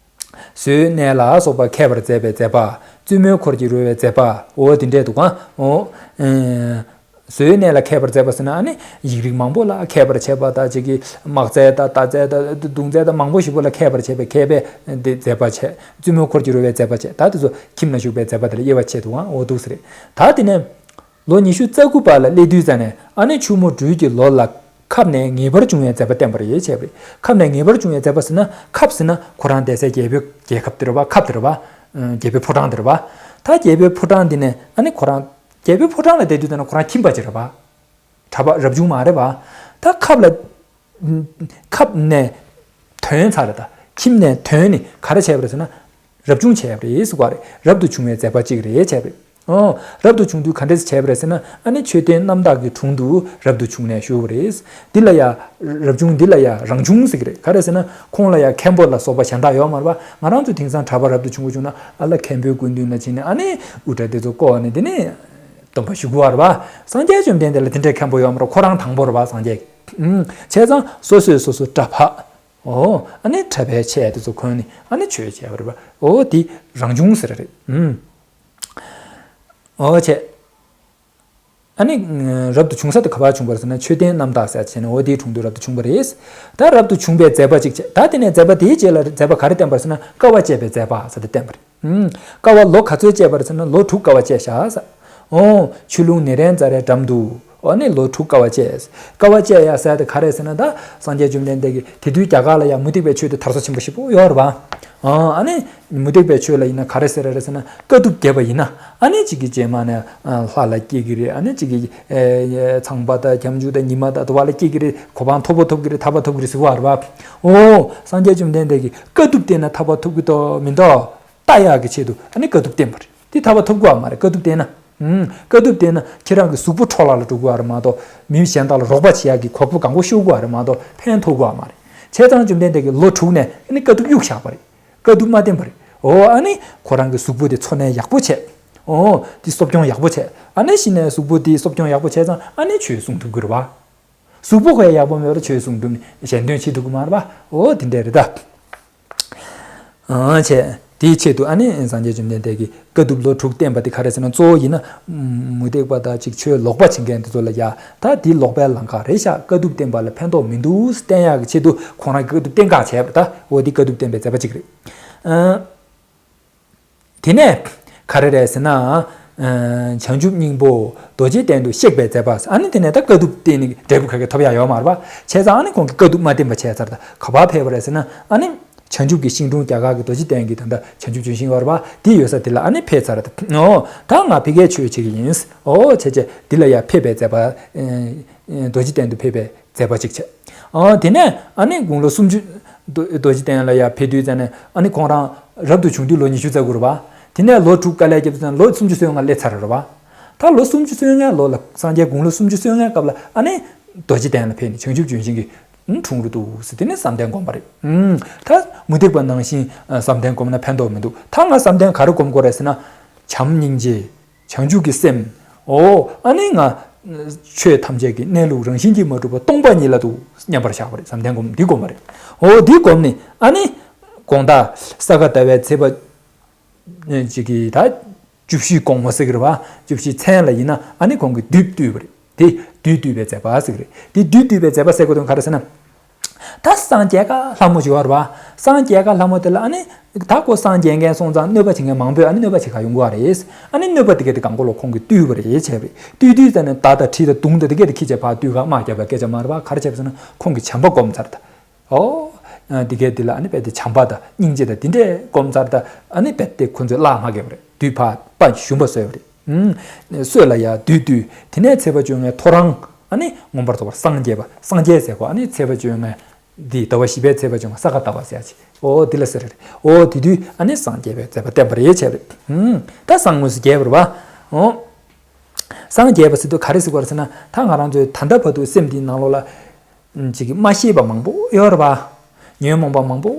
བཟོའི་གནས་ལ་སོགས་པ་མཁས་པར་མཛད་པའི་མཛད་པ། བཙུན་མོའི་འཁོར་གྱིས་རོལ་བའི་མཛད་པ། འོ་དེ་འདྲས་འདུག་ག་ཨོ། ཨེ། བཟོའི་གནས་ལ་མཁས་པར་མཛད་པ་ཟེར་ན་ཨ་ནི་ཡིག་རིགས་མང་པོ་ལ་མཁས་པར་བྱས་པ་དང་གཅིག་གི་དམག་རྩལ་དང་རྟ་རྩལ་དང་མདུང་རྩལ་དང་མང་པོ་ཞིག་པོ་ལ་མཁས་པར་བྱས་པའི་མཁས་པའི་དེ་མཛད་པ་བྱས། བཙུན་མོའི་འཁོར་གྱིས་རོལ་བའི་མཛད་པ་བྱས། ད་དེ་ཚོ་ཁྱིམ་ལ་བཞུགས་པའི་མཛད་པ་དེ་ལ་དབྱེ་བ་ཕྱེ་འདུག་ག་འོ་འདུག་ཟེར། ད་དེ་ནས། ལོ་ཉི་ཤུ་རྩ་དགུ་པ་ལ་སླེབས་དུས་ཙམ་ནས་ཨ་ནི་ཆུ་མོ་སྦྲུལ་གྱི་ལོ་ལ་ཁབ་ནས་ངེས་པར་འབྱུང་བའི་མཛད་པ་བསྟན་པ་རེད་བྱས་པ་རེད། ཁབ་ནས་ངེས་པར་འབྱུང་བའི་མཛད་པ་ཟེར་ན་ཁབ་ཟེར་ན་ཁོ་རང་བསྡད་སའི་རྒྱལ་པོའི་རྒྱལ་ཁབ་དེ་རེད་པ། ཁབ་དེ་རེད་པ། ཨ། རྒྱལ་པོའི་ཕོ་བྲང་དེ་རེད་པ། ད་རྒྱལ་པོའི་ཕོ་བྲང་འདི་ནས་ཨ་ནི་ཁོ་རང་རྒྱལ་པོའི་ཕོ་བྲང་ལ་བསྡད་དུས་ཙམ་ན་ཁོ་རང་ཁྱིམ་པ་ཅིག་རེད་པ། གྲྭ་པ་རབ་བྱུང་མ་རེད་པ། ད་ཁབ་ལ། ཁབ་ནས་ཐོན་ཚར་རེད། ད་ཁྱིམ་ནས་ཐོན་ནས་ག་རེ་བྱས་པ་རེད་ཟེར་ན། རབ་བྱུང་བྱས་པ་རེད་ཟེར་བ་རེད། རབ་ཏུ་བྱུང་བའི་མཛད་པ་གཅིག་རེད་བྱས་པ་རེད། ཨོ། རབ་ཏུ་བྱུང་དུས་ག་འདྲས་བྱས་པ་རེད་ཟེར་ན་ཨ་ནི་མཆོད་རྟེན་རྣམ་དག་གི་དྲུང་དུ་རབ་ཏུ་བྱུང་ནས་བཞུགས་པ་རེད། འདི་ལ་ཡ། རབ་བྱུང་འདི་ལ་ཡ་རང་བྱུང་ཟེར་གི་རེད། ག་རེ་ཟེར་ན་ཁོང་ལ་ཡ་མཁན་པོ་ལ་སོགས་པ་གཞན་དག་ཡོད་མ་རེད་པ། ང་རང་ཚོ་དེང་སང་གྲྭ་པ་རབ་ཏུ་བྱུང་གི་བྱུང་ན་ཨ་ལ་མཁན་པོའི་སྐུ་མདུན་ལ་ཕྱིན་ནས་ཨ་ནི་དབུ་སྐྲ་དེ་ཚོ་བསྐོར་ནས་དེ་ནས། སྡོམ་པ་ཞུ་དགོས་པ་རེད་པ། སངས་རྒྱས་བཅོམ་ལྡན་འདས་ལ་དེ་འདྲའི་མཁན་པོ་ཡོད་མ་རེད། ཁོ་རང་དང་པོ་རེད་པ་སངས་རྒྱས། ཨུམ། བྱས་ཙང་སོ་སོས་སོ་སོ་གྲྭ་པ། ཨོ། ཨ་ནི་གྲྭ་པའི་ཆས་དེ་ཚོ་གོན་ནས་ཨ་ནི་ཆོས་བྱས་པ་རེད་པ། ཨོ་དེ་རང་བྱུང་ཟེར་རེད། ཨུམ། ཨོ་བྱས། ཨ་ནི་རབ་ཏུ་བྱུང་ས་དེ་ག་པར་བྱུང་བ་རེད་ཟེར་ན་མཆོད་རྟེན་རྣམ་དག་ཟེར་བྱས་ནས་འོ་དེའི་དྲུང་དུ་རབ་ཏུ་བྱུང་བ་རེད། ད་རབ་ཏུ་བྱུང་བའི་མཛད་པ་གཅིག་བྱས། ད་དེ་ནས་མཛད་པ་དེའི་རྗེས་ལ་མཛད་པ་ག་རེ་བསྟན་པ་རེད་ཟེར་ན་དཀའ་བ་སྤྱད་པའི་མཛད་པ་ཟེར་དེ་བསྟན་པ་རེད། ཨུམ། དཀའ་བ་ལོ་ག་ཚོད་སྤྱད་པ་རེད་ཟེར་ན་ལོ་དྲུག་དཀའ་བ་སྤྱད་བཞག་ཟེར། ཨོ། ཆུ་ཀླུང་ནཻ་རཉྫ་རའི་འགྲམ་དུ། ཨོ་ནི་ལོ་དྲུག་དཀའ་བ་སྤྱད། དཀའ་བ་སྤྱད་ཡ་ཟེར་དེ་ག་རེ་ཟེར་ན་ད་སངས་རྒྱས་བཅོམ་ལྡན་འདས་ཀྱིས་དེ་དུས་རྒྱ་གར་ལ་ཡང་མུ་སྟེགས་པའི་ཆོས་དེ་དར་སོ་ཆེན་པོ་ཞེ་པོ་ཡོད་རེད་པ། ཨོ་ཨ་ནི་མུ་སྟེགས་པའི་ཆོས་ལ་ཡིན་ན་ག་རེ་ཟེར་རེད་ཟེར་ན་དཀའ་ཐུབ་བརྒྱབ་པ་ཡིན་ན་ཨ་ནི་གཅིག་གིས་རྗེས་མ་ནས་ལྷ་ལ་སྐྱེ་གི་རེད། ཨ་ནི་གཅིག་གིས་ཚངས་པ་དང་ཁྱབ་འཇུག་དང་ཉི་མ་དང་དུ་བ་ལ་སྐྱེ་གི་རེད། གོ་འཕང་མཐོ་པོ་ཐོབ་གི་རེད། ཐར་པ་ཐོབ་གི་རེད་ཟེར་བ་རེད་པ། ཨོ་སངས་རྒྱས་བཅོམ་ལྡན་འདས་ཀྱིས་དཀའ་ཐུབ་བསྟེན་ན་ཐར་པ་ཐོབ་གི་འདུག་མི་འདུག་ལྟ་ཡག་གི་ཆེད་དུ་ཨ་ནི་དཀའ་ཐུབ་བསྟེན་པ་རེད། དེ་ཐར་པ་ཐོབ་དགོས་པ་མ་རེད། དཀའ་ཐུབ་བསྟེན་ན། ཨུམ། དཀའ་ཐུབ་བསྟེན་ན་ཁྱེད་རང་གི་གཟུགས་པོ་འཕྲོ་བརླག་ལ་འགྲོ་དགོས་པ་རེད་མ་གཏོགས་མི་གཞན་དག་ལ་རོགས་པ་བྱེད་ཡག་གི་གོ་སྐབས་གང་པོ་ཤོར་དགོས་པ་རེད་མ་གཏོགས་ཕན་ཐོགས་དགོས་པ་མ་རེད། བྱས་ཙང་བཅོམ་ལྡན་འདས་ཀྱིས་ལོ་དྲུག་ནས་ཨ་ནི་དཀའ་ཐུབ་གཡུག་བཞག་པ་རེད། དཀའ་ཐུབ་མ་བསྟེན་པ་རེད། ཨོ་ཨ་ནི་ཁོ་རང་གི་གཟུགས་པོ་དེ་འཚོ་གནས་ཡག་པོ་བྱས། ཨོ་དེ་གསོ་སྐྱོང་ཡག་པོ་བྱས། ཨ་ནི་གཞི་ནས་གཟུགས་པོ་དེ་གསོ་སྐྱོང་ཡག་པོ་བྱས་ཙང་ཨ་ནི་ཆོས་གསུང་ཐུབ་ཀྱི་རེད་པ། གཟུགས་པོ་ཁོ་ཡག་པོ་མེད་པར་ཆོས་གསུང་དུས་གཞན་དོན་བྱེད་ཐུབ་ཀྱི་མ་རེད་པ། འོ་དེ་འདྲ་རེད་ད། ཨང་བྱས། དེའི་ཆེད་དུ་ཨ་ནི་སངས་རྒྱས་བཅོམ་ལྡན་འདས་ཀྱིས་དཀའ་ཐུབ་ལོ་དྲུག་བསྟན་པ་དེ་ག་རེ་ཟེར་ན་གཙོ་བོ་ཡིན་ན། མུ་སྟེགས་པ་དང་ཅིག་ཆོས་ལོག་པ་བྱེད་མཁན་དེ་ཚོ་ལ་ཡ་ད་དེ་ལོག་པའི་ལམ་ཁ་རེད་ཤག་དཀའ་ཐུབ་བསྟན་པ་ལ་ཕན་ཐོགས་མི་འདུག་བསྟན་ཡག་གི་ཆེད་དུ་ཁོང་རང་གིས་དཀའ་ཐུབ་བསྟན་ག་བྱས་པ་རེད་ད། འོ་དེ་དཀའ་ཐུབ་བསྟན་པའི་མཛད་པ་གཅིག་རེད། ཨང་། དེ་ནས་ག་རེ་རེད་ཟེར་ན། ཨ། བྱང་ཆུབ་སྙིང་པོ་རྡོ་རྗེ་གདན་དུ་གཤེགས་པའི་མཛད་པ། ཨ་ནི་དེ་ནས་ད་དཀའ་ཐུབ་བསྟན་ནས་འབྲས་བུ་ག་གེ་ཐོབ་ཡ་ཡོད་མ་རེད་པ། བྱས་ཙང་ཨ་ནི་ཁོང་གིས་དཀའ་ཐུབ་མ་བསྟན་པ་བྱས་ཚར། ད་ག་པར་ཕེབས་པ་རེད་ཟེར་ན་ཨ་ནི་བྱང་ཆུབ་ཀྱི་ཤིང་དྲུང་རྒྱ་གར་གྱི་རྡོ་རྗེ་གདན་གྱི་ད་ལྟ་བྱང་ཆུབ་ལྗོན་ཤིང་ཡོད་རེད་པ། དེ་ཡོད་ས་དེ་ལ་ཨ་ནི་ཕེབས་ཚར། ད་ཨོ་ད་ང་ཕ་གིར་ཆོས་བྱེད་ཀྱི་ཡིན། ཨོ་བྱས་བྱས་དེ་ལ་ཡ་ཕེབས་པའི་མཛད་པ། རྡོ་རྗེ་གདན་དུ་ཕེབས་པའི་མཛད་པ་གཅིག་བྱས། ཨ། དེ་ནས་ཨ་ནི་དགུང་ལོ་སུམ་ཅུ། རྡོ་རྗེ་གདན་ལ་ཡར་ཕེབས་དུས་ཙམ་ནས་ཨ་ནི་ཁོང་རང་རབ་ཏུ་བྱུང་དུས་ལོ་ཉི་ཤུ་རྩ་དགུ་རེད་པ། དེ་ནས་ལོ་དྲུག་དཀའ་ལས་བརྒྱབ་དུས་ཙམ་ལོ་སུམ་ཅུ་སོ་ལྔ་སླེབས་ཚར་རེད་པ། ད་ལོ་སུམ་ཅུ་སོ་ལྔའི་ལོ་ལ་སངས་རྒྱས་དགུང་ལོ་སུམ་ཅུ་སོ་ལྔའི་སྐབས་ལ་ཨ་ནི་རྡོ་རྗེ་གདན་ལ་ཕེབས་ནས་བྱང་ཆུབ་ལྗོན་ཤིང་གི་འཁྲུངས་རུ་འདུག་ཟེར། དེ་ནས་བསམ་གཏན་བསྒོམ་པ་རེད། ཨུམ། ད་མུ་སྟེགས་པ་ནང་བཞིན་བསམ་གཏན་བསྒོམ་ན་ཕན་ཐོགས་མི་འདུག་ད་ང་བསམ་གཏན་ག་རེ་བསྒོམ་དགོས་རེད་ཟེར་ན། བྱམས་སྙིང་རྗེ། བྱང་ཆུབ་ཀྱི་སེམས། ཨོ། ཨ་ནི་ང་ཆོས་ཐམས་ཅད་ཀྱི་གནས་ལུགས་རང་བཞིན་གྱིས་མ་གྲུབ་པ་སྟོང་པ་ཉིད་ལ་འདུག་སྙམ་པར་བཞག་པ་རེད། བསམ་གཏན་སྒོམ་འདི་སྒོམ་པ་རེད། ཨོ་འདི་སྒོམ་ནས་ཨ་ནི་དགོང་དག་ས་ག་ཟླ་བའི་ཚེས་པ་ཅིག་གི་ད་བཅུ་བཞི་དགོང་མོ་ཟེར་གི་རེད་པ། བཅུ་བཞི་མཚན་ལ་ཡིན་ན་ཨ་ནི་ཁོང་གིས་བདུད་བཏུལ་བ་རེད། དེ་བདུད་བཏུལ་བའི་མཛད་པ་ཟེར་གི་རེད། དེ་བདུད་བཏུལ་བའི་མཛད་པ་ཟེར་དགོས་དོན་ག་རེ་ཟེར་ན། ད་སངས་རྒྱས་ཀ་ལྷ་མོ་ཅིག་ཡོད་རེད་པ། སངས་རྒྱས་ཀ་ལྷ་མོ་དེ་ལ་ཨ་ནི་ད་ཁོ་སངས་རྒྱས་མཁན་སོང་ཙང་གནོད་པ་བྱེད་མཁན་མང་པོས་ཨ་ནི་གནོད་པ་བྱེད་ག་ཡོང་གི་རེད། ཨ་ནི་གནོད་པ་དེ་གས་དེ་གང་གོ་ལོ་ཁོང་གིས་བཏུལ་བ་རེད་བྱས་པ་རེད། བཏུལ་དུས་ཙམ་ནས་མདའ་དང་གྲི་དང་མདུང་དང་དེ་གས་དེ་ཁྱེར་བྱས་ཕར་བཏུལ་ག་དམག་རྒྱབ་པ་སྐད་ཆ་མ་རེད་པ། ག་རེ་བྱས་པ་ཟེར་ན་ཁོང་གིས་བྱམས་པ་བསྒོམ་ཚར་ད། ཨོ། དེ་གས་དེ་ལ་ཨ་ནི་རྦད་དེ་བྱམས་པ་དང་སྙིང་རྗེ་དང་དེ་འདྲས་བསྒོམ་ཚར་ད། ཨ་ནི་རྦད་དེ་ཁོ་ཚོས་གླགས་མ་བརྒྱབ་པ་རེད། བདུད་ཕར་དཔའ་ཞུམ་པ་བཟོས་པ་རེད། ཨུམ། སྲོད་ལ་ཡར་བདུད་བཏུལ། དེ་ནས་ཚེས་པ་བཅོ་ལྔའི་ཐོ་རངས་ཨ་ནི་མངོན་པར་རྫོགས་པར་སངས་རྒྱས་པ། སངས་རྒྱས་ཟེར་གོ་ཨ་ནི་ཚེས་པ་བཅོ་ལྔའི་ འདི་ཟླ་བ་བཞི་པའི་ཚེས་པ་བྱུང་བ་ས་ག་ཟླ་བ་ཟེར་ཡ་ཅིག་འོ་འདི་ལ་ཟེར་རེད། འོ་དེ་དུས་ཨ་ནི་སངས་རྒྱས་པའི་མཛད་པ་བསྟན་པ་རེད་བྱས་པ་རེད། ཧུམ། ད་སངས་དངོས་སུ་རྒྱས་པ་རེད་པ། འོ། སངས་རྒྱས་པ་ཟེར་དུས་ག་རེ་ཟེར་དགོས་རེད་ཟེར་ན། ད་ང་རང་ཚོའི་ད་ལྟ་བར་དུ་སེམས་འདིའི་ནང་ལོགས་ལ་ཅིག་མ་ཤེས་པ་མང་པོ་ཡོད་རེད་པ། ཉོན་མོངས་པ་མང་པོ་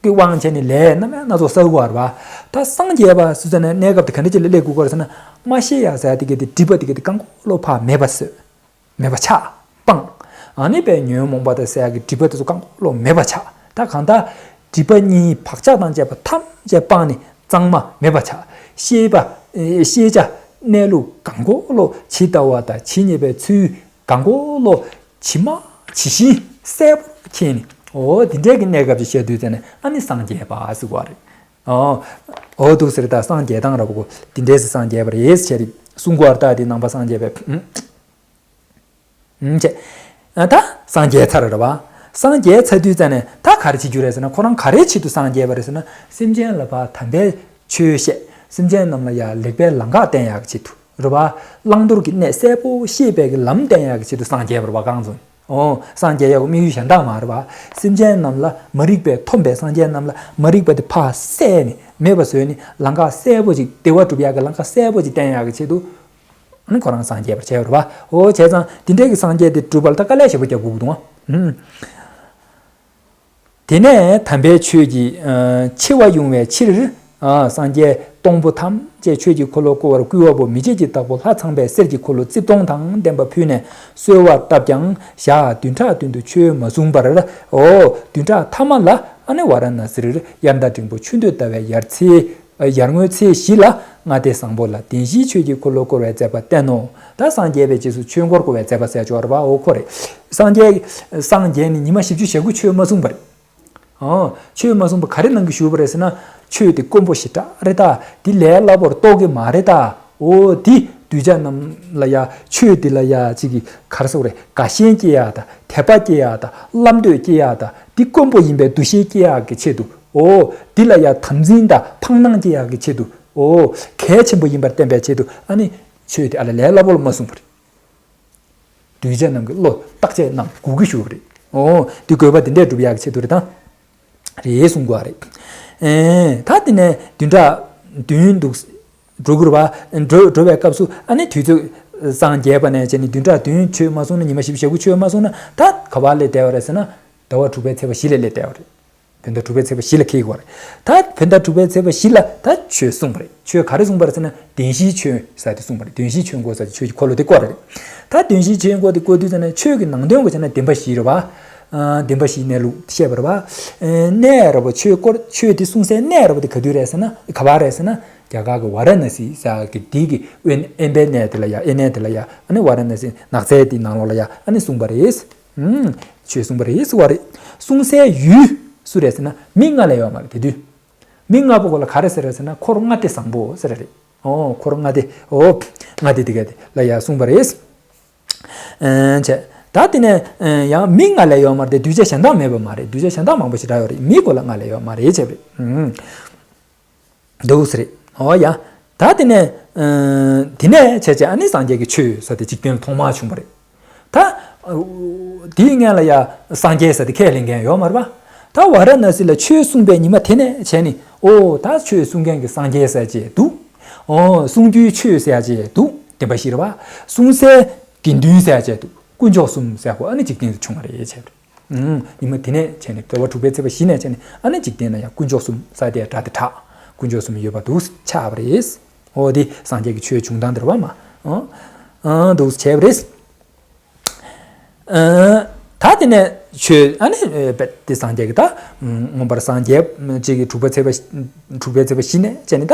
གི་དབང་བྱས་ནས་ལས་རྣམ་གཡེང་སྣ་ཚོགས་བསགས་ཀྱི་ཡོད་རེད་པ། ད་སངས་རྒྱས་པ་ཟེར་ཙམ་ནས་གནས་སྐབས་དེ་ག་འདྲ་ཅིག་ལ་སླེབས་དགོས་ཀྱི་རེད་ཟེར་ན། མ་ཤེས་ཡ་ཟེར་ཡ་དེ་ག་དེ་སྒྲིབ་པ་དེ་ག་དེ་གང་ག་ལོ་ཕར་མེད་པ་བཟོས། མེད་པ་ཆགས་སྤངས། ཨ་ནི་པའི་ཉོན་མོངས་པ་དང་ཟེར་ཡ་གི་སྒྲིབ་པ་དེ་ཚོ་གང་ག་ལོ་མེད་པ་ཆགས། ད་གང་ལྟར་སྒྲིབ་པ་གཉིས་བག་ཆགས་དང་བཅས་པ་ཐམས་ཅད་སྤངས་ནས་གཙང་མ་མེད་པ་ཆགས། ཤེས་པ། ཨེ། ཤེས་བྱ་གནས་ལུགས་གང་ག་ལོ་ཇི་ལྟ་བ་དང་ཇི་སྙེད་པའི་ཚུལ་གང་ག་ལོ་ཇི་མ་ཇི་བཞིན་གསལ་པོར་མཁྱེན་ནས། འོ་དེ་འདྲའི་གི་གནས་སྐབས་ཅིག་བཤད་དུས་ཙམ་ནས་ཨ་ནི་སངས་རྒྱས་པ་ཟེར་བ་རེད། ཨོ། འོ་འདུག་ཟེར། ད་སངས་རྒྱས་སྟངས་ར་བ་གོ་དེ་འདྲའི་སེ་སངས་རྒྱས་པ་རེད་ཟེར་གསུང་གི་ཡོད་རེད། ད་དེ་ནང་པ་སངས་རྒྱས་པའི། ཨུམ། ཨུམ་བྱས། ཨ། ད་སངས་རྒྱས་ཚར་རེད་པ། སངས་རྒྱས་ཚར་དུས་ཙམ་ནས་ད་ག་རེ་བྱེད་རྒྱུ་རེད་ཟེར་ན། ཁོ་རང་ག་རེའི་ཆེད་དུ་སངས་རྒྱས་པ་རེད་ཟེར་ན། སེམས་ཅན་ལ་ཕར་དམ་པའི་ཆོས་བཤད། སེམས་ཅན་རྣམས་ལ་ཡང་ལེགས་པའི་ལམ་ཁ་བསྟན་ཡག་གི་ཆེད་དུ་རེད་པ། བླང་དོར་གྱི་གནས་གསལ་པོ་ཤེས་པའི་གི་ལམ་བསྟན་ཡག་གི་ཆེད་དུ་སངས་རྒྱས་པ་རེད་པ། གང་ཚོ། ཨོ། སངས་རྒྱས་ཡག་གི་དམིགས་ཡུལ་གཞན་དག་མ་རེད་པ། སེམས་ཅན་རྣམས་ལ་མ་རིག་པའི། འཐོམས་པའི་སེམས་ཅན་རྣམས་ལ་མ་རིག་པ་དེ་ཕར་བསལ་ནས་མེད་པ་བཟོས་ནས་ལམ་ཁ་གསལ་པོ་ཅིག་བདེ་བ་སྒྲུབ་ཡག་གི་ལམ་ཁ་གསལ་པོ་ཅིག་བསྟན་ཡག་གི་ཆེད་དུ། ཨ་ནི་ཁོ་རང་སངས་རྒྱས་པར་བྱས་པ་རེད་པ། འོ་བྱས་ཙང་དེ་འདྲའི་གི་སངས་རྒྱས་དེ་སྒྲུབ་པ་ལ་ད་དཀའ་ལས་ཞེ་པོ་རྒྱག་དགོས་ཀྱི་འདུག་ཨ། ཨུམ། དེ་ནས་དམ་པའི་ཆོས་ཀྱི་ཨ་ཆེ་བ་དབྱུང་བའི་ཕྱིར། ཨ། སངས་རྒྱས་སྟོང་པོ་ཐམས་ཅད་ཆོས་ཀྱི་འཁོར་ལོ་བསྐོར་བར་བསྐུལ་བ་པོ། མི་མཇེད་ཀྱི་བདག་པོ་ལྷ་ཚངས་པས་གསེར་གྱི་འཁོར་ལོ་རྩིབས་སྟོང་དང་ལྡན་པ་ཕུལ་ནས་གསོལ་བ་བཏབ་ཀྱང་ཞག་བདུན་ཕྲག་བདུན་དུ་ཆོས་མ་གསུངས་པར། འོ། བདུན་ཕྲག་ཐ་མ་ལ་ཨ་ནི་ཝཱ་ར་ཎ་སིར་དབྱར་ཟླ་འབྲིང་པོ་ཆུ་སྟོད་ཟླ་བའི་ཡར་ཚེས། ཡར་ངོའི་ཚེས་བཞི་ལ་ལྔ་སྡེ་བཟང་པོ་ལ་བདེན་བཞིའི་ཆོས་ཀྱི་འཁོར་ལོ་བསྐོར་བའི་མཛད་པ་བསྟན་ནོ། ད་སངས་རྒྱས་པའི་རྗེས་སུ་ཆོས་འཁོར་བསྐོར་བའི་མཛད་པ་ཟེར་ཡག་ཅིག་ཡོད་རེད་པ། འོ་ཁོ་རེད། སངས་རྒྱས། སངས་རྒྱས་ནས་ཉི་མ་བཞི་བཅུ་ཞེ་དགུ་ཆོས་མ་གསུངས་པ་རེད། ཨོ། ཆོས་མ་གསུངས་པ་ག་རེ་གནང་གི་བཞུགས་པ་རེད་ཟེར་ན། ཆོས་དེ་དཀོན་པོ་ཞེ་དྲག་རེད་ད། འདི་ལས་སླ་པོར་རྟོགས་ཀྱི་མ་རེད་ད། འོ་འདི་གདུལ་བྱ་རྣམས་ལ་ཡང་ཆོས་འདི་ལ་ཡང་ཅིག་གི་ག་རེ་ཟེར་དགོས་རེད། དགའ་ཞེན་སྐྱེ་ཡག་དང་། དད་པ་སྐྱེ་ཡག་དང་། བླང་འདོད་སྐྱེ་ཡག་དང་། འདི་དཀོན་པོ་ཡིན་པའི་འདུ་ཤེས་སྐྱེ་ཡག་གི་ཆེད་དུ། འོ། འདི་ལ་ཡང་དམ་འཛིན་དང་འཕང་སྣང་སྐྱེ་ཡག་གི་ཆེད་དུ། འོ། གལ་ཆེན་པོ་ཡིན་པར་བསྟན་པའི་ཆེད་དུ་ཨ་ནི་ཆོས་དེ་ཨ་ལ་ལས་སླ་པོ་ལ་མ་གསུངས་པ་རེད། གདུལ་བྱ་རྣམས་ཀྱི་བློ་བརྟག་དཔྱད་གནང་དགོས་ཀྱི་ཞུ་བ་རེད། འོ། འདི་དགོས་པ་འདི་འདྲས་སྒྲུབ་ཡག་གི་ཆེད་དུ་རེད་ད། རེད་གསུང་དགོས་པ་རེད། ཨེ། ད་དེ་ནས་བདུན་ཕྲག་བདུན་འདུག་འགྲོ་དགོས་རེད་པ། འགྲོ་འགྲོ་བའི་སྐབས་སུ་ཨ་ནི་དུས་ཚོད་སངས་རྒྱས་པ་ནས་བྱས་ནས་བདུན་ཕྲག་བདུན་ཆོས་མ་གསུངས་ན། ཉི་མ་བཞི་བཅུ་ཞེ་དགུ་ཆོས་མ་གསུངས་ན། ད་ག་པར་སླེབས་བསྡད་པ་རེད་ཟེར་ན། ཟླ་བ་དྲུག་པའི་ཚེས་པ་བཞི་ལ་སླེབས་བསྡད་པ་རེད། བོད་ཟླ་དྲུག་པའི་ཚེས་པ་བཞི་ལ་འཁེལ་གྱི་ཡོད་རེད། ད་བོད་ཟླ་དྲུག་པའི་ཚེས་པ་བཞི་ལ་ད་ཆོས་གསུངས་པ་རེད། ཆོས་ག་རེ་གསུངས་པ་རེད་ཟེར་ན། བདེན་བཞིའི་ཆོས་ཟེར་དེ་གསུངས་པ་རེད། བདེན་བཞིའི་ཆོས་འཁོར་ཟེར་དེ་ཆོས་ཀྱི་འཁོར་ལོ་དེ་བསྐོར་རེད། ད་བདེན་བཞིའི་ཆོས་འཁོར་དེ་བསྐོར་དུས་ཙམ་ནས་ཆོས་ཀྱི་ནང་དོན་གོ་བྱས་ན་བདེན་པ་བཞི་རེད་པ། ཨ། བདེན་པ་བཞིའི་གནས་ལུགས་བཤད་པ་རེད་པ། ཨ། གནས་རེད་པ། ཆོས་འཁོར། ཆོས་དེ་གསུང་སའི་གནས་རེད་པ། དེ་ག་དུས་རེད་ཟེར་ན། ག་པར་རེད་ཟེར་ན། རྒྱ་གར་གྱི་ཝཱ་ར་ཎ་སི་ཟེར་གྱི་དེ་གི་དབེན་དབེན་པའི་གནས་དེ་ལ་ཡ། དབེན་གནས་དེ་ལ་ཡ། ཨ་ནི་ཝཱ་ར་ཎ་སི་ནགས་ཚལ་དེའི་ནང་ལོགས་ལ་ཡ་ཨ་ནི་གསུངས་པ་རེད། ཨུམ། ཆོས་གསུངས་པ་རེད་ཟེར་བ་རེད། གསུང་སའི་ཡུལ་སུ་རེད་ཟེར་ན། མི་ལྔ་ལས་ཡོད་མ་རེད། དེ་དུས་མི་ལྔ་པོ་གོ་ལ་ག་རེ་ཟེར་རེད་ཟེར་ན། འཁོར་ལྔ་སྡེ་བཟང་པོ་ཟེར་རེད། ཨོ། འཁོར་ལྔ་སྡེ། ཨོ། ལྔ་སྡེ་དེ་ག་དེ་ལ་ཡ་གསུངས་པ་རེད། ཨེ། བྱས། ད་དེ་ནས་ཨེ་ཡང་མི་ལྔ་ལས་ཡོད་མ་རེད་དེ། གདུལ་བྱ་གཞན་དག་མེད་པ་མ་རེད། གདུལ་བྱ་གཞན་དག་མང་པོ་ཞེ་དྲག་ཡོད་རེད། མི་གོ་ལ་ལྔ་ལས་ཡོད་མ་རེད་བྱས་པ་རེད། ཨུམ། འདུག་སེ་རེད། འོ་ཡ། ད་དེ་ནས། ཨ། དེ་ནས་བྱས་བྱས་ཨ་ནི་སངས་རྒྱས་ཀྱི་ཆོས་ཟེར་དེ་འཇིག་རྟེན་ཐོག་མར་བྱུང་བ་རེད། ད། ཨ། དེའི་སྔོན་ལ་ཡ་སངས་རྒྱས་ཟེར་དེ་ཁས་ལེན་མཁན་ཡོད་མ་རེད་པ། ད་ཝཱ་ར་ཎ་སི་ལ་ཆོས་གསུངས་པའི་ཉི་མ་དེ་ནས་བྱས་ནས། ཨོ། ད་ཆོས་གསུང་མཁན་གྱི་སངས་རྒྱས་ཟེར་ཅིག་འདུག་ཨོ། གསུང་རྒྱུའི་ཆོས་ཟེར་ཅིག་འདུག་བདེན་པ་བཞི་རེད་པ། གསུང་སའི་དགེ་འདུན་ཟེར་ཅིག་འདུག་དཀོན་མཆོག་གསུམ་ཟེར་གོ་ཨ་ནི་འཇིག་རྟེན་དུ་བྱུང་བ་རེད་བྱས་པ་རེད། ཨུམ། ཉི་མ་དེ་ནས་བྱས་ནས་ཟླ་བ་དྲུག་པའི་ཚེས་པ་བཞི་ནས་བྱས་ནས་ཨ་ནི་འཇིག་རྟེན་ན་ཡང་དཀོན་མཆོག་གསུམ་ཟེར་དེ་སྒྲ་དེ་གྲགས། དཀོན་མཆོག་གསུམ་ཡོད་པ་འདུག་ཆགས་པ་རེད། འོ་དེ་སངས་རྒྱས་ཀྱི་ཆོས་བྱུང་སྟངས་དེ་རེད་པ་མ། ཨང་། ཨང་། འདུག་བྱས་པ་རེད། ཨ། ད་དེ་ནས་ཆོས་ཨ་ནི་དཔེ་དེ་སངས་རྒྱས་ཀྱི་ད་མངོན་པར་སངས་རྒྱས་ཅིག་གི་དྲུག་པའི་ཚེས་པ། དྲུག་པའི་ཚེས་པ་བཞི་ནས་བྱས་ནས་ད།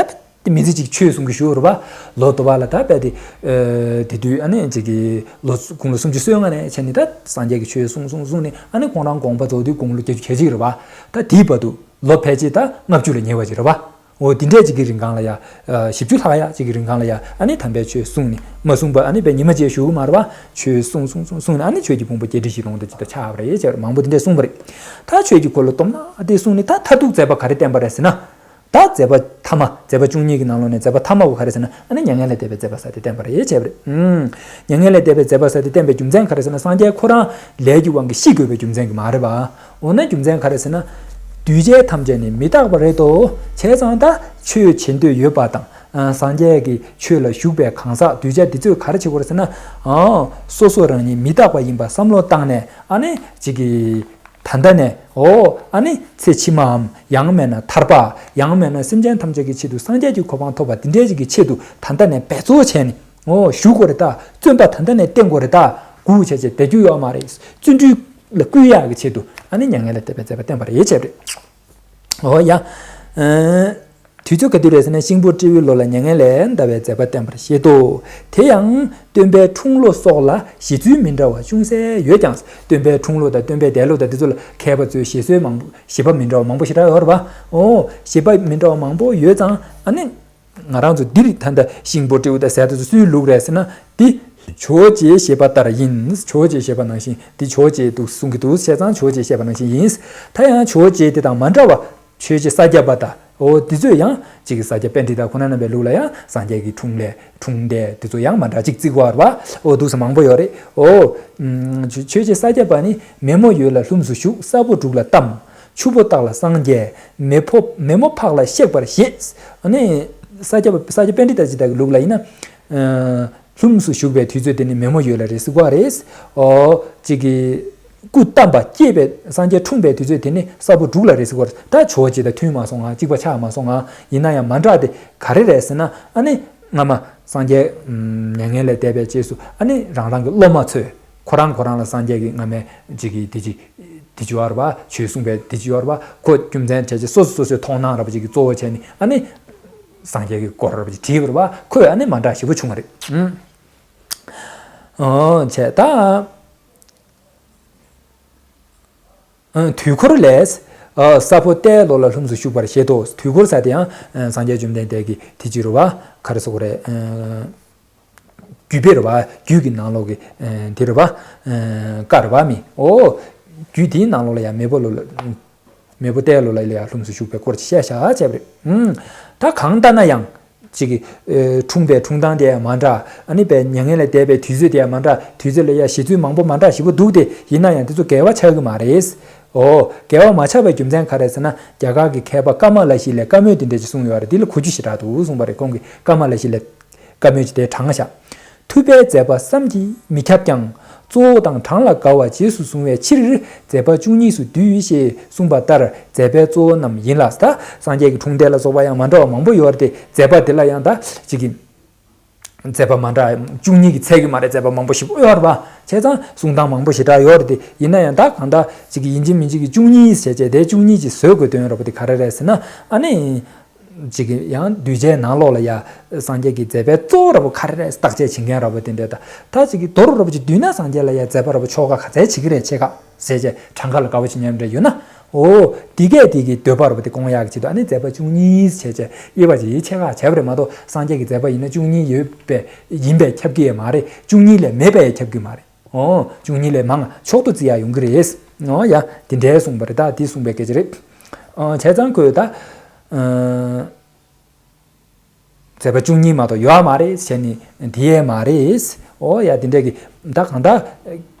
དེ་མི་ཚེ་གཅིག་ཆོས་གསུང་གི་བཞུགས་རེད་པ། ལོ་དུ་བ་ལ་ད་དཔེ་དེ། ཨ། དེ་དུས་ཨ་ནི་ཅིག་གི་ལོ་དགུང་ལོ་སུམ་ཅུ་སོ་ལྔ་ནས་བྱས་ནས་ད་སངས་རྒྱས་ཀྱི་ཆོས་གསུང་གསུང་གསུང་ནས་ཨ་ནི་ཁོང་རང་དགོངས་པ་རྫོགས་དུས་དགུང་ལོ་བརྒྱད་ཅུ་གྱ་གཅིག་རེད་པ། ད་དེའི་བར་དུ་ལོ་ཕལ་ཆེར་ད་ལྔ་བཅུ་ལ་ཉེ་བ་ཅིག་རེད་པ། འོ་དེ་འདྲས་ཅིག་གི་རིང་གང་ལ་ཡ། ཨ། བཞི་བཅུ་ལྷག་ཡ་ཅིག་གི་རིང་གང་ལ་ཡ་ཨ་ནི་དམ་པའི་ཆོས་གསུང་ནས་མ་གསུངས་པ་ཨ་ནི་དཔེ་ཉི་མ་གཅིག་བཞུགས་ཀྱི་མ་རེད་པ། ཆོས་གསུང་གསུང་གསུང་གསུང་ནས་ཨ་ནི་ཆོས་ཀྱི་ཕུང་པོ་བརྒྱད་ཁྲི་བཞི་སྟོང་དུ་ཇི་ལྟར་ཆགས་པ་རེད་ཅེས་མང་པོ་དེ་འདྲས་གསུངས་པ་རེད། ད་ཆོས་ཀྱི་འཁོར་ལོ་སྟོབས་ན་དེ་གསུངས་ནས་ད་མཐར་ཐུག་མཛད་པ་ག་རེ་བསྟན་པ་རེད་ཟེར་ན། ད་མཛད་པ་ཐ་མ། མཛད་པ་བཅུ་གཉིས་ཀྱི་ནང་ལོགས་ནས་མཛད་པ་ཐ་མ་བོ་ག་རེ་ཟེར་ན། ཨ་ནི་མྱ་ངན་ལས་འདས་པའི་མཛད་པ་ཟེར་དེ་བསྟན་པ་རེད་བྱས་པ་རེད། ཨུམ། མྱ་ངན་ལས་འདས་པའི་མཛད་པ་ཟེར་དེ་བསྟན་པའི་རྒྱུ་མཚན་ག་རེ་ཟེར་ན། སངས་རྒྱས་ཁོ་རང་ལས་ཀྱི་དབང་གིས་ཤི་དགོས་པའི་རྒྱུ་མཚན་གྱིས་མ་རེད་པ། འོ་ན་རྒྱུ་མཚན་ག་རེ་ཟེར་ན། འདུས་བྱས་ཐམས་ཅད་ནི་མི་རྟག་པ་རེད་དོ། བྱས་ཙང་ད་ཆོས་བྱེད་འདོད་ཡོད་པ་དང་། ཨ། སངས་རྒྱས་ཀྱི་ཆོས་ལ་ཞུགས་པའི་གང་ཟག་གདུལ་བྱ་འདི་ཚོས་ག་རེ་བྱེད་དགོས་རེད་ཟེར་ན། ཨ། སོ་སོ་རང་ཉིད་མི་རྟག་པ་ཡིན་པ་བསམ་བློ་བཏང་ནས། ཨ་ནི་ཅིག་གི་ད་ལྟ་ནས། འོ། ཨ་ནི་ཚེ་ཕྱི་མའམ། ཡང་མིན་ན་ཐར་པ། ཡང་མིན་ན་སེམས་ཅན་ཐམས་ཅད་ཀྱི་ཆེད་དུ་སངས་རྒྱས་ཀྱི་གོ་འཕང་ཐོབ་པ་འདི་འདྲའི་ཅིག་གི་ཆེད་དུ་ད་ལྟ་ནས་འབད་རྩོལ་བྱས་ནས། འོ། ཞུགས་དགོས་རེད་ད། བརྩོན་པ་ད་ལྟ་ནས་བསྟེན་དགོས་རེད་ད། སྒུག་བྱས་བྱས་བསྡད་རྒྱུ་ཡོད་མ་རེད། བརྩོན་འགྲུས་ལ་བསྐུལ་ཡག་གི་ཆེད་དུ། ཨ་ནི་མྱ་ངན་ལས་འདས་པའི་མཛད་པ་བསྟན་པ་རེད་བྱས་པ་རེད། འོ་ཡ། ཨ། དུས་ཚོད་ག་དུས་རེད་ཟེར་ན། ཤིང་ཕོ་སྤྲེའུའི་ལོ་ལ་མྱ་ངན་ལས་འདའ་བའི་མཛད་པ་བསྟན་པར་བཞེད་དོ། དེ་ཡང་སྟོན་པའི་འཁྲུངས་ལོ་སོགས་ལ་བཞེད་ཚུལ་མི་འདྲ་བ་ཅུང་ཟད་ཡོད་ཀྱང་། སྟོན་པའི་འཁྲུངས་ལོ་དང་སྟོན་པའི་འདས་ལོ་དང་དེ་ཚོ་ལ་མཁས་པ་ཚོས་བཞེད་སྲོལ་མང་པོ། བཞེད་པ་མི་འདྲ་བ་མང་པོ་ཞེ་དྲག་ཡོད་རེད་པ། འོ། བཞེད་པ་མི་འདྲ་བ་མང་པོ་ཡོད་ཙང་། ཨ་ནི་ང་རང་ཚོ་འདིར་ད་ལྟ་ཤིང་ཕོ་སྤྲེའུ་དང་ཟེར་དེ་ཚོ་སུའི་ལུགས་རེད་ཟེར་ན། འདི་ཇོ་བོ་རྗེའི་བཞེད་པ་ལྟར་ཡིན། ཇོ་བོ་རྗེས་བཞེད་པ་ནང་བཞིན། འདི་ཇོ་བོ་རྗེས་འདུག་གསུང་གི་འདུག་བྱས་ཙང་ཇོ་བོ་རྗེས་བཞེད་པ་ནང་བཞིན་ཡིན། ད་ཡང་ཇོ་བོ་རྗེ་དེ་དང་མ་འདྲ་བ། ཆོས་རྗེ་ས་སྐྱ་པ་དང་། འོ། དེ་ཚོས་ཡང་ཅིག་ས་སྐྱ་པཎྜི་ཏ་ཁོང་རྣམ་པའི་ལུགས་ལ་ཡང་སངས་རྒྱས་ཀྱི་འཁྲུངས་ལས། འཁྲུངས་འདས་དེ་ཚོ་ཡང་མ་འདྲ་ཅིག་བརྩི་གི་ཡོད་རེད་པ། འོ། འདུག་སེ་མང་པོ་ཡོད་རེད། འོ། ཨམ། ཆོས་རྗེ་ས་སྐྱ་པ་ནི། མེ་མོ་ཡོས་ལ་ལྷུམས་སུ་ཞུགས། ས་ཕོ་འབྲུག་ལ་བལྟམས། ཆུ་ཕོ་སྟག་ལ་སངས་རྒྱས། མེ་ཕོ། མེ་མོ་ཕག་ལ་གཤེགས་པར་བཞེད། ཨ་ནི་ས་སྐྱ་པ། ས་སྐྱ་པཎྜི་ཏ་ཅིག་དག་གི་ལུགས་ལ་ཡིན་ན། ཨ། ལྷུམས་སུ་ཞུགས་པའི་དུས་ཚོད་དེ་ནི་མེ་མོ་ཡོས་ལ་རེད་ཟེར་གྱི་ཡོད་རེད། འོ། ཅིག་གི་སྐུ་བལྟམས་པ། སྐྱེས་པའི། སངས་རྒྱས་འཁྲུངས་པའི་དུས་ཚོད་དེ་ནི་ས་ཕོ་འབྲུག་ལ་རེད་ཟེར་གྱི་ཡོད་རེད། ད་ཇོ་བོ་རྗེ་དང་མཐུན་མ་སོང་ང་། གཅིག་པ་ཆགས་མ་སོང་ང་། ཡིན་ན་ཡང་མ་འདྲ་དེ་ག་རེ་རེད་ཟེར་ན། ཨ་ནི་སྔ་མ་སངས་རྒྱས། ཨམ། མྱ་ངན་ལས་འདས་པའི་རྗེས་སུ། ཨ་ནི་རང་རང་གི་སློབ་མ་ཚོས་ཁོ་རང་ཁོ་རང་ལ་སངས་རྒྱས་ཀྱི་སྔ་མའི་ཅིག་གི་དེ་ཅིག་དེ་ཅིག་ཡོད་རེད་པ། ཆོས་གསུངས་པའི་དེ་ཅིག་ཡོད་རེད་པ། ཁོ་རྒྱུ་མཚན་བྱས་བྱས་སོ་སོ་སོ་སོའི་མཐོང་སྣང་ར་བ་ཅིག་གི་གཙོ་བོ་བྱས་ནས། ཨ་ནི་སངས་རྒྱས་ཀྱི་སྐོར་ར་བ་ཅིག་བྲིས་པ་རེད་པ། ཁོས་ཨ་ནི་མ་འདྲ་ཞེ་པོ་བྱུང་བ་རེད། ཨུམ། འོ། བྱས་ད། ཨ། དུས་འཁོར་ལས། ཨ། ས་ཕོ་རྟའི་ལོ་ལ་ལྷུམས་སུ་ཞུགས་པར་བཞེད་དོ། དུས་འཁོར་ཟེར་དེ་ཡང་། ཨ། སངས་རྒྱས་བཅོམ་ལྡན་འདས་ཀྱི་དེ་ཅིག་རེད་པ། ག་རེ་ཟེར་དགོས་རེད། ཨ། རྒྱུད་པ་རེད་པ། རྒྱུད་ཀྱི་ནང་ལོགས་ཀྱི། ཨ། དེ་རེད་པ། ཨ། བཀའ་རེད་པ། མི། འོ། རྒྱུད་དེའི་ནང་ལོགས་ལ་ཡང་མེ་ཕོ་ལོ་ལ། མེ་ཕོ་རྟའི་ལོ་ལ་ཡང་ལྷུམས་སུ་ཞུགས་པའི་སྐོར་ཅིག་བཤད་བཞག་བྱས་པ་རེད། ཨུམ། ད་གང་ལྟར་ན་ཡང་། ཅིག་གི། ཨེ། འཁྲུངས་པའི་འཁྲུངས་སྟངས་དེ་ཡང་མ་འདྲ། ཨ་ནི་པའི་མྱ་ངན་ལས་འདས་པའི་དུས་ཚོད་དེ་ཡང་མ་འདྲ། དུས་ཚོད་ལ་ཡང་བཞེད་ཚུལ་མང་པོ་མ་འདྲ་ཞེ་པོ་འདུག་སྟེ། ཡིན་ན་ཡང་དེ་ཚོ་འགལ་བ་ཆགས་ཀྱི་མ་རེད། འོ། འགལ་བ་མ་ཆགས་པའི་རྒྱུ་མཚན་ག་རེ་ཟེར་ན། རྒྱ་གར་གྱི་མཁས་པ་ཀ་མ་ལ་ཤཱི་ལས་བཀའ་མོལ་དེ་འདྲ་ཅིག་གསུངས་ཡོད་རེད། འདི་ལ་གོ་རྒྱུ་ཞེ་དྲག་འདུག་གསུངས་པ་རེད། ཁོང་གིས་ཀ་མ་ལ་ཤཱི་ལས་བཀའ་མོལ་ཅིག་དེ་དྲངས་བཞག་ཐུབ་པའི་མཛད་པ་བསམ་གྱིས་མི་ཁྱབ་ཀྱང་། གཙོ་བོ་དང་གྲངས་ལ་དགའ་བ་རྗེས་སུ་བཟུང་བའི་ཕྱིར། མཛད་པ་བཅུ་གཉིས་སུ་བསྡུས་ཞེས་གསུངས་པ་ལྟར། མཛད་པའི་གཙོ་བོ་རྣམས་ཡིན་ལ། ད་སངས་རྒྱས་ཀྱི་འཁྲུངས་འདས་ལ་སོགས་པ་ཡང་མ་འདྲ་བ་མང་པོ་ཡོད་རེད་དེ། མཛད་པ་དེ་ལ་ཡང་ད་ཅིག་གི་མཛད་པ་མ་འདྲ། བཅུ་གཉིས་ཀྱིས་ཚད་ཀྱི་མ་རེད། མཛད་པ་མང་པོ་ཞིག་ཡོད་རེད་པ། བྱས་ཙང་གསུང་སྟངས་མང་པོ་ཞེ་དྲག་ཡོད་རེད་དེ། ཡིན་ན་ཡང་ད་གང་ལྟར་ཅིག་གི་ཡིན་གཅིག་མིན་གཅིག་གི་བཅུ་གཉིས་བྱས་བྱས་དེ་བཅུ་གཉིས་ཀྱིས་བཟོ་དགོས་དོན་རེད་པ། དེ་ག་རེ་རེད་ཟེར་ན། ཨ་ནི། ཅིག་གི་ཡང་གདུལ་བྱའི་ནང་ལོགས་ལ་ཡ། སངས་རྒྱས་ཀྱི་མཛད་པའི་གཙོ་བོ་ར་བོ་ག་རེ་རེད། བརྟག་དཔྱད་བྱེད་མཁན་ར་བོ་དེ་འདྲས་ད། ད་ཅིག་གི་མདོར་ར་བོ་ཅིག་བསྡུས་ན། སངས་རྒྱས་ལ་ཡ་མཛད་པ་ར་བོ་ཆོ་ག་ག་ཚད་བྱེད་ཀྱི་རེད། ཆེ་ཁག་ཟེར་བྱས་གྲངས་ཀ་ལ་དགའ་བོ་བྱེད་མཁན་འདྲ་ཡོད་ན། འོ། དེ་གས་དེ་གི་འདོད་པ་ར་བོ་དེ་སྐོང་ཡག་གི་ཆེད་དུ། ཨ་ནི་མཛད་པ་བཅུ་གཉིས་བྱས་བྱས་དབྱེ་བ་ཅིག་ཆེ་ཁག་བྱས་པ་རེད་མ་གཏོགས། སངས་རྒྱས་ཀྱི་མཛད་པ་ཡིན་ན་བཅུ་གཉིས་ཡོད་པས་ཡིན་པས་ཁྱབ་ཀྱི་ཡོད་མ་རེད། བཅུ་གཉིས་ལས་མེད་པས་ཁྱབ་ཀྱི་མ་རེད། འོ། བཅུ་གཉིས་ལས་མང་མཆོག་ཏུ་བརྩི་ཡག་ཡོང་གི་རེད། འོ་ཡ། དེ་འདྲས་གསུངས་པ་རེད། ད་དེ་གསུངས་པའི་སྐད་ཆ་རེད། ཨ། བྱས་ཙང་ཁོས་ད། ཨ། མཛད་པ་བཅུ་གཉིས་མ་གཏོགས་ཡོད་མ་རེད་ཟེར་ནས་དེ་ཡས་མ་རེད། འོ་ཡ། དེ་འདྲས་ཀྱི་ད་གང་ལྟར་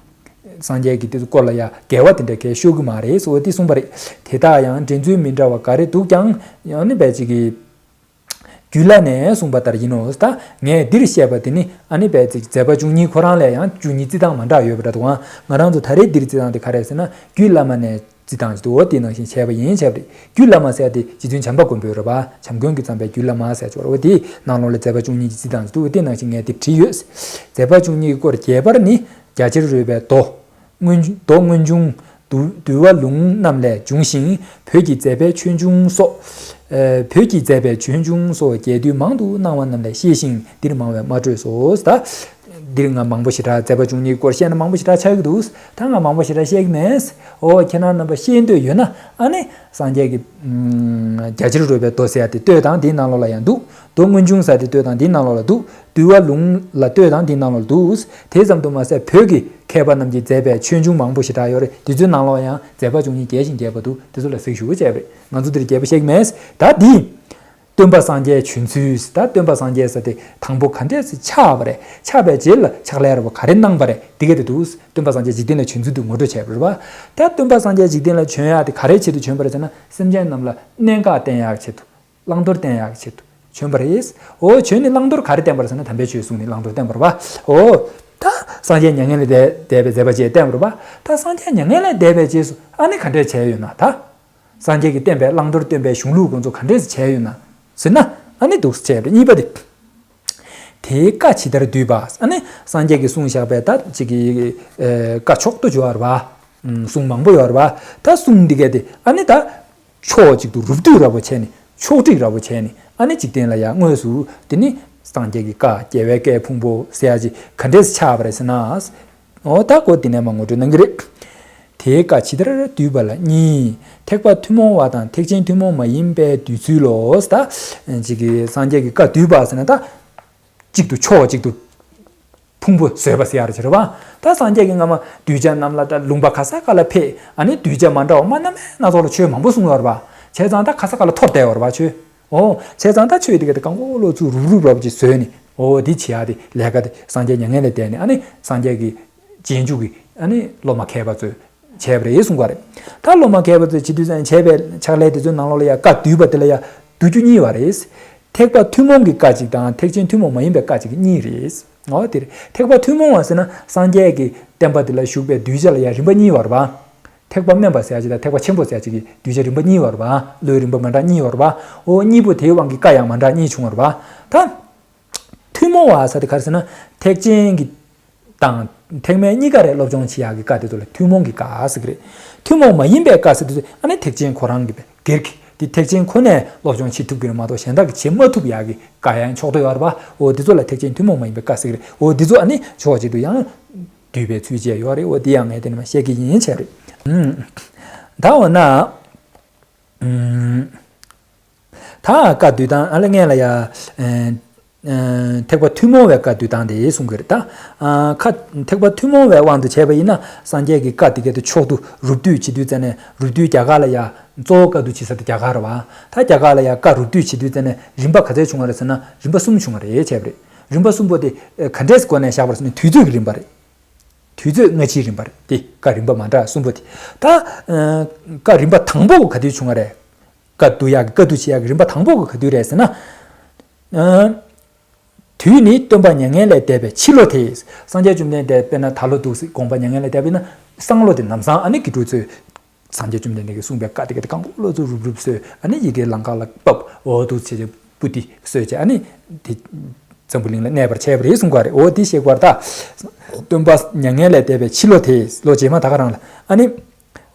སངས་རྒྱས་ཀྱི་དེ་སྐོར་ལ་ཡ་འགལ་བ་དེ་འདྲས་གས་ཤོད་ཀྱི་མ་རེད། འོ་དེ་གསུངས་པ་རེད། དེ་དག་ཡང་འདྲེན་ཚུལ་མི་འདྲ་བ་ག་རེ་འདུག་ཀྱང་། ཡང་ནི་བས་ཅིག་གི་རྒྱུད་བླ་མས་གསུངས་པ་ལྟར་ཡིན་ནོ། ད་ངས་འདིར་བཤད་པ་དེ་ནི། ཨ་ནི་བས་ཅིག་མཛད་པ་བཅུ་གཉིས་ཁོ་རང་ལས་ཡང་བཅུ་གཉིས་བརྩི་སྟངས་མ་འདྲ་ཡོད་པ་འདྲ་འདུག་ཨང་། ང་རང་ཚོ་ད་རེས་འདིར་བརྩི་སྟངས་དེ་ག་རེ་ཟེར་ན། རྒྱུད་བླ་མ་ནས་བརྩི་སྟངས་ཅིག་འདུག་འོ་དེ་ནང་བཞིན་བྱས་པ་ཡིན་བྱས་པ་རེད། རྒྱུད་བླ་མ་ཟེར་དེ་རྗེ་བཙུན་བྱམས་པ་མགོན་པོའི་རེད་པ། བྱམས་མགོན་གྱིས་བརྩམས་པའི་རྒྱུད་བླ་མ་ཟེར་ཆོག་རེད། འོ་དེའི་ནང་ལོགས་ལ་མཛད་པ་བཅུ་གཉིས་ཀྱི་བརྩི་སྟངས་ཅིག་འདུག་འོ་དེ་ནང་བཞིན་ངས་དེ་བྲིས་ཡོད། མཛད་པ་བཅུ་གཉིས་ཀྱི་སྐོར་རྒྱས་པར་ནི། རྒྱ་ཆེར་རོལ་པའི་མདོ། མདོ་སྔོན་བྱུང་། འདུལ་བ་ལུང་རྣམས་ལས་འབྱུང་ཞིང་། བོད་ཀྱི་མཛད་པའི་ཆོས་འབྱུང་སོགས། ཨ། བོད་ཀྱི་མཛད་པའི་ཆོས་འབྱུང་སོགས་རྒྱས་བསྡུས་མང་དུ་གནང་བ་རྣམས་ལས་ཤེས་ཤིང་། འདིར་མང་བས་མ་སྤྲོས་སོ། ད་འདིར་ང་མང་པོ་ཞེ་དྲག་མཛད་པ་བཅུ་གཉིས་སྐོར་བཤད་ན་མང་པོ་ཞེ་དྲག་ཆགས་ཀྱི་འདུག་ད་ང་མང་པོ་ཞེ་དྲག་བཤད་ཀྱི་མེད། འོ་ཁྱེད་རང་རྣམ་པ་ཤེས་འདོད་ཡོད་ན། ཨ་ནི་སངས་རྒྱས་ཀྱི་རྒྱ་ཆེར་རོལ་པའི་མདོ་ཟེར་ཡ་དེ་ལྟོས་དང་། དེའི་ནང་ལོགས་ལ་ཡང་འདུག་མདོ་སྔོན་བྱུང་ཟེར་དེ་ལྟོས་དང་། དེའི་ནང་ལོགས་ལ་འདུག་འདུལ་བ་ལུང་ལ་ལྟོས་དང་དེའི་ནང་ལོགས་འདུག་དེ་ཙམ་དུ་མ་ཟད་བོད་ཀྱི་མཁས་པ་རྣམས་ཀྱིས་མཛད་པའི་ཆོས་འབྱུང་མང་པོ་ཞེ་དྲག་ཡོད་རེད། དེ་ཚོའི་ནང་ལོགས་ཡང་མཛད་པ་བཅུ་གཉིས་རྒྱས་ཤིང་རྒྱས་པ་འདུག་དེ་ཚོ་ལ་གཟིགས་ཞུ་བྱས་པ་རེད། ང་ཚོ་འདིར་རྒྱས་པ་བཤད་ཀྱི་མེད། ད་འདི། སྟོན་པ་སངས་རྒྱས་བྱོན་ཚུལ། ད་སྟོན་པ་སངས་རྒྱས་ཟེར་དེ་དང་པོ་ག་འདྲས་སེ་ཆགས་པ་རེད། ཆགས་པའི་རྗེས་ལ་ཕྱག་ལས་ར་བ་ག་རེ་གནང་པ་རེད། འདི་ག་དེ་འདུག་སྟོན་པ་སངས་རྒྱས་འཇིག་རྟེན་ལ་བྱོན་ཚུལ་དེ་ངོ་སྤྲོད་བྱས་པ་རེད་བ། ད་སྟོན་པ་སངས་རྒྱས་འཇིག་རྟེན་ལ་བྱོན་ཡག་དེ་ག་རེའི་ཆེད་དུ་བྱོན་པ་རེད་ཟེར་ན། སེམས་ཅན་རྣམས་ལ་གནད་འགག་བསྟན་ཡག་ཆེད་དུ། བླང་དོར་བསྟན་ཡག་ཆེད་དུ་བྱོན་པ་རེད། འོ་བྱོན་ནས་བླང་དོར་ག་རེ་བསྟན་པ་རེད་ཟེར་ན། དམ་པའི་ཆོས་གསུངས་ནས་བླང་དོར་བསྟན་པ་རེད་བ། འོ། ད་སངས་རྒྱས་མྱ་ངན་ལས་འདས་འདས་པའི་མཛད་པ་བཅས་བསྟན་པ་རེད་བ། ད་སངས་རྒྱས་མྱ་ངན་ལས་འདས་པའི་རྗེས་སུ་ཨ་ནི་ག་འདྲས་བྱས་ཡོད་ན་ད། སངས་རྒྱས་ཀྱིས་བསྟན་པའི་བླང་དོར་སྟོན་པའི་གཞུང་ལུགས་ཀུན་ཚོ་ག་འདྲས་བྱས་ཡོད་ན་ཟེར་ན། ཨ་ནི་འདུག་སེ་བྱས་པ་རེད། གཉིས་པ་དེ། དེའི་བཀའ་ཇི་ལྟར་བསྡུས་པ། ཨ་ནི་སངས་རྒྱས་ཀྱིས་གསུངས་བཞག་པའི་ད་ཅིག་གི་ཨེ་བཀའ་མཆོག་ཏུ་བརྗོད་པ་རེད་བ། ཨུམ། གསུང་མང་པོ་ཡོད་རེད་བ། ད་གསུང་འདི་གས་དེ་ཨ་ནི་ད་ཕྱོགས་གཅིག་ཏུ་རུབ་བསྡུས་ར་བོ་བྱས་ནས། ཕྱོགས་སྒྲིག་ར་བོ་བྱས་ནས། ཨ་ནི་འཇིག་རྟེན་ལ་ཡང་དངོས་སུ་དེ་ནི་སངས་རྒྱས་ཀྱི་བཀའ། རྒྱལ་བའི་བཀའི་ཕུང་པོ་ཟེར་ཡ་ཅིག་ག་འདྲས་ཆགས་པ་རེད་ཟེར་ན། འོ་ད་གོ་འདི་ནས་མ་ངོ་སྤྲོད་གནང་གི་རེད། དེའི་བཀའ་ཇི་ལྟར་བསྡུས་པ་ལ་གཉིས། ཐེག་པ་ཐུན་མོང་བ་དང་ཐེག་ཆེན་ཐུན་མོང་མ་ཡིན་པའི་བསྡུས་ཚུལ་ལོ། ད་ཅིག་གི་སངས་རྒྱས་ཀྱི་བཀའ་བསྡུས་པ་ཟེར་ན་ད། གཅིག་ཏུ་ཕྱོགས་གཅིག་ཏུ་ཕུང་པོ་བཟོས་པ་ཟེར་ཡ་རེད་བ། ད་སངས་རྒྱས་ཀྱིས་སྔ་མ་གདུལ་བྱ་རྣམས་ལ་ད་ལུང་པ་ག་ས་ག་ལ་ཕེབས། ཨ་ནི་གདུལ་བྱ་མ་འདྲ་བ་མ་སྣ་མིན་སྣ་ཚོགས་ལ་ཆོས་མང་པོ་གསུངས་ཡོད་རེད་བ། བྱས་ཙང་ད་ག་ས་ག་ལ་འཐོར་བསྡད་ཡོད་རེད་བ་ཆོས། འོ། བྱས་ཙང་ད་ཆོས་དེ་ག་དེ་རྐང་འཁོར་ལོ་ཚུར་རུབ་རུབ་རབ་ཅིག་བཟོས་ནས། འོ་འདི་བྱེད་ཡ་དེ་ལས་ཀ་དེ་སངས་རྒྱས་མྱ་ངན་ལས་འདས་ནས་ཨ་ནི་སངས་རྒྱས་ཀྱི་རྗེས་འཇུག་གི་ཨ་ནི་སློབ་མ་མཁས་པ་ཚོས་བྱས་པ་རེད་གསུང་གི་རེད། ད་སློབ་མ་མཁས་པ་ཚོས་བྱེད་དུས་ཙང་བྱས་པའི་ཕྱག་ལས་དེ་ཚོའི་ནང་ལོགས་ལ་ཡ་བཀའ་བསྡུས་པ་དེ་ལ་ཡ་བསྡུ་རྒྱུ་གཉིས་ཡོད་རེད། ཐེག་པ་ཐུན་མོང་གི་བཀའ་གཅིག་དང་ཐེག་ཆེན་ཐུན་མོང་མ་ཡིན་པའི་བཀའ་གཅིག་གཉིས་རེད། འོ་དེ་རེད། ཐེག་པ་ཐུན་མོང་བ་ཟེར་ན་སངས་རྒྱས་ཀྱི་བསྟན་པ་འདི་ལ་ཞུགས་པའི་གདུལ་བྱ་ལ་ཡང་རིམ་པ་གཉིས་ཡོད་རེད་བ། ཐེག་པ་དམན་པ་ཟེར་ཡ་གཅིག་དང་ཐེག་པ་ཆེན་པོ་ཟེར་ཡ་གཅིག་གི་གདུལ་བྱ་རིམ་པ་གཉིས་ཡོད་རེད་བ། བློའི་རིམ་པ་མ་འདྲ་གཉིས་ཡོད་རེད་བ། འོ་གཉིས་པོ་དེའི་དབང་གིས་བཀའ་ཡང་མ་འདྲ་གཉིས་བྱུང་བ་རེད་བ། ད། ཐུན་མོང་བ་ཟེར་དེ་ག་རེ་ཟེར་ན། ཐེག་ཆེན་གྱི་དང་ཐེག་དམན་གཉིས་ཀ་རེད། སློབ་སྦྱོང་བྱེད་ཡག་གི་བཀའ་དེ་ཚོ་ལ་ཐུན་མོང་གི་བཀའ་ཟེར་གི་རེད། ཐུན་མོང་མ་ཡིན་པའི་བཀའ་ཟེར་དེ་ཚོ་ཨ་ནི་ཐེག་ཆེན་ཁོ་རང་གི་སྒེར་གྱི་དེ་ཐེག་ཆེན་ཁོ་ནས་སློབ་སྦྱོང་བྱེད་ཐུབ་ཀྱི་རེད་མ་གཏོགས་གཞན་དག་གིས་བྱེད་མ་ཐུབ་ཡག་གི་བཀའ་ཡང་ཕྱོགས་བསྡུས་ཡོད་རེད་བ། འོ་དེ་ཚོ་ལ་ཐེག་ཆེན་ཐུན་མོང་མ་ཡིན་པའི་བཀའ་ཟེར་གི་རེད། འོ་དེ་ཚོ་ཨ་ནི་ཕྱོགས་གཅིག་ཏུ་ཡང་བསྡུས་པའི་ཚུལ་བཅས་ཡོད་རེད། འོ་དེ་ཡང་ངས་དེ་ནས་མ་བཤད་ཀྱི་ཡིན་བྱས་རེད། ཨུམ། ད་འོ་ན། ཨུམ། ད་བཀའ་བསྡུས་སྟངས་ཨ་ལ་ངས་ལ་ཡ། ཨེ། ཨེ། ཐེག་པ་ཐུན་མོང་བའི་བཀའ་བསྡུས་སྟངས་དེ་གསུང་གི་རེད་ད། ཨ། ཁ། ཐེག་པ་ཐུན་མོང་བའི་དབང་དུ་བྱས་པ་ཡིན་ན་སངས་རྒྱས་ཀྱི་བཀའ་དེ་གའི་དེ་ཕྱོགས་བསྡུས་རུབ་བསྡུས་བྱེད་དུས་ཙ་ནས་རུབ་བསྡུས་རྒྱ་གར་ལ་ཡ། གཙོ་བོ་བཀའ་བསྡུ་བྱེད་ས་དེ་རྒྱ་གར་རེད་བ། ད་རྒྱ་གར་ལ་ཡ་བཀའ་རུབ་བསྡུས་བྱེད་དུས་ཙ་ནས་རིམ་པ་ག་ཚད་བྱུང་བ་རེད་ཟེར་ན་རིམ་པ་གསུམ་བྱུང་བ་རེད་བྱས་པ་རེད། རིམ་པ་གསུམ་པོ་དེ་ག་འདྲས་སྒོ་ནས་བཞག་པ་རེད་ཟེར་ན་དུས་ཚོད་ཀྱི་རིམ་པ་རེད། དུས་ཚོད་སྔ་ཕྱིའི་རིམ་པ་རེད་དེ། བཀའ་རིམ་པ་མ་འདྲ་གསུམ་པོ་དེ། ད། ཨ། བཀའ་རིམ་པ་དང་པོ་ག་དུས་བྱུང་བ་རེད། བཀའ་བསྡུ་ཡག་གི་བཀའ་བསྡུ་བྱེད་ཡག་གི་རིམ་པ་དང་པོ་ག་དུས་རེད་ཟེར་ན། ཨ། དུས་ནི་སྟོན་པ་མྱ་ངན་ལས་འདས་པའི་ཕྱི་ལོ་དེ། སངས་རྒྱས་བཅོམ་ལྡན་འདས་དཔེར་ན་ད་ལོ་འདུག་སེ་དགོངས་པ་མྱ་ངན་ལས་འདས་པ་ཡིན་ན་སང་ལོ་དེ་ལམ་སང་ཨ་ནི་དགེ་ཕྲུག་ཚོས་སངས་རྒྱས་བཅོམ་ལྡན་འདས་ཀྱིས་གསུངས་པའི་བཀའ་དེ་ག་དེ་རྐང་འཁོར་ལོ་ཚོ་རུབ་རུབ་བཟོས། ཨ་ནི་ཡི་གེ་ལང་ཀ་ལ་ཕབ། འོ་འདུག་སེ་བྱས་བྱས་པོ་ཏི་བཟོས་བྱས་ཨ་ནི་དེ་འཛམ་བུ་གླིང་ལ་གནས་པར་བྱས་པ་རེད་གསུང་གི་རེད། འོ་དེ་བཤད་དགོས་རེད་ད། སྟོན་པ་མྱ་ངན་ལས་འདས་པའི་ཕྱི་ལོ་དེ་ལོ་རྗེས་མ་ད་ག་རང་ལ་ཨ་ནི།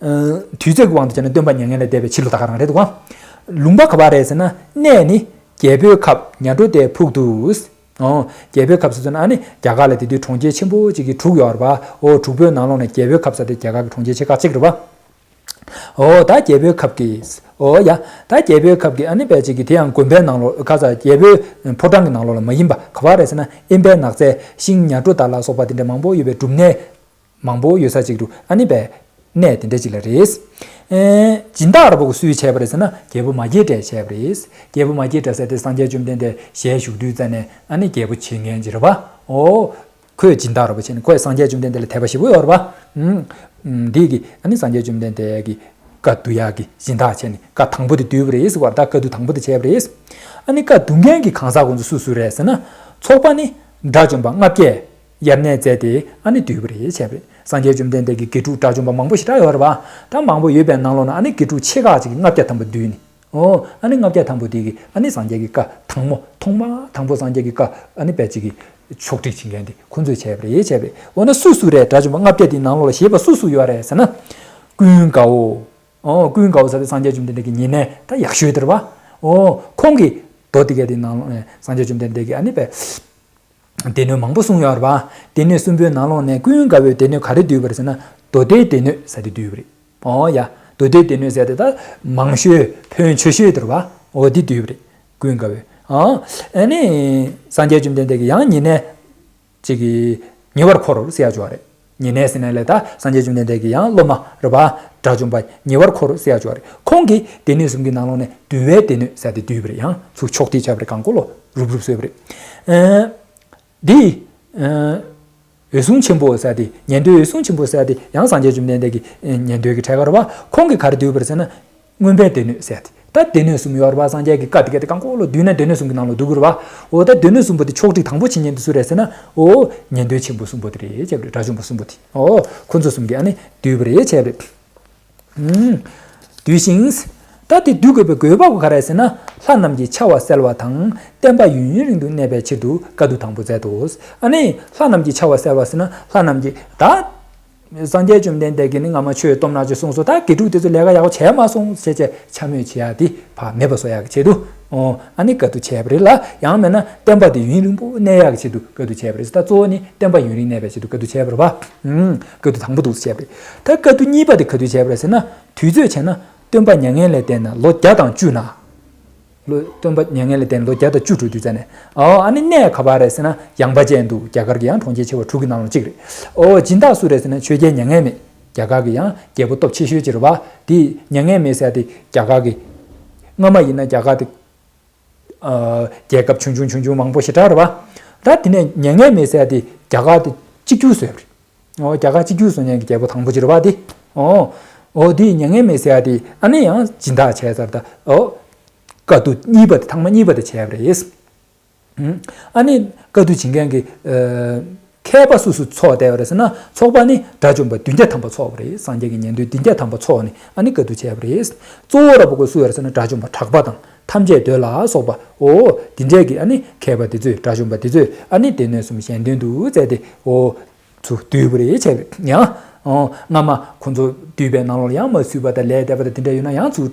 ཨ། དུས་ཚོད་ཀྱི་དབང་དུ་བྱས་ན་སྟོན་པ་མྱ་ངན་ལས་འདས་པའི་ཕྱི་ལོ་ད་ག་རང་རེད་འདུག་ག། ལུང་པ་ག་པར་རེད་ཟེར་ན་གནས་ནི་རྒྱལ་པོའི་ཁབ་ཉ་གྲོ་དའི་ཕུག་ཏུ། ཨོ། རྒྱལ་པོའི་ཁབ་ཟེར་ཚོ་ན་ཨ་ནི་རྒྱ་གར་ལ་དེ་དུས་གྲོང་ཁྱེར་ཆེན་པོ་གཅིག་གི་དྲུག་ཡོད་རེད་པ། ཨོ་དྲུག་པོའི་ནང་ལོགས་ནས་རྒྱལ་པོའི་ཁབ་ཟེར་དེ་རྒྱ་གར་གྱི་གྲོང་ཁྱེར་ཆེ་ཁག་གཅིག་རེད་པ། ཨོ་ད་རྒྱལ་པོའི་ཁབ་ཀྱི། ཨོ་ཡ། ད་རྒྱལ་པོའི་ཁབ་ཀྱི་ཨ་ནི་དཔེ་གཅིག་གི་དེ་ཡང་དགོན་པའི་ནང་ལོགས་ཁ་ས་རྒྱལ་པོའི་ཕོ་བྲང་གི་ནང་ལོགས་ལ་མ་ཡིན་པ་ག་པར་རེད་ཟེར་ན་དབེན་པའི་ནགས་ཚལ་ཤིང་ཉ་གྲོ་དང་ལ་སོགས་པ་དེ་འདྲ་མང་པོ་ཡོད་པའི་སྒྲུབ་གནས། མང་པོ་ཡོད་ས་ཅིག་ཏུ་ཨ་ནི་པའི་གནས་དེ་འདྲ་ཅིག་ལ་རེད། ཨེ། སྦྱིན་བདག་ར་བོ་གི་སུས་བྱས་པ་རེད་ཟེར་ན་རྒྱལ་པོ་མ་སྐྱེས་དགྲས་བྱས་པ་རེད། རྒྱལ་པོ་མ་སྐྱེས་དགྲ་ཟེར་དེ་སངས་རྒྱས་བཅོམ་ལྡན་འདས་ཞལ་བཞུགས་དུས་ཙ་ནས་ཨ་ནི་རྒྱལ་པོ་བྱེད་མཁན་ཅིག་རེད་པ། ཨོ། ཁོས་སྦྱིན་བདག་ར་བོ་བྱས་ནས་ཁོས་སངས་རྒྱས་བཅོམ་ལྡན་འདས་ལ་དད་པ་ཞེ་པོ་ཡོད་རེད་པ། ཨུམ། འདི་གི་ཨ་ནི་སངས་རྒྱས་བཅོམ་ལྡན་འདས་ཀྱི་བཀའ་བསྡུ་ཡག་གི་སྦྱིན་བདག་བྱས་ནས་བཀའ་དང་པོ་དེ་བསྡུས་པ་རེད་ཟེར་བ་ད་བཀའ་བསྡུ་དང་པོ་དེ་བྱས་པ་རེད། ཨ་ནི་བཀའ་བསྡུ་མཁན་གྱི་གང་ཟག་ཁོང་ཚོ་སུ་སུ་རེད་ཟེར་ན། ཚོགས་པ་ནི་དགྲ་བཅོམ་པ་ལྔ་བརྒྱས། དབྱར་གནས་མཛད་དེ་ཨ་ནི་བསྡུས་པ་རེད་བྱས་པ་རེད། སངས་རྒྱས་བཅོམ་ལྡན་འདས་ཀྱི་དགེ་ཕྲུག་དགྲ་བཅོམ་པ་མང་པོ་ཞེ་དྲག་ཡོད་རེད་པ། ད་མང་པོ་ཡོད་པའི་ནང་ལོགས་ན་ཨ་ནི་དགེ་ཕྲུག་ཆེ་ཁག་ཅིག་གིས་ལྔ་བརྒྱ་ཐམ་པ་བསྡུས་ནས། ཨོ། ཨ་ནི་ལྔ་བརྒྱ་ཐམ་པ་དེ་གིས་ཨ་ནི་སངས་རྒྱས་ཀྱི་བཀའ་དང་པོ་ཐོག་མ་དང་པོ་སངས་རྒྱས་ཀྱི་བཀའ་ཨ་ནི་དཔེ་ཅིག་གིས་ཕྱོགས་སྒྲིག་བྱེད་མཁན་དེ་ཁོང་ཚོས་བྱས་པ་རེད་བྱས་པས། འོ་ན་སུ་སུ་རེད་དགྲ་བཅོམ་པ་ལྔ་བརྒྱ་དེའི་ནང་ལོགས་ལ་ཞེས་པ་སུ་སུ་ཡོད་རེད་ཟེར་ན། ཀུན་དགའ་བོ། ཨོ་ཀུན་དགའ་བོ་ཟེར་དེ་སངས་རྒྱས་བཅོམ་ལྡན་འདས་ཀྱི་ཉེ་གནས་ད་ཡག་ཤོས་དེ་རེད་པ། ཨོ་ཁོང་གིས་མདོ་དེ་གའི་དེའི་ནང་ལོགས་ནས་སངས་རྒྱས་བཅོམ་ལྡན་འདས་ཀྱིས་ཨ་ནི་དཔེ། སྡེ་སྣོད་མང་པོ་གསུངས་ཡོད་རེད་པ། སྡེ་སྣོད་གསུམ་པོའི་ནང་ལོགས་ནས་ཀུན་དགའ་བོས་སྡེ་སྣོད་ག་རེ་བསྡུས་པ་རེད་ཟེར་ན་མདོ་སྡེའི་སྡེ་སྣོད་ཟེར་དེ་བསྡུས་པ་རེད། ཨོ་ཡ། མདོ་སྡེའི་སྡེ་སྣོད་ཟེར་དེ་ད་མང་ཤོས་ཕན་ཆེ་ཤོས་དེ་རེད་པ། ཨོ་འདི་བསྡུས་པ་རེད། ཀུན་དགའ་བོས། ཨ་ནི་སངས་རྒྱས་བཅོམ་ལྡན་འདས་ཀྱིས་ཡང་ཉེ་གནས་ཅིག་གི་ཉེ་བར་འཁོར་ཟེར་ཡ་ཅིག་ཡོད་རེད། ཉེ་གནས་ཟེར་ནའི་ལས་ད་སངས་རྒྱས་བཅོམ་ལྡན་འདས་ཀྱི་ཡང་སློབ་མ་རེད་པ། དགྲ་བཅོམ་པ་ཉེ་བར་འཁོར་ཟེར་ཡ་ཅིག་ཡོད་རེད། ཁོང་གིས་སྡེ་སྣོད་གསུམ་གྱི་ནང་ལོགས་ནས་འདུལ་བའི་སྡེ་སྣོད་ཟེར་དེ་བསྡུས་པ་རེད། ཡང་ཚུར་ཕྱོགས་སྒྲིག་བྱས་པ་རེད། གང་གོ་ལོ་རུབ་རུབ་བཟོས་པ་རེད། ཨ། འདི། ཨ། འོད་སྲུང་ཆེན་པོ་ཟེར་དེ། ཉན་ཐོས་འོད་སྲུང་ཆེན་པོ་ཟེར་དེ་ཡང་སངས་རྒྱས་བཅོམ་ལྡན་འདས་ཀྱི་ཉན་ཐོས་ཀྱི་གྲས་ཀ་རེད་པ། ཁོང་གིས་ག་རེ་བསྡུས་པ་རེད་ཟེར་ན། མངོན་པའི་སྡེ་སྣོད་ཟེར་དེ། ད་སྡེ་སྣོད་གསུམ་ཡོད་རེད་པ། སངས་རྒྱས་ཀྱིས་བཀའ་དེ་ག་དེ་གང་གོ་ལོ་བསྡུས་ན་སྡེ་སྣོད་གསུམ་གྱི་ནང་ལ་འདུ་གི་རེད་པ། འོ་ད་སྡེ་སྣོད་གསུམ་པོ་དེ་ཕྱོགས་སྒྲིག་དང་པོ་བྱེད་མཁན་དེ་སུ་རེད་ཟེར་ན། འོ་ཉན་ཐོས་ཆེན་པོ་གསུམ་པོ་དེ་རེད་བྱས་པ་རེད། དགྲ་བཅོམ་པ་གསུམ་པོ་དེ། འོ་ཁོ་ཚོ་གསུམ་གྱིས་ཨ་ནི་བསྡུས་པ་རེད་བྱས་པ་རེད། ཨུམ། བསྡུས་ཤིང་། ད་དེ་བསྡུ་དགོས་པའི་དགོས་པ་ག་རེ་ཟེར་ན། ལྷ་རྣམས་ཀྱི་འཆར་བ་གསལ་བ་དང་བསྟན་པ་ཡུན་རིང་དུ་གནས་པའི་ཕྱིར་དུ་བཀའ་བསྡུ་དང་པོ་མཛད་དོ། ཨ་ནི་ལྷ་རྣམས་ཀྱི་འཆར་བ་གསལ་བ་ཟེར་ན་ལྷ་རྣམས་ཀྱི་ད། སངས་རྒྱས་བཅོམ་ལྡན་འདས་ཀྱིས་ནི་སྔ་མ་ཆོས་སྟོབས་ནག་ཅིག་གསུངས་སོང་། ད་དགེ་ཕྲུག་དེ་ཚོ་ལས་ཀ་ཡག་པོ་བྱས་མ་སོང་ཟེར་བྱས་འཕྱ་སྨོད་བྱེད་ཡ་དེ་ཕར་མེད་པ་བཟོ་ཡ་གི་ཆེད་དུ། ཨོ། ཨ་ནི་བཀའ་བསྡུ་བྱས་པ་རེད་ལ། ཡང་མིན་ན་བསྟན་པ་དེ་ཡུན་རིང་པོ་གནས་ཡག་གི་ཆེད་དུ་བཀའ་བསྡུ་བྱས་པ་རེད། ད་གཙོ་བོ་ནི་བསྟན་པ་ཡུན་རིང་གནས་པའི་ཆེད་དུ་བཀའ་བསྡུ་བྱས་པ་རེད་པ། ཨུམ། བཀའ་བསྡུ་དང་པོ་འདུག་བྱས་པ་རེད། ད་བཀའ་བསྡུ་གཉིས་པ་དེ་ག་དུས་བྱས་པ་རེད་ཟེར་ན། དུས་ཚོད་བྱས་ན་སྟོན་པ་མྱ་ངན་ལས་འདས་ནས་ལོ་བརྒྱ་དང་བཅུ་ན། ལོ་སྟོན་པ་མྱ་ངན་ལས་འདས་ནས་ལོ་བརྒྱ་དང་བཅུ་དྲུག་དུས་ཙམ་ནས། ཨོ། ཨ་ནི་གནས་ག་པར་རེད་ཟེར་ན་ཡངས་པ་ཅན་དུ། རྒྱ་གར་གྱི་ཡང་གྲོང་ཁྱེར་ཆེ་བ་དྲུག་གི་ནང་ལ་གཅིག་རེད། ཨོ། སྦྱིན་བདག་སུ་རེད་ཟེར་ན་ཆོས་རྒྱལ་མྱ་ངན་མེད། རྒྱ་གར་གྱི་ཡང་རྒྱལ་པོ་སྟོབས་ཆེ་ཤོས་ཅིག་རེད་པ། དེ་མྱ་ངན་མེད་ཟེར་དེ་རྒྱ་གར་གྱི། སྔ་མ་ཡིན་ན་རྒྱ་གར་དེ། ཨ། རྒྱལ་ཁབ་ཆུང་ཆུང་ཆུང་ཆུང་མང་པོ་ཞེ་དྲག་རེད་པ། ད་དེ་ནས་མྱ་ངན་མེད་ཟེར་དེ་རྒྱ་གར་དེ་གཅིག་གྱུར་བཟོས་པ་རེད། ཨོ། རྒྱ་གར་གཅིག་གྱུར་བཟོ་མཁན་གྱི་རྒྱལ་པོ་དང་པོ་ཅིག་རེད་པ་དེ། ཨོ། ཨོ་དེ་མྱ་ངན་མེད་ཟེར་ཡ་དེ་ཨ་ནི་ཡང་སྦྱིན་བདག་བྱས་ཚར་ད། ཨོ། བཀའ་བསྡུ་གཉིས་པ་དེ་ཐེངས་མ་གཉིས་པ་དེ་བྱས་པ་རེད། ཨུམ། ཨ་ནི་བཀའ་བསྡུ་བྱེད་མཁན་གྱི། ཨ། མཁས་པ་སུ་སུ་ཚོགས་བསྡད་པ་རེད་ཟེར་ན། ཚོགས་པ་ནི་དགྲ་བཅོམ་པ་བདུན་བརྒྱ་ཐམ་པ་ཚོགས་པ་རེད། སངས་རྒྱས་ཀྱི་ཉན་ཐོས་བདུན་བརྒྱ་ཐམ་པ་ཚོགས་ནས་ཨ་ནི་བཀའ་བསྡུ་བྱས་པ་རེད། གཙོ་བོ་ར་པོ་གོ་སུ་ཡོད་རེད་ཟེར་ན་དགྲ་བཅོམ་པ་གྲགས་པ་དང་། ཐམས་ཅད་འདོད་ལ་སོགས་པ། ཨོ། འདི་འདྲས་ཀྱི་ཨ་ནི་མཁས་པ་དེ་ཚོས། དགྲ་བཅོམ་པ་དེ་ཚོས་ཨ་ནི་སྡེ་སྣོད་གསུམ་གཞན་དོན་དུ་བཙལ་ཏེ། ཨོ། ཚུར་བསྡུས་པ་རེད་བྱས་པ་རེད། ཡང་། ཨོ། སྔ་མ་ཁོ་ཚོ་བསྡུས་པའི་ནང་ལོགས་ལ་ཡང་མ་ཚུད་པ་དང་ལས་འདས་པ་དང་དེ་འདྲ་ཡོད་ན་ཡང་ཚུར་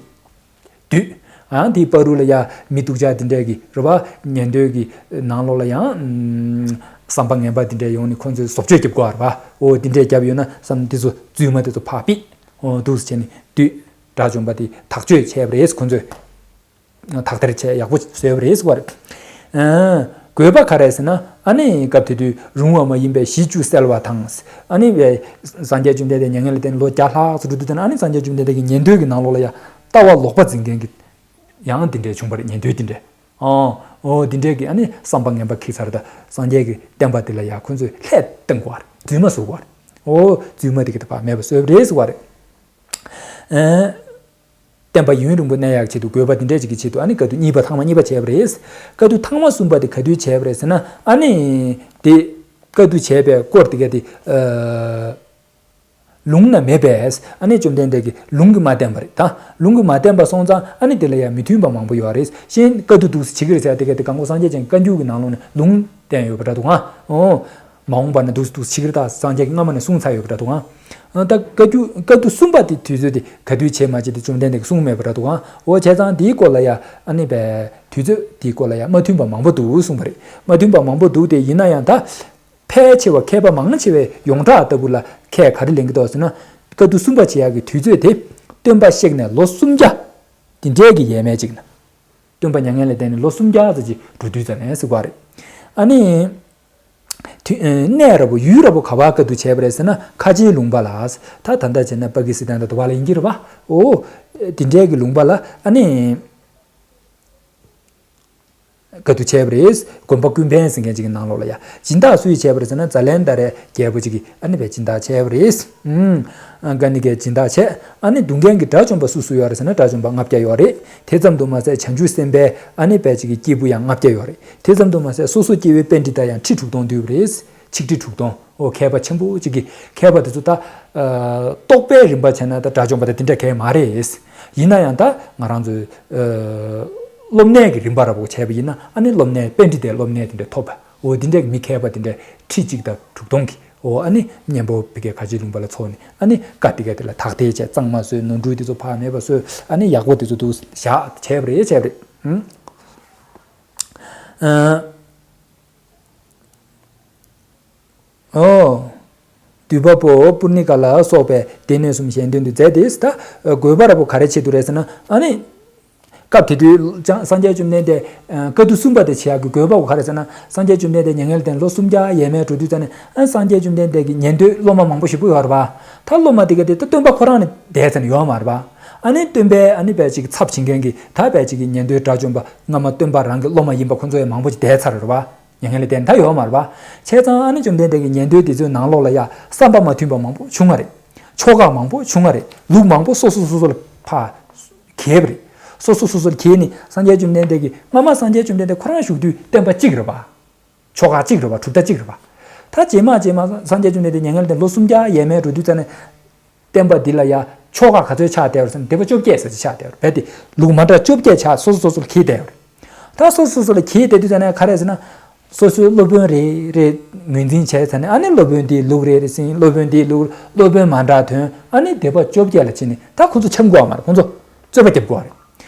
བསྡུས། ཡང་དེའི་བར་དུ་ལ་ཡང་མི་སྡུག་ཅག་དེ་འདྲས་ཀྱི་རེད་པ། ཉན་ཐོས་ཀྱི་ནང་ལོགས་ལ་ཡང་། ཨུམ། བསམ་པ་ངན་པ་དེ་འདྲས་ཡོང་ནས་ཁོ་ཚོས་བཟོ་བཅོས་རྒྱབ་དགོས་པ་རེད་པ། ཨོ་དེ་འདྲས་རྒྱབ་ཡོད་ན་བསམ་དེ་ཚོ་རྫུན་མ་དེ་ཚོ་ཕར་ཕུད། ཨོ་འདུག་སེ་བྱས་ནས་བསྡུས། དགྲ་བཅོམ་པ་དེ་དག་བཅོས་བྱས་པ་རེད། ཁོ་ཚོས་དག་ཐེར་བྱས་ཡག་པོ་བཟོས་པ་རེད་ཟེར་བ་རེད། ཨ། དགོས་པ་ག་རེ་ཟེར་ན། ཨ་ནི་སྐབས་དེ་དུས་རུང་བ་མ་ཡིན་པའི་གཞི་བཅུ་གསལ་བ་དང་། ཨ་ནི་བའི་སངས་རྒྱས་བཅོམ་ལྡན་འདས་མྱ་ངན་ལས་འདས་ནས་ལོ་བརྒྱ་ལྷག་ཙམ་འགྲོ་དུས་ཙམ་ནས། ཨ་ནི་སངས་རྒྱས་བཅོམ་ལྡན་འདས་ཀྱི་ཉན་ཐོས་ཀྱི་ནང་ལོགས་ལ་ཡང་ལྟ་བ་ལོག་པ་འཛིན་མཁན་གྱི་ཡང་འདི་འདྲས་བྱུང་བ་རེད། ཉན་ཐོས་འདི་འདྲས། ཨོ། ཨོ་འདི་འདྲས་ཀྱི་ཨ་ནི་བསམ་པ་ངན་པ་འཁྱེར་ཚར་ད། སངས་རྒྱས་ཀྱི་བསྟན་པ་འདི་ལ་ཡང་ཁོ་ཚོས་ལྷད་གཏོང་དགོས་པ་རེད། རྫུན་མ་བཟོ་དགོས་པ་རེད། ཨོ་རྫུན་མ་དེ་གི་ད་ཕར་མེད་པ་བཟོས་པ་རེད་ཟེར་བ་རེད། ཨ། བསྟན་པ་ཡུན་རིང་པོ་གནས་ཡག་ཆེད་དུ། དགོས་པ་འདི་འདྲས་ཅིག་གི་ཆེད་དུ་ཨ་ནི་བཀའ་བསྡུ་གཉིས་པ་ཐེངས་མ་གཉིས་པ་བྱས་པ་རེད། བཀའ་བསྡུ་ཐེངས་མ་གསུམ་པ་དེ་ག་དུས་བྱས་པ་རེད་ཟེར་ན། ཨ་ནི་དེ་བཀའ་བསྡུ་བྱས་པའི་སྐོར་དེ་ག་དེ། ཨ། ལུང་ན་མེད་པས། ཨ་ནི་བཅོམ་ལྡན་འདས་ཀྱིས་ལུང་གིས་མ་བསྟན་པ་རེད་ད། ལུང་གིས་མ་བསྟན་པ་སོང་ཙང་ཨ་ནི་དེ་ལ་ཡང་མི་མཐུན་པ་མང་པོ་ཡོད་རེད། གཞན་བཀའ་བསྡུ་འདུག་སེ་བྱེད་ཀྱི་རེད་ཟེར་དེ་ག་དེ་གང་གོ་སངས་རྒྱས་བཅས་བཀའ་འགྱུར་གྱི་ནང་ལོགས་ནས་ལུང་བསྟན་ཡོད་པ་འདྲ་འདུག་ཨང་། ཨོ། མ་འོངས་པ་ན་འདུག་སེ་འདུག་སེ་བྱེད་ཀྱི་རེད་ད། སངས་རྒྱས་ཀྱིས་སྔ་མ་ནས་གསུངས་ཚར་ཡོད་པ་འདྲ་འདུག་ཨང་། ཨ། ད་བཀའ་འགྱུར་བཀའ་བསྡུ་གསུམ་པ་དེ་དུས་ཚོད་དེ་ག་དུས་བྱས་མ་བྱས་དེ་བཅོམ་ལྡན་འདས་ཀྱིས་གསུངས་མེད་པ་འདྲ་འདུག་ཨང་། འོ་བྱས་ཙང་དེའི་སྐོར་ལ་ཡང་ཨ་ནི་བས་དུས་ཚོད་དེའི་སྐོར་ལ་ཡང་མ་མཐུན་པ་མང་པོ་འདུག་གསུངས་པ་རེད། མ་མཐུན་པ་མང་པོ་འདུག་སྟེ། ཡིན་ན་ཡང་ད་ཕལ་ཆེ་བ་མཁས་པ་མང་ཆེ་བས་ཡོངས་གྲགས་ལྟ་བུ་ལ་ཁས་ག་རེ་ལེན་གྱི་འདུག་ཟེར་ན། བཀའ་བསྡུ་གསུམ་པ་བྱེད་ཡག་གི་དུས་ཚོད་དེ་སྟོན་པ་གཤེགས་ནས་ལོ་སུམ་བརྒྱ་དེ་འདྲའི་གི་ཡས་མས་ཅིག་ན། སྟོན་པ་མྱ་ངན་ལས་འདས་ནས་ལོ་སུམ་བརྒྱ་ཙམ་ཅིག་འགྲོ་དུས་ཙམ་ནས་ཟེར་བ་རེད། ཨ་ནི། དུས། ཨ། གནས་ར་བོ་ཡུལ་ར་བོ་ག་པར་བཀའ་བསྡུ་བྱས་པ་རེད་ཟེར་ན། ཁ་ཆེའི་ལུང་པ་ལ། ད་ད་ལྟ་བྱས་ན་པ་ཀི་སི་ཐན་དང་དུ་བ་ལ་ཡིན་གྱི་རེད་པ། ཨོ། དེ་འདྲའི་གི་ལུང་པ་ལ་ཨ་ནི། བཀའ་བསྡུ་བྱས་པ་རེད། དགོན་པ་ཀུན་ཕན་ཟེར་མཁན་ཅིག་གི་ནང་ལོགས་ལ་ཡ། སྦྱིན་བདག་སུས་བྱས་པ་རེད་ཟེར་ན། ཛ་ལན་དྷ་རའི་རྒྱལ་པོ་ཅིག་གིས་ཨ་ནི་བས་སྦྱིན་བདག་བྱས་པ་རེད། ཨུམ། ཀ་ནི་ཀས་སྦྱིན་བདག་བྱས། ཨ་ནི་བསྡུ་མཁན་གྱི་དགྲ་བཅོམ་པ་སུ་སུ་ཡོད་རེད་ཟེར་ན། དགྲ་བཅོམ་པ་ལྔ་བརྒྱ་ཡོད་རེད། དེ་ཙམ་དུ་མ་ཟད་བྱང་ཆུབ་སེམས་དཔའི་ཨ་ནི་བས་ཅིག་གི་སྐྱེས་བུ་ཡང་ལྔ་བརྒྱ་ཡོད་རེད། དེ་ཙམ་དུ་མ་ཟད་སོ་སོ་སྐྱེ་བོའི་པཎྜི་ཏ་ཡང་ཁྲི་དྲུག་སྟོང་འདུས་པ་རེད། ཆིག་ཁྲི་དྲུག་སྟོང་། ཨོ། མཁས་པ་ཆེན་པོ་གཅིག་གིས། མཁས་པ་དེ་ཚོ་ད། ཨ། རྟོགས་པའི་རིམ་པ་བྱས་ན་ད་དགྲ་བཅོམ་པ་དང་དེ་འདྲ་གང་ཡང་མ་རེད། ཡིན་ན་ཡང་ད་ང་རང་ཚོའི། ཨ། སློབ་གནས་ཀྱི་རིམ་པ་ར་བོ་བྱས་པ་ཡིན་ན། ཨ་ནི་སློབ་གནས་པཎྜི་ཏའི་སློབ་གནས་དེ་འདྲ་ཐོབ་པ། ཨོ། དེ་འདྲའི་མི་མཁས་པ་དེ་འདྲ་ཁྲི་གཅིག་དང་དྲུག་སྟོང་གི། ཨོ། ཨ་ནི་གཉན་པོ་བི་ཀའི་ཁ་ཆེའི་ལུང་པ་ལ་ཚོགས་ནས། ཨ་ནི་བཀའ་དེ་ག་དེ་ལ་དག་ཐེར་བྱས། གཙང་མ་བཟོས། ནོར་འཁྲུལ་དེ་ཚོ་ཕར་མེད་པ་བཟོས། ཨ་ནི་ཡག་པོ་དེ་ཚོ་འདུག་བཞག་བྱས་པ་རེད། བྱས་པ་རེད། ཨུམ། ཨ། ཨོ། འདུས་པ་པོ་པུར་ནི་ཀ་ལ་སོགས་པའི་སྡེ་སྣོད་གསུམ་གཞན་དོན་དུ་མཛད་དེ། ད་དགོས་པ་ར་བོ་ག་རེ་ཆེད་དུ་རེད་ཟེར་ན། ཨ་ནི། སྐབས་དེ་དུས་ཀྱང་སངས་རྒྱས་བཅོམ་ལྡན་འདས་ཨ་བཀའ་བསྡུ་གསུམ་པ་དེ་བྱེད་ཡག་གི་དགོས་པ་བོ་ག་རེ་ཟེར་ན། སངས་རྒྱས་བཅོམ་ལྡན་འདས་མྱ་ངན་ལས་འདས་ལོ་སུམ་བརྒྱ་ཡས་མས་འགྲོ་དུས་ཙ་ནས་ཨ་སངས་རྒྱས་བཅོམ་ལྡན་འདས་ཀྱི་ཉན་ཐོས་སློབ་མ་མང་པོ་ཞིག་པོ་ཡོད་རེད་པ། ད་སློབ་མ་དེ་ག་དེ་ད་སྟོན་པ་ཁོ་རང་ནི་བསྡད་ཙ་ནས་ཡོད་མ་རེད་པ། ཨ་ནི་སྟོན་པའི་ཨ་ནི་བས་ཅིག་ཚབ་བྱེད་མཁན་གྱི་ད་བས་ཅིག་གི་ཉན་ཐོས་དགྲ་བཅོམ་པ་སྔ་མ་སྟོན་པ་རང་གི་སློབ་མ་ཡིན་པ་ཁོ་ཚོ་ཡང་མང་པོ་ཅིག་བསྡད་ཚར་རེད་པ། མྱ་ངན་ལས་འདས་ད་ཡོད་མ་རེད་པ། བྱས་ཙང་ཨ་ནི་བཅོམ་ལྡན་འདས་ཀྱི་ཉན་ཐོས་དེ་ཚོའི་ནང་ལོགས་ལ་ཡ་བསམ་པ་མ་མཐུན་པ་མང་པོ་བྱུང་བ་རེད། ཆོ་ག་མང་པོ་བྱུང་བ་རེད། ལུགས་མང་པོ་སོ་སོ་སོ་སོ་ལ་ཕར་གྱེས་པ་རེད། སོ་སོ་སོ་སོ་ལ་གྱེས་ནས་སངས་རྒྱས་བཅོམ་ལྡན་འདས་ཀྱིས་སྔ་མ་སངས་རྒྱས་བཅོམ་ལྡན་འདས་ཁོ་རང་བཞུགས་དུས་བསྟན་པ་གཅིག་རེད་པ། ཆོ་ག་གཅིག་རེད་པ། གྲུབ་མཐའ་གཅིག་རེད་པ། ད་རྗེས་མ་རྗེས་མ་སངས་རྒྱས་བཅོམ་ལྡན་འདས་མྱ་ངན་ལས་འདས་ལོ་སུམ་བརྒྱ་ཡས་མས་འགྲོ་དུས་ཙ་ནས་བསྟན་པ་འདི་ལ་ཡ་ཆོ་ག་ག་ཚོད་ཆགས་བསྡད་པ་རེད་ཟེར་ན་སྡེ་པ་བཅོ་བརྒྱད་ཟེར་ཅིག་ཆགས་བསྡད་པ་རེད། རྦད་དེ་ལུགས་མ་འདྲ་བཅོ་བརྒྱད་ཆགས་སོ་སོ་སོ་སོ་ལ་གྱེས་བསྡད་པ་རེད། ད་སོ་སོ་སོ་སོ་ལ་གྱེས་བསྡད་དུས་ཙ་ནས་ག་རེ་ཟེར་ན། སོ་སོའི་སློབ་དཔོན་རེ་རེ་ངོས་འཛིན་བྱས་ཙ་ནས་ཨ་ནི་སློབ་དཔོན་འདིའི་ལུགས་རེ་རེ་ཟིན། སློབ་དཔོན་འདིའི་ལུགས། སློབ་དཔོན་མ་འདྲ་ཐོན། ཨ་ནི་སྡེ་པ་བཅོ་བརྒྱད་ལ་ཕྱིན་ནས་ད་ཁོ་ཚོ་འཆམ་དགོས་པ་མ་རེད། ཁོ་ཚོ་རྩོད་པ་རྒྱབ་དགོས་པ་རེད།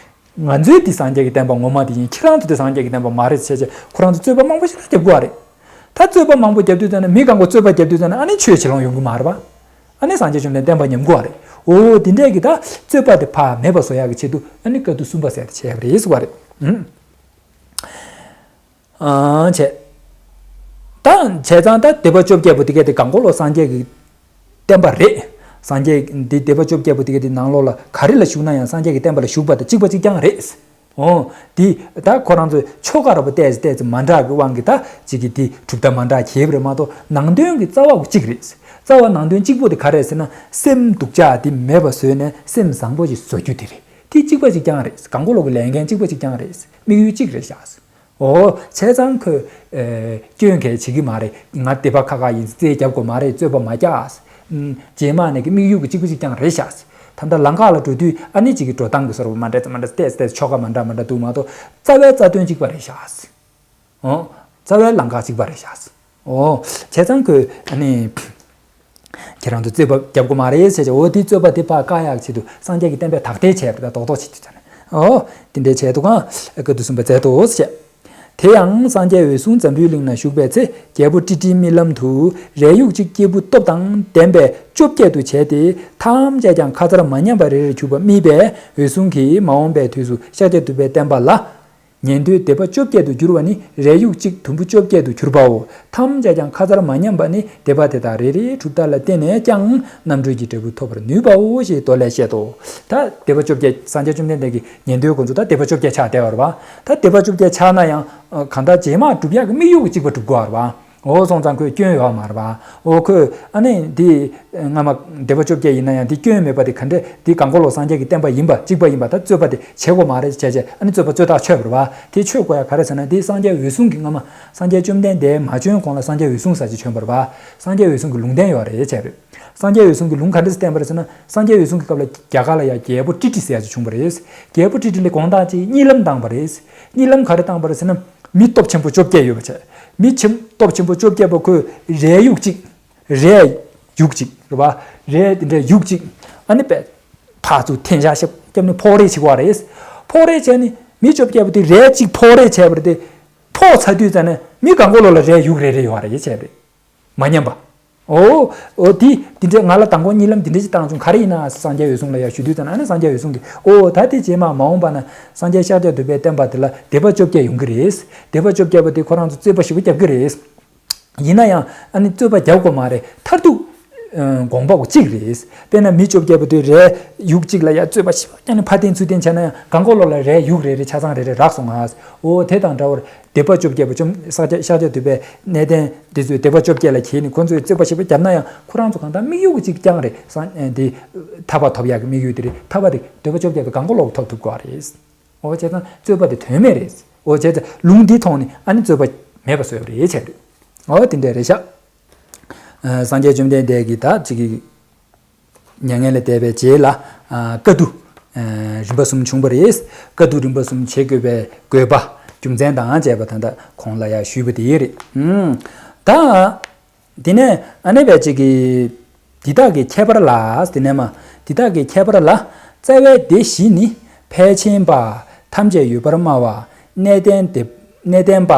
ང་ཚོའི་འདི་སངས་རྒྱས་ཀྱི་བསྟན་པ་ངོ་མ་དེ་ཡིན། ཁྱེད་རང་ཚོ་འདི་སངས་རྒྱས་ཀྱི་བསྟན་པ་མ་རེད་ཟེར་བྱས་ཁོ་རང་ཚོ་རྩོད་པ་མང་པོ་ཞིག་རྒྱབ་དགོས་པ་རེད། ད་རྩོད་པ་མང་པོ་རྒྱབ་དུས་ཙ་ནས་མི་གང་ག་རྩོད་པ་རྒྱབ་དུས་ཙ་ནས་ཨ་ནི་ཆོས་བྱེད་ལོང་ཡོང་གི་མ་རེད་པ། ཨ་ནི་སངས་རྒྱས་བཅོམ་ལྡན་འདས་བསྟན་པ་ཉམས་དགོས་པ་རེད། འོ་དེ་འདྲས་ཀྱི་ད་རྩོད་པ་དེ་ཕར་མེད་པ་བཟོ་ཡག་གི་ཆེད་དུ་ཨ་ནི་བཀའ་བསྡུ་གསུམ་པ་ཟེར་དེ་བྱས་པ་རེད་ཟེར་བ་རེད། ཨང་བྱས། ད་བྱས་ཙང་ད་སྡེ་པ་བཅོ་བརྒྱད་པོ་དེ་ག་དེ་གང་གོ་ལོ་སངས་རྒྱས་ཀྱི་བསྟན་པ་རེད། སངས་རྒྱས་འདི་སྡེ་པ་བཅོ་བརྒྱད་པོ་དེ་ག་དེ་ནང་ལོགས་ལ་ག་རེ་ལ་ཞུགས་ན་ཡང་སངས་རྒྱས་ཀྱི་བསྟན་པ་ལ་ཞུགས་པ་དང་གཅིག་པ་གཅིག་རྐྱང་རེད། འོ། འདི་ད་ཁོ་རང་ཚོས་ཆོ་ག་ར་པོ་ཏོག་ཙམ་ཏོག་ཙམ་མ་འདྲ་གི་དབང་གིས་ད་གཅིག་གི་འདི་གྲུབ་མཐའ་མ་འདྲ་གྱེས་པ་རེད་མ་གཏོགས་ནང་དོན་གྱི་རྩ་བ་གཅིག་རེད། རྩ་བ་ནང་དོན་གཅིག་པོ་དེ་ག་རེད་ཟེར་ན་སེམས་སྡུག་ཅག་འདི་མེད་པ་བཟོས་ནས་སེམས་བཟང་པོ་ཞིག་བཟོ་རྒྱུ་དེ་རེད། དེ་གཅིག་པ་གཅིག་རྐྱང་རེད། གང་གོ་ལོ་གི་ལས་འགན་གཅིག་པ་གཅིག་རྐྱང་རེད། དམིགས་ཡུལ་གཅིག་རེད་ཤག་འོ། བྱས་ཙང་ཁོས་ཨེ་སྐྱོན་གལ་བྱེད་ཀྱི་མ་རེད། ང་སྡེ་པ་ཁ་ཁ་ཡིན། རྩོད་རྒྱབ་དགོས་མ་རེད། རྩོད་པ་མ་རྒྱག་ཨུམ། རྗེས་མ་ནས་ཀྱི་དམིགས་ཡུལ་གྱི་གཅིག་པ་གཅིག་རྐྱང་རེད་ཤག་ད་ལྟ་ལམ་ཁ་ལ་འགྲོ་དུས་ཨ་ནི་གཅིག་གི་འགྲོ་སྟངས་ཀྱི་བཟོ་འདྲ་མ་འདྲ་མ་འདྲ་ཏོག་ཙམ་ཆོ་ག་མ་འདྲ་མ་འདྲ་འདུག་མ་གཏོགས་རྩ་བའི་རྩ་དོན་གཅིག་པ་རེད་ཤག་འོ། རྩ་བའི་ལམ་ཁ་གཅིག་པ་རེད་ཤག་འོ། བྱས་ཙང་ཁོས་ཨ་ནི། ཁྱེད་རང་ཚོ་རྩོད་པ་རྒྱབ་དགོས་མ་རེད་ཟེར་བྱས། འོ་དེ་རྩོད་པ་དེ་ཕར་བཀག་ཡག་ཆེད་དུ་སངས་རྒྱས་ཀྱི་བསྟན་པའི་དག་ཐེར་བྱས་པ་དང་རྡོག་རྡོག་བྱེད་དུས་ཙང་ནས། འོ། དེ་འདྲའི་བྱས་འདུག་ག་བཀའ་བསྡུ་གསུམ་པ་མཛད་དོ་ཟེར་བྱས། དེ་ཡང་སངས་རྒྱས་འོད་སྲུང་འཛམ་བུའི་གླིང་ན་བཞུགས་པའི་ཚེ་རྒྱལ་པོ་ཀྲི་ཀྲིའི་རྨི་ལམ་དུ་རས་ཡུག་གཅིག་སྐྱེས་བུ་སྟོབས་དང་ལྡན་པས་བཅོ་བརྒྱད་དུ་བྱས་ཏེ་ཐམས་ཅད་ཀྱང་ཁ་ཚར་མ་ཉམས་པ་རེ་རེར་གྱུར་པ་རྨིས་པས་འོད་སྲུང་གིས་མ་འོངས་པའི་དུས་སུ་ཤཱཀྱ་ཐུབ་པའི་བསྟན་པ་ལ། ཉན་ཐོས་སྡེ་པ་བཅོ་བརྒྱད་དུ་གྱུར་པ་ནི་རས་ཡུག་གཅིག་དུམ་བུ་བཅོ་བརྒྱད་དུ་གྱུར་པའོ། ཐམས་ཅད་ཀྱང་ཁ་ཚར་མ་ཉམས་པ་ནི་སྡེ་པ་དེ་དག་རེ་རེའི་གྲུབ་མཐའ་ལ་བརྟེན་ནས་ཀྱང་རྣམ་གྲོལ་གྱི་འབྲས་བུ་ཐོབ་པར་ནུས་པའོ་ཞེས་མདོ་ལས་བཤད་དོ། ད་སྡེ་པ་བཅོ་བརྒྱད་སངས་རྒྱས་བཅོམ་ལྡན་འདས་ཀྱི་ཉན་ཐོས་ཁོ་ཚོ་ད་སྡེ་པ་བཅོ་བརྒྱད་ཆགས་བསྡད་པ་རེད་པ། ད་སྡེ་པ་བཅོ་བརྒྱད་ཆགས་ན་ཡང་གང་ལྟར་རྗེས་མ་སྒྲུབ་ཡག་གི་དམིགས་ཡུལ་གཅིག་པ་སྒྲུབ་དགོས་པ་རེད་པ། འོ་སོང་ཙང་ཁོས་སྐྱོན་ཡོད་མ་རེད་པ། འོ་ཁོས་ཨ་ནི་འདི་སྔ་མ་སྡེ་པ་བཅོ་བརྒྱད་ཡིན་ན་ཡང་འདི་སྐྱོན་མེད་པ་དེ་ག་འདྲས་འདི་གང་གོ་ལོ་སངས་རྒྱས་ཀྱི་བསྟན་པ་ཡིན་པ་གཅིག་པ་ཡིན་པ་ད་རྩོད་པ་དེ་བྱེད་དགོས་མ་རེད་བྱས་བྱས་ཨ་ནི་རྩོད་པ་རྩོད་ཐག་ཆོད་པ་རེད་པ། དེ་ཆོད་དགོས་ཡ་ག་རེ་ཟེར་ན་འདི་སངས་རྒྱས་འོད་སྲུང་གི་སྔ་མ་སངས་རྒྱས་བཅོམ་ལྡན་འདས་མ་བྱོན་གོང་ལ་སངས་རྒྱས་འོད་སྲུང་ཟེར་ཅིག་བྱོན་པ་རེད་པ། སངས་རྒྱས་འོད་སྲུང་གི་ལུང་བསྟན་ཡོད་རེད་བྱས་རེད། སངས་རྒྱས་འོད་སྲུང་གི་ལུང་ག་འདྲས་བསྟན་པ་རེད་ཟེར་ན་སངས་རྒྱས་འོད་སྲུང་གི་སྐབས་ལ་རྒྱ་གར་ལ་ཡ་རྒྱལ་པོ་ཀྲི་ཀྲི་ཟེར་ཡ་ཅིག་བྱུང་པ་རེད། རྒྱལ་པོ་ཀྲི་ཀྲི་ལ་དགོངས་དག་ཅིག་གཉིད་ལམ་བཏང་པ་རེད། གཉིད་ལམ་ག་རེ་བཏང་པ་རེད་ཟེར་ན། མི་སྟོབས་ཆེན་པོ་བཅོ་བརྒྱད་ཡོད་པ་བྱས། མི་ཆེན་སྟོབས་ཆེན་པོ་བཅོ་བརྒྱད་པོ་ཁོས་རས་ཡུག་གཅིག་རས་ཡུག་གཅིག་རེད་པ། རས་དེ་འདྲའི་ཡུག་གཅིག་ཨ་ནི་པས་ཕར་ཚུར་འཐེན་བཞག་ཤེས་སྐྱབས་ནི་ཕོག་རེས་བྱེད་དགོས་རེད། ཕོག་རེས་བྱས་ནི་མི་བཅོ་བརྒྱད་པོ་དེ་རས་གཅིག་ཕོག་རེས་བྱས་པ་རེད་དེ། ཕོག་ཚར་དུས་ཙ་ནས་མི་གང་གོ་ལོ་ལ་རས་ཡུག་རེ་རེ་ཡོད་རེད་བྱས་པ་རེད། མ་ཉམས་པ། ཨོ། ཨོ་དེ་དེ་འདྲའི་ང་ལ་དང་པོ་གཉིད་ལམ་དེ་འདྲ་ཞིག་བཏང་བྱུང་ག་རེ་ཡིན་ན་སངས་རྒྱས་འོད་སྲུང་ལ་ཡ་ཞུ་དུས་ཙ་ན་ཨ་ནི་སངས་རྒྱས་འོད་སྲུང་གིས་ཨོ་ད་དེ་རྗེས་མ་མ་འོངས་པ་ན་སངས་རྒྱས་ཤཱཀྱ་ཐུབ་པའི་བསྟན་པ་དེ་ལ་སྡེ་པ་བཅོ་བརྒྱད་ཡོང་གི་རེད། སྡེ་པ་བཅོ་བརྒྱད་པ་དེ་ཁོ་རང་ཚོ་རྩོད་པ་ཞེ་པོ་རྒྱབ་ཀྱི་རེད། ཡིན་ན་ཡང་ཨ་ནི་རྩོད་པ་རྒྱབ་དགོས་མ་རེད། མཐར་ཐུག་དགོངས་པ་གཅིག་རེད། དཔེར་ན་མི་བཅོ་བརྒྱད་པ་དེ་རས་ཡུག་གཅིག་ལ་ཡ་རྩོད་པ་ཞེ་པོ་ཀྱང་ནི་ཕར་འཐེན་ཚུར་འཐེན་བྱས་ན་ཡང་གང་གོ་ལོ་ལ་རས་ཡུག་རེ་རེ་ཆ་ཚང་རེ་རེ་རག་སོང་ང་། ཨོ་དེ་དང་འདྲ་བར། སྡེ་པ་བཅོ་བརྒྱད་པ་བཅོམ་ཤཱཀྱ་ཤཱཀྱ་ཐུབ་པའི་གནས་བརྟན་འདི་ཚོས་སྡེ་པ་བཅོ་བརྒྱད་ལ་གྱེས་ནས་ཁོ་ཚོས་རྩོད་པ་ཞེ་པོ་བརྒྱབ་ན་ཡང་ཁོ་རང་ཚོ་གང་ལྟར་དམིགས་ཡུལ་གཅིག་རྐྱང་རེད། སངས་འདི་ཐར་པ་ཐོབ་ཡག་གི་དམིགས་ཡུལ་དེ་རེད། ཐར་པ་དེ་སྡེ་པ་བཅོ་བརྒྱད་པས་གང་གོ་ལོག་ཐོབ་ཐུབ་དགོས་རེད། འོ་བྱས་ཙང་རྩོད་པ་དེ་དོན་མེད་རེད། འོ་བྱས་ཙང་ལུང་འདི་ཐོག་ནས་ཨ་ནི་རྩོད་པ་མེད་པ་བཟོས་པ་རེད་བྱས་རེད། འོ་དེ་འདྲ་རེད་ཤག་ཨ་སངས་རྒྱས་བཅོམ་ལྡན་འདས་ཀྱིས་ད་ཅིག་གི་མྱ་ངན་ལས་འདས་པའི་རྗེས་ལ་ཨ་བཀའ་བསྡུ་ཨ་རིམ་པ་གསུམ་བྱུང་བ་རེད། བཀའ་བསྡུ་རིམ་པ་གསུམ་བྱེད་དགོས་པའི་དགོས་པ་རྒྱུ་མཚན་དང་བཅས་པ་ད་ལྟ་གོང་ལ་ཡང་ཞུས་པ་དེ་རེད། ཨུམ། ད་དེ་ནས་ཨ་ནེ་བས་ཅིག་གིས་འདི་དག་གི་ཁྱད་པར་ལ་དེ་ནས་མ་འདི་དག་གི་ཁྱད་པར་ལ་རྩ་བའི་སྡེ་བཞི་ནི་ཕལ་ཆེན་པ་ཐམས་ཅད་ཡོད་པར་སྨྲ་བ་གནས་བརྟན་སྡེ་གནས་བརྟན་པ་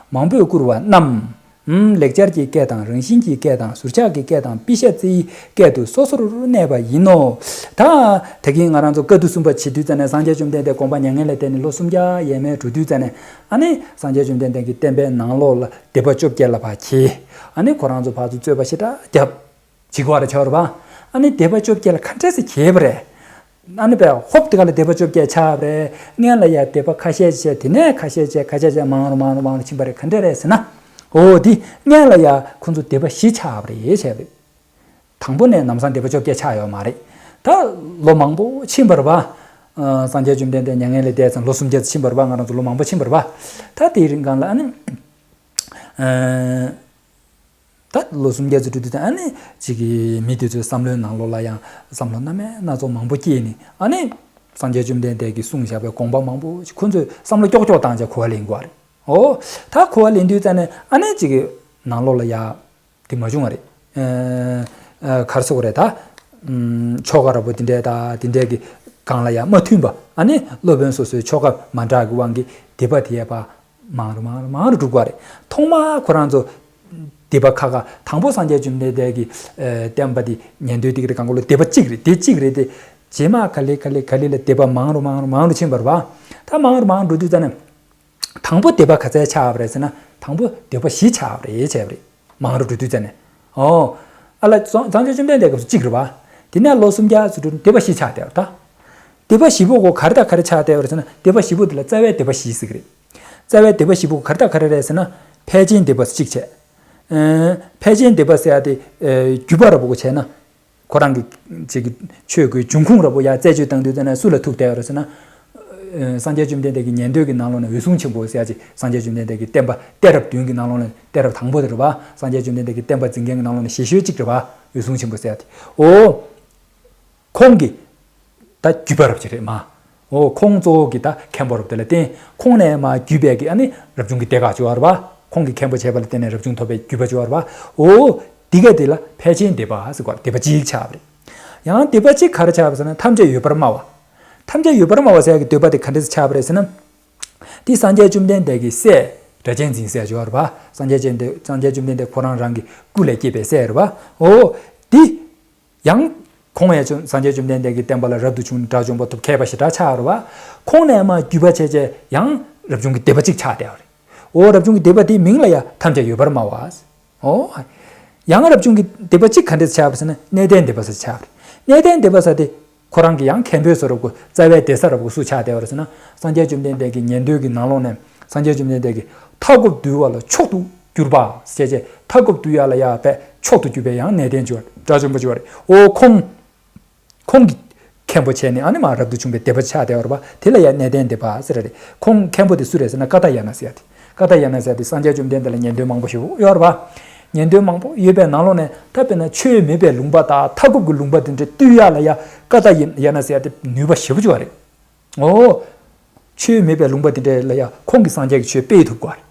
མང་པོས་བཀུར་བ་རྣམས། ཨུམ། ལེགས་སྦྱར་གྱི་སྐད་དང་རང་བཞིན་གྱི་སྐད་དང་ཟུར་ཆག་གི་སྐད་དང་པི་ཤ་ཙིའི་སྐད་དུ་སོ་སོར་གནས་པ་ཡིན་ནོ། ད་ད་གིན་ང་རང་ཚོ་བཀའ་བསྡུ་གསུམ་པ་བྱེད་དུས་ཙ་ནས་སངས་རྒྱས་བཅོམ་ལྡན་འདས་དགོངས་པ་མྱ་ངན་ལས་འདས་ནས་ལོ་སུམ་བརྒྱ་ཡས་མས་འགྲོ་དུས་ཙ་ནས། ཨ་ནི་སངས་རྒྱས་བཅོམ་ལྡན་འདས་ཀྱི་བསྟན་པའི་ནང་ལོགས་ལ་སྡེ་པ་བཅོ་བརྒྱད་ལ་ཕར་གྱེས། ཨ་ནི་ཁོ་རང་ཚོ་ཕར་ཚུར་རྩོད་པ་ཞེ་དྲག་བརྒྱབ། བྱེད་དགོས་རེད་བྱ་བ་རེད་པ། ཨ་ནི་སྡེ་པ་བཅོ་བརྒྱད་ལ་ག་འདྲས་སེ་གྱེས་པ་རེད། ཨ་ནི་པས་ཧོབ་དེ་ག་ལ་སྡེ་པ་བཅོ་བརྒྱད་ཆགས་པ་རེད། སྔན་ལ་ཡ་སྡེ་པ་ཁ་ཤས་བྱས། དེ་ནས་ཁ་ཤས་བྱས། ཁ་ཤས་བྱས། མང་རུ་མང་རུ་མང་རུ་ཕྱིན་པ་རེད། ག་འདྲས་རེད་ཟེར་ན། འོ་དེ་སྔན་ལ་ཡ་ཁོ་ཚོ་སྡེ་པ་བཞི་ཆགས་པ་རེད་བྱས་པ་རེད། དང་པོ་ནས་ལམ་སང་སྡེ་པ་བཅོ་བརྒྱད་ཆགས་ཡོད་མ་རེད། ད་ལོ་མང་པོ་ཕྱིན་པ་རེད་པ། ཨ། སངས་རྒྱས་བཅོམ་ལྡན་འདས་མྱ་ངན་ལས་འདས་ཙང་ལོ་སུམ་བརྒྱ་ཙམ་ཕྱིན་པ་རེད་པ། ང་རང་ཚོ་ལོ་མང་པོ་ཕྱིན་པ་རེད་པ། ད་དེའི་རིང་གང་ལ་ཨ་ནི། ཨ། ད་ལོ་སུམ་བརྒྱ་ཙམ་འགྲོ་དུས་ད་ཨ་ནི་ཅིག་གི་མི་དེ་ཚོའི་བསམ་བློའི་ནང་ལོགས་ལ་ཡང་བསམ་བློ་སྣ་མིན་སྣ་ཚོགས་མང་པོ་སྐྱེས་ནས། ཨ་ནི་སངས་རྒྱས་བཅོམ་ལྡན་འདས་ཀྱིས་གསུངས་བཞག་པའི་དགོངས་པ་མང་པོ་ཁོ་ཚོས་བསམ་བློ་ཀྱོག་ཀྱོག་བཏང་བྱས་གོ་བ་ལེན་དགོས་པ་རེད། འོ། ད་གོ་བ་ལེན་དུས་ཙ་ནས་ཨ་ནི་ཅིག་གི་ནང་ལོགས་ལ་ཡ་དེ་མ་བྱུང་བ་རེད། ཨ། ཨ། ག་རེ་ཟེར་དགོས་རེད་ད། ཨམ། ཆོ་ག་འདྲ་པོ་དེ་འདྲས་ད་དེ་འདྲས་ཀྱི་སྒང་ལ་ཡ་མ་མཐུན་པ། ཨ་ནི་སློབ་དཔོན་སོ་སོའི་ཆོ་ག་མ་འདྲ་གི་དབང་གིས་སྡེ་པ་དེ་ཡས་པ་མང་རུ་མང་རུ་མང་རུ་འགྲོ་གི་རེད། ཐོག་མར་ཁོ་རང་ཚོ་སྡེ་པ་ཁ་ཁ་དང་པོ་སངས་རྒྱས་བཅོམ་ལྡན་འདས་ཀྱིས། ཨ། བསྟན་པ་འདི་ཉན་ཐོས་སྡེ་དགེ་རེད། གང་གོ་ལོ་སྡེ་པ་གཅིག་རེད། དེ་གཅིག་རེད་དེ། རྗེས་མ་ག་ལེ་ག་ལེ་ག་ལེ་ལ་སྡེ་པ་མང་རུ་མང་རུ་མང་རུ་ཕྱིན་པ་རེད་པ། ད་མང་རུ་མང་རུ་འགྲོ་དུས་ཙ་ནས། དང་པོ་སྡེ་པ་ག་ཚད་ཆགས་པ་རེད་ཟེར་ན། དང་པོ་སྡེ་པ་བཞི་ཆགས་པ་རེད་བྱས་པ་རེད། མང་རུ་འགྲོ་དུས་ཙ་ནས། ཨོ། ཨ་ལ་སངས་སངས་རྒྱས་བཅོམ་ལྡན་འདས་སྐབས་སུ་གཅིག་རེད་པ། དེ་ནས་ལོ་སུམ་བརྒྱ་ཙམ་འགྲོ་སྡེ་པ་བཞི་ཆགས་བསྡད་པ་ད། སྡེ་པ་བཞི་པོ་གོ་ག་རེ་དང་ག་རེ་ཆགས་བསྡད་པ་རེད་ཟེར་ན། སྡེ་པ་བཞི་པོ་དེ་ལ་རྩ་བའི་སྡེ་པ་བཞི་ཟེར་གི་རེད། རྩ་བའི་སྡེ་པ་བཞི་པོ་ག་རེ་དང་ག་རེ་རེད་ཟེར་ན། ཕལ་ཆེན་སྡེ་པ་གཅིག་བྱས། ཨ། ཕལ་ཆེན་སྡེ་པ་ཟེར་ཡ་དེ། ཨ། བརྒྱུད་པ་འདྲ་པོ་གོ་བྱས་ན། ཁོ་རང་གི་ཅིག་གི་ཆོས་ཀྱི་འབྱུང་ཁུངས་འདྲ་པོ་ཡར་རྩད་གཅོད་བཏང་དུས་ཙ་ན་སུ་ལ་ཐུག་བསྡད་ཡོད་རེད་ཟེར་ན། ཨ། སངས་རྒྱས་བཅོམ་ལྡན་འདས་ཀྱི་ཉན་ཐོས་ཀྱི་ནང་ལོགས་ནས་འོད་སྲུང་ཆེན་པོ་ཟེར་ཡ་ཅིག་སངས་རྒྱས་བཅོམ་ལྡན་འདས་ཀྱི་བསྟན་པ་གཏད་རབས་བདུན་གྱི་ནང་ལོགས་ནས་གཏད་རབས་དང་པོ་དེ་རེད་པ། སངས་རྒྱས་བཅོམ་ལྡན་འདས་ཀྱི་བསྟན་པ་འཛིན་མཁན་གྱི་ནང་ལོགས་ནས་ཞེ་ཤོས་གཅིག་རེད་པ། འོད་སྲུང་ཆེན་པོ་ཟེར་ཡ་དེ། འོ། ཁོང་གི་ད་བརྒྱུད་པ་རབ་ཅིག་རེད་མ། འོ། ཁོང་གཙོ་བོ་གི་ད་མཁན་པོ་རབ་དེ་ལ་བརྟེན། ཁོང་ནས་མ་བརྒྱུད་པའི་གི་ཨ་ནི་རབ་བྱུང་གི་སྡེ་ཁག་བཅུ་བ་རེད་པ། ཁོང་གི་མཁན་པོ་བྱས་པ་ལ་བརྟེན་ནས་རབ་བྱུང་ཐོབ་པའི་བརྒྱུད་པ་བཅུ་བ་རེད་པ། འོ། འདི་ག་དེ་ལ་ཕལ་ཆེན་སྡེ་པ་ཟེར་གོ། སྡེ་པ་གཅིག་ཆགས་པ་རེད། ཡང་སྡེ་པ་གཅིག་ག་རེ་ཆགས་པ་ཟེར་ན། ཐམས་ཅད་ཡོད་པར་སྨྲ་བ། ཐམས་ཅད་ཡོད་པར་སྨྲ་བ་ཟེར་གི་སྡེ་པ་དེ་ག་འདྲ་ཆགས་པ་རེད་ཟེར་ན། དེ་སངས་རྒྱས་བཅོམ་ལྡན་འདས་ཀྱི་སྲས་སྒྲ་གཅན་འཛིན་ཟེར་བཅུ་བ་རེད་པ། སངས་རྒྱས་བཅོམ་ལྡན། སངས་རྒྱས་བཅོམ་ལྡན་འདས་ཁོ་རང་རང་གི་སྐུ་ལས་སྐྱེས་པའི་སྲས་རེད་པ། འོ། འདི། ཡང་། ཁོང་ཡང་བཅོམ། སངས་རྒྱས་བཅོམ་ལྡན་འདས་ཀྱི་བསྟན་པ་ལ་རབ་ཏུ་བྱུང་། དགྲ་བཅོམ་པ་ཐོབ། མཁས་པ་ཞེ་དྲག་ཆགས་རེད་པ། ཁོང་ནས་མ་བརྒྱུད་པ་བྱས་བྱས་ཡང་རབ་བྱུང་གི་སྡེ་པ་གཅིག་ཆགས་བསྡད་པ་རེད། འོ། རབ་བྱུང་གི་སྡེ་པ་དེའི་མིང་ལ་ཡང་ཐམས་ཅད་ཡོད་པར་སྨྲ་བ། འོ། ཡང་རབ་བྱུང་གི་སྡེ་པ་གཅིག་ག་འདྲས་ཆགས་པ་ཟེར་ན། གནས་བརྟན་སྡེ་པ་ཟེར་ཆགས་པ་རེད། གནས་བརྟན་སྡེ་པ་ཟེར་དེ་ཁོ་རང་གི་ཡང་མཁན་པོའི་བཟོ་འདྲ་པོ། རྩ་བའི་སྡེ་ས་འདྲ་པོ་སུ་ཆགས་བསྡད་པ་རེད་ཟེར་ན། སངས་རྒྱས་བཅོམ་ལྡན་འདས་ཀྱི་ཉན་ཐོས་ཀྱི་ནང་ལོགས་ནས། སངས་རྒྱས་བཅོམ་ལྡན་འདས་ཀྱིས་མཐའ་འཁོབ་འདུལ་བ་ལ་མཆོག་ཏུ་གྱུར་པ་ཟེར་བྱས། མཐའ་འཁོབ་འདུལ་ཡ་ལ་ཡ་པས་མཆོག་ཏུ་གྱུར་པའི་ཡང་གནས་བརྟན་བཅུ་བ། དགྲ་བཅོམ་པ་བཅུ་བ་རེད། འོ། ཁོང་། ཁོང་གི་མཁན་པོ་བྱས་ནས་ཨ་ནི་མ་རབ་ཏུ་བྱུང་བའི་སྡེ་པ་ཆགས་བསྡད་པ་རེད་པ། དེ་ལ་ཡང་གནས་བརྟན་སྡེ་པ་ཟེར་རེད། ཁོང་མཁན་པོ་དེ་སུ་རེད་ཟེར་ན། ཀ་ཏ་ཡ་ན་ཟེར་ཡ་དེ། ཀ་ཏ་ཡ་ན་ཟེར་ཡ་དེ་སངས་རྒྱས་བཅོམ་ལྡན་འདས་ལ་ཉན་ཐོས་མང་པོ་ཞིག་ཡོད་རེད་པ། ཉན་ཐོས་མང་པོ་ཡོད་པའི་ནང་ལོགས་ནས་ད་དཔེར་ན་ཆོས་མེད་པའི་ལུང་པ་དང་མཐའ་འཁོབ་ཀྱི་ལུང་པ་དེ་འདྲ་བཏུལ་ཡ་ལ་ཡ་ཀ་ཏ་ཡ་ན་ཟེར་ཡ་དེ་ནུས་པ་ཞེ་པོ་ཅིག་ཡོད་རེད། འོ། ཆོས་མེད་པའི་ལུང་པ་དེ་འདྲ་ལ་ཡ་ཁོང་གིས་སངས་རྒྱས་ཀྱི་ཆོས་སྤེལ་ཐུབ་དགོས་རེད།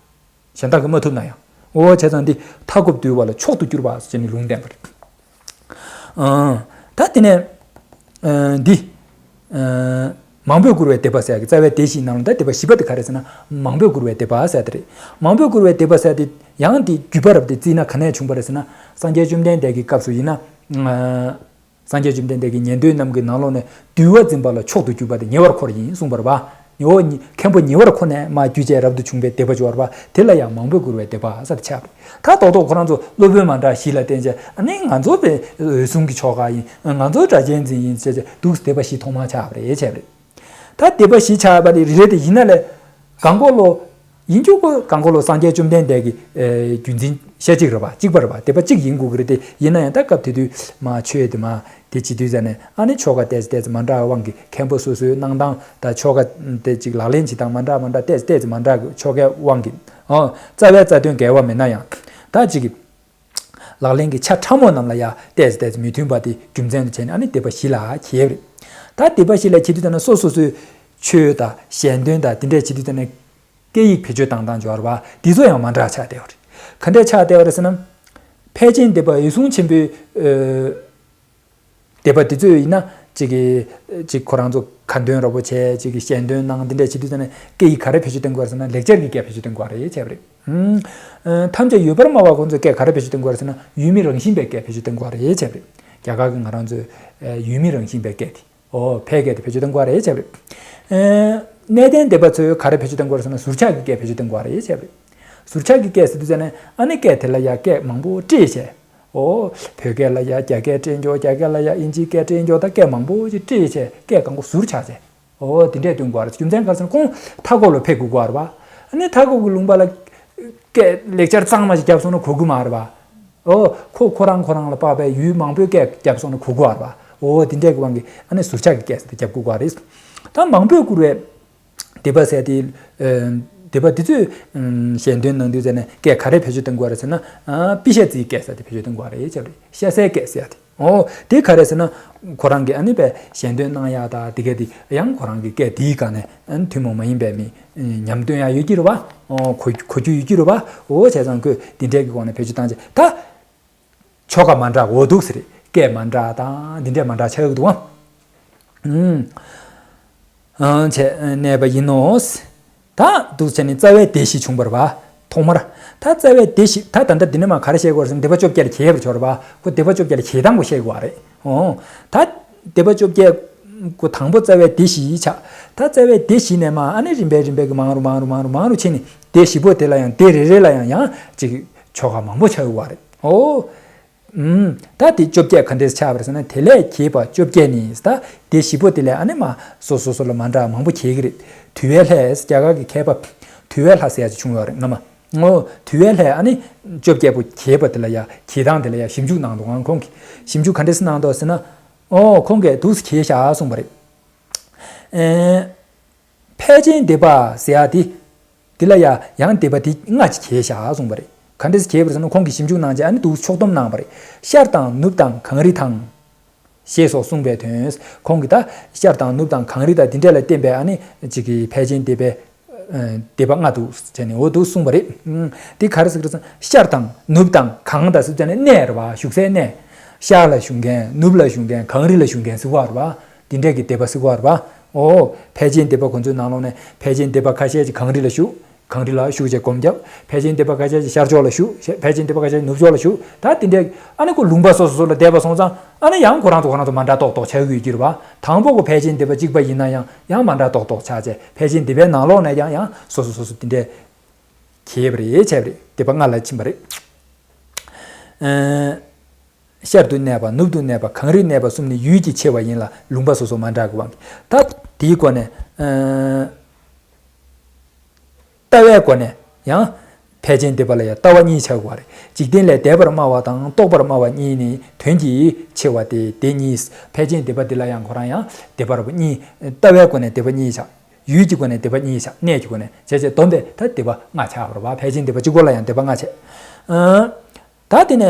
གཞན་དག་གིས་མ་ཐུབ་ན་ཡང་། འོ། བྱས་ཙང་འདི་མཐའ་འཁོབ་འདུལ་བ་ལ་མཆོག་ཏུ་གྱུར་པ་ཟེར་ནས་ལུང་བསྟན་པ་རེད། ཨང་། ད་དེ་ནས། ཨ། འདི། ཨ། མང་པོས་བཀུར་བའི་སྡེ་པ་ཟེར་ཡ་གི། རྩ་བའི་སྡེ་བཞིའི་ནང་ལ་ད་སྡེ་པ་བཞི་པ་དེ་ག་རེ་ཟེར་ན། མང་པོས་བཀུར་བའི་སྡེ་པ་ཟེར་དེ་རེད། མང་པོས་བཀུར་བའི་སྡེ་པ་ཟེར་དེ་ཡང་དེ་བརྒྱུད་པ་རབ་དེ་བརྩིས་ན་ག་ནས་བྱུང་བ་རེད་ཟེར་ན། སངས་རྒྱས་བཅོམ་ལྡན་འདས་ཀྱི་སྐབས་སུ་ཡིན་ན། ཨ། སངས་རྒྱས་བཅོམ་ལྡན་འདས་ཀྱིས་ཉན་ཐོས་རྣམས་ཀྱི་ནང་ལོགས་ནས་འདུལ་བ་འཛིན་པ་ལ་མཆོག་ཏུ་གྱུར་པ་དེ་ཉེ་བར་འཁོར་ཡིན་གསུངས་པ་རེད་པ། ཉེ་བར་མཁན་པོ་ཉེ་བར་འཁོར་ནས་མར་བརྒྱུད་བྱས་རབ་ཏུ་བྱུང་བའི་སྡེ་པ་བཅུ་བ་རེད་པ། དེ་ལ་ཡང་མང་པོས་བཀུར་བའི་སྡེ་པ་ཟེར་ཆགས་པ་རེད། ད་རྡོག་རྡོག་ཁོ་རང་ཚོ་སློབ་དཔོན་མ་འདྲ་བཞི་ལ་བརྟེན་བྱས། ཨ་ནི་ང་ཚོ་དཔེ་འོད་སྲུང་གི་ཆོ་ག་ཡིན། ང་ཚོ་སྒྲ་གཅན་འཛིན་ཡིན་ཟེར་བྱས་འདུག་སེ་སྡེ་པ་བཞི་ཐོག་མར་ཆགས་པ་རེད་བྱས་པ་རེད། ད་སྡེ་པ་བཞི་ཆགས་པ་དེ་རེད་དེ། ཡིན་ན་ལས་གང་གོ་ལོ། ཡིན་རྒྱུ་གོ། གང་གོ་ལོ་སངས་རྒྱས་བཅོམ་ལྡན་འདས་ཀྱི། ཨེ། བརྒྱུད་འཛིན་ཞེ་གཅིག་རེད་པ། གཅིག་པ་རེད་པ། སྡེ་པ་གཅིག་ཡིན་དགོས་ཀྱི་རེད་དེ། ཡིན་ན་ཡང་ད་སྐབས་དེ་དུས་མ་ཆོས་དེ་མ་དེ་བྱེད་དུས་ཙ་ནས། ཨ་ནི་ཆོ་ག་ཏོག་ཙམ་ཏོག་ཙམ་མ་འདྲ་བའི་དབང་གིས། མཁན་པོ་སོ་སོའི་གནང་སྟངས་དང་ཆོ་ག་དེ་ཅིག་ལག་ལེན་བྱེད་སྟངས་མ་འདྲ་མ་འདྲ་ཏོག་ཙམ་ཏོག་ཙམ་མ་འདྲ་གི་ཆོ་གའི་དབང་གིས། ཨོ། རྩ་བའི་རྩ་དོན་འགལ་བ་མེད་ན་ཡང་། ད་ཅིག་གི་ལག་ལེན་གྱི་ཆ་ཕྲ་མོ་རྣམས་ལ་ཡང་ཏོག་ཙམ་ཏོག་ཙམ་མི་མཐུན་པ་དེ་རྒྱུ་མཚན་དུ་བྱས་ནས། ཨ་ནི་སྡེ་པ་བཞི་ལ་གྱེས་པ་རེད། ད་སྡེ་པ་བཞི་ལ་གྱེས་དུས་ཙ་ན་སོ་སོ་སོའི་ཆོས་དང་ཞལ་འདོན་དང་དེ་འདྲས་བྱེད་དུས་ཙ་ན། སྐད་ཡིག་བེད་སྤྱོད་བཏང་སྟངས་སྦྱོར་བ་འདི་ཚོ་ཡང་མ་འདྲ་ཆགས་བསྡད་པ་རེད། ག་འདྲས་ཆགས་བསྡད་པ་རེད་ཟེར་ན། ཕལ་ཆེན་སྡེ་པ་འོད་སྲུང་ཆེན་པོའི། ཨ། སྡེ་པ་འདི་ཚོ་ཡིན་ན། ཅིག་གི་ཅིག་ཁོ་རང་ཚོ་ཁ་འདོན་རོབ་པོ་བྱས། ཅིག་གི་ཞལ་འདོན་གནང་། འདི་འདྲ་བྱེད་དུས་ཙ་ནས་སྐད་ཡིག་ག་རེ་བེད་སྤྱོད་གཏོང་དགོས་རེད་ཟེར་ན། ལེགས་སྦྱར་གྱི་སྐད་བེད་སྤྱོད་གཏོང་དགོས་རེད་བྱས་པ་རེད། ཨུམ། ཨ། ཐམས་ཅད་ཡོད་པར་སྨྲ་བ་ཁོང་ཚོས་སྐད་ག་རེ་བེད་སྤྱོད་གཏོང་དགོས་རེད་ཟེར་ན། ཡུལ་མི་རང་བཞིན་པའི་སྐད་བེད་སྤྱོད་གཏོང་དགོས་རེད་བྱས་པ་རེད། རྒྱ་གར་གྱི་ང་རང་ཚོའི་ཨ་ཡུལ་མི་རང་བཞིན་པའི་སྐད་དེ། ཨོ། ཕལ་སྐད་དེ་བེད་སྤྱོད་གཏོང་དགོས་རེད་བྱས་པ་རེད། ཨ། གནས་བརྟན་སྡེ་པ་ཚོས་ག་རེ་བེད་སྤྱོད་གཏོང་དགོས་རེད་ཟེར་ན། ཟུར་ཆག་གི་སྐད་བེད་སྤྱོད་གཏོང་དགོས་རེད་བྱས་པ་རེད། ཟུར་ཆག་གི་སྐད་ཟེར་དུས་ཙ་ནས་ཨ་ནི་སྐད་དེ་ལ་ཡ་སྐད་མང་པོ་སྤྲད་བྱས། ཨོ། བོད་སྐད་ལ་ཡ་རྒྱ་སྐད་སྤྲད་འཇོག་རྒྱ་སྐད་ལ་ཡ་ཨིན་ཇིའི་སྐད་སྤྲད་འཇོག་ད་སྐད་མང་པོ་ཞིག་སྤྲད་བྱས། སྐད་གང་པོ་ཟུར་ཆག་བྱས། ཨོ། དེ་འདྲས་སྟོན་དགོས་རེད། རྒྱུ་མཚན་ག་རེ་ཟེར་ན། ཁོང་མཐའ་འཁོབ་ལ་ཕེབས་དགོས་ཀྱི་རེད་པ། ཨ་ནི་མཐའ་འཁོབ་ཀྱི་ལུང་པ་ལ་སྐད་ལེགས་སྦྱར་གཙང་མ་ཞིག་བརྒྱབ་སོང་ན་གོ་གི་མ་རེད་པ། ཨོ། ཁོ་ཁོ་རང་ཁོ་རང་ལ་དཔག་པའི་ཡུལ་མང་པོའི་སྐད་བརྒྱབ་སོང་ན་གོ་གི་རེད་པ། ཨོ། དེ་འདྲས་ཀྱི་དབང་གིས་ཨ་ནི་ཟུར་ཆག་གི་སྐད་ཟེར་དེ་བརྒྱབ་དགོས་ཀྱི་རེད། ད་མང་པོས་བསྐུར་བའི་སྡེ་པ་ཟེར་དེ། ཨ། སྡེ་པ་དེ་ཚོས་ཨ་ཞལ་འདོན་གནང་དུས་ཙ་ནས་སྐད་ག་རེ་བེད་སྤྱོད་གཏོང་དགོས་རེད་ཟེར་ན། ཨ། པི་ཤ་ཙིའི་སྐད་ཟེར་དེ་བེད་སྤྱོད་གཏོང་དགོས་རེད་བྱས་པ་རེད། ཤ་ཟའི་སྐད་ཟེར་དེ། ཨོ། དེ་ག་རེ་ཟེར་ན། ཁོ་རང་གིས་ཨ་ནི་པའི་ཞལ་འདོན་གནང་ཡག་དང་དེ་ག་དེ་ཡང་ཁོ་རང་གི་སྐད་དེའི་སྒང་ནས་ཨ་ནི་ཐུན་མོང་མ་ཡིན་པའི་མི་ཉམས་སྟོན་ཡག་ཡོད་ཀྱི་རེད་པ། ཨོ། གོ་གོ་རྒྱུ་ཡོད་ཀྱི་རེད་པ། ཨོ། བྱས་ཙང་ཁོས་དེ་འདྲས་ཀྱི་སྒོ་ནས་བེད་སྤྱོད་བཏང་བྱས། ད་ཆོ་ག་མ་འདྲ་འོ་འདུག་ཟེར། སྐད་མ་འདྲ་དང་འདི་འདྲས་མ་འདྲ་ཆགས་ཀྱི་འདུག་ཨང་། ཨང་། བྱས་གནས་པ་ཡིན་ནོ། ད་འདུག་བྱས་ནས་རྩ་བའི་སྡེ་བཞི་བྱུང་བ་རེད་པ། ཐོག་མར་ད་རྩ་བའི་སྡེ་བཞི། ད་ད་ལྟ་འདི་ནས་མར་ག་རེ་བཤད་དགོས་རེད་ཟེར་ན། སྡེ་པ་བཅོ་བརྒྱད་ལ་གྱེས་པར་བྱས་པ་རེད་པ། ཁོ་སྡེ་པ་བཅོ་བརྒྱད་ལ་གྱེས་སྟངས་པོ་བཤད་དགོས་པ་རེད། ཨོ། ད་སྡེ་པ་བཅོ་བརྒྱད་ཁོ་དང་པོ་རྩ་བའི་སྡེ་བཞི་ཆགས། ད་རྩ་བའི་སྡེ་བཞི་ནས་མར་ཨ་ནི་རིམ་པས་རིམ་པས་ཀྱི་མང་རུ་མང་རུ་མང་རུ་མང་རུ་ཕྱིན་ནས། སྡེ་བཞི་པོ་དེ་ལ་ཡང་སྡེ་རེ་རེ་ལ་ཡང་ཡང་ཅིག་ཆོ་ག་མང་པོ་ཆགས་ཡོད་པ་རེད། ཨོ། ཨུམ། ད་དེ་བཅོ་བརྒྱད་ག་འདྲས་ཆགས་པ་རེད་ཟེར་ན། དེ་ལས་གྱེས་པ་བཅོ་བརྒྱད་ནི། ད་སྡེ་བཞི་པོ་དེ་ལས་ཨ་ནི་མར་སོ་སོ་སོ་ལ་མ་འདྲ་མང་པོ་གྱེས་ཀྱི་རེད། དུ་བའི་ལྷས། རྒྱ་གར་གྱི་མཁས་པ་དུ་བའི་ལྷ་ཟེར་ཡག་ཅིག་བྱུང་ཡོད་རེད་སྔ་མ། ཨོ། དུ་བའི་ལྷས་ཨ་ནི་བཅོ་བརྒྱད་པོ་གྱེས་པ་དེ་ལ་ཡ། གྱེས་སྟངས་དེ་ལ་ཡ་ཞིབ་འཇུག་གནང་འདུག་ཨང་། ཁོང་གིས་ཞིབ་འཇུག་ག་འདྲས་གནང་འདུག་ཟེར་ན། ཨོ། ཁོང་གིས་འདུག་སེ་གྱེས་བཞག་གསུངས་པ་རེད། ཨེ། ཕལ་ཆེན་སྡེ་པ་ཟེར་ཡག་དེ། དེ་ལ་ཡ་ཡང་སྡེ་པ་དེ་ལྔ་ཅིག་གྱེས་བཞག་གསུངས་པ་རེད། ག་འདྲས་གྱེས་པ་རེད་ཟེར་ན། ཁོང་གིས་ཞིབ་འཇུག་གནང་བྱས་ཨ་ནི་འདུག་སེ་ཕྱོགས་བསྡོམས་གནང་བ་རེད། ཤར་དང་ནུབ་དང་གངས་རི་དང་། ཞེས་སོགས་གསུངས་པའི་དོན། ཁོང་གིས་ད་ཤར་དང་ནུབ་དང་གངས་རི་དང་དེ་འདྲས་ལ་བརྟེན་པའི་ཨ་ནི་ཅིག་གི་ཕལ་ཆེན་སྡེ་པའི་ཨ་སྡེ་པ་ལྔ་འདུག་བྱས་ནས་འོ་འདུག་གསུངས་པ་རེད། ཨུམ། དེ་ག་རེ་ཟེར་གི་རེད་ཟེར་ན། ཤར་དང་ནུབ་དང་གངས་དང་ཟེར་བྱས་ནས་གནས་རེད་པ། བཞུགས་སའི་གནས། ཤར་ལ་བཞུགས་མཁན། ནུབ་ལ་བཞུགས་མཁན། གངས་རི་ལ་བཞུགས་མཁན་ཟེར་བ་རེད་པ། དེ་འདྲས་ཀྱི་སྡེ་པ་ཟེར་བ་རེད་པ། ཨོ། ཕལ་ཆེན་སྡེ་པ་ཁོ་ཚོའི་ནང་ལོགས་ནས་ཕལ་ཆེན་སྡེ་པ་ཁ་ཤས་ཀྱིས་གངས་རི་ལ་བཞུགས། གངས་རི་ལ་བཞུགས་བྱས་སྒོམ་བརྒྱབ། ཕལ་ཆེན་སྡེ་པ་ཁ་ཤས་ཀྱིས་ཤར་ཕྱོགས་ལ་བཞུགས། ཕལ་ཆེན་སྡེ་པ་ཁ་ཤས་ཀྱིས་ནུབ་ཕྱོགས་ལ་བཞུགས། ད་དེ་འདྲས་ཨ་ནི་ཁོ་ལུང་པ་སོ་སོ་སོ་ལ་བསྡད་པ་སོང་ཙང་། ཨ་ནི་ཡང་ཁོ་རང་ཚོ་ཁོ་རང་ཚོ་མ་འདྲ་ཏོག་ཏོག་ཆགས་ཀྱི་ཡོད་ཀྱི་རེད་པ། དང་པོ་ཁོ་ཕལ་ཆེན་སྡེ་པ་གཅིག་པ་ཡིན་ན་ཡང་ཡང་མ་འདྲ་ཏོག་ཏོག་ཆགས་བྱས། ཕལ་ཆེན་སྡེ་པའི་ནང་ལོགས་ནས་ཀྱང་ཡང་སོ་སོ་སོ་སོ་དེ་འདྲས་གྱེས་པ་རེད། བྱས་པ་རེད། སྡེ་པ་ལྔ་ལ་ཕྱིན་པ་རེད། ཨ། ཤར་དུ་གནས་པ། ནུབ་ཏུ་གནས་པ། གངས་རིར་གནས་པ་གསུམ་ནི་ཡུལ་གྱི་ཆེ་བ་ཡིན་ལ། ལུང་པ་སོ་སོ་མ་འདྲ་གི་དབང་གིས། ད་དེའི་སྒོ་ནས། ཨ། ལྟ་བའི་སྒོ་ནས་ཡང་ཕལ་ཆེན་སྡེ་པ་ལ་ཡང་ལྟ་བ་གཉིས་ཆགས་ཀྱི་ཡོད་རེད། འཇིག་རྟེན་ལས་འདས་པར་སྨྲ་བ་དང་རྟོགས་པར་སྨྲ་བ་གཉིས་ནི། དོན་གྱི་ཆེ་བ་སྟེ་དེ་གཉིས། ཕལ་ཆེན་སྡེ་པ་འདི་ལ་ཡང་ཁོ་རང་ཡང་སྡེ་པ་ར་བ་གཉིས། ལྟ་བའི་སྒོ་ནས་སྡེ་པ་གཉིས་ཆགས། ཡུལ་གྱི་སྒོ་ནས་སྡེ་པ་གཉིས་ཆགས། གནས་ཀྱི་སྒོ་ནས་བྱས་བྱས་བསྡོམས་པས་ད་སྡེ་པ་ལྔ་ཆགས་པ་རེད་པ། ཕལ་ཆེན་སྡེ་པ་གཅིག་པོ་ལ་ཡང་སྡེ་པ་ལྔ་ཆགས། ཨ། ད་དེ་ནས་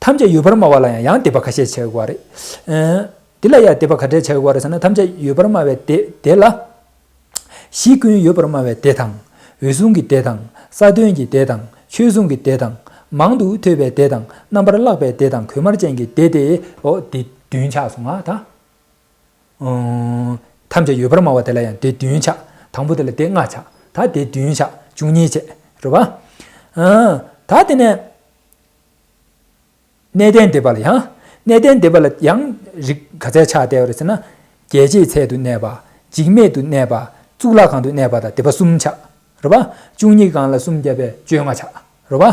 ཐམས་ཅད་ཡོད་པར་སྨྲ་བ་ལ་ཡང་ཡང་སྡེ་པ་ཁ་ཤས་ཆགས་ཀྱི་ཡོད་རེད། ཨ། འདི་ལ་ཡང་སྡེ་པ་ག་འདྲས་ཆགས་ཀྱི་ཡོད་རེད་ཟེར་ན། ཐམས་ཅད་ཡོད་པར་སྨྲ་བའི་སྡེ་དེ་ལ། གཞི་ཀུན་ཡོད་པར་སྨྲ་བའི་སྡེ་དང་། འོད་སྲུང་གི་སྡེ་དང་། ས་དོན་གྱི་སྡེ་དང་། ཆོས་སྲུང་གི་སྡེ་དང་། མང་དུ་ཐོས་པའི་སྡེ་དང་། རྣམ་པར་བཀླགས་པའི་སྡེ་དང་། གོས་དམར་ཅན་གྱི་སྡེ་སྟེ། འོ་དེ་བདུན་ཆགས་སོང་ང་། ད། ཨོ། ཐམས་ཅད་ཡོད་པར་སྨྲ་བ་དེ་ལ་ཡང་སྡེ་བདུན་ཆགས། དང་པོ་དེ་ལ་སྡེ་ལྔ་ཆགས། ད་སྡེ་བདུན་ཆགས། བཅུ་གཉིས་བྱས་རེད་པ། ཨ། ད་དེ་ནས་གནས་བརྟན་སྡེ་པ་ལ་ཡང་། གནས་བརྟན་སྡེ་པ་ལ་ཡང་རིགས་ག་ཚད་ཆགས་བསྡད་པ་རེད་ཟེར་ན། རྒྱལ་བྱེད་ཚལ་དུ་གནས་པ། འཇིགས་མེད་དུ་གནས་པ། གཙུག་ལག་ཁང་དུ་གནས་པ་དང་སྡེ་པ་གསུམ་ཆགས་རེད་པ། བཅུ་གཉིས་སྒང་ལ་གསུམ་བརྒྱབ་པས་བཅོ་ལྔ་ཆགས་རེད་པ།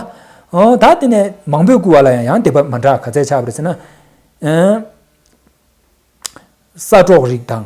ཨོ། ད་དེ་ནས་མང་པོས་བསྐུར་བ་ལ་ཡང་ཡང་སྡེ་པ་མ་འདྲ་ག་ཚད་ཆགས་པ་རེད་ཟེར་ན། ཨ། ས་གྲོགས་རིགས་དང་།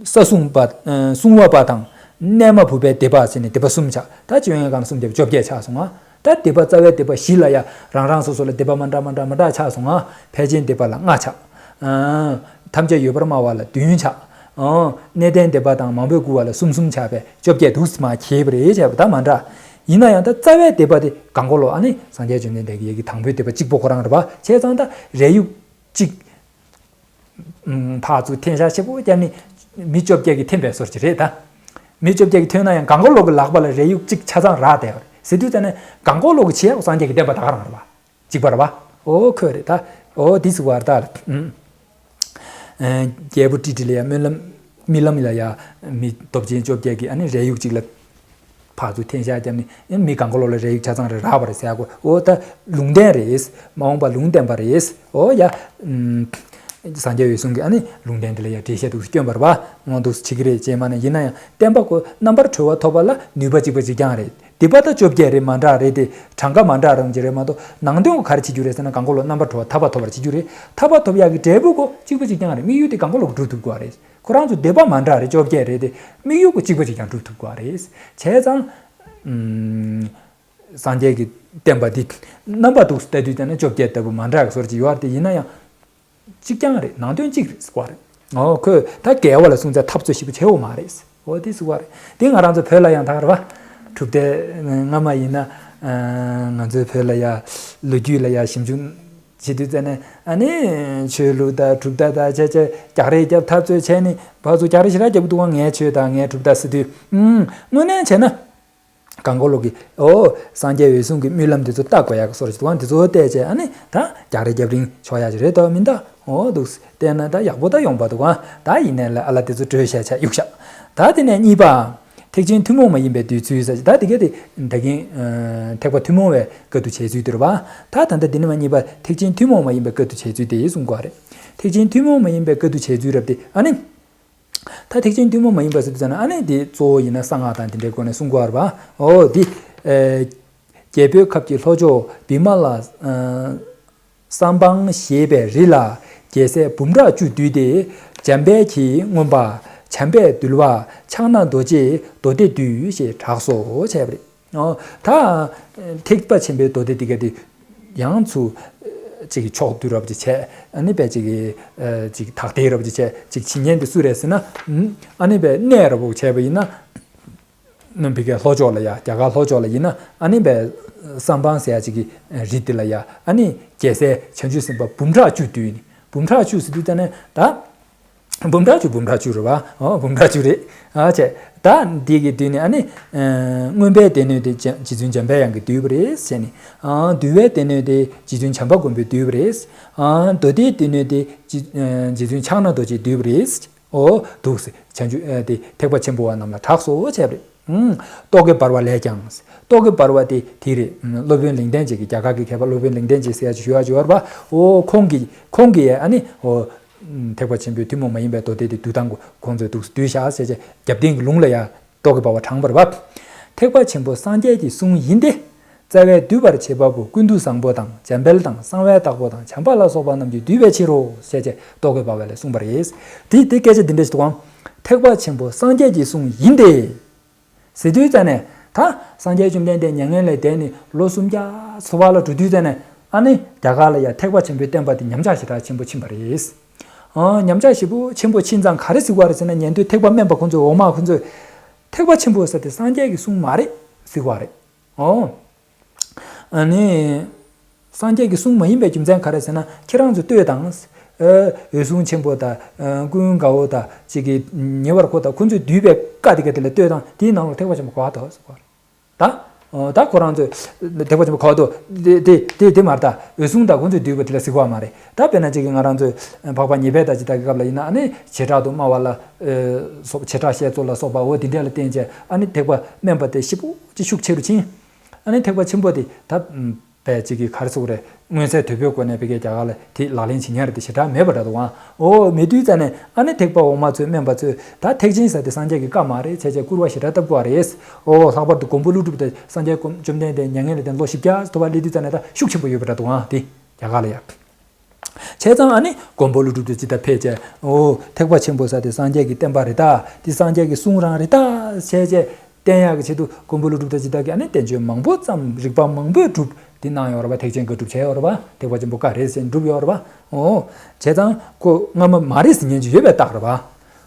ས་སྲུང་པ། ཨ། སྲུང་བ་པ་དང་། གནས་མ་བུ་པའི་སྡེ་པ་ཟེར་ནས་སྡེ་པ་གསུམ་ཆགས། ད་བཅོ་ལྔ་སྒང་གསུམ་བརྒྱབ་བཅོ་བརྒྱད་ཆགས་སོང་ང་། ད་སྡེ་པ་རྩ་བའི་སྡེ་པ་བཞི་ལ་ཡང་རང་རང་སོ་སོ་ལ་སྡེ་པ་མ་འདྲ་མ་འདྲ་མ་འདྲ་ཆགས་སོང་ང་། ཕལ་ཆེན་སྡེ་པ་ལ་ལྔ་ཆགས། ཨ། ཐམས་ཅད་ཡོད་པར་སྨྲ་བ་ལ་བདུན་ཆགས། ཨ། གནས་བརྟན་སྡེ་པ་དང་མང་པོས་བསྐུར་བ་ལ་གསུམ་གསུམ་ཆགས་པས་བཅོ་བརྒྱད་འདུག་སེ་མར་གྱེས་པ་རེད་བྱས་པ་ད་མ་འདྲ། ཡིན་ན་ཡང་ད་རྩ་བའི་སྡེ་པ་དེ་གང་གོ་ལོ། ཨ་ནི་སངས་རྒྱས་བཅོམ་ལྡན་འདས་ཀྱི་ཡི་གེ་དང་པོའི་སྡེ་པ་གཅིག་པོ་ཁོ་རང་རེད་པ། བྱས་ཙང་ད་རས་ཡུག་གཅིག་ཕར་ཚུར་འཐེན་ཤག་ཆེ་པོ་བརྒྱབ་ནས་མི་བཅོ་བརྒྱད་ཀྱིས་འཐེན་པའི་བཟོ་ཅིག་རེད་ད། མི་བཅོ་བརྒྱད་ཀྱིས་འཐེན་ན་ཡང་གང་གོ་ལོ་གི་ལག་པ་ལ་རས་ཡུག་གཅིག་ཆ་ཚང་རག་བསྡད་པ་རེད་ཟེར་དུས་ཙ་ནས། གང་གོ་ལོ་གི་ཆེ་ཡག་སངས་རྒྱས་ཀྱི་བསྟན་པ་ད་ག་རང་རེད་པ། གཅིག་པ་རེད་པ། ཨོ་ཁོས་རེད་ད། ཨོ་འདི་ཟེར་བ་རེད་ད། ཨུམ། རྒྱལ་པོ་ཀྲི་ཀྲི་ལ་ཡ་སྨོན་ལམ། རྨི་ལམ་ལ་ཡ་མི་སྟོབས་ཆེན་བཅོ་བརྒྱད་ཀྱིས་ཨ་ནི་རས་ཡུག་ཅིག་ལ་ཕར་ཚུར་འཐེན་ཤག་བརྒྱབ་ནས་ཨ་ནི་མི་གང་ག་ལོག་ལ་རས་ཡུག་ཆ་ཚང་རེ་རག་པ་རེད་ཟེར་ཡ་གོ། འོ་ད་ལུང་བསྟན་རེད། མ་འོངས་པ་ལུང་བསྟན་པ་རེད། འོ་ཡ། སངས་རྒྱས་འོད་སྲུང་གིས་ཨ་ནི་ལུང་བསྟན་འདི་ལ་ཡ་འགྲེལ་བཤད་འདུག་སྐྱོན་པར་བ་ངོ་འདུག་བྱེད་ཀྱི་རེད་ཅེས་མ་ནས། ཡིན་ན་ཡང་བསྟན་པ་ཁོ་རྣམ་པར་གྲོལ་བ་ཐོབ་པ་ལ་ནུས་པ་གཅིག་པ་གཅིག་རྐྱང་རེད། སྡིག་པ་དང་བཅོ་བརྒྱད་རེད་མ་འདྲ་རེད་དེ། གྲངས་ཀ་མ་འདྲ་རང་ཅི་རེད་མ་གཏོགས་ནང་དོན་ག་རེ་བྱེད་རྒྱུ་རེད་ཟེར་ན་གང་གོ་ལོ་རྣམ་པར་གྲོལ་བ་ཐར་པ་ཐོབ་པར་བྱེད་རྒྱུ་རེད། ཐར་པ་ཐོབ་ཡག་གི་འབྲས་བུ་ཁོ་གཅིག་པ་གཅིག་རྐྱང་རེད། དམིགས་ཡུལ་དེ་གང་གོ་ལོ་སྒྲུབ་ཐུབ་དགོས་རེད། ཁོ་རང་ཚོ་སྡིག་པ་མ་འདྲ་རེད་བཅོ་བརྒྱད་རེད་དེ། དམིགས་ཡུལ་ཁོ་གཅིག་པ་གཅིག་རྐྱང་སྒྲུབ་ཐུབ་དགོས་རེད། བྱས་ཙང་། ཨུམ། སངས་རྒྱས་ཀྱི་བསྟན་པ་འདི་རྣམ་པ་འདུག་ལྟ་དུས་ཙམ་ན་བཅོ་བརྒྱད་ལྟ་བུ་མ་འདྲ་གི་བཟོ་འདྲ་ཅིག་ཡོད་རེད་དེ། ཡིན་ན་ཡང་གཅིག་རྐྱང་རེད། ནང་དོན་གཅིག་རེད་ཟེར་བ་རེད། འོ་ཁོས་ད་རྒྱལ་བ་ལ་གསུང་ཚད་ཐབས་རྩོད་ཞིབ་པོ་བྱེད་འོ་མ་རེད། འོ་དེ་ཟེར་བ་རེད། དེ་ང་རང་ཚོ་བོད་ལ་ཡང་དག་རེད་བ། གྲུབ་མཐའ་སྔ་མ་ཡིན་ན་ང་ཚོའི་བོད་ལ་ཡ་ལོ་རྒྱུས་ལ་ཡ་ཞིབ་འཇུག་བྱེད་དུས་ཙམ་ན་ཨ་ནི་ཆོས་ལུགས་དང་གྲུབ་མཐའ་དང་བྱས་བྱས་རྒྱག་རེས་རྒྱབ་འཐབ་རྩོད་བྱས་ནས་ཕར་ཚུར་རྒྱག་རེས་ཞེ་དྲག་རྒྱབ་འདུག་ག་ངའི་ཆོས་དང་ངའི་གྲུབ་མཐའ་ཟེར་དུས། ཨུམ། དངོས་གནས་བྱས་ན། གང་གོ་ལོ་གི་ཨོ་སངས་རྒྱས་འོད་སྲུང་གི་སྨོན་ལམ་དེ་ཚོ་བལྟ་དགོས་ཡག་གི་བཟོ་འདྲ་ཅིག་འདུག་ག་དེ་ཚོ་བལྟས་བྱས་ཨ་ནི་ད་རྒྱག་རེས་རྒྱབ་རིང་ཆོག་ཡག་ཅིག་རེད་དོ་མིན་ད། འོ་འདུག་བལྟས་ན་ད་ཡག་པོ་ད་ཡོང་པ་འདུག་ག་ད་ཡིན་ནའི་ལ་ཨ་ལ་དེ་ཚོ་བྲོས་བཤད་བྱས་གཡུག་བཞག་ད་དེ་ནས་གཉིས་པ། ཐེག་ཆེན་ཐུན་མོང་མ་ཡིན་པའི་འདོད་ཚུལ་ཟེར། ད་དེ་ག་དེ་ད་གིན་ཐེག་པ་ཐུན་མོང་བའི་བཀའ་བསྡུ་བྱས་ཚུལ་དེ་རེད་བ། ད་ད་ལྟ་འདི་ནས་མ་གཉིས་པ་ཐེག་ཆེན་ཐུན་མོང་མ་ཡིན་པའི་བཀའ་བསྡུ་བྱས་ཚུལ་དེ་གསུང་དགོས་རེད། ཐེག་ཆེན་ཐུན་མོང་མ་ཡིན་པའི་བཀའ་བསྡུ་བྱས་ཚུལ་རབ་དེ་ཨ་ནི། ད་ཐེག་ཆེན་ཐུན་མོང་མ་ཡིན་པ་ཟེར་དུས་ཙམ་ན་ཨ་ནི་འདི་གཙོ་བོ་ཡིན་ན་གསང་སྔགས་དང་དེ་འདྲའི་སྒོ་ནས་གསུང་དགོས་པ་རེད་པ། འོ་འདི། རྒྱལ་པོའི་ཁབ་ཀྱི་ལྷོ་ཕྱོགས་བི་མ་ལ། སམ་བྷང་ཞེས་པའི་རི་ལ་རྒྱལ་སྲས་འབུམ་ཕྲག་བཅུ་འདུས་ཏེ། འཇམ་དཔལ་གྱིས་མངོན་པ། བྱམས་པས་འདུལ་བ། ཕྱག་ན་རྡོ་རྗེས་མདོ་སྡེ་བསྡུས་ཞེས་གྲགས་སོ་བྱས་པ་རེད། ཨོ། ད། ཐེག་པ་ཆེན་པོའི་མདོ་སྡེ་འདི་ག་དེ། ཡང་ཚུ། ཅིག་ཕྱོགས་བསྡུས་རབ་ཅིག་བྱས། ཨ་ནི་པས་ཅིག་ཅིག་དག་ཐེར་རབ་ཅིག་བྱས་ཅིག་བྱེད་མཁན་དེ་སུ་རེད་ཟེར་ན། ཨ་ནི་པས་གནས་རབ་བྱས་པ་ཡིན་ན། ནམ་ཕི་གའི་ལྷོ་ཕྱོགས་ལ་ཡ་རྒྱ་གར་ལྷོ་ཕྱོགས་ལ་ཡིན་ན་ཨ་ནི་པས་སམ་བྷང་ཟེར་ཡ་ཅིག་གི་རི་དེ་ལ་ཡ་ཨ་ནི་རྒྱལ་སྲས་བྱང་ཆུབ་སེམས་དཔའ་འབུམ་ཕྲག་བཅུ་འདུས་ནི། འབུམ་ཕྲག་བཅུ་ཟེར་དུས་ཙ་ནས་ད། འབུམ་ཕྲག་བཅུ་འབུམ་ཕྲག་བཅུ་རེད་བ། ཨོ་འབུམ་ཕྲག་བཅུ་རེད། ཨ་ཆེ། ད་འདི་གི་དུས་ནི་ཨ་ནི། མངོན་པའི་སྡེ་སྣོད་དེ་རྗེ་བཙུན་འཇམ་པའི་དབྱངས་ཀྱིས་བསྡུས་པ་རེད་ཟེར་ནི། འདུལ་བའི་སྡེ་སྣོད་དེ་རྗེ་བཙུན་བྱམས་པ་མགོན་པོས་བསྡུས་པ་རེད། མདོ་སྡེའི་སྡེ་སྣོད་དེ་རྗེ་བཙུན་ཕྱག་ན་རྡོ་རྗེས་བསྡུས་པ་རེད། ཨོ་འདུག་སེ་བྱང་ཆུབ་དེ་ཐེག་པ་ཆེན་པོ་བ་རྣམས་ལ་གྲགས་སོ་བྱས་པ་རེད། རྟོག་གེ་འབར་བ་ལས་ཀྱང་། རྟོག་གེ་འབར་བ་དེ་དེ་རེད། སློབ་དཔོན་ལིང་བསྟན་རྗེ་གི་རྒྱ་གར་གི་མཁས་པ་སློབ་དཔོན་ལིང་བསྟན་རྗེ་ཟེར་ཡ་ཅིག་ཞུ་ཡ་ཅིག་ཡོད་རེད་པ། ཨོ་ཁོང་གིས་ཁོང་གིས་ཨ་ནི་ཨོ། ཐེག་པ་ཆེན་པོའི་ཐུན་མོང་མ་ཡིན་པའི་མདོ་སྡེ་དེ་བསྡུ་སྟངས་ཁོང་ཚོས་འདུག་བསྡུས་བཞག་ཟེར་བྱས་རྒྱབ་རྟེན་གྱི་ལུང་ལ་ཡ་རྟོག་གེ་འབར་བ་དྲངས་པ་རེད་པ། ཐེག་པ་ཆེན་པོ་སངས་རྒྱས་ཀྱི་གསུང་ཡིན་ཏེ། རྩ་བའི་འདུས་པར་བྱེད་པ་པོ་ཀུན་ཏུ་བཟང་པོ་དང་འཇམ་དཔལ་དང་གསང་བའི་བདག་པོ་དང་བྱམས་པ་ལ་སོགས་པ་རྣམས་ཀྱིས་བསྡུས་པའི་ཕྱིར་རོ་ཞེས་བྱས་རྟོག་གེ་འབར་བ་ལས་གསུངས་པ་རེད། དེ་དེ་སྐད་ཆ་འདི་འདྲ་ཞིག་འདུག་གམ། ཐེག་པ་ཆེན་པོ་སངས་རྒྱས་ཀྱི་གསུང་ཡིན་ཏེ། ཟེར་དུས་ཙ་ནས་ད་སངས་རྒྱས་བཅོམ་ལྡན་འདས་མྱ་ངན་ལས་འདས་ནས་ལོ་སུམ་བརྒྱ་འཚོ་བ་ལ་འགྲོ་དུས་ཙ་ནས་ཨ་ནི་རྒྱ་གར་ལ་ཡ་ཐེག་པ་ཆེན་པོའི་བསྟན་པ་འདི་ཉམས་ཆག་ཞེ་དྲག་ཆེན་པོ་ཕྱིན་པ་རེད། ཨ་ཉམས་ཆག་ཞེ་པོ་ཆེན་པོ་ཕྱིན་ཙང་ག་རེ་ཟེར་བ་རེད་ཟེར་ན། ཉན་ཐོས་ཐེག་པ་དམན་པ་ཁོང་ཚོས་འོག་མ་ཁོང་ཚོས་ཐེག་པ་ཆེན་པོ་ཟེར་དེ་སངས་རྒྱས་ཀྱི་གསུང་མ་རེད་ཟེར་བ་རེད། ཨོ། ཨ་ནི། སངས་རྒྱས་ཀྱི་གསུང་མ་ཡིན་པའི་རྒྱུ་མཚན་ག་རེ་ཟེར་ན་ཁྱེད་རང་ཚོས་ལྟོས་དང་། ཨ་འོད་སྲུང་ཆེན་པོ་དང་ཨ་ཀུན་དགའ་བོ་དང་གཅིག་གི་ཉེ་བར་མཁོ་དང་ཁོ་ཚོས་བསྡུས་པའི་བཀའ་དེ་ག་དེ་ལ་ལྟོས་དང་དེའི་ནང་ལ་ཐེག་པ་ཆེན་པོ་གོ་བ་དོ་ཟེར་གོ། ད། ཨ་ད་ཁོ་རང་ཚོས་ཐེག་པ་ཆེན་པོ་གོ་བ་དོ་དེ་དེ་དེ་དེ་མ་རེད། ད་འོད་སྲུང་དང་ཁོ་ཚོས་བསྡུས་པ་དེ་ལ་ཟེར་གོ་བ་མ་རེད། ད་དཔེར་ན་གཅིག་གི་ང་རང་ཚོས་འཕགས་པ་ཉེ་སྦས་དང་ཇི་ལྟ་གི་སྐབས་ལ་ཡིན་ན་ཨ་ནི་བྱེ་བྲག་ཏུ་སྨྲ་བ་ལ་ཨ་སོགས་བྱེ་བྲག་བཤད་མཚོ་ལ་སོགས་པ་འོ་དེ་འདྲ་ལ་བརྟེན་བྱས་ཨ་ནི་ཐེག་པ་དམན་པ་དེ་ཞེ་པོ་ཅིག་ཤུགས་ཆེ་རུ་ཕྱིན། ཨ་ནི་ཐེག་པ་ཆེན་པོ་དེ་ད། པས་གཅིག་གིས་ག་རེ་ཟེར་དགོས་རེད། མངོན་གསལ་དོད་པོའི་སྒོ་ནས་ཕ་གིའི་རྒྱ་གར་ལ་དེ་ལག་ལེན་བྱེད་མཁན་རེད་དེ་ཞེ་དྲག་མེད་པ་འདྲ་འདུག་ཨང་། འོ་མེད་དུས་ཙ་ནས་ཨ་ནི་ཐེག་པ་འོག་མ་ཚོས་དམན་པ་ཚོས་ད་ཐེག་ཆེན་ཟེར་དེ་སངས་རྒྱས་ཀྱི་བཀའ་མ་རེད་བྱས་བྱས་སྐུར་བ་ཞེ་དྲག་བཏབ་དགོས་རེད། འོ་ལྷག་པར་དུ་མགོན་པོ་ཀླུ་སྒྲུབ་དང་སངས་རྒྱས་བཅོམ་ལྡན་འདས་མྱ་ངན་ལས་འདས་ལོ་བཞི་བརྒྱ་ཐོབ་པ་སླེབས་དུས་ཙ་ནས་ད་ཤུགས་ཆེན་པོ་ཡོད་པ་འདྲ་འདུག་ཨང་དེ་རྒྱ་གར་ལ་ཡ། བྱས་ཙང་ཨ་ནི་མགོན་པོ་ཀླུ་སྒྲུབ་དང་ཇི་ལྟ་ཕེབས་བྱས་འོ་ཐེག་པ་ཆེན་པོ་ཟེར་དེ་སངས་རྒྱས་ཀྱི་བསྟན་པ་རེད་ད། དེ་སངས་རྒྱས་ཀྱི་གསུང་རང་རེད་ད་བྱས་བྱས་བསྟན་ཡག་གི་ཆེད་དུ་མགོན་པོ་ཀླུ་སྒྲུབ་དང་ཇི་ལྟ་གིས་ཨ་ནི་བསྟན་བཅོས་མང་པོ་བརྩམས། རིགས་པ་མང་པོས་སྒྲུབ་དེ་གནང་ཡོད་རེད་པ། ཐེག་ཆེན་བཀའ་སྒྲུབ་བྱས་ཡོད་རེད་པ། ཐེག་པ་ཆེན་པོ་བཀའ་རེད་ཟེར་སྒྲུབ་ཡོད་རེད་པ། འོ་བྱས་ཙང་ཁོ་སྔ་མ་མ་རེད་ཟེར་མཁན་ཅིག་ཡོད་པའི་རྟགས་རེད་པ།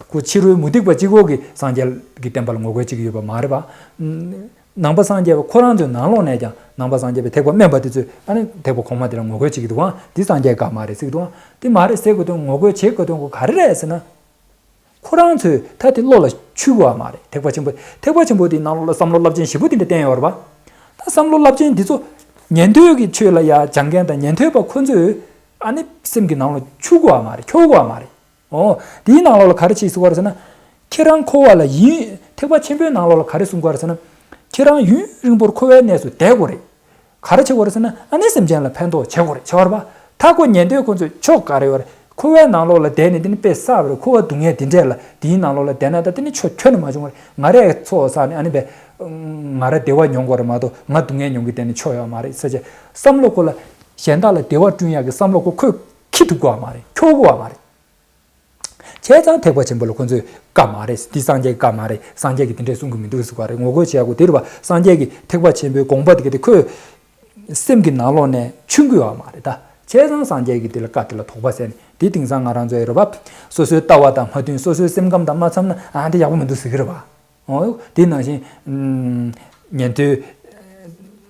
ཁོ་ཕྱི་རོལ་མུ་སྟེགས་པ་གཅིག་པོ་གིས་སངས་རྒྱས་ཀྱི་བསྟན་པ་ལ་ངོ་རྒོལ་བྱེད་ཀྱི་ཡོད་པ་མ་རེད་པ། ནང་པ་སངས་རྒྱས་པ་ཁོ་རང་ཚོའི་ནང་ལོགས་ནས་ཀྱང་ནང་པ་སངས་རྒྱས་པའི་ཐེག་པ་དམན་པ་དེ་ཚོས་ཨ་ནི་ཐེག་པ་གོང་མ་དེ་ལ་ངོ་རྒོལ་བྱེད་ཀྱི་འདུག་ཨང་། འདི་སངས་རྒྱས་བཀའ་མ་རེད་ཟེར་གྱི་འདུག་ཨང་། འདི་མ་རེད་ཟེར་དགོས་དོན་ངོ་རྒོལ་བྱེད་དགོས་དོན་ཁོ་ག་རེ་རེད་ཟེར་ན། ཁོ་རང་ཚོས་ད་དེ་བློ་ལ་ཆུད་དགོས་པ་མ་རེད། ཐེག་པ་ཆེན་པོ་ཐེག་པ་ཆེན་པོ་དེའི་ནང་ལོགས་ལ་བསམ་བློ་རླབས་ཆེན་ཞེ་པོ་དེ་འདྲ་བསྟན་ཡོད་རེད་པ། ད་བསམ་བློ་རླབས་ཆེན་འདི་ཚོ་ཉན་ཐོས་ཀྱི་ཆོས་ལ་ཡ་སྦྱང་མཁན་དང་ཉན་ཐོས་པ་ཁོ་ཚོས་ཨ་ནི་སེམས་ཀྱི་ནང་ལ་ཆུད་དགོས་པ་མ་རེད། འཁྱོལ་དགོས་པ་མ་རེད། ཨོ། དེའི་ནང་ལོགས་ལ་ག་རེ་བྱེད་ཟེར་བ་རེད་ཟེར་ན། ཁྱེད་རང་འཁོར་བ་ལ་ཡུན། ཐེག་པ་ཆེན་པོའི་ནང་ལོགས་ལ་ག་རེ་གསུང་གི་ཡོད་རེད་ཟེར་ན། ཁྱེད་རང་ཡུན་རིང་པོར་འཁོར་བའི་གནས་སུ་བསྡད་དགོས་རེད། ག་རེ་བྱེད་དགོས་རེད་ཟེར་ན། ཨ་ནི་སེམས་ཅན་ལ་ཕན་ཐོགས་བྱེད་དགོས་རེད། བྱེད་པ་རེད་པ། ད་ཁོ་ཉན་ཐོས་ཁོ་ཚོས་ཆོ་ག་རེ་ཡོད་རེད། འཁོར་བའི་ནང་ལོགས་ལ་བསྡད་ནས་དེ་ནི་དཔེ་བསགས་པ་རེད། འཁོར་བ་སྡུག་བསྔལ་འདི་འདྲས་ལ་དེའི་ནང་ལོགས་ལ་བསྡད་ན་ད་དེ་ནི་ཆོ་ཁྱོན་ནས་མ་བྱུང་བ་རེད། ང་རས་ཚོགས་བསགས་ནས་ཨ་ནི་བས་ང་ར་བདེ་བ་མྱོང་དགོས་རེད་མ་གཏོགས་ང་སྡུག་བསྔལ་མྱོང་གི་བསྡད་ནས་ཆོ་ཡོད་མ་རེད་ཟེར་བྱས་བསམ་བློ་ཁོ་ལ་གཞན་དག་ལ་བདེ་བ་བསྐྲུན་ཡག་གི་བསམ་བློ་ཁོ་ཁོས་འཁྱེར་ཐུབ་དགོས་པ་མ་རེད། འཁྱོར་དགོས་པ་མ་རེད། བྱས་ཙང་ཐེག་པ་ཆེན་པོ་ལ་ཁོ་ཚོས་བཀའ་མ་རེད། འདི་སངས་རྒྱས་ཀྱི་བཀའ་མ་རེད། སངས་རྒྱས་ཀྱིས་དེ་འདྲས་གསུང་གི་མི་འདུག་ཟེར་བ་རེད། ངོ་རྒོལ་བྱེད་ཡག་གོ་དེ་རེད་པ། སངས་རྒྱས་ཀྱི་ཐེག་པ་ཆེན་པོའི་དགོངས་པ་དེ་ག་དེ་ཁོས་སེམས་ཀྱི་ནང་ལོགས་ནས་ཆུང་གི་ཡོད་མ་རེད་ད། བྱས་ཙང་སངས་རྒྱས་ཀྱིས་དེ་ལ་བཀའ་དེ་ལ་དོགས་པ་ཟེར་ནས་དེ་དེང་སང་ང་རང་ཚོའི་རེད་པ། སོ་སོའི་ལྟ་བ་དང་མ་མཐུན། སོ་སོའི་སེམས་ཁམས་དང་མ་འཚམ་ན་ཨ་འདི་ཡག་པོ་མི་འདུག་ཟེར་གི་རེད་པ། ཨོ། དེ་ནང་བཞིན། ཨུམ། ཉན་ཐོས།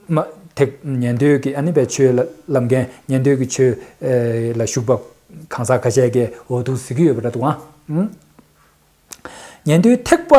མ། ཐེག་ཉན་ཐོས་ཀྱི་ཨ་ནི་པའི་ཆོས་ལ་ལམ་མཁན་ཉན་ཐོས་ཀྱི་ཆོས། ཨེ། ལ་ཞུགས་པ་གང་ཟག་ཁ་ཤས་ཀྱིས་འོ་འདུག་ཟེར་གྱི་ཡོད་པ་འདྲ་འདུག་ཨང་། ཨུམ། ཉན་ཐོས་ཐེག་པ།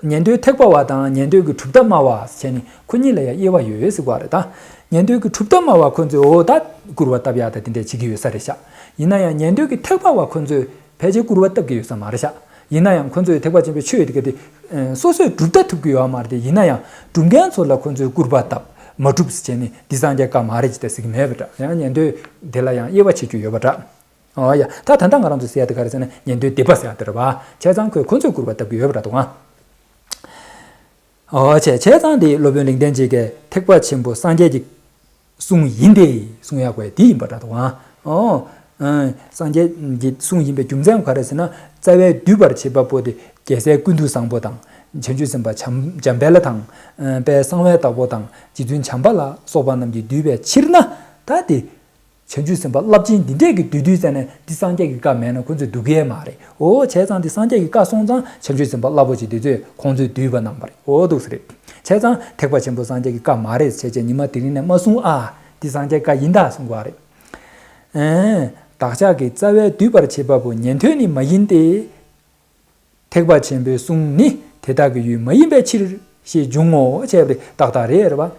ཉན་ཐོས་ཐེག་པ་བ་དང་ཉན་ཐོས་ཀྱི་གྲུབ་མཐའ་སྨྲ་བ་བྱས་ནས་ཁོ་གཉིས་ལ་ཡང་དབྱེ་བ་ཡོད་ཟེར་བ་རེད་ད། ཉན་ཐོས་ཀྱི་གྲུབ་མཐའ་སྨྲ་བ་ཁོ་ཚོས་འོ་ད་སྐུར་བ་བཏབ་ཡག་ད་དེ་འདྲས་བྱེད་ཀྱི་ཡོད་ས་རེད་ཤག་ཡིན་ན་ཡང་ཉན་ཐོས་ཀྱི་ཐེག་པ་བ་ཁོ་ཚོས་ཕལ་ཆེར་སྐུར་བ་བཏབ་ཀྱི་ཡོད་ས་མ་རེད་ཤག་ཡིན་ན་ཡང་ཁོ་ཚོས་ཐེག་པ་ཆེན་པོའི་ཆོས་དེ་ག་དེ། ཨ། སོ་སོས་སྒྲུབ་ད་ཐུབ་ཀྱི་ཡོད་མ་རེད་དེ། ཡིན་ན་ཡང་སྒྲུབ་མཁན་ཚོ་ལ་ཁོ་ཚོས་སྐུར་པ་བཏབ་མ་སྒྲུབ་ཟེར་བྱས་ནས་འདི་སངས་རྒྱས་བཀའ་མ་རེད་ཅེས་ད་ཟེར་གྱི་མེད་པ་འདྲ། ཡང་ཉན་ཐོས་དེ་ལ་ཡང་དབྱེ་བ་ཕྱེ་རྒྱུ་ཡོད་པ་འདྲ། ཨོ་ཡ། ད་ད་ལྟ་ང་རང་ཚོས་ཟེར་ཡ་དེ་ག་རེ་ཟེར་ན་ཉན་ཐོས་སྡེ་པ་ཟེར་ཡ་དེ་རེད་པ། བྱས་ཙང་ཁོས་ཁོ་ཚོས་སྐུར་པ་བཏབ་ཀྱི་ཡོད་པ་འདྲ་འདུག་ཨང་། ཨོ་བྱས། བྱས་ཙང་དེ་སློབ་དཔོན་ལེགས་ལྡན་འབྱེད་ཀྱིས་ཐེག་པ་ཆེན་པོ་སངས་རྒྱས་ཀྱི་གསུང་ཡིན་ཏེ་གསུང་ཡག་པོ་དེ་ཡིན་པ་འདྲ་འདུག་ཨང་། ཨོ། ཨ། སངས་རྒྱས་ཀྱི་གསུང་ཡིན་པའི་རྒྱུ་མཚན་ག་རེ་ཟེར་ན། རྩ་བའི་བསྡུས་པར་བྱེད་པ་པོ་དེ་རྒྱལ་སྲས་ཀུན་ཏུ་བཟང་པོ་དང་། བྱང་ཆུབ་སེམས་དཔའ་འཇམ་འཇམ་དཔལ་དང་། ཨ། དཔལ་གསང་བའི་བདག་པོ་དང་རྗེ་བཙུན་བྱམས་པ་ལ་སོགས་པ་རྣམས་ཀྱིས་བསྡུས་པའི་ཕྱིར་ན། ད་དེ་བྱང་ཆུབ་སེམས་དཔའ་རླབས་ཆེན་འདི་འདྲས་ཀྱིས་བསྡུས་བསྡུས་ཙ་ནས་འདི་སངས་རྒྱས་ཀྱི་བཀའ་མེད་ན་ཁོ་ཚོས་བསྡུ་གི་མ་རེད། ཨོ། བྱས་ཙང་འདི་སངས་རྒྱས་ཀྱི་བཀའ་སོང་ཙང་བྱང་ཆུབ་སེམས་དཔའ་རླབས་པོ་ཆེ་འདི་ཚོས་ཁོང་ཚོས་བསྡུས་པ་གནང་བ་རེད། ཨོ་འདུག་སེ་རེད། བྱས་ཙང་ཐེག་པ་ཆེན་པོ་སངས་རྒྱས་ཀྱི་བཀའ་མ་རེད་བྱས་བྱས་ཉི་མ་དེ་རིང་ནས་མ་གསུང་ཨ། འདི་སངས་རྒྱས་བཀའ་ཡིན་ད་གསུང་གི་རེད། ཨེ། བདག་ཅག་གི་རྩ་བའི་བསྡུས་པར་བྱེད་པ་པོ་ཉན་ཐོས་ནི་མ་ཡིན་ཏེ། ཐེག་པ་ཆེན་པོའི་གསུང་ནི་དེ་དག་གི་ཡུལ་མ་ཡིན་པའི་ཕྱིར་ཞེས་འབྱུང་ངོ་། བྱས་པ་རེད། ཏག་ཏག་རེད་རེད་པ།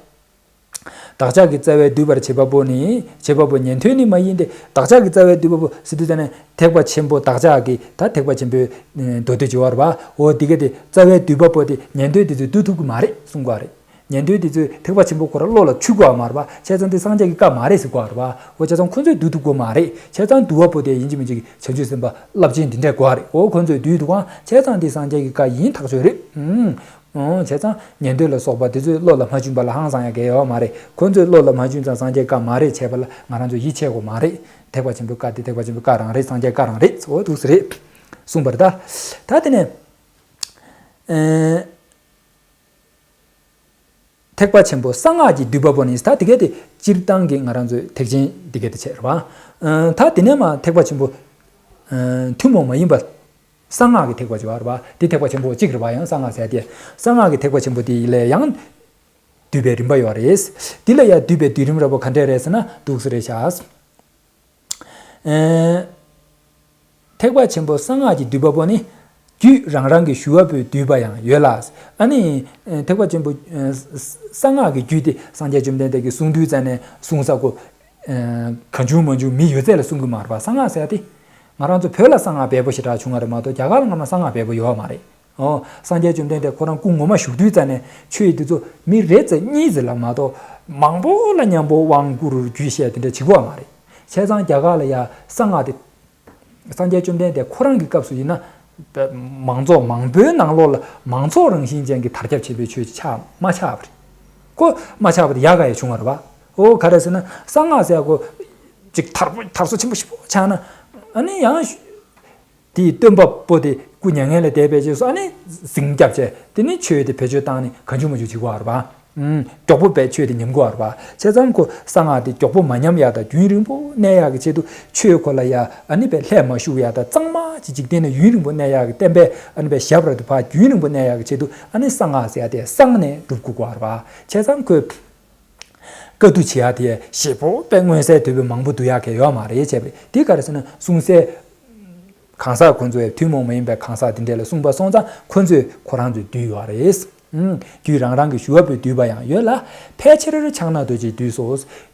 བདག་ཅག་གི་རྩ་བའི་བསྡུས་པར་བྱེད་པ་པོ་ནི། བྱེད་པ་པོ་ཉན་ཐོས་ནི་མ་ཡིན་ཏེ། བདག་ཅག་གི་རྩ་བའི་བསྡུས་པ་པོ་ཟེར་དུས་ཙ་ནས་ཐེག་པ་ཆེན་པོ་བདག་ཅག་གི་ད་ཐེག་པ་ཆེན་པོའི་མདོ་སྡེ་བྱེད་པ་རེད་པ། འོ་དེ་ག་དེ་རྩ་བའི་བསྡུས་པ་པོ་དེ་ཉན་ཐོས་དེ་ཚོས་བསྡུ་ཐུབ་ཀྱི་མ་རེད་གསུང་གི་རེད། ཉན་ཐོས་དེ་ཚོས་ཐེག་པ་ཆེན་པོ་ཁོ་རང་བློ་ལ་ཆུད་དགོས་པ་མ་རེད་པ། བྱས་ཙང་དེ་སངས་རྒྱས་ཀྱི་བཀའ་མ་རེད་ཟེར་དགོས་པ་རེད་པ། འོ་བྱས་ཙང་ཁོ་ཚོས་བསྡུ་ཐུབ་དགོས་མ་རེད། བྱས་ཙང་བསྡུ་བ་པོ་དེ་ཡིན་གཅིག་མིན་གཅིག་བྱང་ཆུབ་སེམས་དཔའ་རླབས་ཆེན་འདི་འདྲས་དགོས་པ་རེད། འོ་ཁོ་ཚོས་བསྡུས་འདུག་ག་བྱས་ཙང་དེ་སངས་རྒྱས་ཀྱི་བཀའ་ཡིན་ཐག་ཆོད་རེད། ཨུམ། འོ་བྱས་ཙང་ཉན་ཐོས་ལ་སོགས་པ་དེ་ཚོས་བློ་ལ་མ་བཅུན་པ་ལ་ཧང་སང་ཡ་གལ་ཡོད་མ་རེད། ཁོ་ཚོས་བློ་ལ་མ་བཅུན་ཙང་སངས་རྒྱས་བཀའ་མ་རེད་བྱས་པ་ལ་ང་རང་ཚོས་ཡིད་ཆེས་དགོས་མ་རེད། ཐེག་པ་ཆེན་པོའི་བཀའ་དེ་ཐེག་པ་ཆེན་པོའི་བཀའ་རང་རེད། སངས་རྒྱས་བཀའ་རང་རེད། འོ་འདུག་སེ་རེད། གསུངས་པ་རེད་ད། ད་དེ་ནས། ཨེ། ཐེག་པ་ཆེན་པོ་གསང་སྔགས་ཀྱི་བསྡུས་པ་པོ་ནི་ད་དེ་ག་དེ་སྤྱིར་བཏང་གི་ང་རང་ཚོའི་ཐེག་ཆེན་འདི་ག་དེ་བྱས་རེད་པ། ཨ། ད་དེ་ནས་མ་ཐེག་པ་ཆེན་པོ། ཨ། ཐུན་མོང་མ་ཡིན་པ། གསང་སྔགས་ཀྱི་ཐེག་པ་བྱས་པ་རེད་པ། དེ་ཐེག་པ་ཆེན་པོ་གཅིག་རེད་པ། ཡང་གསང་སྔགས་ཟེར་དེ། གསང་སྔགས་ཀྱི་ཐེག་པ་ཆེན་པོ་དེ་ལས་ཡང་བསྡུས་པའི་རིམ་པ་ཡོད་རེད། དེ་ལ་ཡང་བསྡུས་པའི་བསྡུས་རིམ་རབ་པོ་ག་འདྲས་རེད་ཟེར་ན་འདུག་སེ་རེད་ཤག་ཨེ། ཐེག་པ་ཆེན་པོ་གསང་སྔགས་ཀྱི་བསྡུས་པ་པོ་ནི། རྒྱུད་རང་རང་གི་ཞུ་བ་པོས་བསྡུས་པ་ཡང་ཡོད་ལ། ཨ་ནི། ཐེག་པ་ཆེན་པོ། གསང་སྔགས་ཀྱི་རྒྱུད་དེ་སངས་རྒྱས་བཅོམ་ལྡན་འདས་ཀྱིས་གསུང་དུས་ཙ་ནས་གསུང་ས་གོ། གང་བྱུང་མང་བྱུང་མི་ཡོད་ཚད་ལ་གསུང་གི་མ་རེད་པ། གསང་སྔགས་ཟེར་ཡ་དེ། ང་རང་ཚོ་བོད་ལ་གསང་སྔགས་འབེལ་པོ་ཞེ་དྲག་བྱུང་བ་རེད་མ་གཏོགས་རྒྱ་གར་ལ་སྔ་མ་གསང་སྔགས་འབེལ་པོ་ཡོད་མ་རེད། ཨོ། སངས་རྒྱས་བཅོམ་ལྡན་འདས་ཁོ་རང་སྐུ་ངོ་མ་བཞུགས་དུས་ཙ་ནས་ཆོས་འདི་ཚོ་མི་རེ་ཙམ་གཉིས་ཙམ་ལ་མ་གཏོགས་མང་པོ་ལ་མཉམ་པོ་དབང་བསྐུར་རྒྱུད་བཤད་དེ་འདྲ་བྱེད་ཀྱི་ཡོད་མ་རེད། བྱས་ཙང་རྒྱ་གར་ལ་ཡ་གསང་སྔགས་དེ། སངས་རྒྱས་བཅོམ་ལྡན་འདས་ཁོ་རང་གི་སྐབས་སུ་ཡིན་ན། མང་ཚོགས་མང་པོའི་ནང་ལོགས་ལ་མང་ཚོགས་རང་བཞིན་ཅན་གྱི་དར་ཁྱབ་ཆེན་པོའི་ཆོས་ཆགས་མ་ཆགས་པ་རེད། ཁོ་མ་ཆགས་པ་དེ་ཡག་ག་ཡ་བྱུང་བ་རེད་པ། ཨོ་ག་རེ་ཟེར་ན་གསང་སྔགས་ཟེར་ཡ་ཁོ། ཅིག་དར་པོ་དར་སོ་ཆེན་པོ་ཞིག་པོ་ཆགས་ན། ཨ་ནི་ཡང་། དེའི་སྟོན་པ་པོ་དེ་སྐུ་མྱ་ངན་ལས་འདས་པའི་རྗེས་སུ་ཨ་ནི་ཟིང་སྐྱབས་བྱས་དེ་ནི་ཆོས་དེ་བེད་སྤྱོད་བཏང་ནས་གང་བྱུང་མང་བྱུང་བྱེད་ཀྱི་ཡོད་རེད་པ། ཨུམ། མགྱོགས་པོ་བས་ཆོས་དེ་ཉམས་ཀྱི་ཡོད་རེད་པ། བྱས་ཙང་ཁོ་གསང་སྔགས་དེ་མགྱོགས་པོ་མ་ཉམས་ཡག་དང་རྒྱུན་རིང་པོ་གནས་ཡག་གི་ཆེད་དུ་ཆོས་ཁོ་ལ་ཡ་ཨ་ནི་བས་ལྷད་མ་ཞུགས་ཡག་དང་གཙང་མ་ཅིག་འཇིག་རྟེན་ན་ཡུན་རིང་པོ་གནས་ཡག་གི་བསྟན་པའི་ཨ་ནི་བས་ཞབས་ར་དུ་ཕར་རྒྱུན་རིང་པོ་གནས་ཡག་གི་ཆེད་དུ་ཨ་ནི་གསང་སྔགས་ཟེར་ཡ་དེ་གསང་ནས་སྒྲུབ་དགོས་ཀྱི་ཡོད་རེད་པ། བྱས་ཙང་ཁོས། བཀའ་བསྡུ་བྱེད་ཡག་དེ་ཞེ་པོ་དཔེ་མངོན་གསལ་དོད་པོ་མང་པོ་བསྡུ་ཡག་གི་ཡོད་མ་རེད་བྱས་པ་རེད། དེ་ག་རེ་ཟེར་ན་གསུང་སའི་གང་ཟག་ཁོ་ཚོས་ཐུན་མོང་མ་ཡིན་པའི་གང་ཟག་དེ་འདྲས་ལ་གསུངས་པ་སོང་ཙང་ཁོ་ཚོས་ཁོ་རང་ཚོས་བསྡུས་ཡོད་རེད། ཨུམ། རྒྱུད་རང་རང་གི་ཞུ་བ་པོས་བསྡུས་པ་ཡང་ཡོད་ལ། ཕལ་ཆེར་ཕྱག་ན་རྡོ་རྗེས་བསྡུས་སོ།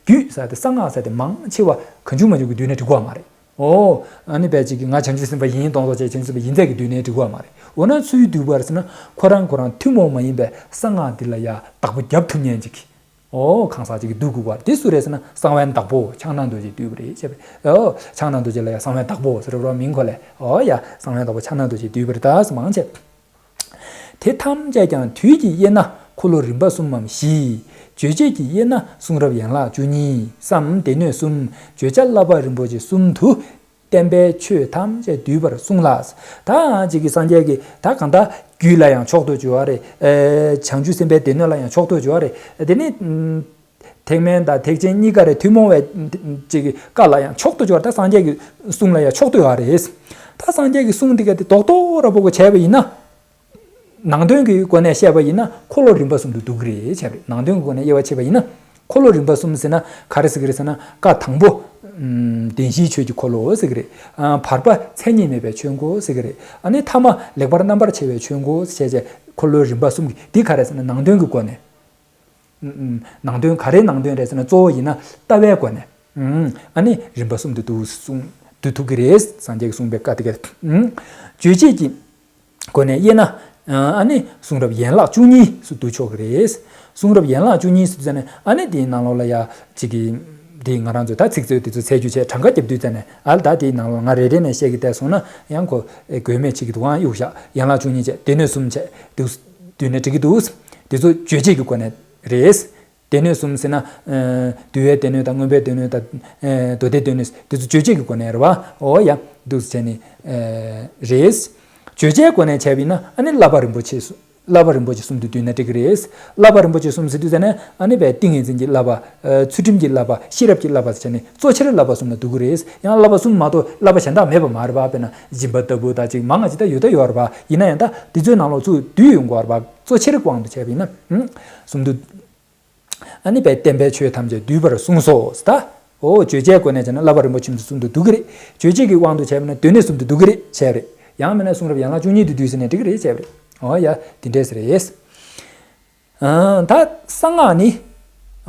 རྒྱུད་ཟེར་དེ་གསང་སྔགས་ཟེར་དེ་མང་ཆེ་བ་གང་བྱུང་མང་བྱུང་གིས་བསྡུས་ན་འགྲིག་གི་ཡོད་མ་རེད། ཨོ། ཨ་ནི་བས་ཅིག་གི་ང་བྱང་ཆུབ་སེམས་དཔའ་ཡིན་སྟོང་ཙོག་བྱས་བྱང་ཆུབ་སེམས་དཔའ་ཡིན་ཚད་ཀྱི་སྡུག་བསྔལ་འགྲིག་གི་ཡོད་མ་རེད། འོ་ན་སུས་སྡུག་པ་རེད་ཟེར་ན་ཁོ་རང་ཁོ་རང་ཐུན་མོང་མ་ཡིན་པའི་གསང་སྔགས་འདི་ལ་ཡ་བདག་པོ་རྒྱབ་ཐུབ་མཁན་ཅིག་ཨོ། གང་ཟག་ཅིག་གིས་སྡུག་དགོས་པ་རེད། དེ་སུ་རེད་ཟེར་ན་གསང་བའི་བདག་པོ་ཕྱག་ན་རྡོ་རྗེས་བསྡུས་པ་རེད་ཅེས་པས། ཨོ། ཕྱག་ན་རྡོ་རྗེ་ལ་ཡ་གསང་བའི་བདག་པོ་ཟེར་བ་མིང་ཁོ་ལས། ཨོ་ཡ། གསང་བའི་བདག་པོ་ཕྱག་ན་རྡོ་རྗེས་བསྡུས་པ་རེད་ད་ཟེར་མང་ཆེ། དེ་ཐམས་ཅད་ཀྱང་དུས་ཀྱི་དབྱེ་ན་འཁོར་ལོ་རིམ་པ་གསུམ་མམ་བཞི། རྗོད་བྱེད་ཀྱི་དབྱེ་ན་གསུང་རབ་ཡན་ལག་བཅུ་གཉིས་སམ་སྡེ་སྣོད་གསུམ། བརྗོད་བྱ་བསླབ་པ་རིན་པོ་ཆེ་གསུམ་དུ། བསྟན་པའི་ཆོས་ཐམས་ཅད་བསྡུས་པར་གསུངས་ལ། ད་ཅིག་གི་སངས་རྒྱས་ཀྱི་ད་གང་ལྟར་རྒྱུད་ལ་ཡང་མཆོག་ཏུ་གྱུར་བ་རེད། ཨེ། བྱང་ཆུབ་སེམས་དཔའི་སྡེ་སྣོད་ལ་ཡང་མཆོག་ཏུ་གྱུར་བ་རེད། དེ་ནི། ཐེག་དམན་དང་ཐེག་ཆེན་གཉིས་ཀ་རེད། ཐུན་མོང་བའི་ཅིག་གི་བཀའ་ལ་ཡང་མཆོག་ཏུ་གྱུར་བ་ད་སངས་རྒྱས་ཀྱི་གསུང་ལ་ཡང་མཆོག་ཏུ་ཡོད་རེད། ད་སངས་རྒྱས་ཀྱི་གསུང་འདི་ག་དེ་རྡོག་རྡོག་ར་པོ་གོ་བྱས་པ་ཡིན་ན། ནང་དོན་གྱི་སྒོ་ནས་བཤད་པ་ཡིན་ན་འཁོར་ལོ་རིམ་པ་གསུམ་དུ་འདུ་གི་རེད་བྱས་པ་རེད། ནང་དོན་གྱི་སྒོ་ནས་དབྱེ་བ་ཕྱེ་བ་ཡིན་ན་འཁོར་ལོ་རིམ་པ་གསུམ་ཟེར་ན་ག་རེ་ཟེར་གི་རེད་ཟེར་ན་བཀའ་དང་པོ། ཨམ། བདེན་བཞིའི་ཆོས་ཀྱི་འཁོར་ལོ་ཟེར་གི་རེད། ཨ། བར་པ་མཚན་ཉིད་མེད་པའི་ཆོས་འཁོར་ཟེར་གི་རེད། ཨ་ནི་ཐ་མ་ལེགས་པར་རྣམ་པར་ཕྱེ་བའི་ཆོས་འཁོར་ཟེར་བྱས་འཁོར་ལོའི་རིམ་པ་གསུམ་གྱི་འདི་ག་རེ་ཟེར་ན་ནང་དོན་གྱི་སྒོ་ནས། ནང་དོན་ག་རེའི་ནང་དོན་རེད་ཟེར་ན་གཙོ་བོ་ཡིན་ན་ལྟ་བའི་སྒོ་ནས། ཨ་ནི་རིམ་པ་གསུམ་དུ་འདུ་གསུངས་འདུ་ཐུབ་ཀྱི་རེད། སངས་རྒྱས་ཀྱིས་གསུངས་པའི་བཀའ་དེ་ག་རྗོད་བྱེད་ཀྱི་སྒོ་ནས་དབྱེ་ན། ཨ་ནི་གསུང་རབ་ཡན་ལག་བཅུ་གཉིས་སུ་འདུ་ཆོག་གི་རེད། གསུང་རབ་ཡན་ལག་བཅུ་གཉིས་སུ་ཟེར་ནས་ཨ་ནི་དེའི་ནང་ལོགས་ལ་ཡ་གཅིག་གི་དེ་ང་རང་ཚོས་ད་ཚིག་མཛོད་དེ་ཚོ་འཚོལ་རྒྱུ་བྱས་གྲངས་ཀ་རྒྱབ་དུས་ཙ་ནས་ཨ་ད་དེའི་ནང་ལོགས་ང་རེ་རེ་ནས་བཤད་ཀྱི་བསྡད་སོང་ན་ཡང་ཁོ་དགོས་མེད་ཆེ་གི་འདུག་ཨང་གཡུག་བཞག་ཡན་ལག་བཅུ་གཉིས་བྱས་སྡེ་སྣོད་གསུམ་བྱས་འདུག་བསྡུས་ནས་འགྲིག་གི་འདུག་དེ་ཚོ་རྗོད་བྱེད་ཀྱི་སྒོ་ནས་རེད། སྡེ་སྣོད་གསུམ་ཟེར་ན། ཨ། འདུལ་བའི་སྡེ་སྣོད་དང་མངོན་པའི་སྡེ་སྣོད་དང་། ཨ། མདོ་སྡེའི་སྡེ་སྣོད་དེ་ཚོ་རྗོད་བྱེད་ཀྱི་སྒོ་ནས་རེད་བ། འོ་ཡ། འདུག་སེ་བྱས་ནས། ཨ། རེད། རྗོད་བྱེད་སྒོ་ནས་བྱས་པ་ཡིན་ན་ཨ་ནི་བསླབ་པ་རིན་པོ་ཆེ་གསུམ། བསླབ་པ་རིན་པོ་ཆེ་གསུམ་དུ་བསྡུས་ན་འགྲིག་གི་རེད། བསླབ་པ་རིན་པོ་ཆེ་གསུམ་ཟེར་དུས་ཙ་ནས་ཨ་ནི་བས་ཏིང་ངེ་འཛིན་གྱི་བསླབ་པ། ཨ། ཚུལ་ཁྲིམས་ཀྱི་བསླབ་པ། ཤེས་རབ་ཀྱི་བསླབ་པ་ཟེར་བྱས་ནས་གཙོ་ཆེར་བསླབ་པ་གསུམ་ལ་འདུ་གི་རེད། ཡང་བསླབ་པ་གསུམ་མ་གཏོགས་བསླབ་པ་གཞན་དག་མེད་པ་མ་རེད་བ། དཔེར་ན་སྦྱིན་པ་ལྟ་བུ་དང་ཅིག་མང་ང་ཅིག་ད་ཡོད་ད་ཡོད་རེད་བ། ཡིན་ན་ཡང་ད་འདི་ཚོའི་ནང་ལོགས་ཚུར་བསྡུས་ཡོང་དགོས་རེད་བ། གཙོ་ཆེར་དབང་དུ་བྱས་པ་ཡིན་ན། ཨུ། གསུམ་དུ། ཨ་ནི་བས་བསྟན་པའི་ཆོས་ཐམས་ཅད་བསྡུས་པར་གསུངས་སོ། ད། འོ་རྗོད་བྱེད་སྒོ་ནས་བྱས་ན་བསླབ་པ་རིན་པོ་ཆེ་གསུམ་དུ་འདུ་གི་རེད། རྗོད་བྱེད་ཀྱི་དབང་དུ་བྱས་པ་ན་སྡེ་སྣོད་གསུམ་དུ་འདུ་གི་རེད་བྱས་རེད། ཡང་མིན་ན་གསུང་རབ་ཡན་ལག་བཅུ་གཉིས་དུ་བསྡུས་ཟིན་ནས་འགྲིག་གི་རེད་བྱས་རེད། འོ་ཡ། དེ་འདྲས་རེད། ཨ། ད་གསང་སྔགས་ནི།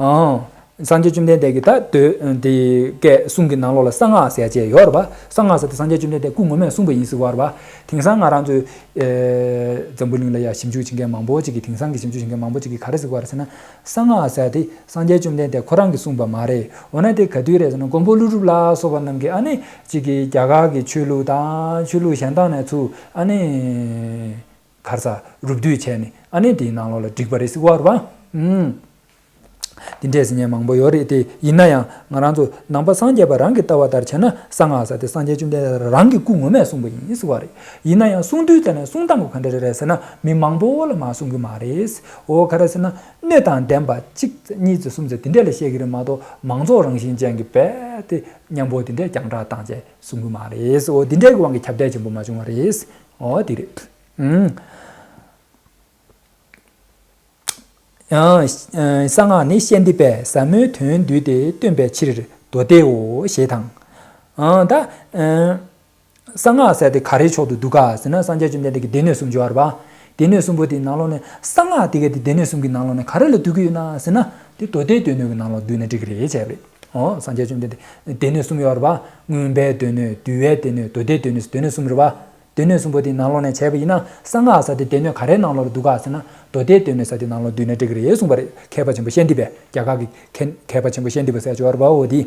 ཨ། སངས་རྒྱས་བཅོམ་ལྡན་འདས་ཀྱིས་ད་མདོའི་འདི་སྐད་གསུང་གི་ནང་ལོགས་ལ་གསང་སྔགས་ཟེར་ཅེས་ཡོད་རེད་པ། གསང་སྔགས་ཟེར་དེ་སངས་རྒྱས་བཅོམ་ལྡན་འདས་སྐུ་ངོ་མས་གསུངས་པ་ཡིན་ཟེར་བ་རེད་པ། དེང་སང་ང་རང་ཚོའི། ཨེ། འཛམ་བུ་གླིང་ལ་ཡ་ཞིབ་འཇུག་བྱེད་མཁན་མང་པོ་ཅིག་གིས་དེང་སང་གི་ཞིབ་འཇུག་བྱེད་མཁན་མང་པོ་ཅིག་གིས་ག་རེ་ཟེར་བ་རེད་ཟེར་ན། གསང་སྔགས་ཟེར་དེ་སངས་རྒྱས་བཅོམ་ལྡན་འདས་ཁོ་རང་གིས་གསུངས་པ་མ་རེད། འོ་ན་དེ་ག་དུས་རེད་ཟེར་ན་མགོན་པོ་ཀླུ་སྒྲུབ་ལ་སོགས་པ་རྣམས་ཀྱིས་ཨ་ནི་ཅིག་གིས་རྒྱ་གར་གྱི་ཆོས་ལུགས་དང་ཆོས་ལུགས་གཞན་དག་ནས་ཚུར་ཨ་ནི། ག་རེ་ཟ་རུབ་བསྡུས་བྱས་ནས་ཨ་ནི་དེའི་ནང་ལོགས་ལ་བསྒྲིགས་པ་རེད་ཟེར་བ་རེད་པ། ཨུམ། དེ་འདྲས་ཟེར་མཁན་མང་པོ་ཡོད་རེད་དེ། ཡིན་ན་ཡང་ང་རང་ཚོ་ནང་པ་སངས་རྒྱས་པ་རང་གི་ལྟ་བ་ལྟར་བྱས་ན་གསང་སྔགས་ཟེར་དེ་སངས་རྒྱས་བཅོམ་ལྡན་འདས་རང་གི་སྐུ་ངོ་མས་གསུངས་པ་ཡིན་ཟེར་བ་རེད། ཡིན་ན་ཡང་གསུང་དུས་ཙ་ནས་གསུང་སྟངས་ག་འདྲ་རེད་ཟེར་ན་མི་མང་པོ་ལ་མ་གསུང་གི་མ་རེད། འོ་ག་རེ་ཟེར་ན་སྣོད་དང་ལྡན་པ་གཅིག་གཉིས་ཙམ་གསུམ་ཙམ་དེ་འདྲས་ལ་བཤད་ཀྱི་རེད་མ་གཏོགས་མང་ཚོགས་རང་བཞིན་ཅན་གྱི་རྦད་དེ་མཉམ་པོ་དེ་འདྲས་རྒྱང་བསྒྲགས་བཏང་བྱས་གསུང་གི་མ་རེད། འོ་དེ་འདྲས་ཀྱི་དབང་གིས་ཁྱབ་གདལ་ཆེན་པོ་མ་བྱུང་བ་རེད། འོ་དེ་རེད། ཨུམ། ཡང་། གསང་སྔགས་ནི་ཤཱནྟི་པས་ཟབ་མོའི་དོན་བསྡུས་ཏེ་སྟོན་པའི་ཕྱིར་མདོ་སྡེའོ་ཞེས་དང་། ཨང་། ད། གསང་སྔགས་ཟེར་དེ་ག་རེའི་མཆོག་ཏུ་འདུ་ག་ཟེར་ན་སངས་རྒྱས་བཅོམ་ལྡན་འདས་ཀྱི་སྡེ་སྣོད་གསུམ་སྦྱོར་བ། སྡེ་སྣོད་གསུམ་པོ་དེའི་ནང་ལོགས་ནས་གསང་སྔགས་དེ་ག་དེ་སྡེ་སྣོད་གསུམ་གྱི་ནང་ལོགས་ནས་ག་རེ་ལ་འདུ་གི་ཡོད་ན་ཟེར་ན་དེ་མདོ་སྡེའི་སྡེ་སྣོད་ཀྱི་ནང་ལོགས་འདུས་ནས་འགྲིག་གི་རེད་བྱས་པ་རེད། འོ་སངས་རྒྱས་བཅོམ་ལྡན་འདས་སྡེ་སྣོད་གསུམ་ཡོད་རེད་པ། མངོན་པའི་སྡེ་སྣོད། འདུལ་བའི་སྡེ་སྣོད། མདོ་སྡེའི་སྡེ་སྣོད། སྡེ་སྣོད་གསུམ་རེད་པ། སྡེ་སྣོད་གསུམ་པོ་དེའི་ནང་ལོགས་ནས་བྱས་པ་ཡིན་ན་གསང་སྔགས་ཟེར་དེ་སྡེ་སྣོད་ག་རེའི་ནང་ལོགས་ལ་འདུ་ག་ཟེར་ན་མདོ་སྡེའི་སྡེ་སྣོད་ཟེར་དེའི་ནང་ལོགས་འདུས་ནས་འགྲིག་གི་རེད་གསུངས་པ་རེད། མཁས་པ་ཆེན་པོ་ཤཱནྟི་པས། རྒྱ་གར་གྱི་མཁས་མཁས་པ་ཆེན་པོ་ཤཱནྟི་པ་ཟེར་ཅིག་ཡོད་རེད་པ། འོ་དེ།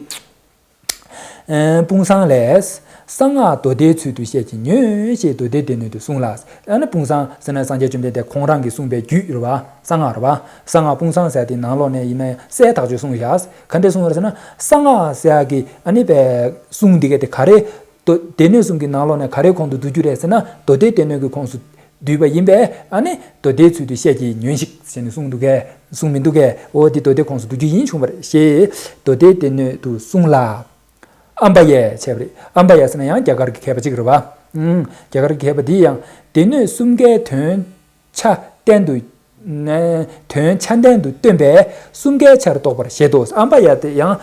ཨ། དཔུང་བཟང་ལས། གསང་སྔགས་མདོ་སྡེའི་ཚུལ་དུ་བཤད་ཅིང་ཉོན་ཞེས་མདོ་སྡེའི་སྡེ་སྣོད་དུ་གསུངས་ལ། ཨ་ནི་དཔུང་བཟང་ཟེར་ན་སངས་རྒྱས་བཅོམ་ལྡན་འདས་ཁོང་རང་གིས་གསུངས་པའི་རྒྱུད་རེད་པ། གསང་སྔགས་རེད་པ། གསང་སྔགས་དཔུང་བཟང་ཟེར་དེའི་ནང་ལོགས་ནས་ཡིན་ན་གསལ་ཐག་ཆོད་གསུངས་བཞག་ག་འདྲས་གསུངས་པ་རེད་ཟེར་ན་གསང་སྔགས་ཟེར་ཡག་གི་ཨ་ནི་པའི་གསུང་འདི་ག་དེ་ག་རེ། མདོ་སྡེ་སྣོད་གསུམ་གྱི་ནང་ལོགས་ནས་ག་རེའི་ཁོངས་སུ་འདུ་རྒྱུ་རེད་ཟེར་ན་མདོ་སྡེའི་སྡེ་སྣོད་ཀྱི་ཁོངས་སུ་འདུས་པ་ཡིན་པས་ཨ་ནི་མདོ་སྡེའི་ཚུལ་དུ་བཤད་ཀྱིས་ཉོན་ཞིག་ཟེར་ནས་གསུངས་འདུག་གས། གསུངས་མི་འདུག་གས། འོ་འདི་མདོ་སྡེའི་ཁོངས་སུ་འདུ་རྒྱུ་ཡིན་བྱུང་བ་རེད་ཞེས་མདོ་སྡེའི་སྡེ་སྣོད་དུ་གསུངས་ལ། ཨམ་པ་ཡས་བྱས་པ་རེད། ཨམ་པ་ཡས་ཟེར་ན་ཡང་རྒྱ་གར་གྱི་མཁས་པ་གཅིག་རེད་པ། ཨུམ། རྒྱ་གར་གྱི་མཁས་པ་འདིས་ཡང་སྡེ་སྣོད་གསུམ་ཀའི་དོན་ཆ་བསྟན་དུ། དོན་ཆ་བསྟན་དུ་སྟོན་པས་གསུམ་ཀའི་ཆར་གཏོགས་པར་བཞེད་དོ། ཨམ་པ་ཡས་དེ་ཡང་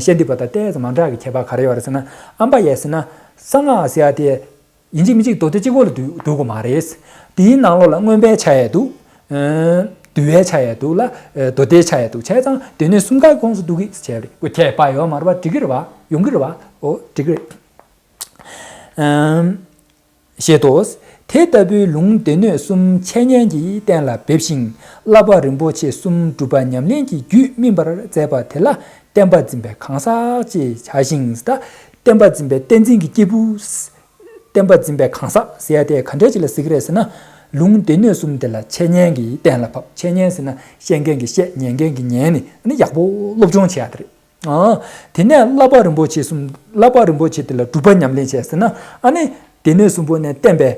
ཤཱནྟི་པ་དང་ཏོག་ཙམ་མ་འདྲ་བའི་ཁྱད་པར་ག་རེ་ཡོད་རེད་ཟེར་ན་ཨམ་པ་ཡས་ཟེར་ན་གསང་སྔགས་ཟེར་ཡ་དེ། ཡིན་གཅིག་མིན་གཅིག་མདོ་སྡེ་གཅིག་པོ་ལ་འདུ་འདུ་དགོས་མ་རེད། དེའི་ནང་ལོགས་ལ་མངོན་པའི་ཆ་ཡང་འདུག་ཨ། འདུལ་བའི་ཆ་ཡང་འདུག་ལ། ཨ། མདོ་སྡེའི་ཆ་ཡང་འདུག་བྱས་ཙང་སྡེ་སྣོད་གསུམ་ཀའི་ཁོངས་སུ་འདུ་གི་བྱས་པ་རེད། ཁྱད་པར་ཡོད་མ་རེད་པ། འགྲིག་གི་རེད་པ། ཡོང་གི་རེད་པ། འོ་འགྲིག་གི་རེད། ཞེས་དོ། དེ་ལྟ་བུའི་ལུང་སྡེ་སྣོད་གསུམ་འཆད་ཉན་གྱིས་གཏན་ལ་འབེབས་ཤིང་། བསླབ་པ་རིན་པོ་ཆེ་གསུམ་སྒྲུབ་པ་ཉམས་ལེན་གྱི་རྒྱུད་སྨིན་པར་མཛད་པ་དེ་ལ་བསྟན་པ་འཛིན་པའི་གང་ཟག་ཅེས་བྱ་ཞིང་། ད་བསྟན་པ་འཛིན་པའི་བསྟན་འཛིན་གྱི་སྐྱེས་བུ། བསྟན་པ་འཛིན་པའི་གང་ཟག་ཟེར་ཡ་དེ་ག་འདྲ་ཅིག་ལ་ཟེར་གྱི་རེད་ཟེར་ན། ལུང་སྡེ་སྣོད་གསུམ་དེ་ལ་འཆད་ཉན་གྱིས་གཏན་ལ་ཕབ། འཆད་ཉན་ཟེར་ན་བཤད་མཁན་གྱིས་བཤད། ཉན་མཁན་གྱིས་ཉན་ནས་ཨ་ནི་ཡག་པོ་སློབ་སྦྱོང་བྱེད་ཡ་དེ་རེད། ཨ། དེ་ནས་བསླབ་པ་རིན་པོ་ཆེ་གསུམ། བསླབ་པ་རིན་པོ་ཆེ་དེ་ལ་སྒྲུབ་པ་ཉམས་ལེན་བྱས་ཟེར་ན། ཨ་ནི་སྡེ་སྣོད་གསུམ་པོ་ནས་བསྟན་པའི་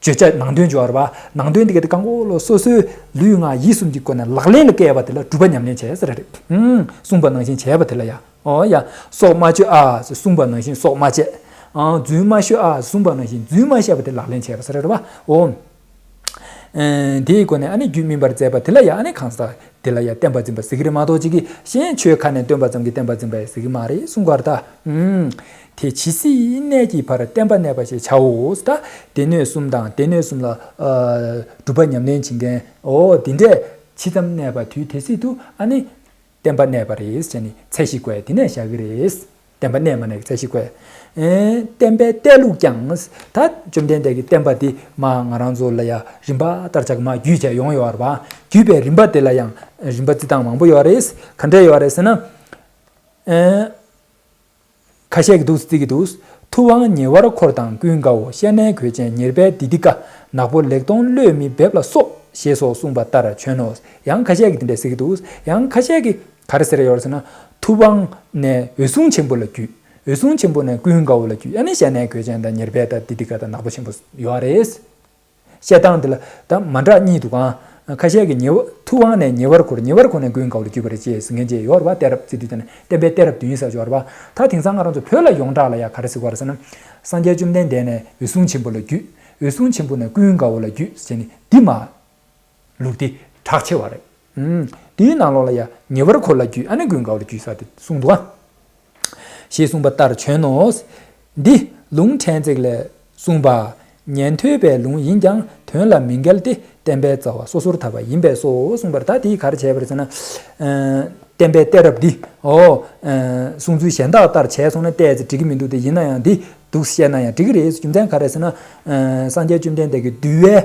བརྗོད་བྱ་ནང་དོན་སྦྱོར་བ། ནང་དོན་དེ་ག་དེ་གང་གོ་ལོ་སོ་སོའི་ལུས་ངག་ཡིད་གསུམ་གྱི་སྒོ་ནས་ལག་ལེན་ལ་བཀལ་བ་དེ་ལ་སྒྲུབ་པ་ཉམས་ལེན་བྱས་ཟེར་རེད། ཨུམ། གསུངས་པ་ནང་བཞིན་བྱས་པ་དེ་ལ་ཡ། ཨོ་ཡ། སྲོག་མ་གཅོད་ཨ་གསུངས་པ་ནང་བཞིན་སྲོག་མ་བཅད། ཨ། རྫུན་མ་ཤོད་ཨ་གསུངས་པ་ནང་བཞིན་རྫུན་མ་བཤད་པ་དེ་ལག་ལེན་བྱས་པ་ཟེར་རེད་བ། ཨོ། ཨེ། དེའི་སྒོ་ནས་ཨ་ནི་རྒྱུད་སྨིན་པར་མཛད་པ་དེ་ལ་ཡང་ཨ་ནི་གང་ཟག་དེ་ལ་ཡང་བསྟན་པ་འཛིན་པ་ཟེར་གྱི་རེད་མ་གཏོགས་ཅིག་གིས་གཞན་ཆོས་ཁ་ནས་སྟོན་པ་ཙམ་གྱིས་བསྟན་པ་འཛིན་པ་ཡང་ཟེར་གྱི་མ་རེད་གསུང་གི་བར་ད། ཨུམ། དེ་ཇི་སྲིད་གནས་ཀྱི་བར་བསྟན་པ་གནས་པ་ཞེས་བྱའོ། ད་སྡེ་སྣོད་གསུམ་དང་སྡེ་སྣོད་གསུམ་ལ་ཨ་སྒྲུབ་པ་ཉམས་ལེན་བྱེད་མཁན་འོ་དེ་འདྲས་ཇི་ཙམ་གནས་པ་དུས་དེ་སྲིད་དུ་ཨ་ནི་བསྟན་པ་གནས་པ་རེད་ཟེར་ནས་ཚད་གཞི་བཀོད་དེ་ནས་བཞག་གི་རེད། བསྟན་པ་གནས་མ་གནས་ཀྱི་ཚད་གཞི་བཀོད། ཨེ། བསྟན་པའི་གཏད་ལུགས་ཀྱང་། ད་བཅོམ་ལྡན་འདས་ཀྱིས་བསྟན་པ་འདི་མ་ང་རང་ཚོ་ལ་ཡ་རིམ་པ་ལྟར་ཆགས་མ་བརྒྱུད་བྱས་ཡོང་ཡོད་རེད་པ། བརྒྱུད་པའི་རིམ་པ་དེ་ལ་ཡང་རིམ་པ་བརྩི་སྟངས་མང་པོ་ཡོད་རེད། ག་འདྲ་ཡོད་རེད་ཟེར་ན། ཨེ། ཁ་ཤས་ཀྱིས་འདུག་བརྩི་གི་འདུག་ཐུབ་དབང་ཉེ་བར་འཁོར་དང་ཀུན་དགའ་བོ། ཤ་ནའི་གོས་ཅན་ཉེར་སྦས་ཏི་ཏི་ཀ། ནག་པོ་ལེགས་མཐོང་བློས་མི་འབེབས་ལ་སོགས། ཞེས་སོགས་གསུངས་པ་ལྟར་བྱོན་ནོ། ཡང་ཁ་ཤས་ཀྱིས་དེ་འདྲ་ཟེར་གྱི་འདུག་ཡང་ཁ་ཤས་ཀྱིས་ག་རེ་ཟེར་ཡོད་ཟེར་ན། ཐུབ་དབང་ནས་འོད་སྲུང་ཆེན་པོ་ལ་བརྒྱུད། འོད་སྲུང་ཆེན་པོ་ནས་ཀུན་དགའ་བོ་ལ་བརྒྱུད། ཡང་ན་ཤ་ནའི་གོས་ཅན་དང་ཉེར་སྦས་དང་ཏི་ཏི་ཀ་དང་ནག་པོ་ཆེན་པོ་ཡོད་རེད། བཤད་སྟངས་འདི་ལ་ད་མ་འདྲ་གཉིས་འདུག་ག་ཁ་ཤས་ཀྱིས་ཉེ་བ་ཐུབ་དབང་ནས་ཉེ་བར་འཁོར། ཉེ་བར་འཁོར་ནས་ཀུན་དགའ་བོ་ལ་བརྒྱུད་པ་རེད་ཅེས་ཟེར་མཁན་ཅིག་ཡོད་རེད་པ། གཏད་རབས་བརྩི་དུས་དེ་ནས་བསྟན་པའི་གཏད་རབས་བདུན་ཟེར་ཡོད་རེད་པ། ད་དེང་སང་ང་རང་ཚོ་བོད་ལ་ཡོངས་གྲགས་ལ་ཡ་ག་རེ་ཟེར་གྱི་ཡོད་རེད་ཟེར་ན། སངས་རྒྱས་བཅོམ་ལྡན་འདས་ནས་འོད་སྲུང་ཆེན་པོ་ལ་བརྒྱུད། འོད་སྲུང་ཆེན་པོ་ནས་ཀུན་དགའ་བོ་ལ་བརྒྱུད་ཟེར་ནས་འདི་མ། ལུགས་འདི་གྲགས་ཆེ་བ་རེད། ཨུམ། དེའི་ནང་ལོགས་ལ་ཡང་ཉེ་བར་འཁོར་ལ་བརྒྱུད། ཨ་ནི་ཀུན་དགའ་བོ་ལ་བརྒྱུད་ས་དེ་གསུངས་འདུག་ཨ། ཞེས་གསུངས་པ་ལྟར་བྱོན་ནོ། འདི་ལུང་ཕྲན་ཚེགས་ལས་གསུངས་པ། ཉན་ཐོས་པའི་ལུང་ཡིན་ཀྱང་དོན་ལ་མི་འགལ་ཏེ། བསྟན་པའི་རྩ་བ་སོ་སོར་ཐར་པ་ཡིན་པས་སོ་གསུངས་པར། ད་དེས་ག་རེ་བྱས་པ་རེད་ཟེར་ན། ཨ། བསྟན་པའི་གཏད་རབས་འདི་འོ། ཨ། གསུང་ཚུལ་གཞན་དག་ལྟར་བྱས་སོང་ན་ཏོག་ཙམ་འགྲིག་གི་མི་འདུག་སྟེ། ཡིན་ན་ཡང་འདི་འདུག་བཤད་ན་ཡང་འགྲིག་གི་རེད། རྒྱུ་མཚན་ག་རེ་ཟེར་ན། ཨ། སངས་རྒྱས་བཅོམ་ལྡན་འདས་ཀྱིས་འདུལ་བའི་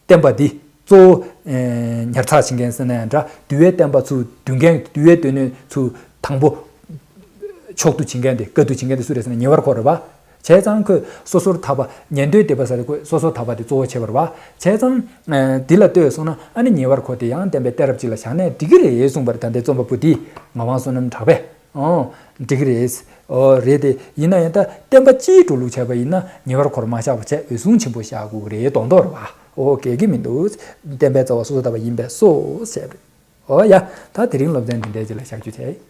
བསྟན་པ་འདི་གཙོ་བོ། ཨེ། ཉར་ཚགས་བྱེད་མཁན་ཟེར་ན་ཡང་འདྲ། འདུལ་བའི་བསྟན་པ་ཚུར་འདུལ་མཁན། འདུལ་བའི་སྡེ་སྣོད་ཚུར་དང་པོ་མཆོག་ཏུ་བྱེད་མཁན་དེ། བཀའ་བསྡུ་བྱེད་མཁན་དེ་སུ་རེད་ཟེར་ན་ཉེ་བར་འཁོར་རེད་པ། བྱས་ཙང་ཁོས་སོ་སོར་ཐར་པ། ཉན་ཐོས་སྡེ་པ་ཟེར་དེ་ཁོས་སོ་སོར་ཐར་པ་དེ་གཙོ་བོ་བྱས་པ་རེད་པ། བྱས་ཙང་། ཨེ། འདི་ལ་ལྟོས་སོང་ན་ཨ་ནི་ཉེ་བར་འཁོར་དེ་ཡང་བསྟན་པའི་གཏད་རབས་གཅིག་ལ་བཞག་ནས་འགྲིག་གི་རེད་གསུངས་པ་རེད། ད་ལྟའི་རྩོམ་པ་པོ་དེས། ངག་དབང་བསོད་ནམས་གྲགས་པས། ཨོ། འགྲིག་གི་རེད། ཨོ། རེད་དེ། ཡིན་ན་ཡང་ད་བསྟན་པ་སྤྱིའི་འགྲོ་ལུགས་བྱས་པ་ཡིན་ན་ཉེ་བར་འཁོར་མ་བཞག་པ་བྱས། འོད་སྲུང་ཆེན་པོ་བཞག་དགོས་ཀྱི་རེད་མདོག་མདོག་རེད་པ། ཨོ། འགལ་གྱི་མི་འདུག་བསྟན་པའི་རྩ་བ་སོ་སོར་ཐར་པ་ཡིན་པས་སོ་བྱས་པ་རེད། ཨོ་ཡ། ད་དེ་རིང་སློབ་ཚན་འདི་འདྲའི་ཅིག་ལ་བཞག་རྒྱུ་བྱས།